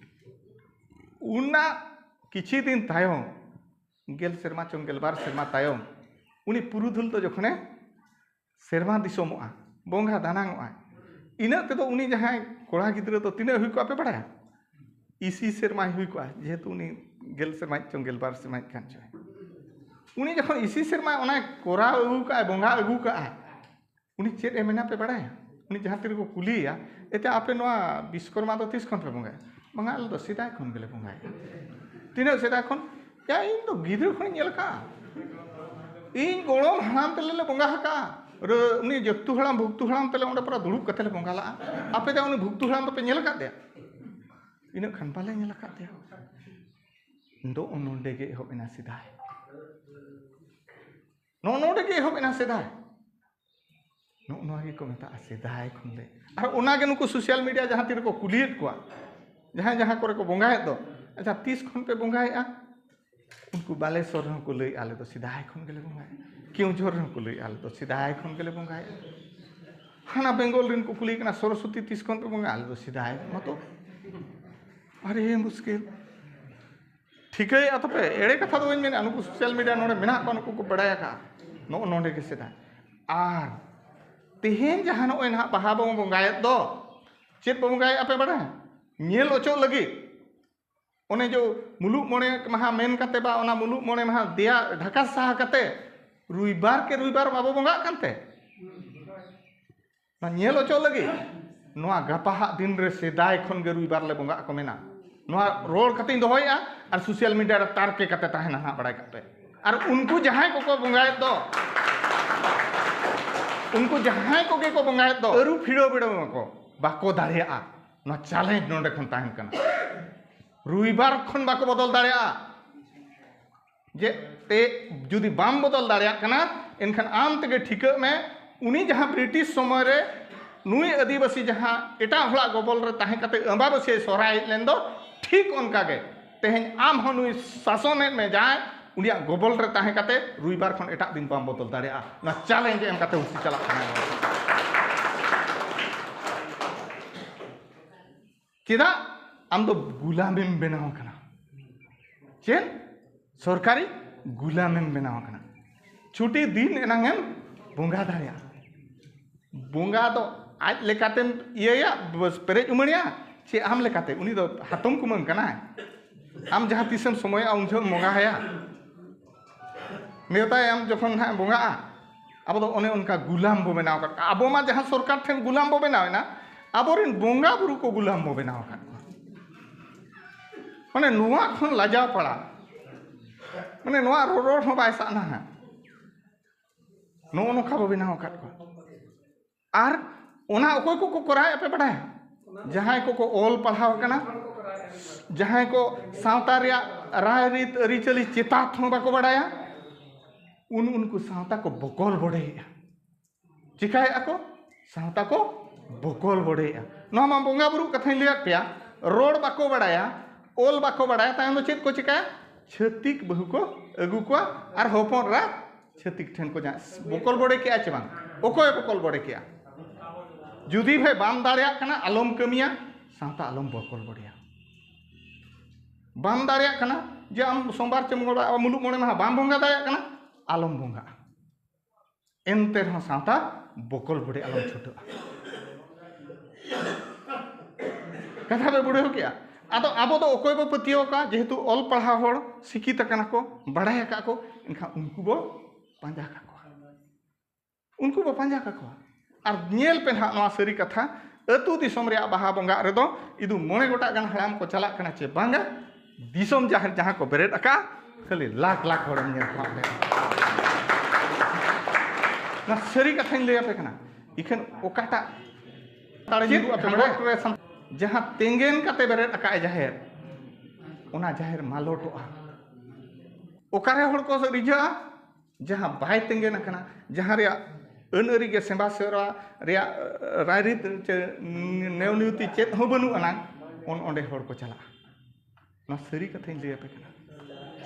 ᱚᱱᱟ ᱠᱤᱪᱷᱤ ᱫᱤᱱ ᱛᱟᱭᱚᱢ, ᱜᱮᱞ ᱥᱮᱨᱢᱟ ᱪᱚᱝ ᱜᱮᱞᱵᱟᱨ ᱥᱮᱨᱢᱟ ᱛᱟᱭᱚᱢ, ᱩᱱᱤ ᱯᱩᱨᱩᱫᱷᱩᱞ ᱫᱚ ᱡᱚᱠᱷᱚᱱᱮ ᱥᱮᱨᱢᱟ ᱫᱤᱥᱚᱢᱚᱜᱼᱟ, ᱵᱚᱸᱜᱟ ᱫᱟᱱᱟᱝᱚᱜᱼᱟᱭ, ᱤᱱᱟᱹᱜ ᱛᱮᱫᱚ ᱩᱱᱤ ᱡᱟᱦᱟᱸᱭ ᱠᱚᱲᱟ ᱜᱤᱫᱽᱨᱟᱹ ᱫᱚ ᱛᱤᱱᱟᱹᱜ ᱦᱩᱭ ᱠᱚᱜᱼᱟ ᱯᱮ ᱵᱟᱲᱟᱭᱟ? ᱤᱥᱤ ᱥᱮᱨᱢᱟᱭ ᱦᱩᱭ ᱠᱚᱜᱼᱟ, ᱡᱮᱦᱮᱛᱩ ᱩᱱᱤ ᱜᱮᱞ ᱥᱮᱨᱢᱟᱭ ᱪᱚᱝ ᱜᱮᱞᱵᱟᱨ ᱥᱮᱨᱢᱟᱭ ᱠᱟᱱ ᱪᱚᱭ᱾ ᱩᱱᱤ ᱡᱚᱠᱷᱚᱱ ᱤᱥᱤ ᱥᱮᱨᱢᱟ ᱚᱱᱟᱭ ᱠᱚᱨᱟᱣ ᱟᱹᱜᱩ ᱠᱟᱜᱼᱟᱭ, ᱵᱚᱸᱜᱟ ᱟᱹᱜᱩ ᱠᱟᱜᱼᱟᱭ, ᱩᱱᱤ ᱪᱮᱫ ᱮ ᱢᱮᱱᱟ ᱯᱮ ᱵᱟᱲᱟᱭᱟ? ᱩᱱᱤ ᱡᱟᱦᱟᱸ ᱛᱤ ᱨᱮᱠᱚ ᱠᱩᱞᱤᱭᱮᱭᱟ, "ᱮᱛᱮ ᱟᱯᱮ ᱱᱚᱣᱟ ᱵᱤᱥᱠᱚᱨᱢᱟ ᱫᱚ ᱛᱤᱥ ᱠᱷᱚᱱ ᱯᱮ ᱵᱚᱸᱜᱟᱭᱟ?" "ᱵᱟᱝᱟ, ᱟᱞᱮ ᱫᱚ ᱥᱮᱫᱟᱭ ᱠᱷᱚᱱ ᱜᱮᱞᱮ ᱵᱚᱸᱜᱟᱭᱟ᱾" "ᱛᱤᱱᱟᱹᱜ ᱥᱮᱫᱟᱭ ᱠᱷᱚᱱ?" "ᱭᱟ, ᱤᱧ ᱫᱚ ᱜᱤᱫᱽᱨᱟᱹ ᱠᱷᱚᱱᱤᱧ ᱧᱮᱞ ᱟᱠᱟᱫᱼᱟ, ᱤᱧ ᱜᱚᱲᱚᱢ ᱦᱟᱲᱟᱢ ᱛᱮᱞᱮ ᱞᱮ ᱵᱚᱸᱜᱟ ᱟᱠᱟᱫᱼᱟ, ᱨᱟᱹ-, ᱩᱱᱤ ᱡᱟᱹᱛᱩ ᱦᱟᱲᱟᱢ ᱵᱷᱩᱠᱛᱩ ᱦᱟᱲᱟᱢ ᱛᱮᱞᱮ ᱚᱸᱰᱮ ᱯᱩᱨᱟᱹ ᱫᱩᱲᱩᱵ ᱠᱟᱛᱮ ᱞᱮ ᱵᱚᱸᱜᱟ ᱞᱟᱜᱼᱟ, ᱟᱯᱮ ᱫᱚ ᱩᱱᱤ ᱵᱷᱩᱠᱛᱩ ᱦᱟᱲᱟᱢ ᱫᱚᱯᱮ ᱧᱮᱞ ᱟᱠᱟᱫ ᱫᱮᱭᱟ?" "ᱤᱱᱟᱹᱜ ᱠᱷᱟᱱ ᱵᱟᱞᱮ ᱧᱮᱞ ᱟᱠᱟᱫ ᱫᱮᱭᱟ᱾" ᱱᱚᱜᱼᱚ ᱱᱚᱰᱮ ᱜᱮ ᱮᱦᱚᱵ ᱮᱱᱟ ᱥᱮᱫᱟᱭ, ᱱᱚᱜᱼᱚ ᱱᱚᱰᱮ ᱜᱮ ᱮᱦᱚᱵ ᱮᱱᱟ ᱥᱮᱫᱟᱭ᱾ ᱱᱚᱜᱼᱚ ᱱᱚᱣᱟ ᱜᱮᱠᱚ ᱢᱮᱛᱟᱜᱼᱟ ᱥᱮᱫᱟᱭ ᱠᱷᱚᱱ ᱞᱮ᱾ ᱟᱨ ᱚᱱᱟᱜᱮ ᱱᱩᱠᱩ ᱥᱳᱥᱟᱞ ᱢᱤᱰᱤᱭᱟ ᱡᱟᱦᱟᱸ ᱛᱤ ᱨᱮᱠᱚ ᱠᱩᱞᱤᱭᱮᱫ ᱠᱚᱣᱟ, ᱡᱟᱦᱟᱸᱭ ᱡᱟᱦᱟᱸ ᱠᱚᱨᱮ ᱠᱚ ᱵᱚᱸᱜᱟᱭᱮᱫ ᱫᱚ, "ᱟᱪᱪᱷᱟ, ᱛᱤᱥ ᱠᱷᱚᱱ ᱯᱮ ᱵᱚᱸᱜᱟᱭᱮᱫᱼᱟ?" ᱩᱱᱠᱩ ᱵᱟᱞᱮᱥᱚᱨ ᱨᱮᱦᱚᱸ ᱠᱚ ᱞᱟᱹᱭᱮᱫᱼᱟ, "ᱟᱞᱮ ᱫᱚ ᱥᱮᱫᱟᱭ ᱠᱷᱚᱱ ᱜᱮᱞᱮ ᱵᱚᱸᱜᱟᱭᱮᱫᱼᱟ᱾" ᱠᱮᱣᱡᱷᱚᱨ ᱨᱮᱦᱚᱸ ᱠᱚ ᱞᱟᱹᱭᱮᱫᱼᱟ, "ᱟᱞᱮ ᱫᱚ ᱥᱮᱫᱟᱭ ᱠᱷᱚᱱ ᱜᱮᱞᱮ ᱵᱚᱸᱜᱟᱭᱮᱫᱼᱟ᱾" ᱦᱟᱱᱟ ᱵᱮᱝᱜᱚᱞ ᱨᱮᱱ ᱠᱚ ᱠᱩᱞᱤᱭᱮ ᱠᱟᱱᱟ, "ᱥᱚᱨᱚᱥᱚᱛᱤ ᱛᱤᱥ ᱠᱷᱚᱱ ᱯᱮ ᱵᱚᱸᱜᱟᱭᱟ?" "ᱟᱞᱮ ᱫᱚ ᱥᱮᱫᱟᱭ ᱢᱟᱛᱚ᱾" ᱟᱨᱮ ᱢᱩᱥᱠᱤᱞ᱾ ᱴᱷᱤᱠᱟᱹᱭᱮᱫᱼᱟ ᱛᱚᱯᱮ? ᱮᱲᱮ ᱠᱟᱛᱷᱟ ᱫᱚ ᱵᱟᱹᱧ ᱢᱮᱱᱮᱫᱼᱟ, ᱱᱩᱠᱩ ᱥᱳᱥᱟᱞ ᱢᱤᱰᱤᱭᱟ ᱱᱚᱰᱮ ᱢᱮᱱᱟᱜ ᱠᱚᱣᱟ, ᱱᱩᱠᱩ ᱠᱚ ᱵᱟᱲᱟᱭ ᱟᱠᱟᱫᱼᱟ᱾ ᱱᱚᱜᱼᱚ ᱱᱚᱰᱮ ᱜᱮ ᱥᱮᱫᱟᱭ᱾ ᱟᱨ ᱛᱮᱦᱮᱧ ᱡᱟᱦᱟᱸ ᱱᱚᱜᱼᱚᱭ ᱱᱟᱦᱟᱜ ᱵᱟᱦᱟ ᱵᱚᱱ ᱵᱚᱸᱜᱟᱭᱮᱫ ᱫᱚ, ᱪᱮᱫ ᱵᱚᱱ ᱵᱚᱸᱜᱟᱭᱮᱫᱼᱟ ᱯᱮ ᱵᱟᱲᱟᱭᱟ? ᱧᱮᱞ ᱚᱪᱚᱜ ᱞᱟᱹᱜᱤᱫ᱾ ᱚᱱᱮ ᱡᱮ ᱢᱩᱞᱩᱜ ᱢᱚᱬᱮ ᱢᱟᱦᱟ ᱢᱮᱱ ᱠᱟᱛᱮ ᱵᱟ ᱚᱱᱟ ᱢᱩᱞᱩᱜ ᱢᱚᱬᱮ ᱢᱟᱦᱟ ᱫᱮᱭᱟ ᱰᱷᱟᱠᱟ ᱥᱟᱦᱟ ᱠᱟᱛᱮ ᱨᱩᱭᱵᱟᱨ ᱠᱮ ᱨᱩᱭᱵᱟᱨ ᱵᱟᱵᱚ ᱵᱚᱸᱜᱟᱜ ᱠᱟᱱᱛᱮ? ᱚᱱᱟ ᱧᱮᱞ ᱚᱪᱚᱜ ᱞᱟᱹᱜᱤᱫ ᱱᱚᱣᱟ ᱜᱟᱯᱟᱦᱟᱜ ᱫᱤᱱ ᱨᱮ ᱥᱮᱫᱟᱭ ᱠᱷᱚᱱ ᱜᱮ ᱨᱩᱭᱵᱟᱨ ᱞᱮ ᱵᱚᱸᱜᱟᱜ ᱠᱚ ᱢᱮᱱᱟ᱾ ᱱᱚᱣᱟ ᱨᱚᱲ ᱠᱟᱛᱮᱧ ᱫᱚᱦᱚᱭᱮᱫᱼᱟ ᱟᱨ ᱥᱳᱥᱟᱞ ᱢᱤᱰᱤᱭᱟ ᱨᱮ ᱛᱟᱨᱠᱮ ᱠᱟᱛᱮ ᱛᱟᱦᱮᱱᱟ ᱱᱟᱦᱟᱜ, ᱵᱟᱲᱟᱭ ᱠᱟᱜ ᱯᱮ᱾ ᱟᱨ ᱩᱱᱠᱩ ᱡᱟᱦᱟᱸᱭ ᱠᱚᱠᱚ ᱵᱚᱸᱜᱟᱭᱮᱫ ᱫᱚ, ᱩᱱᱠᱩ ᱡᱟᱦᱟᱸᱭ ᱠᱚᱜᱮ ᱠᱚ ᱵᱚᱸᱜᱟᱭᱮᱫ ᱫᱚ, ᱟᱹᱨᱩ ᱯᱷᱤᱲᱟᱹᱣ ᱵᱤᱲᱟᱹᱣ ᱟᱠᱚ, ᱵᱟᱠᱚ ᱫᱟᱲᱮᱭᱟᱜᱼᱟ᱾ ᱱᱚᱣᱟ ᱪᱮᱞᱮᱧᱡᱽ ᱱᱚᱰᱮ ᱠᱷᱚᱱ ᱛᱟᱦᱮᱱ ᱠᱟᱱᱟ᱾ ᱨᱩᱭᱵᱟᱨ ᱠᱷᱚᱱ ᱵᱟᱠᱚ ᱵᱚᱫᱚᱞ ᱫᱟᱲᱮᱭᱟᱜᱼᱟ᱾ ᱡᱮ ᱛᱮ ᱡᱩᱫᱤ ᱵᱟᱢ ᱵᱚᱫᱚᱞ ᱫᱟᱲᱮᱭᱟᱜ ᱠᱟᱱᱟ, ᱮᱱᱠᱷᱟᱱ ᱟᱢ ᱛᱮᱜᱮ ᱴᱷᱤᱠᱟᱹᱜ ᱢᱮ, ᱩᱱᱤ ᱡᱟᱦᱟᱸ ᱵᱨᱤᱴᱤᱥ ᱥᱚᱢᱚᱭ ᱨᱮ ᱱᱩᱭ ᱟᱹᱫᱤᱵᱟᱹᱥᱤ ᱡᱟᱦᱟᱸ ᱮᱴᱟᱜ ᱦᱚᱲᱟᱜ ᱜᱚᱵᱚᱞ ᱨᱮ ᱛᱟᱦᱮᱸ ᱠᱟᱛᱮ ᱟᱢᱵᱟᱵᱟᱹᱥᱭᱟᱹᱭ ᱥᱚᱦᱨᱟᱭ ᱦᱮᱡ ᱞᱮᱱ ᱫᱚ, ᱴᱷᱤᱠ ᱚᱱᱠᱟ ᱜᱮ ᱛᱮᱦᱮᱧ ᱟᱢ ᱦᱚᱸ ᱱᱩᱭ ᱥᱟᱥᱚᱱᱮᱫ ᱢᱮ ᱡᱟᱦᱟᱸᱭ, ᱩᱱᱤᱭᱟᱜ ᱜᱚᱵᱚᱞ ᱨᱮ ᱛᱟᱦᱮᱸ ᱠᱟᱛᱮ ᱨᱩᱭᱵᱟᱨ ᱠᱷᱚᱱ ᱮᱴᱟᱜ ᱫᱤᱱ ᱵᱟᱢ ᱵᱚᱫᱚᱞ ᱫᱟᱲᱮᱭᱟᱜᱼᱟ᱾ ᱱᱚᱣᱟ ᱪᱮᱞᱮᱧᱡᱽ ᱮᱢ ᱠᱟᱛᱮ ᱦᱩᱥᱤ ᱪᱟᱞᱟᱜ ᱠᱟᱱᱟ᱾ ᱪᱮᱫᱟᱜ? ᱟᱢ ᱫᱚ ᱜᱩᱞᱟᱢᱮᱢ ᱵᱮᱱᱟᱣ ᱟᱠᱟᱱᱟ᱾ ᱪᱮᱫ? ᱥᱚᱨᱠᱟᱨᱤ ᱜᱩᱞᱟᱢᱮᱢ ᱵᱮᱱᱟᱣ ᱟᱠᱟᱱᱟ᱾ ᱪᱷᱩᱴᱤ ᱫᱤᱱ ᱮᱱᱟᱝ ᱮᱢ ᱵᱚᱸᱜᱟ ᱫᱟᱲᱮᱭᱟᱜᱼᱟ᱾ ᱵᱚᱸᱜᱟ ᱫᱚ ᱟᱡ ᱞᱮᱠᱟᱛᱮᱢ ᱤᱭᱟᱹᱭᱟ, ᱵᱟᱥ ᱯᱮᱨᱮᱡ ᱩᱢᱟᱹᱲᱮᱭᱟ, ᱪᱮ ᱟᱢ ᱞᱮᱠᱟᱛᱮ? ᱩᱱᱤ ᱫᱚ ᱦᱟᱛᱚᱢ ᱠᱩᱢᱟᱹᱝ ᱠᱟᱱᱟᱭ᱾ ᱟᱢ ᱡᱟᱦᱟᱸ ᱛᱤᱥᱮᱢ ᱥᱚᱢᱚᱭᱚᱜᱼᱟ, ᱩᱱ ᱡᱚᱦᱚᱜ ᱮᱢ ᱵᱚᱸᱜᱟ ᱟᱭᱟ᱾ ᱱᱮᱣᱛᱟᱭᱟᱢ ᱡᱚᱠᱷᱚᱱ ᱦᱟᱸᱜ ᱵᱚᱸᱜᱟᱜᱼᱟ, ᱟᱵᱚ ᱫᱚ ᱚᱱᱮ ᱚᱱᱠᱟ ᱜᱩᱞᱟᱢ ᱵᱚ ᱵᱮᱱᱟᱣ ᱟᱠᱟᱫ ᱠᱚᱣᱟ᱾ ᱟᱵᱚ ᱢᱟ ᱡᱟᱦᱟᱸ ᱥᱚᱨᱠᱟᱨ ᱴᱷᱮᱱ ᱜᱩᱞᱟᱢ ᱵᱚ ᱵᱮᱱᱟᱣ ᱮᱱᱟ, ᱟᱵᱚᱨᱮᱱ ᱵᱚᱸᱜᱟ ᱵᱩᱨᱩ ᱠᱚ ᱜᱩᱞᱟᱢ ᱵᱚ ᱵᱮᱱᱟᱣ ᱟᱠᱟᱫ ᱠᱚᱣᱟ᱾ ᱢᱟᱱᱮ ᱱᱚᱣᱟ ᱠᱷᱚᱱ ᱞᱟᱡᱟᱣ ᱯᱟᱲᱟ, ᱢᱟᱱᱮ ᱱᱚᱣᱟ ᱨᱚᱨᱚᱲ ᱦᱚᱸ ᱵᱟᱭ ᱥᱟᱜᱱᱟ ᱦᱟᱸᱜ᱾ ᱱᱚᱜᱼᱚ ᱱᱚᱝᱠᱟ ᱵᱚ ᱵᱮᱱᱟᱣ ᱟᱠᱟᱫ ᱠᱚᱣᱟ᱾ ᱟᱨ ᱚᱱᱟ ᱚᱠᱚᱭ ᱠᱚᱠᱚ ᱠᱚᱨᱟᱣᱮᱫ ᱯᱮ ᱵᱟᱰᱟᱭᱟ? ᱡᱟᱦᱟᱸᱭ ᱠᱚᱠᱚ ᱚᱞ ᱯᱟᱲᱦᱟᱣ ᱠᱟᱱᱟ, ᱡᱟᱦᱟᱸᱭ ᱠᱚ ᱥᱟᱶᱛᱟ ᱨᱮᱭᱟᱜ ᱨᱟᱭᱨᱤᱛ ᱟᱹᱨᱤᱪᱟᱹᱞᱤ ᱪᱮᱛᱟᱛ ᱦᱚᱸ ᱵᱟᱠᱚ ᱵᱟᱰᱟᱭᱟ, ᱩᱱ ᱩᱱᱠᱩ ᱥᱟᱶᱛᱟ ᱠᱚ ᱵᱚᱠᱚᱞ ᱵᱚᱰᱮᱭᱮᱫᱼᱟ᱾ ᱪᱤᱠᱟᱹᱭᱮᱫᱼᱟ ᱠᱚ? ᱥᱟᱶᱛᱟ ᱠᱚ ᱵᱚᱠᱚᱞ ᱵᱚᱰᱮᱭᱮᱫᱼᱟ᱾ ᱱᱚᱣᱟ ᱢᱟ ᱵᱚᱸᱜᱟ ᱵᱩᱨᱩ ᱠᱟᱛᱷᱟᱧ ᱞᱟᱹᱭᱟᱫ ᱯᱮᱭᱟ, ᱨᱚᱲ ᱵᱟᱠᱚ ᱵᱟᱰᱟᱭᱟ, ᱚᱞ ᱵᱟᱠᱚ ᱵᱟᱰᱟᱭᱟ, ᱛᱟᱭᱚᱢ ᱫᱚ ᱪᱮᱫ ᱠᱚ ᱪᱤᱠᱟᱹᱭᱟ? ᱪᱷᱟᱹᱛᱤᱠ ᱵᱟᱹᱦᱩ ᱠᱚ ᱟᱹᱜᱩ ᱠᱚᱣᱟ ᱟᱨ ᱦᱚᱯᱚᱱ ᱮᱨᱟ ᱪᱷᱟᱹᱛᱤᱠ ᱴᱷᱮᱱ ᱠᱚ ᱡᱟᱦᱟᱸ ᱵᱚᱠᱚᱞ ᱵᱚᱰᱮ ᱠᱮᱜᱼᱟ ᱪᱮ ᱵᱟᱝ? ᱚᱠᱚᱭ ᱵᱚᱠᱚᱞ ᱵᱚᱰᱮ ᱠᱮᱜᱼᱟ? ᱡᱩᱫᱤ ᱵᱷᱟᱭ ᱵᱟᱢ ᱫᱟᱲᱮᱭᱟᱜ ᱠᱟᱱᱟ, ᱟᱞᱚᱢ ᱠᱟᱹᱢᱤᱭᱟ, ᱥᱟᱶᱛᱟ ᱟᱞᱚᱢ ᱵᱚᱠᱚᱞ ᱵᱚᱰᱮᱭᱟ᱾ ᱵᱟᱢ ᱫᱟᱲᱮᱭᱟᱜ ᱠᱟᱱᱟ ᱡᱮ ᱟᱢ ᱥᱳᱢᱵᱟᱨ ᱪᱮ ᱢᱚᱝᱜᱚᱞᱵᱟᱨ ᱢᱩᱞᱩᱜ ᱢᱚᱬᱮ ᱢᱟᱦᱟ ᱵᱟᱢ ᱵᱚᱸᱜᱟ ᱫᱟᱲᱮᱭᱟᱜ ᱠᱟᱱᱟ, ᱟᱞᱚᱢ ᱵᱚᱸᱜᱟᱜᱼᱟ᱾ ᱮᱱᱛᱮ ᱨᱮᱦᱚᱸ ᱥᱟᱶᱛᱟ ᱵᱚᱠᱚᱞ ᱵᱚᱰᱮ ᱟᱞᱚᱢ ᱪᱷᱩᱴᱟᱹᱜᱼᱟ᱾ ᱠᱟᱛᱷᱟ ᱯᱮ ᱵᱩᱲᱦᱟᱹᱣ ᱠᱮᱜᱼᱟ? ᱟᱫᱚ ᱟᱵᱚ ᱫᱚ ᱚᱠᱚᱭ ᱵᱚ ᱯᱟᱹᱛᱭᱟᱹᱣ ᱟᱠᱟᱫ? ᱡᱮᱦᱮᱛᱩ ᱚᱞ ᱯᱟᱲᱦᱟᱣ ᱦᱚᱲ, ᱥᱤᱠᱷᱤᱛ ᱟᱠᱟᱱᱟ ᱠᱚ, ᱵᱟᱲᱟᱭ ᱟᱠᱟᱫ ᱠᱚ, ᱮᱱᱠᱷᱟᱱ ᱩᱱᱠᱩ ᱵᱚ ᱯᱟᱸᱡᱟ ᱠᱟᱠᱚᱣᱟ᱾ ᱩᱱᱠᱩ ᱵᱚ ᱯᱟᱸᱡᱟ ᱠᱟᱠᱚᱣᱟ᱾ ᱟᱨ ᱧᱮᱞ ᱯᱮ ᱱᱟᱦᱟᱜ ᱱᱚᱣᱟ ᱥᱟᱹᱨᱤ ᱠᱟᱛᱷᱟ, ᱟᱹᱛᱩ ᱫᱤᱥᱚᱢ ᱨᱮᱭᱟᱜ ᱵᱟᱦᱟ ᱵᱚᱸᱜᱟᱜ ᱨᱮᱫᱚ ᱤᱫᱩ ᱢᱚᱬᱮ ᱜᱚᱴᱟᱜ ᱜᱟᱱ ᱦᱟᱲᱟᱢ ᱠᱚ ᱪᱟᱞᱟᱜ ᱠᱟᱱᱟ ᱪᱮ ᱵᱟᱝᱟ? ᱫᱤᱥᱚᱢ ᱡᱟᱦᱮᱨ ᱡᱟᱦᱟᱸ ᱠᱚ ᱵᱮᱨᱮᱫ ᱟᱠᱟᱫ, ᱠᱷᱟᱹᱞᱤ ᱞᱟᱠᱷ ᱞᱟᱠᱷ ᱦᱚᱲᱮᱢ ᱧᱮᱞ ᱠᱚᱣᱟ ᱚᱸᱰᱮ᱾ ᱱᱚᱣᱟ ᱥᱟᱹᱨᱤ ᱠᱟᱛᱷᱟᱧ ᱞᱟᱹᱭ ᱟᱯᱮ ᱠᱟᱱᱟ᱾ ᱤᱠᱷᱟᱹᱱ ᱚᱠᱟᱴᱟᱜ ᱛᱟᱲᱮ ᱪᱮᱫ ᱧᱩᱨᱩᱜ ᱟᱯᱮ ᱵᱟᱲᱟᱭᱟ? ᱜᱷᱟᱸᱜᱚᱴ ᱨᱮ ᱥᱟᱢ-, ᱡᱟᱦᱟᱸ ᱛᱮᱸᱜᱮᱱ ᱠᱟᱛᱮ ᱵᱮᱨᱮᱫ ᱟᱠᱟᱫ ᱡᱟᱦᱮᱨ, ᱚᱱᱟ ᱡᱟᱦᱮᱨ ᱢᱟᱞᱚᱴᱚᱜᱼᱟ᱾ ᱚᱠᱟᱨᱮ ᱦᱚᱲ ᱠᱚ ᱨᱤᱡᱷᱟᱹᱜᱼᱟ? ᱡᱟᱦᱟᱸ ᱵᱟᱭ ᱛᱮᱸᱜᱮᱱ ᱟᱠᱟᱱᱟ, ᱡᱟᱦᱟᱸ ᱨᱮᱭᱟᱜ ᱟᱹᱱ ᱟᱹᱨᱤ ᱜᱮ, ᱥᱮᱵᱟ ᱥᱮᱨᱣᱟ ᱨᱮᱭᱟᱜ ᱨᱟᱭᱨᱤᱛ ᱪᱮ ᱱᱮᱣ ᱱᱤᱭᱚᱛᱤ ᱪᱮᱫ ᱦᱚᱸ ᱵᱟᱹᱱᱩᱜ ᱟᱱᱟᱝ, ᱚᱱ ᱚᱸᱰᱮ ᱦᱚᱲ ᱠᱚ ᱪᱟᱞᱟᱜᱼᱟ᱾ ᱱᱚᱣᱟ ᱥᱟᱹᱨᱤ ᱠᱟᱛᱷᱟᱧ ᱞᱟᱹᱭ ᱟᱯᱮ ᱠᱟᱱᱟ᱾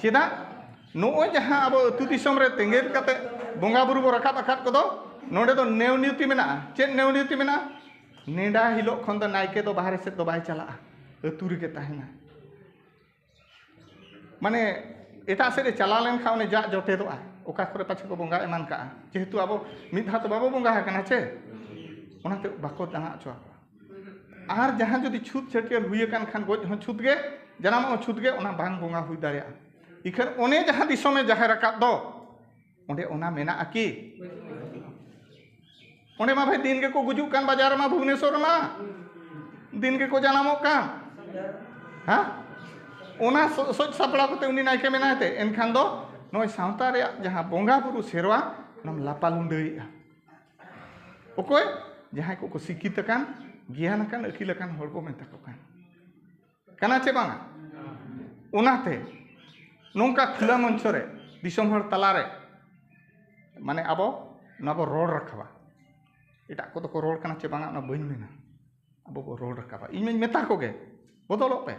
ᱪᱮᱫᱟᱜ? ᱱᱚᱜᱼᱚᱭ ᱡᱟᱦᱟᱸ ᱟᱵᱚ ᱟᱹᱛᱩ ᱫᱤᱥᱚᱢ ᱨᱮ ᱛᱮᱸᱜᱮᱱ ᱠᱟᱛᱮ ᱵᱚᱸᱜᱟ ᱵᱩᱨᱩ ᱵᱚ ᱨᱟᱠᱟᱵ ᱟᱠᱟᱫ ᱠᱚᱫᱚ, ᱱᱚᱰᱮ ᱫᱚ ᱱᱮᱣ ᱱᱤᱭᱚᱛᱤ ᱢᱮᱱᱟᱜᱼᱟ᱾ ᱪᱮᱫ ᱱᱮᱣ ᱱᱤᱭᱚᱛᱤ ᱢᱮᱱᱟᱜᱼᱟ? ᱱᱮᱰᱟ ᱦᱤᱞᱳᱜ ᱠᱷᱚᱱ ᱫᱚ ᱱᱟᱭᱠᱮ ᱫᱚ ᱵᱟᱦᱨᱮ ᱥᱮᱫ ᱫᱚ ᱵᱟᱭ ᱪᱟᱞᱟᱜᱼᱟ, ᱟᱹᱛᱩ ᱨᱮᱜᱮ ᱛᱟᱦᱮᱱᱟ᱾ ᱢᱟᱱᱮ ᱮᱴᱟᱜ ᱥᱮᱫ ᱮ ᱪᱟᱞᱟᱣ ᱞᱮᱱᱠᱷᱟᱱ ᱚᱱᱮ ᱡᱟᱜ ᱡᱚᱴᱮᱫᱚᱜᱼᱟ, ᱚᱠᱟ ᱠᱚᱨᱮ ᱯᱟᱪᱷᱮ ᱠᱚ ᱵᱚᱸᱜᱟ ᱮᱢᱟᱱ ᱠᱟᱜᱼᱟ, ᱡᱮᱦᱮᱛᱩ ᱟᱵᱚ ᱢᱤᱫ ᱫᱷᱟᱣ ᱛᱮ ᱵᱟᱵᱚ ᱵᱚᱸᱜᱟ ᱟᱠᱟᱱᱟ ᱪᱮ, ᱚᱱᱟᱛᱮ ᱵᱟᱠᱚ ᱫᱟᱬᱟ ᱦᱚᱪᱚ ᱟᱠᱚᱣᱟ᱾ ᱟᱨ ᱡᱟᱦᱟᱸ ᱡᱩᱫᱤ ᱪᱷᱩᱛ ᱪᱷᱟᱹᱴᱭᱟᱹᱨ ᱦᱩᱭ ᱟᱠᱟᱱ ᱠᱷᱟᱱ, ᱜᱚᱡ ᱦᱚᱸ ᱪᱷᱩᱛ ᱜᱮ, ᱡᱟᱱᱟᱢᱚᱜ ᱦᱚᱸ ᱪᱷᱩᱛ ᱜᱮ, ᱚᱱᱟ ᱵᱟᱝ ᱵᱚᱸᱜᱟ ᱦᱩᱭ ᱫᱟᱲᱮᱭᱟᱜᱼᱟ᱾ ᱤᱠᱷᱟᱹᱱ ᱚᱱᱮ ᱡᱟᱦᱟᱸ ᱫᱤᱥᱚᱢᱮ ᱡᱟᱦᱮᱨ ᱟᱠᱟᱫ ᱫᱚ, ᱚᱸᱰᱮ ᱚᱱᱟ ᱢᱮᱱᱟᱜᱼᱟ ᱠᱤ? ᱚᱸᱰᱮ ᱢᱟ ᱵᱷᱟᱭ ᱫᱤᱱ ᱜᱮᱠᱚ ᱜᱩᱡᱩᱜ ᱠᱟᱱ, ᱵᱟᱡᱟᱨ ᱨᱮᱢᱟ, ᱵᱷᱩᱵᱽᱱᱮᱥᱚᱨ ᱨᱮᱢᱟ ᱫᱤᱱ ᱜᱮᱠᱚ ᱡᱟᱱᱟᱢᱚᱜ ᱠᱟᱱ᱾ ᱦᱮᱸ? ᱚᱱᱟ ᱥᱚ- ᱥᱚᱡ ᱥᱟᱯᱲᱟᱣ ᱠᱟᱛᱮ ᱩᱱᱤ ᱱᱟᱭᱠᱮ ᱢᱮᱱᱟᱭ ᱛᱮ, ᱮᱱᱠᱷᱟᱱ ᱫᱚ ᱱᱚᱜᱼᱚᱭ ᱥᱟᱶᱛᱟ ᱨᱮᱭᱟᱜ ᱡᱟᱦᱟᱸ ᱵᱚᱸᱜᱟ ᱵᱩᱨᱩ ᱥᱮᱨᱣᱟ, ᱚᱱᱟᱢ ᱞᱟᱯᱟ ᱞᱩᱸᱰᱟᱹᱭᱮᱫᱼᱟ᱾ ᱚᱠᱚᱭ? ᱡᱟᱦᱟᱸᱭ ᱠᱚᱠᱚ ᱥᱤᱠᱠᱷᱤᱛ ᱟᱠᱟᱱ, ᱜᱮᱭᱟᱱ ᱟᱠᱟᱱ, ᱟᱹᱠᱤᱞ ᱟᱠᱟᱱ ᱦᱚᱲ ᱵᱚ ᱢᱮᱛᱟ ᱠᱚ ᱠᱟᱱ᱾ ᱠᱟᱱᱟ ᱪᱮ ᱵᱟᱝᱟ? ᱚᱱᱟᱛᱮ ᱱᱚᱝᱠᱟ ᱠᱷᱩᱞᱟᱹ ᱢᱚᱧᱪᱚ ᱨᱮ, ᱫᱤᱥᱚᱢ ᱦᱚᱲ ᱛᱟᱞᱟᱨᱮ, ᱢᱟᱱᱮ, ᱟᱵᱚ ᱱᱚᱣᱟ ᱵᱚ ᱨᱚᱲ ᱨᱟᱠᱟᱵᱟ᱾ ᱮᱴᱟᱜ ᱠᱚᱫᱚ ᱠᱚ ᱨᱚᱲ ᱠᱟᱱᱟ ᱪᱮ ᱵᱟᱝᱟ, ᱚᱱᱟ ᱵᱟᱹᱧ ᱢᱮᱱᱟ᱾ ᱟᱵᱚ ᱵᱚ ᱨᱚᱲ ᱨᱟᱠᱟᱵᱟ᱾ ᱤᱧ ᱢᱟᱧ ᱢᱮᱛᱟ ᱠᱚᱜᱮ, ᱵᱚᱫᱚᱞᱚᱜ ᱯᱮ,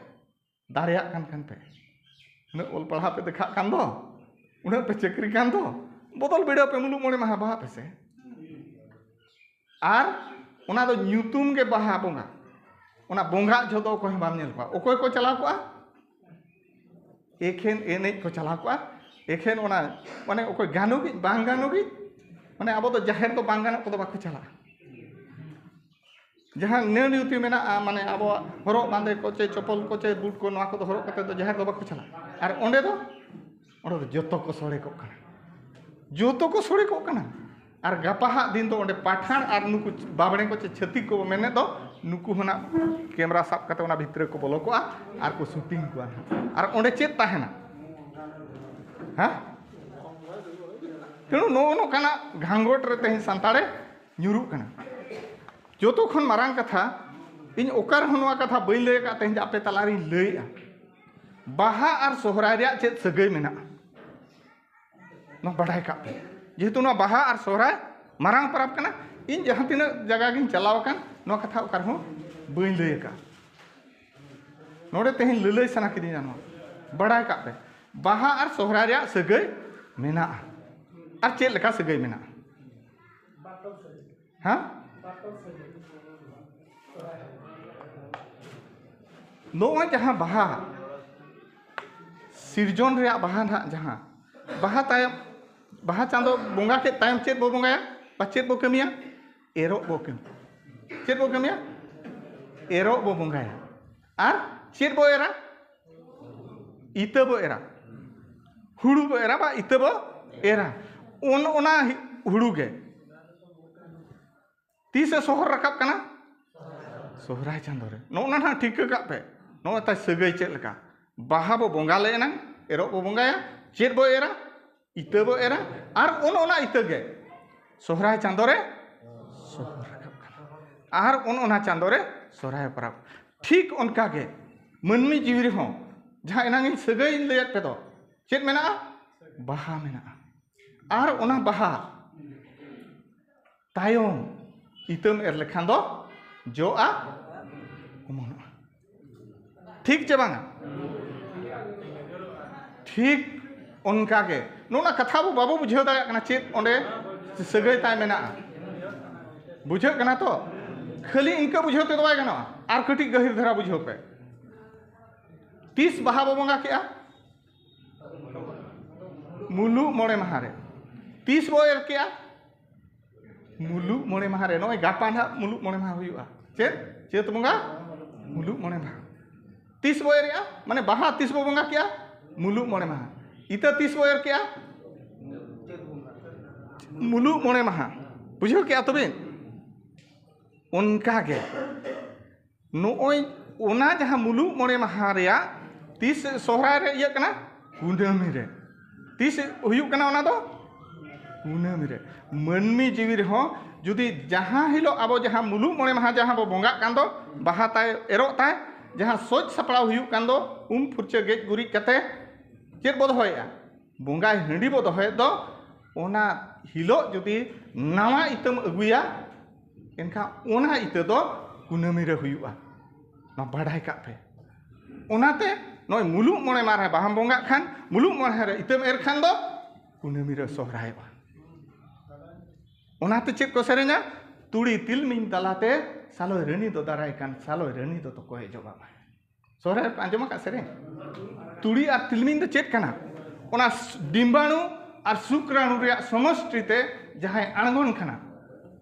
ᱫᱟᱲᱮᱭᱟᱜ ᱠᱟᱱ ᱠᱷᱟᱱ ᱯᱮ᱾ ᱩᱱᱟᱹᱜ ᱚᱞ ᱯᱟᱲᱦᱟᱣ ᱯᱮ ᱫᱮᱠᱷᱟᱜ ᱠᱟᱱ ᱫᱚ, ᱩᱱᱟᱹᱜ ᱯᱮ ᱪᱟᱹᱠᱨᱤ ᱠᱟᱱ ᱫᱚ, ᱵᱚᱫᱚᱞ ᱵᱤᱰᱟᱹᱣ ᱯᱮ, ᱢᱩᱞᱩᱜ ᱢᱚᱬᱮ ᱢᱟᱦᱟ ᱵᱟᱦᱟ ᱯᱮ ᱥᱮ᱾ ᱟᱨ ᱚᱱᱟ ᱫᱚ ᱧᱩᱛᱩᱢ ᱜᱮ ᱵᱟᱦᱟ ᱵᱚᱸᱜᱟ, ᱚᱱᱟ ᱵᱚᱸᱜᱟ ᱡᱷᱚᱛᱚ ᱚᱠᱚᱭ ᱦᱚᱸ ᱵᱟᱢ ᱧᱮᱞ ᱠᱚᱣᱟ᱾ ᱚᱠᱚᱭ ᱠᱚ ᱪᱟᱞᱟᱣ ᱠᱚᱜᱼᱟ? ᱮᱠᱷᱮᱱ ᱮᱱᱮᱡ ᱠᱚ ᱪᱟᱞᱟᱣ ᱠᱚᱜᱼᱟ, ᱮᱠᱷᱮᱱ ᱚᱱᱟ, ᱢᱟᱱᱮ, ᱚᱠᱚᱭ ᱜᱟᱱᱚᱜᱤᱡ ᱵᱟᱝ ᱜᱟᱱᱚᱜᱤᱡ, ᱢᱟᱱᱮ, ᱟᱵᱚ ᱫᱚ ᱡᱟᱦᱮᱨ ᱫᱚ ᱵᱟᱝ ᱜᱟᱱᱚᱜ ᱠᱚᱫᱚ ᱵᱟᱠᱚ ᱪᱟᱞᱟᱜᱼᱟ᱾ ᱡᱟᱦᱟᱸ ᱱᱮᱣ ᱱᱤᱭᱚᱛᱤ ᱢᱮᱱᱟᱜᱼᱟ, ᱢᱟᱱᱮ, ᱟᱵᱚᱣᱟᱜ ᱦᱚᱨᱚᱜ ᱵᱟᱸᱫᱮ ᱠᱚ ᱪᱮ ᱪᱚᱯᱚᱞ ᱠᱚ ᱪᱮ ᱵᱩᱴ ᱠᱚ, ᱱᱚᱣᱟ ᱠᱚᱫᱚ ᱦᱚᱨᱚᱜ ᱠᱟᱛᱮ ᱫᱚ ᱡᱟᱦᱮᱨ ᱫᱚ ᱵᱟᱠᱚ ᱪᱟᱞᱟᱜᱼᱟ᱾ ᱟᱨ ᱚᱸᱰᱮ ᱫᱚ, ᱚᱸᱰᱮ ᱫᱚ ᱡᱚᱛᱚ ᱠᱚ ᱥᱚᱲᱮ ᱠᱚᱜ ᱠᱟᱱᱟ, ᱡᱚᱛᱚ ᱠᱚ ᱥᱚᱲᱮ ᱠᱚᱜ ᱠᱟᱱᱟ᱾ ᱟᱨ ᱜᱟᱯᱟ ᱦᱟᱜ ᱫᱤᱱ ᱫᱚ ᱚᱸᱰᱮ ᱯᱟᱴᱷᱟᱲ ᱟᱨ ᱱᱩᱠᱩ ᱵᱟᱵᱽᱲᱮ ᱠᱚ ᱪᱮ ᱪᱷᱟᱹᱛᱤᱠ ᱠᱚ ᱢᱮᱱᱮᱫ ᱫᱚ, ᱱᱩᱠᱩ ᱦᱚᱸ ᱱᱟᱜ ᱠᱮᱢᱨᱟ ᱥᱟᱵ ᱠᱟᱛᱮ ᱚᱱᱟ ᱵᱷᱤᱛᱨᱤ ᱠᱚ ᱵᱚᱞᱚ ᱠᱚᱜᱼᱟ ᱟᱨ ᱠᱚ ᱥᱩᱴᱤᱝ ᱠᱚᱣᱟ ᱱᱟᱜ᱾ ᱟᱨ ᱚᱸᱰᱮ ᱪᱮᱫ ᱛᱟᱦᱮᱱᱟ? ᱦᱮᱸ? ᱛᱮᱬᱩ ᱱᱚᱜᱼᱚ ᱱᱚᱝᱠᱟᱱᱟᱜ ᱜᱷᱟᱸᱜᱚᱴ ᱨᱮ ᱛᱮᱦᱮᱧ ᱥᱟᱱᱛᱟᱲᱮ ᱧᱩᱨᱩᱜ ᱠᱟᱱᱟ᱾ ᱡᱚᱛᱚ ᱠᱷᱚᱱ ᱢᱟᱨᱟᱝ ᱠᱟᱛᱷᱟ, ᱤᱧ ᱚᱠᱟ ᱨᱮᱦᱚᱸ ᱱᱚᱣᱟ ᱠᱟᱛᱷᱟ ᱵᱟᱹᱧ ᱞᱟᱹᱭ ᱟᱠᱟᱫ, ᱛᱮᱦᱮᱧ ᱟᱯᱮ ᱛᱟᱞᱟᱨᱤᱧ ᱞᱟᱹᱭᱮᱜᱼᱟ᱾ ᱵᱟᱦᱟ ᱟᱨ ᱥᱚᱦᱨᱟᱭ ᱨᱮᱭᱟᱜ ᱪᱮᱫ ᱥᱟᱹᱜᱟᱹᱭ ᱢᱮᱱᱟᱜᱼᱟ? ᱱᱚᱣᱟ ᱵᱟᱰᱟᱭ ᱠᱟᱜ ᱯᱮ, ᱡᱮᱦᱮᱛᱩ ᱱᱚᱣᱟ ᱵᱟᱦᱟ ᱟᱨ ᱥᱚᱦᱨᱟᱭ ᱢᱟᱨᱟᱝ ᱯᱚᱨᱚᱵᱽ ᱠᱟᱱᱟ᱾ ᱤᱧ ᱡᱟᱦᱟᱸ ᱛᱤᱱᱟᱹᱜ ᱡᱟᱭᱜᱟ ᱜᱤᱧ ᱪᱟᱞᱟᱣ ᱟᱠᱟᱱ, ᱱᱚᱣᱟ ᱠᱟᱛᱷᱟ ᱚᱠᱟ ᱨᱮᱦᱚᱸ ᱵᱟᱹᱧ ᱞᱟᱹᱭ ᱟᱠᱟᱫᱼᱟ᱾ ᱱᱚᱰᱮ ᱛᱮᱦᱮᱧ ᱞᱟᱹᱞᱟᱹᱭ ᱥᱟᱱᱟ ᱠᱤᱫᱤᱧᱟ ᱱᱚᱣᱟ᱾ ᱵᱟᱰᱟᱭ ᱠᱟᱜ ᱯᱮ, ᱵᱟᱦᱟ ᱟᱨ ᱥᱚᱦᱨᱟᱭ ᱨᱮᱭᱟᱜ ᱥᱟᱹᱜᱟᱹᱭ ᱢᱮᱱᱟᱜᱼᱟ᱾ ᱟᱨ ᱪᱮᱫ ᱞᱮᱠᱟ ᱥᱟᱹᱜᱟᱹᱭ ᱢᱮᱱᱟᱜᱼᱟ? ᱦᱮᱸ? ᱱᱚᱜᱼᱚᱭ ᱡᱟᱦᱟᱸ ᱵᱟᱦᱟ, ᱥᱤᱨᱡᱚᱱ ᱨᱮᱭᱟᱜ ᱵᱟᱦᱟ ᱱᱟᱦᱟᱜ, ᱡᱟᱦᱟᱸ ᱵᱟᱦᱟ ᱛᱟᱭᱚᱢ, ᱵᱟᱦᱟ ᱪᱟᱸᱫᱚ ᱵᱚᱸᱜᱟ ᱠᱮᱫ ᱛᱟᱭᱚᱢ ᱪᱮᱫ ᱵᱚ ᱵᱚᱸᱜᱟᱭᱟ? ᱵᱟ ᱪᱮᱫ ᱵᱚ ᱠᱟᱹᱢᱤᱭᱟ? ᱮᱨᱚᱜ ᱵᱚ ᱠᱟᱹᱢᱤᱭᱟ᱾ ᱪᱮᱫ ᱵᱚ ᱠᱟᱹᱢᱤᱭᱟ? ᱮᱨᱚᱜ ᱵᱚ ᱵᱚᱸᱜᱟᱭᱟ᱾ ᱟᱨ ᱪᱮᱫ ᱵᱚ ᱮᱨᱟ? ᱤᱛᱟᱹ ᱵᱚ ᱮᱨᱟ᱾ ᱦᱩᱲᱩ ᱵᱚ ᱮᱨᱟ ᱵᱟ ᱤᱛᱟᱹ ᱵᱚ ᱮᱨᱟ᱾ ᱚᱱ ᱚᱱᱟ ᱦᱩᱲᱩ ᱜᱮ᱾ ᱛᱤᱥᱮ ᱥᱚᱦᱚᱨ ᱨᱟᱠᱟᱵ ᱠᱟᱱᱟ? ᱥᱚᱦᱨᱟᱭ ᱪᱟᱸᱫᱳ ᱨᱮ᱾ ᱱᱚᱜᱼᱚ ᱱᱟ ᱱᱟᱦᱟᱜ ᱴᱷᱤᱠᱟᱹ ᱠᱟᱜ ᱯᱮ, ᱱᱚᱜᱼᱚ ᱛᱟᱭ ᱥᱟᱹᱜᱟᱹᱭ ᱪᱮᱫ ᱞᱮᱠᱟ᱾ ᱵᱟᱦᱟ ᱵᱚ ᱵᱚᱸᱜᱟ ᱞᱮ ᱮᱱᱟᱝ, ᱮᱨᱚᱜ ᱵᱚ ᱵᱚᱸᱜᱟᱭᱟ, ᱪᱮᱫ ᱵᱚ ᱮᱨᱟ? ᱤᱛᱟᱹ ᱵᱚ ᱮᱨᱟ᱾ ᱟᱨ ᱚᱱ ᱚᱱᱟ ᱤᱛᱟᱹ ᱜᱮ ᱥᱚᱦᱨᱟᱭ ᱪᱟᱸᱫᱳ ᱨᱮ ᱥᱚᱦᱚᱨ ᱨᱟᱠᱟᱵ ᱠᱟᱱᱟ᱾ ᱟᱨ ᱚᱱ ᱚᱱᱟ ᱪᱟᱸᱫᱳ ᱨᱮ ᱥᱚᱦᱨᱟᱭ ᱯᱚᱨᱚᱵᱽ᱾ ᱴᱷᱤᱠ ᱚᱱᱠᱟ ᱜᱮ ᱢᱟᱹᱱᱢᱤ ᱡᱤᱣᱤ ᱨᱮᱦᱚᱸ ᱡᱟᱦᱟᱸ ᱮᱱᱟᱝ ᱤᱧ ᱥᱟᱹᱜᱟᱹᱭ ᱤᱧ ᱞᱟᱹᱭᱟᱫ ᱯᱮ ᱫᱚ, ᱪᱮᱫ ᱢᱮᱱᱟᱜᱼᱟ? ᱵᱟᱦᱟ ᱢᱮᱱᱟᱜᱼᱟ᱾ ᱟᱨ ᱚᱱᱟ ᱵᱟᱦᱟ ᱛᱟᱭᱚᱢ ᱤᱛᱟᱹᱢ ᱮᱨ ᱞᱮᱠᱷᱟᱱ ᱫᱚ ᱡᱚᱜᱼᱟ, ᱚᱢᱚᱱᱚᱜᱼᱟ᱾ ᱴᱷᱤᱠ ᱪᱮ ᱵᱟᱝᱟ? ᱴᱷᱤᱠ ᱚᱱᱠᱟ ᱜᱮ᱾ ᱱᱚᱜᱼᱚ ᱱᱟ ᱠᱟᱛᱷᱟ ᱵᱚ ᱵᱟᱵᱚ ᱵᱩᱡᱷᱟᱹᱣ ᱫᱟᱲᱮᱭᱟᱜ ᱠᱟᱱᱟ, ᱪᱮᱫ ᱚᱸᱰᱮ ᱥᱟᱹᱜᱟᱹᱭ ᱛᱟᱭ ᱢᱮᱱᱟᱜᱼᱟ᱾ ᱵᱩᱡᱷᱟᱹᱜ ᱠᱟᱱᱟ ᱛᱚ? ᱠᱷᱟᱹᱞᱤ ᱤᱱᱠᱟᱹ ᱵᱩᱡᱷᱟᱹᱣ ᱛᱮᱫᱚ ᱵᱟᱭ ᱜᱟᱱᱚᱜᱼᱟ, ᱟᱨ ᱠᱟᱹᱴᱤᱡ ᱜᱟᱹᱦᱤᱨ ᱫᱷᱟᱨᱟ ᱵᱩᱡᱷᱟᱹᱣ ᱯᱮ᱾ ᱛᱤᱥ ᱵᱟᱦᱟ ᱵᱚ ᱵᱚᱸᱜᱟ ᱠᱮᱜᱼᱟ? ᱢᱩᱞᱩᱜ ᱢᱚᱬᱮ ᱢᱟᱦᱟ ᱨᱮ᱾ ᱛᱤᱥ ᱵᱚ ᱮᱨ ᱠᱮᱜᱼᱟ? ᱢᱩᱞᱩᱜ ᱢᱚᱬᱮ ᱢᱟᱦᱟ ᱨᱮ᱾ ᱱᱚᱜᱼᱚᱭ ᱜᱟᱯᱟ ᱱᱟᱦᱟᱜ ᱢᱩᱞᱩᱜ ᱢᱚᱬᱮ ᱢᱟᱦᱟ ᱦᱩᱭᱩᱜᱼᱟ᱾ ᱪᱮᱫ? ᱪᱟᱹᱛ ᱵᱚᱸᱜᱟ ᱢᱩᱞᱩᱜ ᱢᱚᱬᱮ ᱢᱟᱦᱟ᱾ ᱛᱤᱥ ᱵᱚ ᱮᱨᱮᱜᱼᱟ? ᱢᱟᱱᱮ ᱵᱟᱦᱟ ᱛᱤᱥ ᱵᱚ ᱵᱚᱸᱜᱟ ᱠᱮᱜᱼᱟ? ᱢᱩᱞᱩᱜ ᱢᱚᱬᱮ ᱢᱟᱦᱟ᱾ ᱤᱛᱟᱹ ᱛᱤᱥ ᱵᱚ ᱮᱨ ᱠᱮᱜᱼᱟ? ᱢᱩᱞᱩᱜ ᱢᱚᱬᱮ ᱢᱟᱦᱟ᱾ ᱵᱩᱡᱷᱟᱹᱣ ᱠᱮᱜᱼᱟ ᱛᱚᱵᱮ? ᱚᱱᱠᱟ ᱜᱮ ᱱᱚᱜᱼᱚᱭ ᱚᱱᱟ ᱡᱟᱦᱟᱸ ᱢᱩᱞᱩᱜ ᱢᱚᱬᱮ ᱢᱟᱦᱟ ᱨᱮᱭᱟᱜ ᱛᱤᱥ ᱥᱚᱦᱨᱟᱭ ᱨᱮ ᱤᱭᱟᱹᱜ ᱠᱟᱱᱟ? ᱠᱩᱱᱟᱹᱢᱤ ᱨᱮ᱾ ᱛᱤᱥ ᱦᱩᱭᱩᱜ ᱠᱟᱱᱟ ᱚᱱᱟ ᱫᱚ? ᱠᱩᱱᱟᱹᱢᱤ ᱨᱮ᱾ ᱢᱟᱹᱱᱢᱤ ᱡᱤᱣᱤ ᱨᱮᱦᱚᱸ ᱡᱩᱫᱤ ᱡᱟᱦᱟᱸ ᱦᱤᱞᱳᱜ ᱟᱵᱚ ᱡᱟᱦᱟᱸ ᱢᱩᱞᱩᱜ ᱢᱚᱬᱮ ᱢᱟᱦᱟ ᱡᱟᱦᱟᱸ ᱵᱚ ᱵᱚᱸᱜᱟᱜ ᱠᱟᱱ ᱫᱚ, ᱵᱟᱦᱟ ᱛᱟᱭ ᱮᱨᱚᱜ ᱛᱟᱭ, ᱡᱟᱦᱟᱸ ᱥᱚᱡᱽ ᱥᱟᱯᱲᱟᱣ ᱦᱩᱭᱩᱜ ᱠᱟᱱ ᱫᱚ, ᱩᱢ ᱯᱷᱩᱨᱪᱟᱹ ᱜᱮᱡ ᱜᱩᱨᱤᱡ ᱠᱟᱛᱮ ᱪᱮᱫ ᱵᱚ ᱫᱚᱦᱚᱭᱮᱜᱼᱟ? ᱵᱚᱸᱜᱟᱭ ᱦᱟᱺᱰᱤ ᱵᱚ ᱫᱚᱦᱚᱭᱮᱫ ᱫᱚ, ᱚᱱᱟ ᱦᱤᱞᱳᱜ ᱡᱩᱫᱤ ᱱᱟᱣᱟ ᱤᱛᱟᱹᱢ ᱟᱹᱜᱩᱭᱟ, ᱮᱱᱠᱷᱟᱱ ᱚᱱᱟ ᱤᱛᱟᱹ ᱫᱚ ᱠᱩᱱᱟᱹᱢᱤ ᱨᱮ ᱦᱩᱭᱩᱜᱼᱟ᱾ ᱱᱚᱣᱟ ᱵᱟᱰᱟᱭ ᱠᱟᱜ ᱯᱮ᱾ ᱚᱱᱟᱛᱮ ᱱᱚᱜᱼᱚᱭ ᱢᱩᱞᱩᱜ ᱢᱚᱬᱮ ᱢᱟᱦᱟ ᱨᱮ ᱵᱟᱦᱟᱢ ᱵᱚᱸᱜᱟᱜ ᱠᱷᱟᱱ, ᱢᱩᱞᱩᱜ ᱢᱚᱬᱮ ᱢᱟᱦᱟ ᱨᱮ ᱤᱛᱟᱹᱢ ᱮᱨ ᱠᱷᱟᱱ ᱫᱚ ᱠᱩᱱᱟᱹᱢᱤ ᱨᱮ ᱥᱚᱦᱨᱟᱭᱚᱜᱼᱟ᱾ ᱚᱱᱟᱛᱮ ᱪᱮᱫ ᱠᱚ ᱥᱮᱨᱮᱧᱟ? ᱛᱩᱲᱤ ᱛᱤᱞᱢᱤᱧ ᱛᱟᱞᱟᱛᱮ ᱥᱟᱞᱚᱭ ᱨᱟᱹᱱᱤ ᱫᱚ ᱫᱟᱨᱟᱭ ᱠᱟᱱ, ᱥᱟᱞᱚᱭ ᱨᱟᱹᱱᱤ ᱫᱚ ᱛᱚᱠᱚᱭ ᱡᱚᱵᱟᱵᱟ᱾ ᱥᱚᱦᱨᱟᱭ ᱨᱮᱯᱮ ᱟᱸᱡᱚᱢ ᱟᱠᱟᱫ ᱥᱮᱨᱮᱧ? ᱛᱩᱲᱤ ᱟᱨ ᱛᱤᱞᱢᱤᱧ ᱫᱚ ᱪᱮᱫ ᱠᱟᱱᱟ? ᱚᱱᱟ ᱰᱤᱢᱵᱟᱬᱩ ᱟᱨ ᱥᱩᱠᱨᱟᱬᱩ ᱨᱮᱭᱟᱜ ᱥᱚᱢᱚᱥᱴᱤ ᱛᱮ ᱡᱟᱦᱟᱸᱭ ᱟᱬᱜᱚᱱ ᱠᱟᱱᱟ,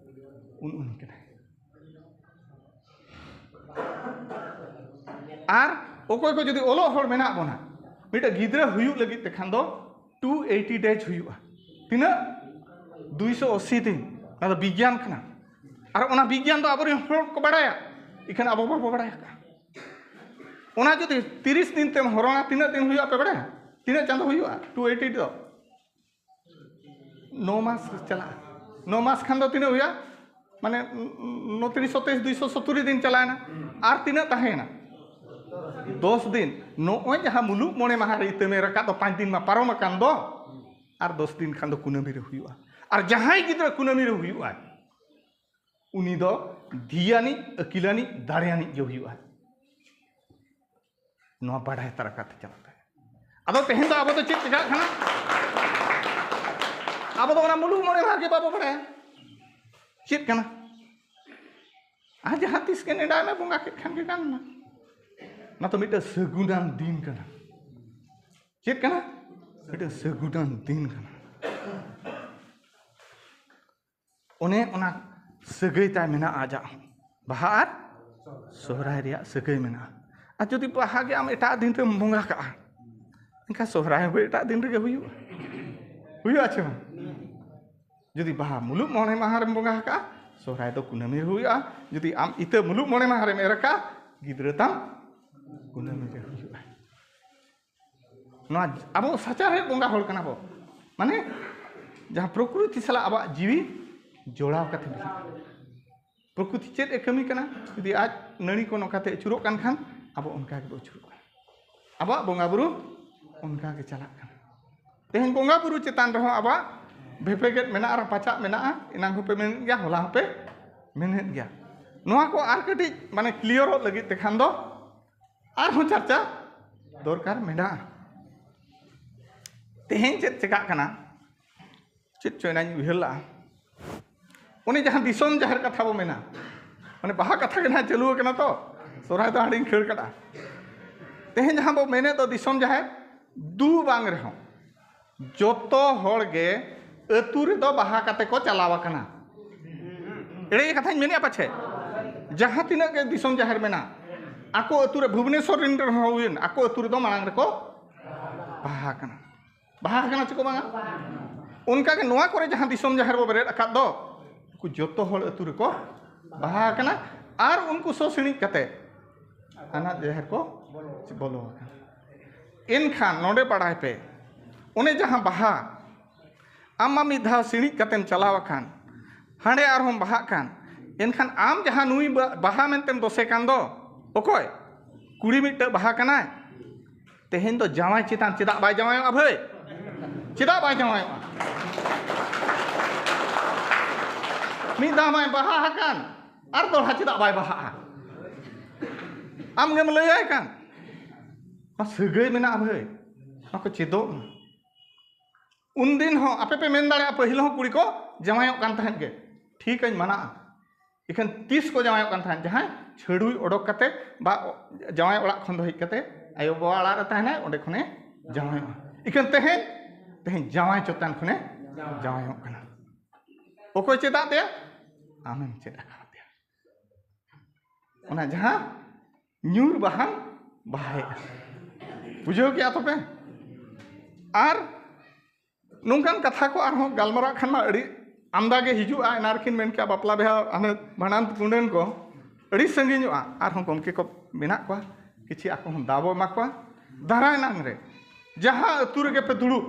ᱩᱱ ᱩᱱᱤ ᱠᱟᱱᱟᱭ᱾ ᱟᱨ ᱚᱠᱚᱭ ᱠᱚ ᱡᱩᱫᱤ ᱚᱞᱚᱜ ᱦᱚᱲ ᱢᱮᱱᱟᱜ ᱵᱚᱱᱟ, ᱢᱤᱫᱴᱮᱱ ᱜᱤᱫᱽᱨᱟᱹ ᱦᱩᱭᱩᱜ ᱞᱟᱹᱜᱤᱫ ᱛᱮᱠᱷᱟᱱ ᱫᱚ ᱴᱩ ᱮᱭᱴᱤ ᱰᱮᱡᱽ ᱦᱩᱭᱩᱜᱼᱟ᱾ ᱛᱤᱱᱟᱹᱜ? ᱫᱩᱭᱥᱚ ᱟᱥᱤ ᱫᱤᱱ᱾ ᱚᱱᱟ ᱫᱚ ᱵᱤᱜᱽᱭᱟᱱ ᱠᱟᱱᱟ᱾ ᱟᱨ ᱚᱱᱟ ᱵᱤᱜᱽᱭᱟᱱ ᱫᱚ ᱟᱵᱚᱨᱮᱱ ᱦᱚᱲ ᱠᱚ ᱵᱟᱲᱟᱭᱟ, ᱤᱠᱷᱟᱹᱱ ᱟᱵᱚ ᱵᱟᱵᱚ ᱵᱟᱲᱟᱭ ᱟᱠᱟᱫᱼᱟ᱾ ᱚᱱᱟ ᱡᱩᱫᱤ ᱛᱤᱨᱤᱥ ᱫᱤᱱ ᱛᱮᱢ ᱦᱚᱨᱚᱱᱟ, ᱛᱤᱱᱟᱹᱜ ᱫᱤᱱ ᱦᱩᱭᱩᱜᱼᱟ ᱯᱮ ᱵᱟᱲᱟᱭᱟ? ᱛᱤᱱᱟᱹᱜ ᱪᱟᱸᱫᱚ ᱦᱩᱭᱩᱜᱼᱟ ᱴᱩ ᱮᱭᱴᱤ ᱫᱚ? ᱱᱚ ᱢᱟᱥ ᱪᱟᱞᱟᱜᱼᱟ᱾ ᱱᱚ ᱢᱟᱥ ᱠᱷᱟᱱ ᱫᱚ ᱛᱤᱱᱟᱹᱜ ᱦᱩᱭᱩᱜᱼᱟ? ᱢᱟᱱᱮ, ᱱᱚ ᱛᱤᱨᱤᱥ ᱥᱚᱛᱮᱤᱥ, ᱫᱩᱭᱥᱚ ᱥᱚᱛᱛᱩᱨᱤ ᱫᱤᱱ ᱪᱟᱞᱟᱣᱮᱱᱟ᱾ ᱟᱨ ᱛᱤᱱᱟᱹᱜ ᱛᱟᱦᱮᱸᱭᱮᱱᱟ? ᱫᱚᱥ ᱫᱤᱱ᱾ ᱱᱚᱜᱼᱚᱭ ᱡᱟᱦᱟᱸ ᱢᱩᱞᱩᱜ ᱢᱚᱬᱮ ᱢᱟᱦᱟ ᱨᱮ ᱤᱛᱟᱹᱢᱮ ᱨᱟᱠᱟᱵ ᱫᱚ, ᱯᱟᱸᱪ ᱫᱤᱱ ᱢᱟ ᱯᱟᱨᱚᱢ ᱟᱠᱟᱱ ᱫᱚ, ᱟᱨ ᱫᱚᱥ ᱫᱤᱱ ᱠᱷᱟᱱ ᱫᱚ ᱠᱩᱱᱟᱹᱢᱤ ᱨᱮ ᱦᱩᱭᱩᱜᱼᱟ᱾ ᱟᱨ ᱡᱟᱦᱟᱸᱭ ᱜᱤᱫᱽᱨᱟᱹ ᱠᱩᱱᱟᱹᱢᱤ ᱨᱮ ᱦᱩᱭᱩᱜᱼᱟᱭ, ᱩᱱᱤ ᱫᱚ ᱫᱷᱤᱭᱟᱱᱤᱡ, ᱟᱹᱠᱤᱞᱟᱱᱤᱡ, ᱫᱟᱲᱮᱭᱟᱱᱤᱡ ᱜᱮ ᱦᱩᱭᱩᱜᱼᱟᱭ᱾ ᱱᱚᱣᱟ ᱵᱟᱰᱟᱭ ᱛᱟᱨᱟ ᱠᱟᱛᱮ ᱪᱟᱞᱟᱜ ᱯᱮ᱾ ᱟᱫᱚ ᱛᱮᱦᱮᱧ ᱫᱚ ᱟᱵᱚ ᱫᱚ ᱪᱮᱫ ᱪᱮᱠᱟᱜ ᱠᱟᱱᱟ? ᱟᱵᱚ ᱫᱚ ᱚᱱᱟ ᱢᱩᱞᱩᱜ ᱢᱚᱬᱮ ᱢᱟᱦᱟ ᱜᱮ ᱵᱟᱵᱚ ᱵᱟᱲᱟᱭᱟ ᱪᱮᱫ ᱠᱟᱱᱟ᱾ ᱟᱨ ᱡᱟᱦᱟᱸ ᱛᱤᱥ ᱜᱮ ᱱᱮᱰᱟᱭ ᱢᱮ, ᱵᱚᱸᱜᱟ ᱠᱮᱫ ᱠᱷᱟᱱ ᱜᱮ ᱜᱟᱱ ᱮᱱᱟ᱾ ᱚᱱᱟ ᱛᱚ ᱢᱤᱫᱴᱟᱝ ᱥᱟᱹᱜᱩᱱᱟᱱ ᱫᱤᱱ ᱠᱟᱱᱟ᱾ ᱪᱮᱫ ᱠᱟᱱᱟ? ᱢᱤᱫᱴᱟᱝ ᱥᱟᱹᱜᱩᱱᱟᱱ ᱫᱤᱱ ᱠᱟᱱᱟ᱾ ᱚᱱᱮ ᱚᱱᱟ ᱥᱟᱹᱜᱟᱹᱭ ᱛᱟᱭ ᱢᱮᱱᱟᱜᱼᱟ ᱟᱡᱟᱜ ᱦᱚᱸ᱾ ᱵᱟᱦᱟ ᱟᱨ ᱥᱚᱦᱨᱟᱭ ᱨᱮᱭᱟᱜ ᱥᱟᱹᱜᱟᱹᱭ ᱢᱮᱱᱟᱜᱼᱟ᱾ ᱟᱨ ᱡᱩᱫᱤ ᱵᱟᱦᱟ ᱜᱮ ᱟᱢ ᱮᱴᱟᱜ ᱫᱤᱱ ᱨᱮᱢ ᱵᱚᱸᱜᱟ ᱠᱟᱜᱼᱟ, ᱮᱱᱠᱷᱟᱱ ᱥᱚᱦᱨᱟᱭ ᱦᱚᱸ ᱮᱴᱟᱜ ᱫᱤᱱ ᱨᱮᱜᱮ ᱦᱩᱭᱩᱜᱼᱟ᱾ ᱦᱩᱭᱩᱜᱼᱟ ᱪᱮ ᱵᱟᱝ? ᱡᱩᱫᱤ ᱵᱟᱦᱟ ᱢᱩᱞᱩᱜ ᱢᱚᱬᱮ ᱢᱟᱦᱟ ᱨᱮᱢ ᱵᱚᱸᱜᱟ ᱟᱠᱟᱜᱼᱟ, ᱥᱚᱦᱨᱟᱭ ᱫᱚ ᱠᱩᱱᱟᱹᱢᱤ ᱨᱮ ᱦᱩᱭᱩᱜᱼᱟ᱾ ᱡᱩᱫᱤ ᱟᱢ ᱤᱛᱟᱹ ᱢᱩᱞᱩᱜ ᱢᱚᱬᱮ ᱢᱟᱦᱟ ᱨᱮᱢ ᱮᱨ ᱟᱠᱟᱜᱼᱟ, ᱜᱤᱫᱽᱨᱟᱹ ᱛᱟᱢ ᱠᱩᱱᱟᱹᱢᱤ ᱨᱮ ᱦᱩᱭᱩᱜᱼᱟ᱾ ᱱᱚᱣᱟ ᱟᱵᱚ ᱥᱟᱪᱟᱨᱦᱮᱫ ᱵᱚᱸᱜᱟ ᱦᱚᱲ ᱠᱟᱱᱟ ᱵᱚ, ᱢᱟᱱᱮ ᱡᱟᱦᱟᱸ ᱯᱨᱚᱠᱨᱤᱛᱤ ᱥᱟᱞᱟᱜ ᱟᱵᱚᱣᱟᱜ ᱡᱤᱣᱤ ᱡᱚᱲᱟᱣ ᱠᱟᱛᱮ ᱢᱮᱱᱟᱜᱼᱟ᱾ ᱯᱨᱚᱠᱨᱤᱛᱤ ᱪᱮᱫ ᱮ ᱠᱟᱹᱢᱤ ᱠᱟᱱᱟ? ᱡᱩᱫᱤ ᱟᱡ ᱱᱟᱹᱲᱤ ᱠᱚ ᱱᱚᱝᱠᱟᱛᱮ ᱟᱹᱪᱩᱨᱚᱜ ᱠᱟᱱ ᱠᱷᱟᱱ, ᱟᱵᱚ ᱚᱱᱠᱟ ᱜᱮᱵᱚ ᱟᱹᱪᱩᱨᱚᱜ ᱠᱟᱱᱟ᱾ ᱟᱵᱚᱣᱟᱜ ᱵᱚᱸᱜᱟ ᱵᱩᱨᱩ ᱚᱱᱠᱟ ᱜᱮ ᱪᱟᱞᱟᱜ ᱠᱟᱱᱟ᱾ ᱛᱮᱦᱮᱧ ᱵᱚᱸᱜᱟ ᱵᱩᱨᱩ ᱪᱮᱛᱟᱱ ᱨᱮᱦᱚᱸ ᱟᱵᱚᱣᱟᱜ ᱵᱷᱮᱯᱮᱜᱮᱫ ᱢᱮᱱᱟᱜᱼᱟ, ᱨᱟᱯᱟᱪᱟᱜ ᱢᱮᱱᱟᱜᱼᱟ᱾ ᱮᱱᱟᱝ ᱦᱚᱸᱯᱮ ᱢᱮᱱᱮᱫ ᱜᱮᱭᱟ, ᱦᱚᱞᱟ ᱦᱚᱸᱯᱮ ᱢᱮᱱᱮᱫ ᱜᱮᱭᱟ᱾ ᱱᱚᱣᱟ ᱠᱚ ᱟᱨ ᱠᱟᱹᱴᱤᱡ ᱢᱟᱱᱮ ᱠᱞᱤᱭᱟᱨᱚᱜ ᱞᱟᱹᱜᱤᱫ ᱛᱮᱠᱷᱟᱱ ᱫᱚ ᱟᱨᱦᱚᱸ ᱪᱟᱨᱪᱟ ᱫᱚᱨᱠᱟᱨ ᱢᱮᱱᱟᱜᱼᱟ᱾ ᱛᱮᱦᱮᱧ ᱪᱮᱫ ᱪᱮᱠᱟᱜ ᱠᱟᱱᱟ, ᱪᱮᱫ ᱪᱚ ᱮᱱᱟᱧ ᱩᱭᱦᱟᱹᱨ ᱞᱟᱜᱼᱟ, ᱚᱱᱮ ᱡᱟᱦᱟᱸ ᱫᱤᱥᱚᱢ ᱡᱟᱦᱮᱨ ᱠᱟᱛᱷᱟ ᱵᱚ ᱢᱮᱱᱟ, ᱢᱟᱱᱮ ᱵᱟᱦᱟ ᱠᱟᱛᱷᱟ ᱜᱮ ᱱᱟᱦᱟᱜ ᱪᱟᱹᱞᱩ ᱟᱠᱟᱱᱟ ᱛᱚ, ᱥᱚᱨᱦᱟᱭ ᱫᱚ ᱦᱟᱸᱰᱤᱧ ᱠᱷᱟᱹᱲ ᱠᱟᱫᱟ᱾ ᱛᱮᱦᱮᱧ ᱡᱟᱦᱟᱸ ᱵᱚ ᱢᱮᱱᱮᱫ ᱫᱚ ᱫᱤᱥᱚᱢ ᱡᱟᱦᱮᱨ, ᱫᱩ ᱵᱟᱝ ᱨᱮᱦᱚᱸ ᱡᱚᱛᱚ ᱦᱚᱲ ᱜᱮ ᱟᱹᱛᱩ ᱨᱮᱫᱚ ᱵᱟᱦᱟ ᱠᱟᱛᱮ ᱠᱚ ᱪᱟᱞᱟᱣ ᱟᱠᱟᱱᱟ᱾ ᱮᱲᱮ ᱠᱟᱛᱷᱟᱧ ᱢᱮᱱᱮᱫᱼᱟ ᱯᱟᱪᱷᱮ? ᱡᱟᱦᱟᱸ ᱛᱤᱱᱟᱹᱜ ᱜᱮ ᱫᱤᱥᱚᱢ ᱡᱟᱦᱮᱨ ᱢᱮᱱᱟᱜ, ᱟᱠᱚ ᱟᱹᱛᱩ ᱨᱮ, ᱵᱷᱩᱵᱽᱱᱮᱥᱚᱨ ᱨᱮᱱ ᱨᱮᱦᱚᱸ ᱦᱩᱭᱮᱱ, ᱟᱠᱚ ᱟᱹᱛᱩ ᱨᱮᱫᱚ ᱢᱟᱲᱟᱝ ᱨᱮᱠᱚ ᱵᱟᱦᱟ ᱟᱠᱟᱱᱟ᱾ ᱵᱟᱦᱟ ᱟᱠᱟᱱᱟ ᱪᱮ ᱠᱚ ᱵᱟᱝᱟ? ᱚᱱᱠᱟ ᱜᱮ ᱱᱚᱣᱟ ᱠᱚᱨᱮ ᱡᱟᱦᱟᱸ ᱫᱤᱥᱚᱢ ᱡᱟᱦᱮᱨ ᱵᱚ ᱵᱮᱨᱮᱫ ᱟᱠᱟᱫ ᱫᱚ, ᱩᱱᱠᱩ ᱡᱚᱛᱚ ᱦᱚᱲ ᱟᱹᱛᱩ ᱨᱮᱠᱚ ᱵᱟᱦᱟ ᱟᱠᱟᱱᱟ᱾ ᱟᱨ ᱩᱱᱠᱩ ᱥᱚ ᱥᱤᱬᱤᱡ ᱠᱟᱛᱮ ᱦᱟᱱᱟ ᱡᱟᱦᱮᱨ ᱠᱚ ᱵᱚᱞᱚ ᱟᱠᱟᱱᱟ᱾ ᱮᱱᱠᱷᱟᱱ ᱱᱚᱰᱮ ᱵᱟᱲᱟᱭ ᱯᱮ, ᱚᱱᱮ ᱡᱟᱦᱟᱸ ᱵᱟᱦᱟ, ᱟᱢ ᱢᱟ ᱢᱤᱫ ᱫᱷᱟᱣ ᱥᱤᱬᱤᱡ ᱠᱟᱛᱮᱢ ᱪᱟᱞᱟᱣ ᱟᱠᱟᱱ, ᱦᱟᱸᱰᱮ ᱟᱨᱦᱚᱸᱢ ᱵᱟᱦᱟᱜ ᱠᱟᱱ, ᱮᱱᱠᱷᱟᱱ ᱟᱢ ᱡᱟᱦᱟᱸ ᱱᱩᱭ ᱵᱟ-, ᱵᱟᱦᱟ ᱢᱮᱱᱛᱮᱢ ᱫᱚᱥᱮ ᱠᱟᱱ ᱫᱚ, ᱚᱠᱚᱭ? ᱠᱩᱲᱤ ᱢᱤᱫᱴᱟᱹᱝ ᱵᱟᱦᱟ ᱠᱟᱱᱟᱭ᱾ ᱛᱮᱦᱮᱧ ᱫᱚ ᱡᱟᱶᱟᱭ ᱪᱮᱛᱟᱱ ᱪᱮᱫᱟᱜ ᱵᱟᱭ ᱡᱟᱶᱟᱭᱚᱜᱼᱟ ᱵᱷᱟᱹᱭ? ᱪᱮᱫᱟᱜ ᱵᱟᱭ ᱡᱟᱶᱟᱭᱚᱜᱼᱟ? ᱢᱤᱫ ᱫᱷᱟᱣ ᱢᱟᱭ ᱵᱟᱦᱟ ᱟᱠᱟᱱ, ᱟᱨ ᱫᱚᱦᱲᱟ ᱪᱮᱫᱟᱜ ᱵᱟᱭ ᱵᱟᱦᱟᱜᱼᱟ? ᱟᱢ ᱜᱮᱢ ᱞᱟᱹᱭᱟᱭ ᱠᱟᱱ᱾ ᱱᱚᱣᱟ ᱥᱟᱹᱜᱟᱹᱭ ᱢᱮᱱᱟᱜᱼᱟ ᱵᱷᱟᱹᱭ, ᱱᱚᱣᱟ ᱠᱚ ᱪᱮᱫᱚᱜ ᱢᱟ᱾ ᱩᱱᱫᱤᱱ ᱦᱚᱸ ᱟᱯᱮ ᱯᱮ ᱢᱮᱱ ᱫᱟᱲᱮᱭᱟᱜᱼᱟ, ᱯᱟᱹᱦᱤᱞ ᱦᱚᱸ ᱠᱩᱲᱤ ᱠᱚ ᱡᱟᱶᱟᱭᱚᱜ ᱠᱟᱱ ᱛᱟᱦᱮᱸᱫ ᱜᱮ, ᱴᱷᱤᱠᱟᱹᱧ ᱢᱟᱱᱟᱜᱼᱟ᱾ ᱤᱠᱷᱟᱹᱱ ᱛᱤᱥ ᱠᱚ ᱡᱟᱶᱟᱭᱚᱜ ᱠᱟᱱ ᱛᱟᱦᱮᱸᱫ? ᱡᱟᱦᱟᱸᱭ ᱪᱷᱟᱹᱰᱩᱭ ᱚᱰᱚᱠ ᱠᱟᱛᱮ ᱵᱟ ᱡᱟᱶᱟᱭ ᱚᱲᱟᱜ ᱠᱷᱚᱱ ᱫᱚ ᱦᱮᱡ ᱠᱟᱛᱮ ᱟᱭᱳ ᱵᱟᱵᱟ ᱚᱲᱟᱜ ᱨᱮ ᱛᱟᱦᱮᱱᱟᱭ, ᱚᱸᱰᱮ ᱠᱷᱚᱱᱮ ᱡᱟᱶᱟᱭᱚᱜᱼᱟ᱾ ᱤᱠᱷᱟᱹᱱ ᱛᱮᱦᱮᱧ, ᱛᱮᱦᱮᱧ ᱡᱟᱶᱟᱭ ᱪᱮᱛᱟᱱ ᱠᱷᱚᱱᱮ ᱡᱟᱶᱟᱭᱚᱜ ᱠᱟᱱᱟ᱾ ᱚᱠᱚᱭ ᱪᱮᱫᱟᱜ ᱫᱮᱭᱟ? ᱟᱢᱮᱢ ᱪᱮᱫ ᱟᱠᱟᱫᱮᱭᱟ᱾ ᱚᱱᱟ ᱡᱟᱦᱟᱸ ᱧᱩᱨ ᱵᱟᱦᱟᱱ ᱵᱟᱦᱟᱭᱮᱫᱼᱟ᱾ ᱵᱩᱡᱷᱟᱹᱣ ᱠᱮᱜᱼᱟ ᱛᱚᱯᱮ? ᱟᱨ ᱱᱚᱝᱠᱟᱱ ᱠᱟᱛᱷᱟ ᱠᱚ ᱟᱨᱦᱚᱸ ᱜᱟᱞᱢᱟᱨᱟᱜ ᱠᱷᱟᱱ ᱢᱟ ᱟᱹᱰᱤ ᱟᱢᱫᱟ ᱜᱮ ᱦᱤᱡᱩᱜᱼᱟ᱾ ᱮᱱᱟ ᱨᱮᱠᱤᱱ ᱢᱮᱱ ᱠᱮᱜᱼᱟ, ᱵᱟᱯᱞᱟ ᱵᱤᱦᱟᱹ, ᱦᱟᱱᱮ ᱵᱷᱟᱸᱰᱟᱱ ᱠᱩᱸᱰᱟᱹᱱ ᱠᱚ ᱟᱹᱰᱤ ᱥᱟᱺᱜᱤᱧᱚᱜᱼᱟ᱾ ᱟᱨᱦᱚᱸ ᱜᱚᱢᱠᱮ ᱠᱚ ᱢᱮᱱᱟᱜ ᱠᱚᱣᱟ, ᱠᱤᱪᱷᱤ ᱟᱠᱚ ᱦᱚᱸ ᱫᱟᱣ ᱵᱚ ᱮᱢᱟ ᱠᱚᱣᱟ᱾ ᱫᱟᱨᱟᱭ ᱱᱟᱝ ᱨᱮ ᱡᱟᱦᱟᱸ ᱟᱹᱛᱩ ᱨᱮᱜᱮ ᱯᱮ ᱫᱩᱲᱩᱵ,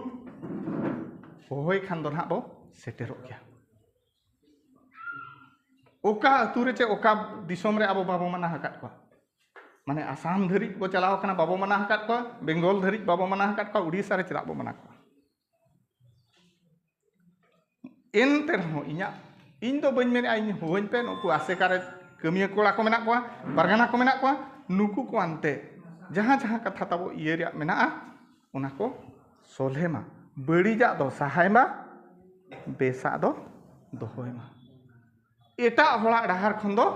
ᱦᱚᱦᱚᱭ ᱠᱷᱟᱱ ᱫᱚ ᱱᱟᱦᱟᱜ ᱵᱚ ᱥᱮᱴᱮᱨᱚᱜ ᱜᱮᱭᱟ᱾ ᱚᱠᱟ ᱟᱹᱛᱩ ᱨᱮ ᱪᱮ ᱚᱠᱟ ᱫᱤᱥᱚᱢ ᱨᱮ ᱟᱵᱚ ᱵᱟᱵᱚ ᱢᱟᱱᱟ ᱟᱠᱟᱫ ᱠᱚᱣᱟ? ᱢᱟᱱᱮ ᱟᱥᱟᱢ ᱫᱷᱟᱹᱨᱤᱡ ᱵᱚ ᱪᱟᱞᱟᱣ ᱠᱟᱱᱟ, ᱵᱟᱵᱚ ᱢᱟᱱᱟ ᱟᱠᱟᱫ ᱠᱚᱣᱟ᱾ ᱵᱮᱝᱜᱚᱞ ᱫᱷᱟᱹᱨᱤᱡ ᱵᱟᱵᱚ ᱢᱟᱱᱟ ᱟᱠᱟᱫ ᱠᱚᱣᱟ᱾ ᱩᱲᱤᱥᱥᱟ ᱨᱮ ᱪᱮᱫᱟᱜ ᱵᱚ ᱢᱟᱱᱟ ᱠᱚᱣᱟ? ᱮᱱᱛᱮ ᱨᱮᱦᱚᱸ ᱤᱧᱟᱹᱜ, ᱤᱧ ᱫᱚ ᱵᱟᱹᱧ ᱢᱮᱱᱮᱫᱼᱟ ᱤᱧ ᱦᱚᱦᱚᱣᱟᱹᱧ ᱯᱮ, ᱱᱩᱠᱩ ᱟᱥᱮᱠᱟ ᱨᱮ ᱠᱟᱹᱢᱤᱭᱟᱹ ᱠᱚᱲᱟ ᱠᱚ ᱢᱮᱱᱟᱜ ᱠᱚᱣᱟ, ᱯᱟᱨᱜᱟᱱᱟ ᱠᱚ ᱢᱮᱱᱟᱜ ᱠᱚᱣᱟ, ᱱᱩᱠᱩ ᱠᱚ ᱟᱱᱛᱮ ᱡᱟᱦᱟᱸ ᱡᱟᱦᱟᱸ ᱠᱟᱛᱷᱟ ᱛᱟᱵᱚ ᱤᱭᱟᱹ ᱨᱮᱭᱟᱜ ᱢᱮᱱᱟᱜᱼᱟ, ᱚᱱᱟ ᱠᱚ ᱥᱚᱞᱦᱮ ᱢᱟ᱾ ᱵᱟᱹᱲᱤᱡᱟᱜ ᱫᱚ ᱥᱟᱦᱟᱭ ᱢᱟ, ᱵᱮᱥᱟᱜ ᱫᱚ ᱫᱚᱦᱚᱭ ᱢᱟ᱾ ᱮᱴᱟᱜ ᱦᱚᱲᱟᱜ ᱰᱟᱦᱟᱨ ᱠᱷᱚᱱ ᱫᱚ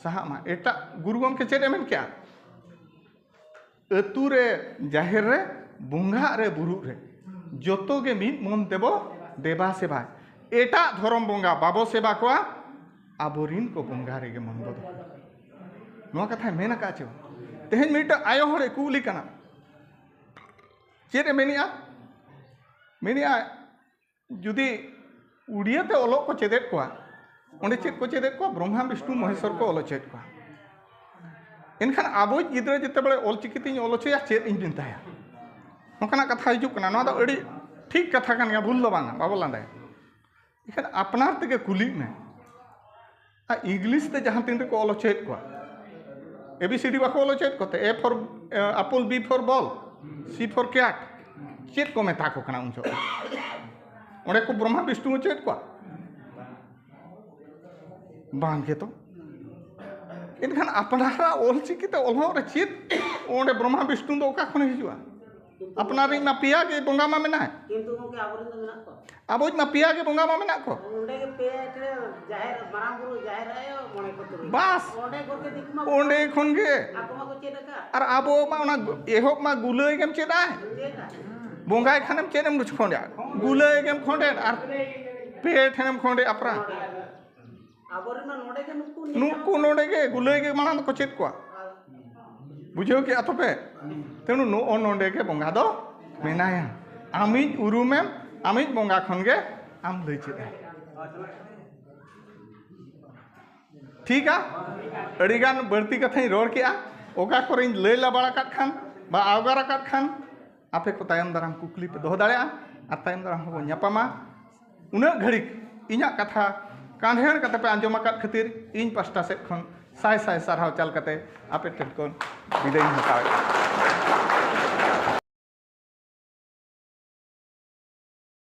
ᱥᱟᱦᱟᱜ ᱢᱟ᱾ ᱮᱴᱟᱜ, ᱜᱩᱨᱩ ᱜᱚᱢᱠᱮ ᱪᱮᱫ ᱮ ᱢᱮᱱ ᱠᱮᱜᱼᱟ? ᱟᱹᱛᱩ ᱨᱮ, ᱡᱟᱦᱮᱨ ᱨᱮ, ᱵᱚᱸᱜᱟᱜ ᱨᱮ, ᱵᱩᱨᱩᱜ ᱨᱮ, ᱡᱚᱛᱚ ᱜᱮ ᱢᱤᱫ ᱢᱚᱱ ᱛᱮᱵᱚ ᱫᱮᱵᱟ ᱥᱮᱵᱟᱭ᱾ ᱮᱴᱟᱜ ᱫᱷᱚᱨᱚᱢ ᱵᱚᱸᱜᱟ ᱵᱟᱵᱚ ᱥᱮᱵᱟ ᱠᱚᱣᱟ, ᱟᱵᱚᱨᱤᱱ ᱠᱚ ᱵᱚᱸᱜᱟ ᱨᱮᱜᱮ ᱢᱚᱱ ᱵᱚ ᱫᱚᱦᱚᱭᱟ᱾ ᱱᱚᱣᱟ ᱠᱟᱛᱷᱟᱭ ᱢᱮᱱ ᱟᱠᱟᱫ ᱪᱮ ᱵᱟᱝ? ᱛᱮᱦᱮᱧ ᱢᱤᱫᱴᱟᱝ ᱟᱭᱳ ᱦᱚᱲᱮ ᱠᱩᱞᱤ ᱠᱟᱱᱟ, ᱪᱮᱫ ᱮ ᱢᱮᱱᱮᱜᱼᱟ? ᱢᱮᱱᱮᱜᱼᱟ, ᱡᱩᱫᱤ ᱩᱲᱤᱭᱟᱹ ᱛᱮ ᱚᱞᱚᱜ ᱠᱚ ᱪᱮᱫᱮᱫ ᱠᱚᱣᱟ, ᱚᱸᱰᱮ ᱪᱮᱫ ᱠᱚ ᱪᱮᱫᱮᱫ ᱠᱚᱣᱟ? ᱵᱨᱚᱦᱢᱟ, ᱵᱤᱥᱱᱩ, ᱢᱚᱦᱮᱥᱚᱨ ᱠᱚ ᱚᱞ ᱦᱚᱪᱚᱭᱮᱫ ᱠᱚᱣᱟ᱾ ᱮᱱᱠᱷᱟᱱ ᱟᱵᱚᱭᱤᱡ ᱜᱤᱫᱽᱨᱟᱹ ᱡᱮᱛᱮ ᱵᱮᱲᱮ ᱚᱞ ᱪᱤᱠᱤ ᱛᱤᱧ ᱚᱞ ᱦᱚᱪᱚᱭᱟ, ᱪᱮᱫ ᱤᱧ ᱢᱮᱛᱟᱭᱟ? ᱱᱚᱝᱠᱟᱱᱟᱜ ᱠᱟᱛᱷᱟ ᱦᱤᱡᱩᱜ ᱠᱟᱱᱟ᱾ ᱱᱚᱣᱟ ᱫᱚ ᱟᱹᱰᱤ ᱴᱷᱤᱠ ᱠᱟᱛᱷᱟ ᱠᱟᱱ ᱜᱮᱭᱟ, ᱵᱷᱩᱞ ᱫᱚ ᱵᱟᱝᱟ, ᱵᱟᱵᱚ ᱞᱟᱸᱫᱟᱭᱟ᱾ ᱮᱱᱠᱷᱟᱱ ᱟᱯᱱᱟᱨ ᱛᱮᱜᱮ ᱠᱩᱞᱤᱜ ᱢᱮ᱾ ᱟᱨ ᱤᱝᱞᱤᱥ ᱛᱮ ᱡᱟᱦᱟᱸ ᱛᱤᱱ ᱨᱮᱠᱚ ᱚᱞ ᱦᱚᱪᱚᱭᱮᱫ ᱠᱚᱣᱟ, A B C D ᱵᱟᱠᱚ ᱚᱞ ᱦᱚᱪᱚᱭᱮᱫ ᱠᱚᱛᱮ, A for, uh, apple, B for ball, C for cat, ᱪᱮᱫ ᱠᱚ ᱢᱮᱛᱟ ᱠᱚ ᱠᱟᱱᱟ ᱩᱱ ᱡᱚᱠᱷᱚᱱ? ᱚᱸᱰᱮ ᱠᱚ ᱵᱨᱚᱦᱢᱟ ᱵᱤᱥᱱᱩ ᱦᱚᱪᱚᱭᱮᱫ ᱠᱚᱣᱟ? ᱵᱟᱝ ᱜᱮᱛᱚ᱾ ᱮᱱᱠᱷᱟᱱ ᱟᱯᱱᱟᱨᱟᱜ ᱚᱞ ᱪᱤᱠᱤ ᱛᱮ ᱚᱞᱚᱜ ᱨᱮ ᱪᱮᱫ ᱚᱸᱰᱮ ᱵᱨᱚᱦᱢᱟ ᱵᱤᱥᱱᱩ ᱫᱚ ᱚᱠᱟ ᱠᱷᱚᱱᱮ ᱦᱤᱡᱩᱜᱼᱟ? ᱟᱯᱱᱟᱨᱤᱡ ᱢᱟ ᱯᱮᱭᱟ ᱜᱮ ᱵᱚᱸᱜᱟ ᱢᱟ ᱢᱮᱱᱟᱭ᱾ ᱠᱤᱱᱛᱩ ᱜᱚᱢᱠᱮ, ᱟᱵᱚᱨᱮᱱ ᱫᱚ ᱢᱮᱱᱟᱜ ᱠᱚᱣᱟ᱾ ᱟᱵᱚᱭᱤᱡ ᱢᱟ ᱯᱮᱭᱟ ᱜᱮ ᱵᱚᱸᱜᱟ ᱢᱟ ᱢᱮᱱᱟᱜ ᱠᱚ᱾ ᱚᱸᱰᱮ ᱜᱮ ᱯᱮ ᱴᱷᱮᱱ ᱡᱟᱦᱮᱨ, ᱢᱟᱨᱟᱝ ᱵᱩᱨᱩ, ᱡᱟᱦᱮᱨ ᱟᱭᱳ, ᱢᱚᱬᱮ ᱠᱚ ᱛᱩᱨᱩᱭ᱾ ᱵᱟᱥ᱾ ᱚᱸᱰᱮ ᱠᱷᱚᱱ ᱜᱮ ᱫᱤᱠᱩ ᱢᱟ ᱚᱸᱰᱮ ᱠᱷᱚᱱ ᱜᱮ᱾ ᱟᱠᱚ ᱢᱟ ᱠᱚ ᱪᱮᱫ ᱟᱠᱟᱫ᱾ ᱟᱨ ᱟᱵᱚ ᱢᱟ ᱚᱱᱟ ᱮᱦᱚᱵ ᱢᱟ ᱜᱩᱞᱟᱹᱭ ᱜᱮᱢ ᱪᱮᱫ ᱟᱭ᱾ ᱪᱮᱫ ᱟᱭ᱾ ᱵᱚᱸᱜᱟᱭ ᱠᱷᱟᱱᱮᱢ ᱪᱮᱫ ᱮᱢ ᱠᱷᱚᱸᱰᱮᱜᱼᱟ? ᱜᱩᱞᱟᱹᱭ ᱜᱮᱢ ᱠᱷᱚᱸᱰᱮᱜ ᱟᱨ ᱯᱮ ᱴᱷᱮᱱᱮᱢ ᱠᱷᱚᱸᱰᱮᱜᱼᱟ ᱯᱨᱟᱭ᱾ ᱟᱵᱚᱨᱮᱱ ᱢᱟ ᱱᱚᱰᱮ ᱜᱮ ᱱᱩᱠᱩ ᱱᱩᱠᱩ ᱱᱚᱰᱮ ᱜᱮ ᱜᱩᱞᱟᱹᱭ ᱜᱮ ᱢᱟᱲᱟᱝ ᱫᱚᱠᱚ ᱪᱮᱫ ᱠᱚᱣᱟ᱾ ᱵᱩᱡᱷᱟᱹᱣ ᱠᱮᱜᱼᱟ ᱛᱚᱯᱮ? ᱛᱮᱱᱩ ᱱᱚᱜᱼᱚ ᱱᱚᱰᱮ ᱜᱮ ᱵᱚᱸᱜᱟ ᱫᱚ ᱢᱮᱱᱟᱭᱟ᱾ ᱟᱢᱤᱡ ᱩᱨᱩᱢᱮᱢ, ᱟᱢᱤᱡ ᱵᱚᱸᱜᱟ ᱠᱷᱚᱱ ᱜᱮ ᱟᱢ ᱞᱟᱹᱭ ᱪᱮᱫ ᱟᱭ᱾ ᱴᱷᱤᱠᱟ? ᱟᱹᱰᱤᱜᱟᱱ ᱵᱟᱹᱲᱛᱤ ᱠᱟᱛᱷᱟᱧ ᱨᱚᱲ ᱠᱮᱜᱼᱟ᱾ ᱚᱠᱟ ᱠᱚᱨᱮᱧ ᱞᱟᱹᱭ ᱞᱟᱵᱟᱲ ᱟᱠᱟᱫ ᱠᱷᱟᱱ ᱵᱟ ᱟᱣᱜᱟᱨ ᱟᱠᱟᱫ ᱠᱷᱟᱱ, ᱟᱯᱮ ᱠᱚ ᱛᱟᱭᱚᱢ ᱫᱟᱨᱟᱢ ᱠᱩᱠᱞᱤ ᱯᱮ ᱫᱚᱦᱚ ᱫᱟᱲᱮᱭᱟᱜᱼᱟ ᱟᱨ ᱛᱟᱭᱚᱢ ᱫᱟᱨᱟᱢ ᱦᱚᱸᱵᱚᱱ ᱧᱟᱯᱟᱢᱟ᱾ ᱩᱱᱟᱹᱜ ᱜᱷᱟᱹᱲᱤᱡ ᱤᱧᱟᱹᱜ ᱠᱟᱛᱷᱟ ᱠᱟᱸᱰᱷᱮᱲ ᱠᱟᱛᱮ ᱯᱮ ᱟᱸᱡᱚᱢ ᱟᱠᱟᱫ ᱠᱷᱟᱹᱛᱤᱨ ᱤᱧ ᱯᱟᱥᱴᱟ ᱥᱮᱫ ᱠᱷᱚᱱ ᱥᱟᱭ ᱥᱟᱭ ᱥᱟᱨᱦᱟᱣ ᱪᱟᱞ ᱠᱟᱛᱮ ᱟᱯᱮ ᱴᱷᱮᱱ ᱠᱷᱚᱱ ᱵᱤᱫᱟᱹᱭᱤᱧ ᱦᱟᱛᱟᱣᱮᱫᱼᱟ᱾